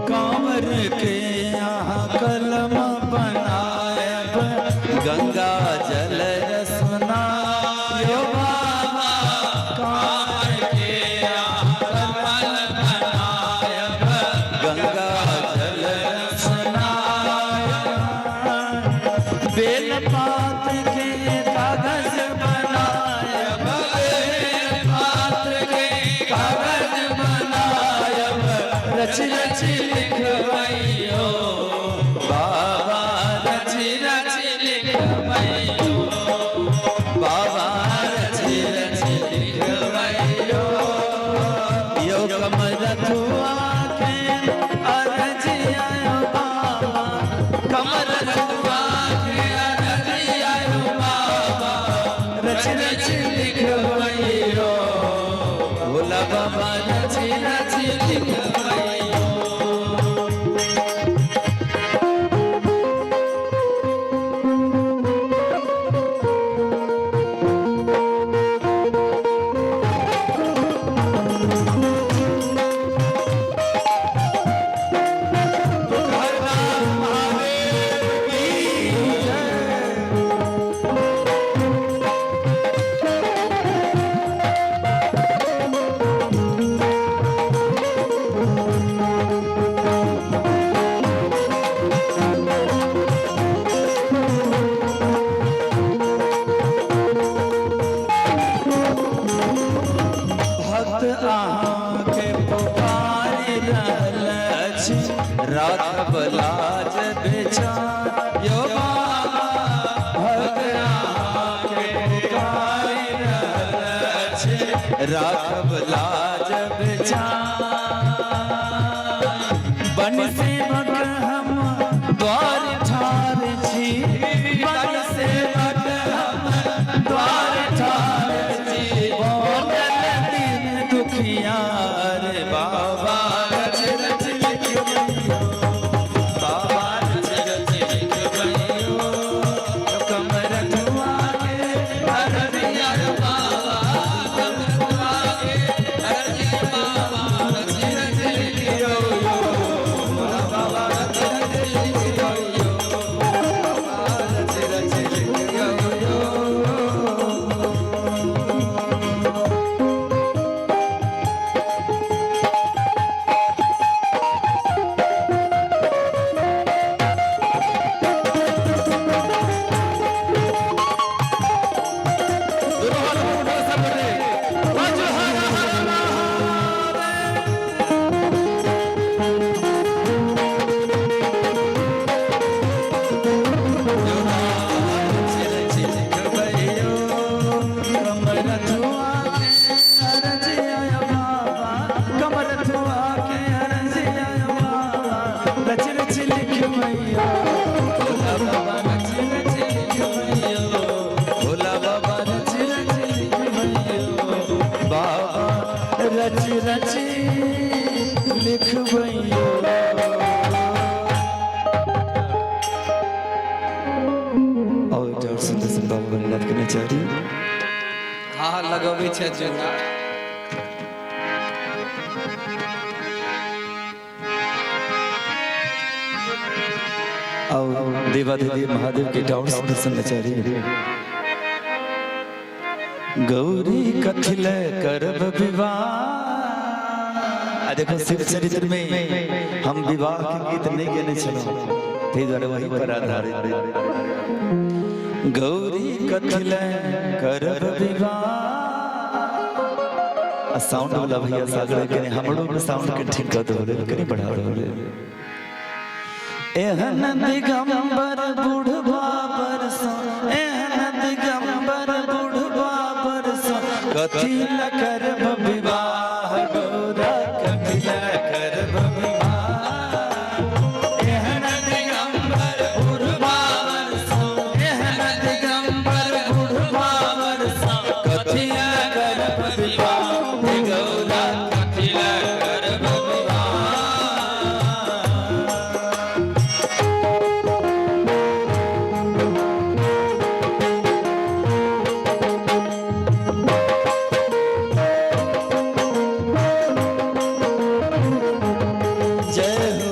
कांवर के यहाँ कलम बनायब, गंगा जल रसनायो बाबा, कांवर के यहाँ कलम बनायब, गंगा जल रसनायो, बेल पात्र के कागज बनायब, बेल पात्र के कागज बनायब, रच रच लिखबैयो बाबा, रच रच लिखबैयो बाबा, रच रच लिखबैयो। यो कमरथुआ के अरजिया बाबा, कमरथुआ के अरजिया बाबा, रच रच लिखबैयो भोला बाबा, रच रच लिखबैयो। हर नाम महादेव की। राखब लाज बचाय। बन सेवक हम द्वार ठार छी, बन सेवक हम द्वार ठार छी, बनल दिन दुखियार बाबा रच रच लिखबैयो, बाबा रच रच लिखबैयो, कमरथुआ के अररिया बाबा, कमरथुआ के अररिया बाबा रच रच लिखियो, बाबा रच रच लिखियो, बाबा रच रच लिखियो। दोनों हाथ ऊपर उठा सब गोटे। पंच हर हर महादेव। रच रच लिखबैयो। और जोर सुंदर सुंदर बाबा भोलेनाथ के नचारी। हाँ, लगबै छै जोड़ा। और देवाधिदेव महादेव के डाउन सुंदर सुंदर नचारी। गौरी कथिल करब विवाह। आ देखो, शिव चरित्र में हम विवाह के गीत नहीं गेने छलहुँ, ताहि दुआरे वही पर आधारित। गौरी कथिल करब विवाह। आ साउंड वाला भैया सागर कने हमरो में साउंड के ठीक कर दो, कने बढ़ा दो। एहन दिगंबर बुढ़बा बरसो, एहन दिगंबर बुढ़बा बरसो, कथी ल करब विवाह गौरा, कथी ल करब विवाह। एहन दिगंबर बुढ़बा बरसो, एहन दिगंबर बुढ़बा बरसो, कथी ल करब विवाह गौरा, कथी ल करब विवाह। जय हो।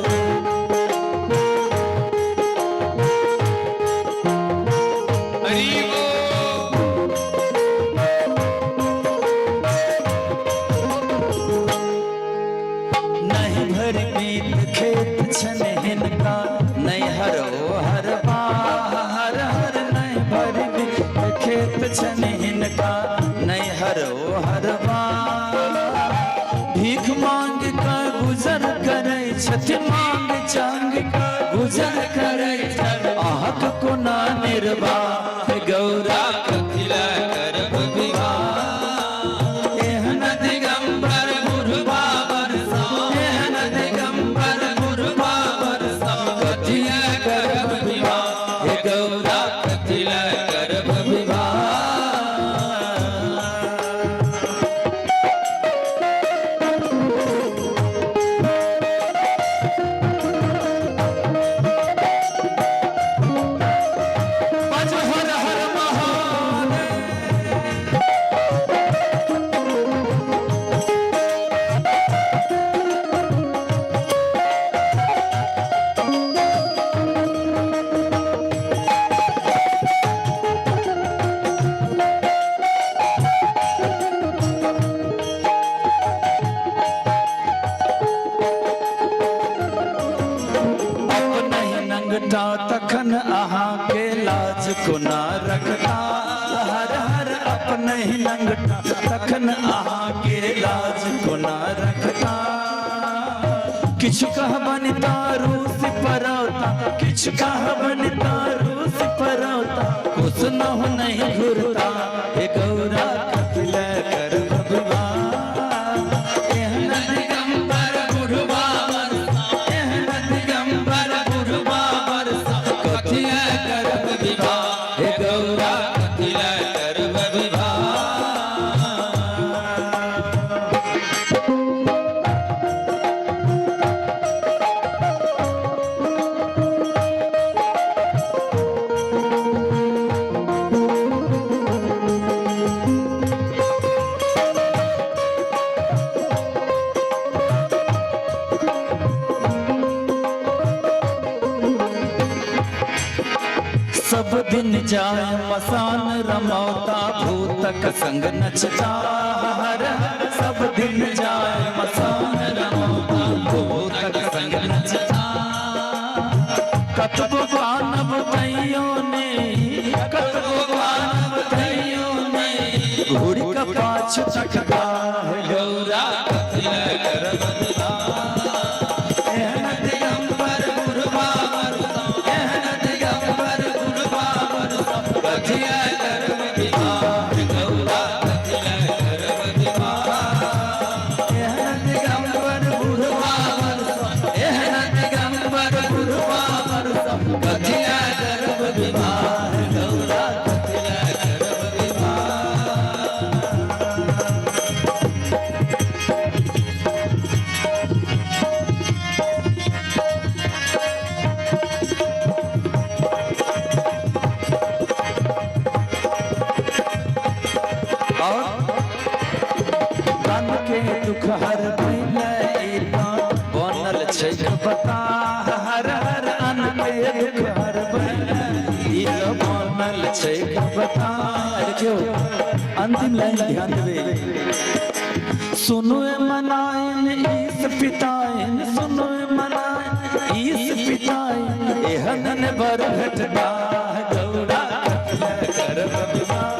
नहीं भर पीत खेत छन हिनका, नहीं हरो हर हर हर, नहीं भर पीत खेत छन हिनका, नहीं हरो हर। भीख मांग का गुजर करै छथि, मांग चांग का गुजर करै छथि, अहक कोना निर्वाह गौरा, कथिला करब विवाह। एहन दिगंबर बुढ़बा बरसा, एहन दिगंबर बुढ़बा बरसा, कथिला करब विवाह हे गौरा, कथिला करब विवाह। पंच हर हर महादेव। अपनहि नंगटा तखन अहाँके लाज कोना रखता, हर हर, अपनहि नंगटा तखन अहाँके लाज कोना रखता। किछु कहबनि तारू से परौता, किछु कहबनि तारू से परौता, कुछ नहु नहीं घुरता हे गौरा, कथिल करब। जाय मसान रमौता भूतक संग नचता। हर हर सब दिन जाय मसान रमौता भूतक संग नचता। कतबो बानब तैयो ने, कतबो बानब तैयो ने, घुर के पाछ तकता है गौरा कथिले करब विवाह। एहन दिगंबर बुढ़बा बरसा, एहन दिगंबर बुढ़बा बरसा, कथिले करब विवाह गौरा कथिले करब विवाह। एहन दिगंबर बुढ़बा बरसा, एहन दिगंबर बुढ़बा बरसा, कथिले करब विवाह गौरा कथिले करब विवाह। और तन के दुख हर बैले बनल छै बता। हर हर अन के दुख हर बैले ई तऽ बनल छै बता। देखियौ अंतिम लाइन ध्यान देबै। सुनो मनाइन ईस पिताइन, सुनो मनाइन ईस पिताइन, एहन ने बर भेटता गौरा कथिले करब विवाह।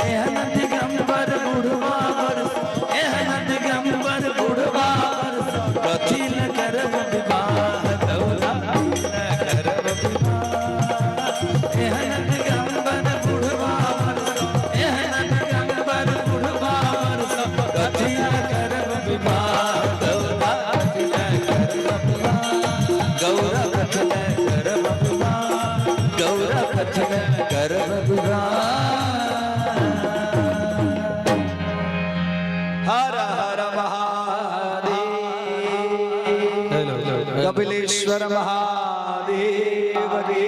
एहन दिगंबर बुढ़वा बरस, एहन दिगंबर बुढ़वा बरस, कथिल करब विवाह गौरा कथिल करब विवाह। एहन दिगंबर बुढ़वा बरस, एहन दिगंबर बुढ़वा बरस, कथिल करब विवाह गौरा कथिल करब विवाह। गौरा कथिल करब विवाह, गौरा कथिल करब विवाह। हर हर महादेव, कपिलेश्वर महादेव की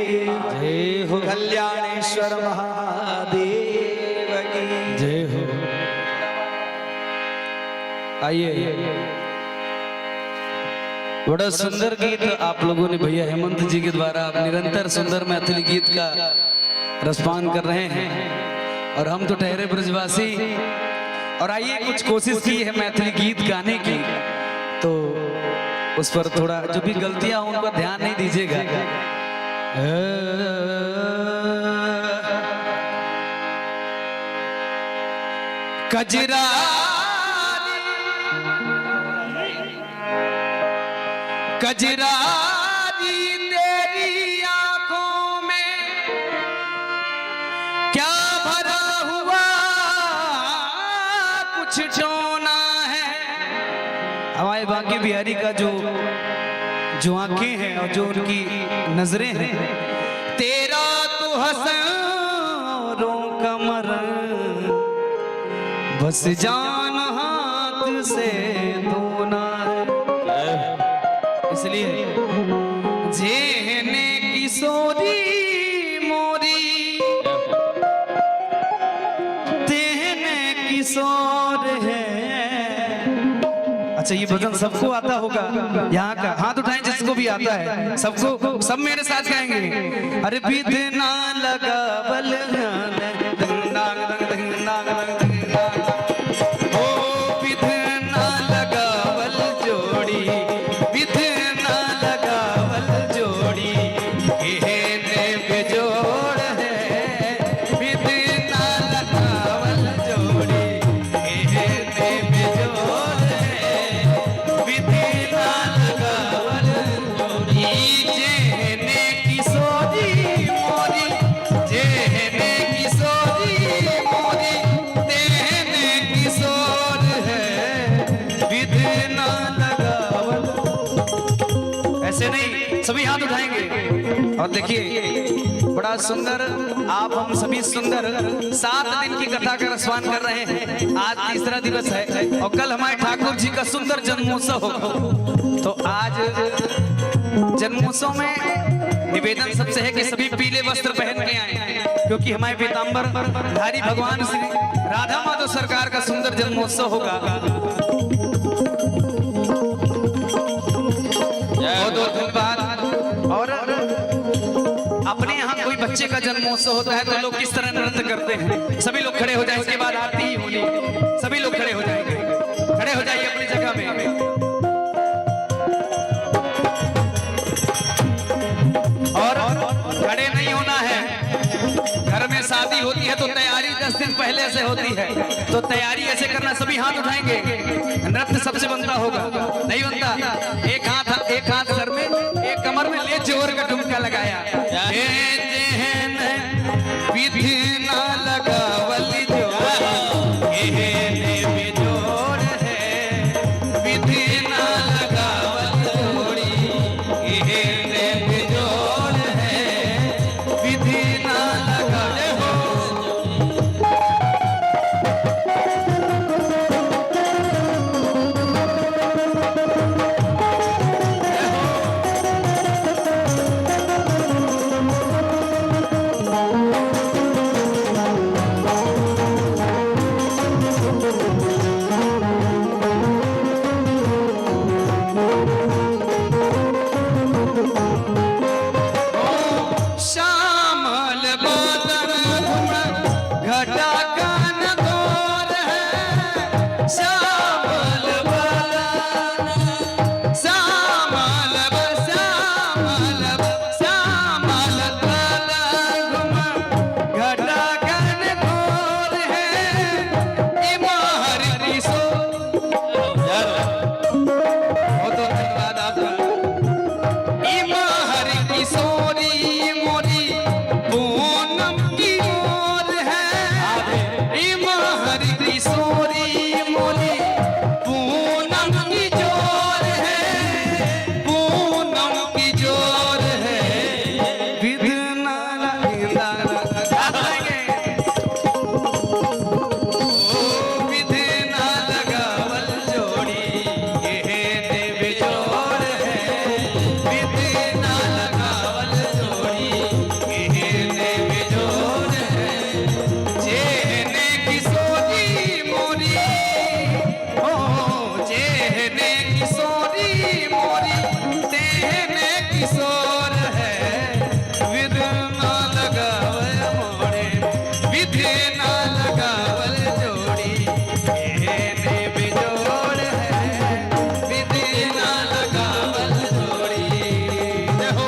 जय हो। कल्याणेश्वर महादेव की जय हो। आइए, बड़ा सुंदर गीत आप लोगों ने भैया हेमंत जी के द्वारा आप निरंतर सुंदर मैथिली गीत का रसपान कर रहे हैं और हम तो ठहरे ब्रजवासी। और आइए, कुछ कोशिश की है मैथिली गीत गाने की, तो उस पर थोड़ा जो भी गलतियां हों उन पर ध्यान नहीं दीजिएगा। कजरा कजरारी तेरी आंखों में क्या भरा हुआ कुछ टोना है। हमारे बांके बिहारी का जो जो आंखें हैं और जो उनकी नजरें हैं, तेरा तो हसन का मरण बस जान हाथ से धोना है। इसलिए जेहने किशोरी मोरी तेहने किशोर है। अच्छा, ये भजन सबको आता होगा यहाँ का, हाथ उठाएं जिसको भी आता है। सबको, सब मेरे साथ गाएंगे। अरे विधना लगा बल ओ विधना लगावल जोड़ी, विधना लगावल जोड़ी एहने बेजोड़ है। विधना लगावल जोड़ी एहने बेजोड़ है। विधना लगावल जोड़ी जेहने किशोरी मोरी, जेहने किशोरी मोरी तेहने किशोर है। विधना लगावल, ऐसे नहीं, सभी हाथ उठाएंगे। और देखिए बड़ा सुंदर, आप हम सभी सुंदर 7 दिन की कथा का रसवान कर रहे हैं। आज तीसरा दिवस है और कल हमारे ठाकुर जी का सुंदर जन्मोत्सव होगा। तो आज जन्मोत्सव में निवेदन सबसे है कि सभी पीले वस्त्र पहन के आए, क्योंकि हमारे पीताम्बर धारी भगवान श्री राधा माधव सरकार का सुंदर जन्मोत्सव होगा। बहुत बहुत धन्यवाद। और अपने यहाँ कोई बच्चा बच्चे का जन्मोत्सव होता है तो लोग किस तरह नृत्य करते हैं। सभी लोग खड़े हो जाएं, इसके बाद आरती ही होनी। सभी लोग खड़े हो जाएंगे, खड़े हो जाइए अपनी जगह में। और खड़े नहीं होना है। घर में शादी होती है तो तैयारी 10 दिन पहले से होती है, तो तैयारी ऐसे करना, सभी हाथ उठाएंगे, नृत्य सबसे बनता होगा, नहीं बनता? एक हाथ, एक हाथ सर में, एक कमर में ले, जोर का ठुमका लगाया। हे जेहन विधि ना लगावल जोड़, एहने बेजोड़ है। विधि ना लगावल जोड़ी, एहने बेजोड़ है। विधि ना लगावल हो। श्यामल बदन घुम घटा कान घोर है। श्यामल बदन, श्यामल श्यामल श्यामल बदन घुम घटा कान घोर है। इमार किशो बहुत बहुत धन्यवाद आपका। इमार किशोरी मोरी पूनम की ओर है। इमार किशोरी मोरी पूनम की जोर है, पूनम की जोर है। विध ना लगाएंगे, विधि ना लगावल जोड़ी, एहने बेजोड़ है। विधि ना लगावल जोड़ी, एहने बेजोड़ है। जेहने किशोरी मोरी, ओ जेहने किशोरी मोरी, तेहने किशोर है। विध ना लगावल मोरे, विधि ना लगावल जोड़ी, एहने बेजोड़ है। विधि ना लगावल जोड़ी। जय हो।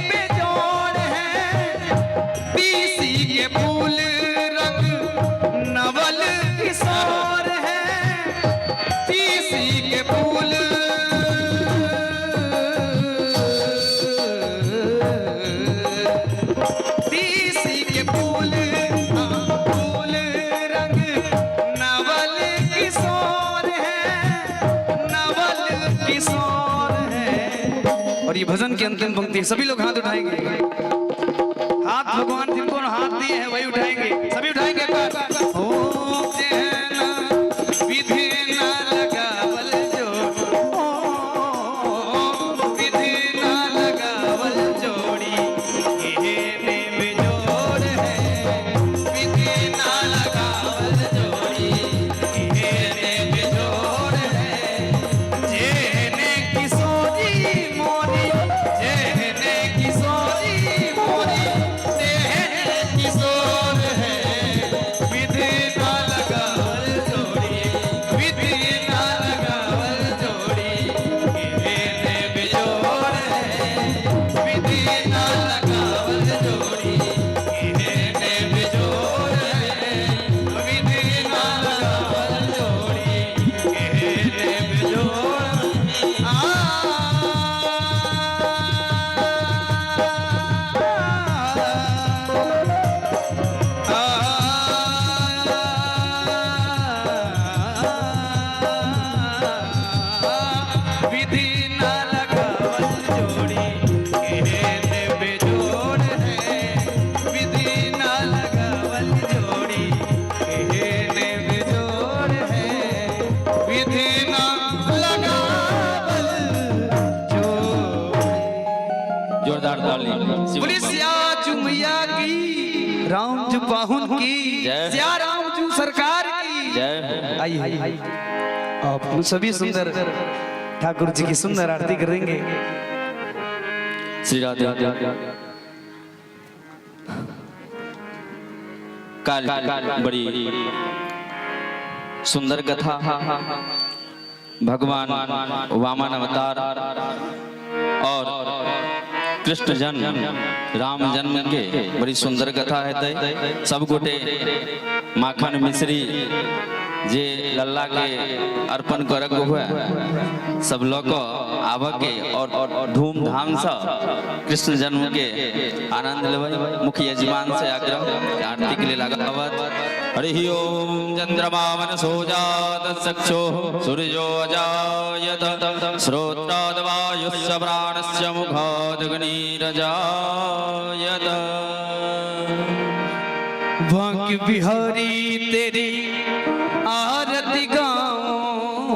बेजोड़ है। तीसी के फूल रंग नवल किशोर है। तीसी के फूल, तीसी के फूल, हाँ, फूल रंग नवल किशोर है, नवल किशोर है। और ये भजन की अंतिम पंक्ति है, सभी लोग हाथ उठाएंगे। हाथ भगवान जिनको हाथ दिए हैं वही उठाएंगे, सभी उठाएंगे एक बार। ओ जेना विधि ना लगावल जो, ओ विधि ना लगावल जोड़ी एहने बेजोड़ है। विधि ना लगावल जोड़ी एहने बेजोड़ है। जेहने किशोरी मोरी, जेहने किशोरी मोरी, तेहने किशोर है। विधि ना लगावल जोड़ी, विधि ना लगावल जोड़ी एहने बेजोड़ है। विधि ना लगावल जोड़ी एहने बेजोड़ है। विधि ना लगावल जोड़ी एहने बेजोड़। आ विधि ना लगावल जोड़ी एहने बेजोड़ है। विधि ना लगावल जोड़ी एहने बेजोड़ है। विधि ना लगावल जोड़ी। जोरदार ताली। शिव बोली सिया चुमैया की, राम जू पाहुन की, जय। सिया राम जू सरकार की जय हो। आइए आप सभी सुंदर ठाकुर जी की सुंदर आरती करेंगे। श्री राधे। काल बड़ी सुंदर कथा, भगवान वामन अवतार और कृष्ण जन्म, राम जन्म के बड़ी सुंदर कथा है। सब गोटे माखन मिश्री जे लल्ला के अर्पण करक हुए सब लऽ कऽ आबऽ के और धूमधाम से कृष्ण जन्म के आनंद लेबै। मुख्य यजमान से आग्रह कि आरती के लिए लगावत। हरि ओम। चंद्रमा मनसो जात चक्षुः सूर्यो अजायत श्रोत्राद् वायुश्च प्राणस्य मुखादग्निरजायत। बांके बिहारी तेरी आरती गाऊं,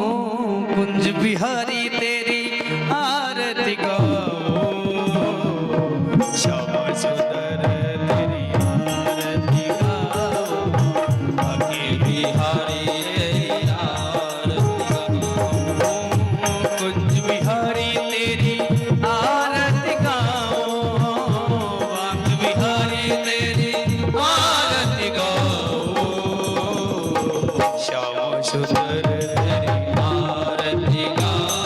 कुंज बिहारी तेरी आरती गाऊं, श्याम सुंदर तेरी आरती गाऊं, बांके बिहारी तेरी आरती गाऊं। कुंज बिहारी तेरी आरती गाऊं, बांके बिहारी तेरी आरती गाऊं, श्याम सुंदर तेरी आरती गाऊं।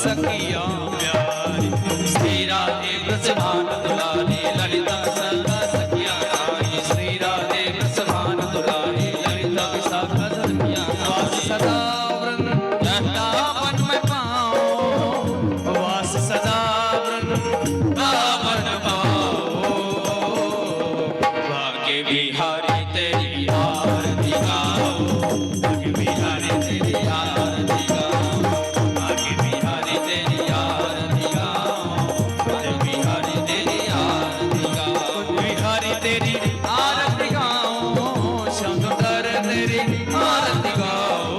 सखिया प्यारी। श्री राधे वृषभानु दुलारी ललिता विशाखा सखिया नारी। श्री राधे वृषभानु दुलारी ललिता विशाखा सखिया वास नारी। सदा वृंदावन में पाओ, वास सदा वृंदावन पाओ। बाके बिहारी तेरी आरती गाओ, बाके बिहारी तेरी आरती गाओ, बाके बिहारी तेरी आरती गाओ, बाके बिहारी तेरी आरती गाओ। बिहारी तेरी आरती गाओ, श्याम सुंदर तेरी आरती गाओ।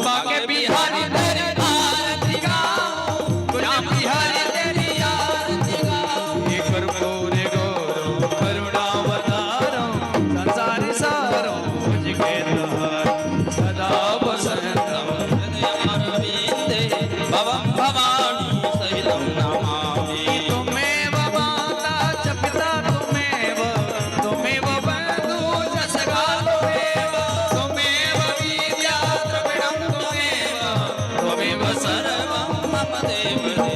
बाके बिहारी तेरी आरती गाओ, श्याम बिहारी तेरी आरती गाओ। हे कर्पूर गौरव करुणावतारो, संसार सारो भुज के तारो, सदा वसंतम हृदयमरविन्दे भवं भवानी सहितं नमामि। तुमेव माता च पिता तुमेव, तुमेव बन्धु च सखा तुमेव, तुमेव विद्या द्रविणं तुमेव, त्वमेव सर्वं मम देव।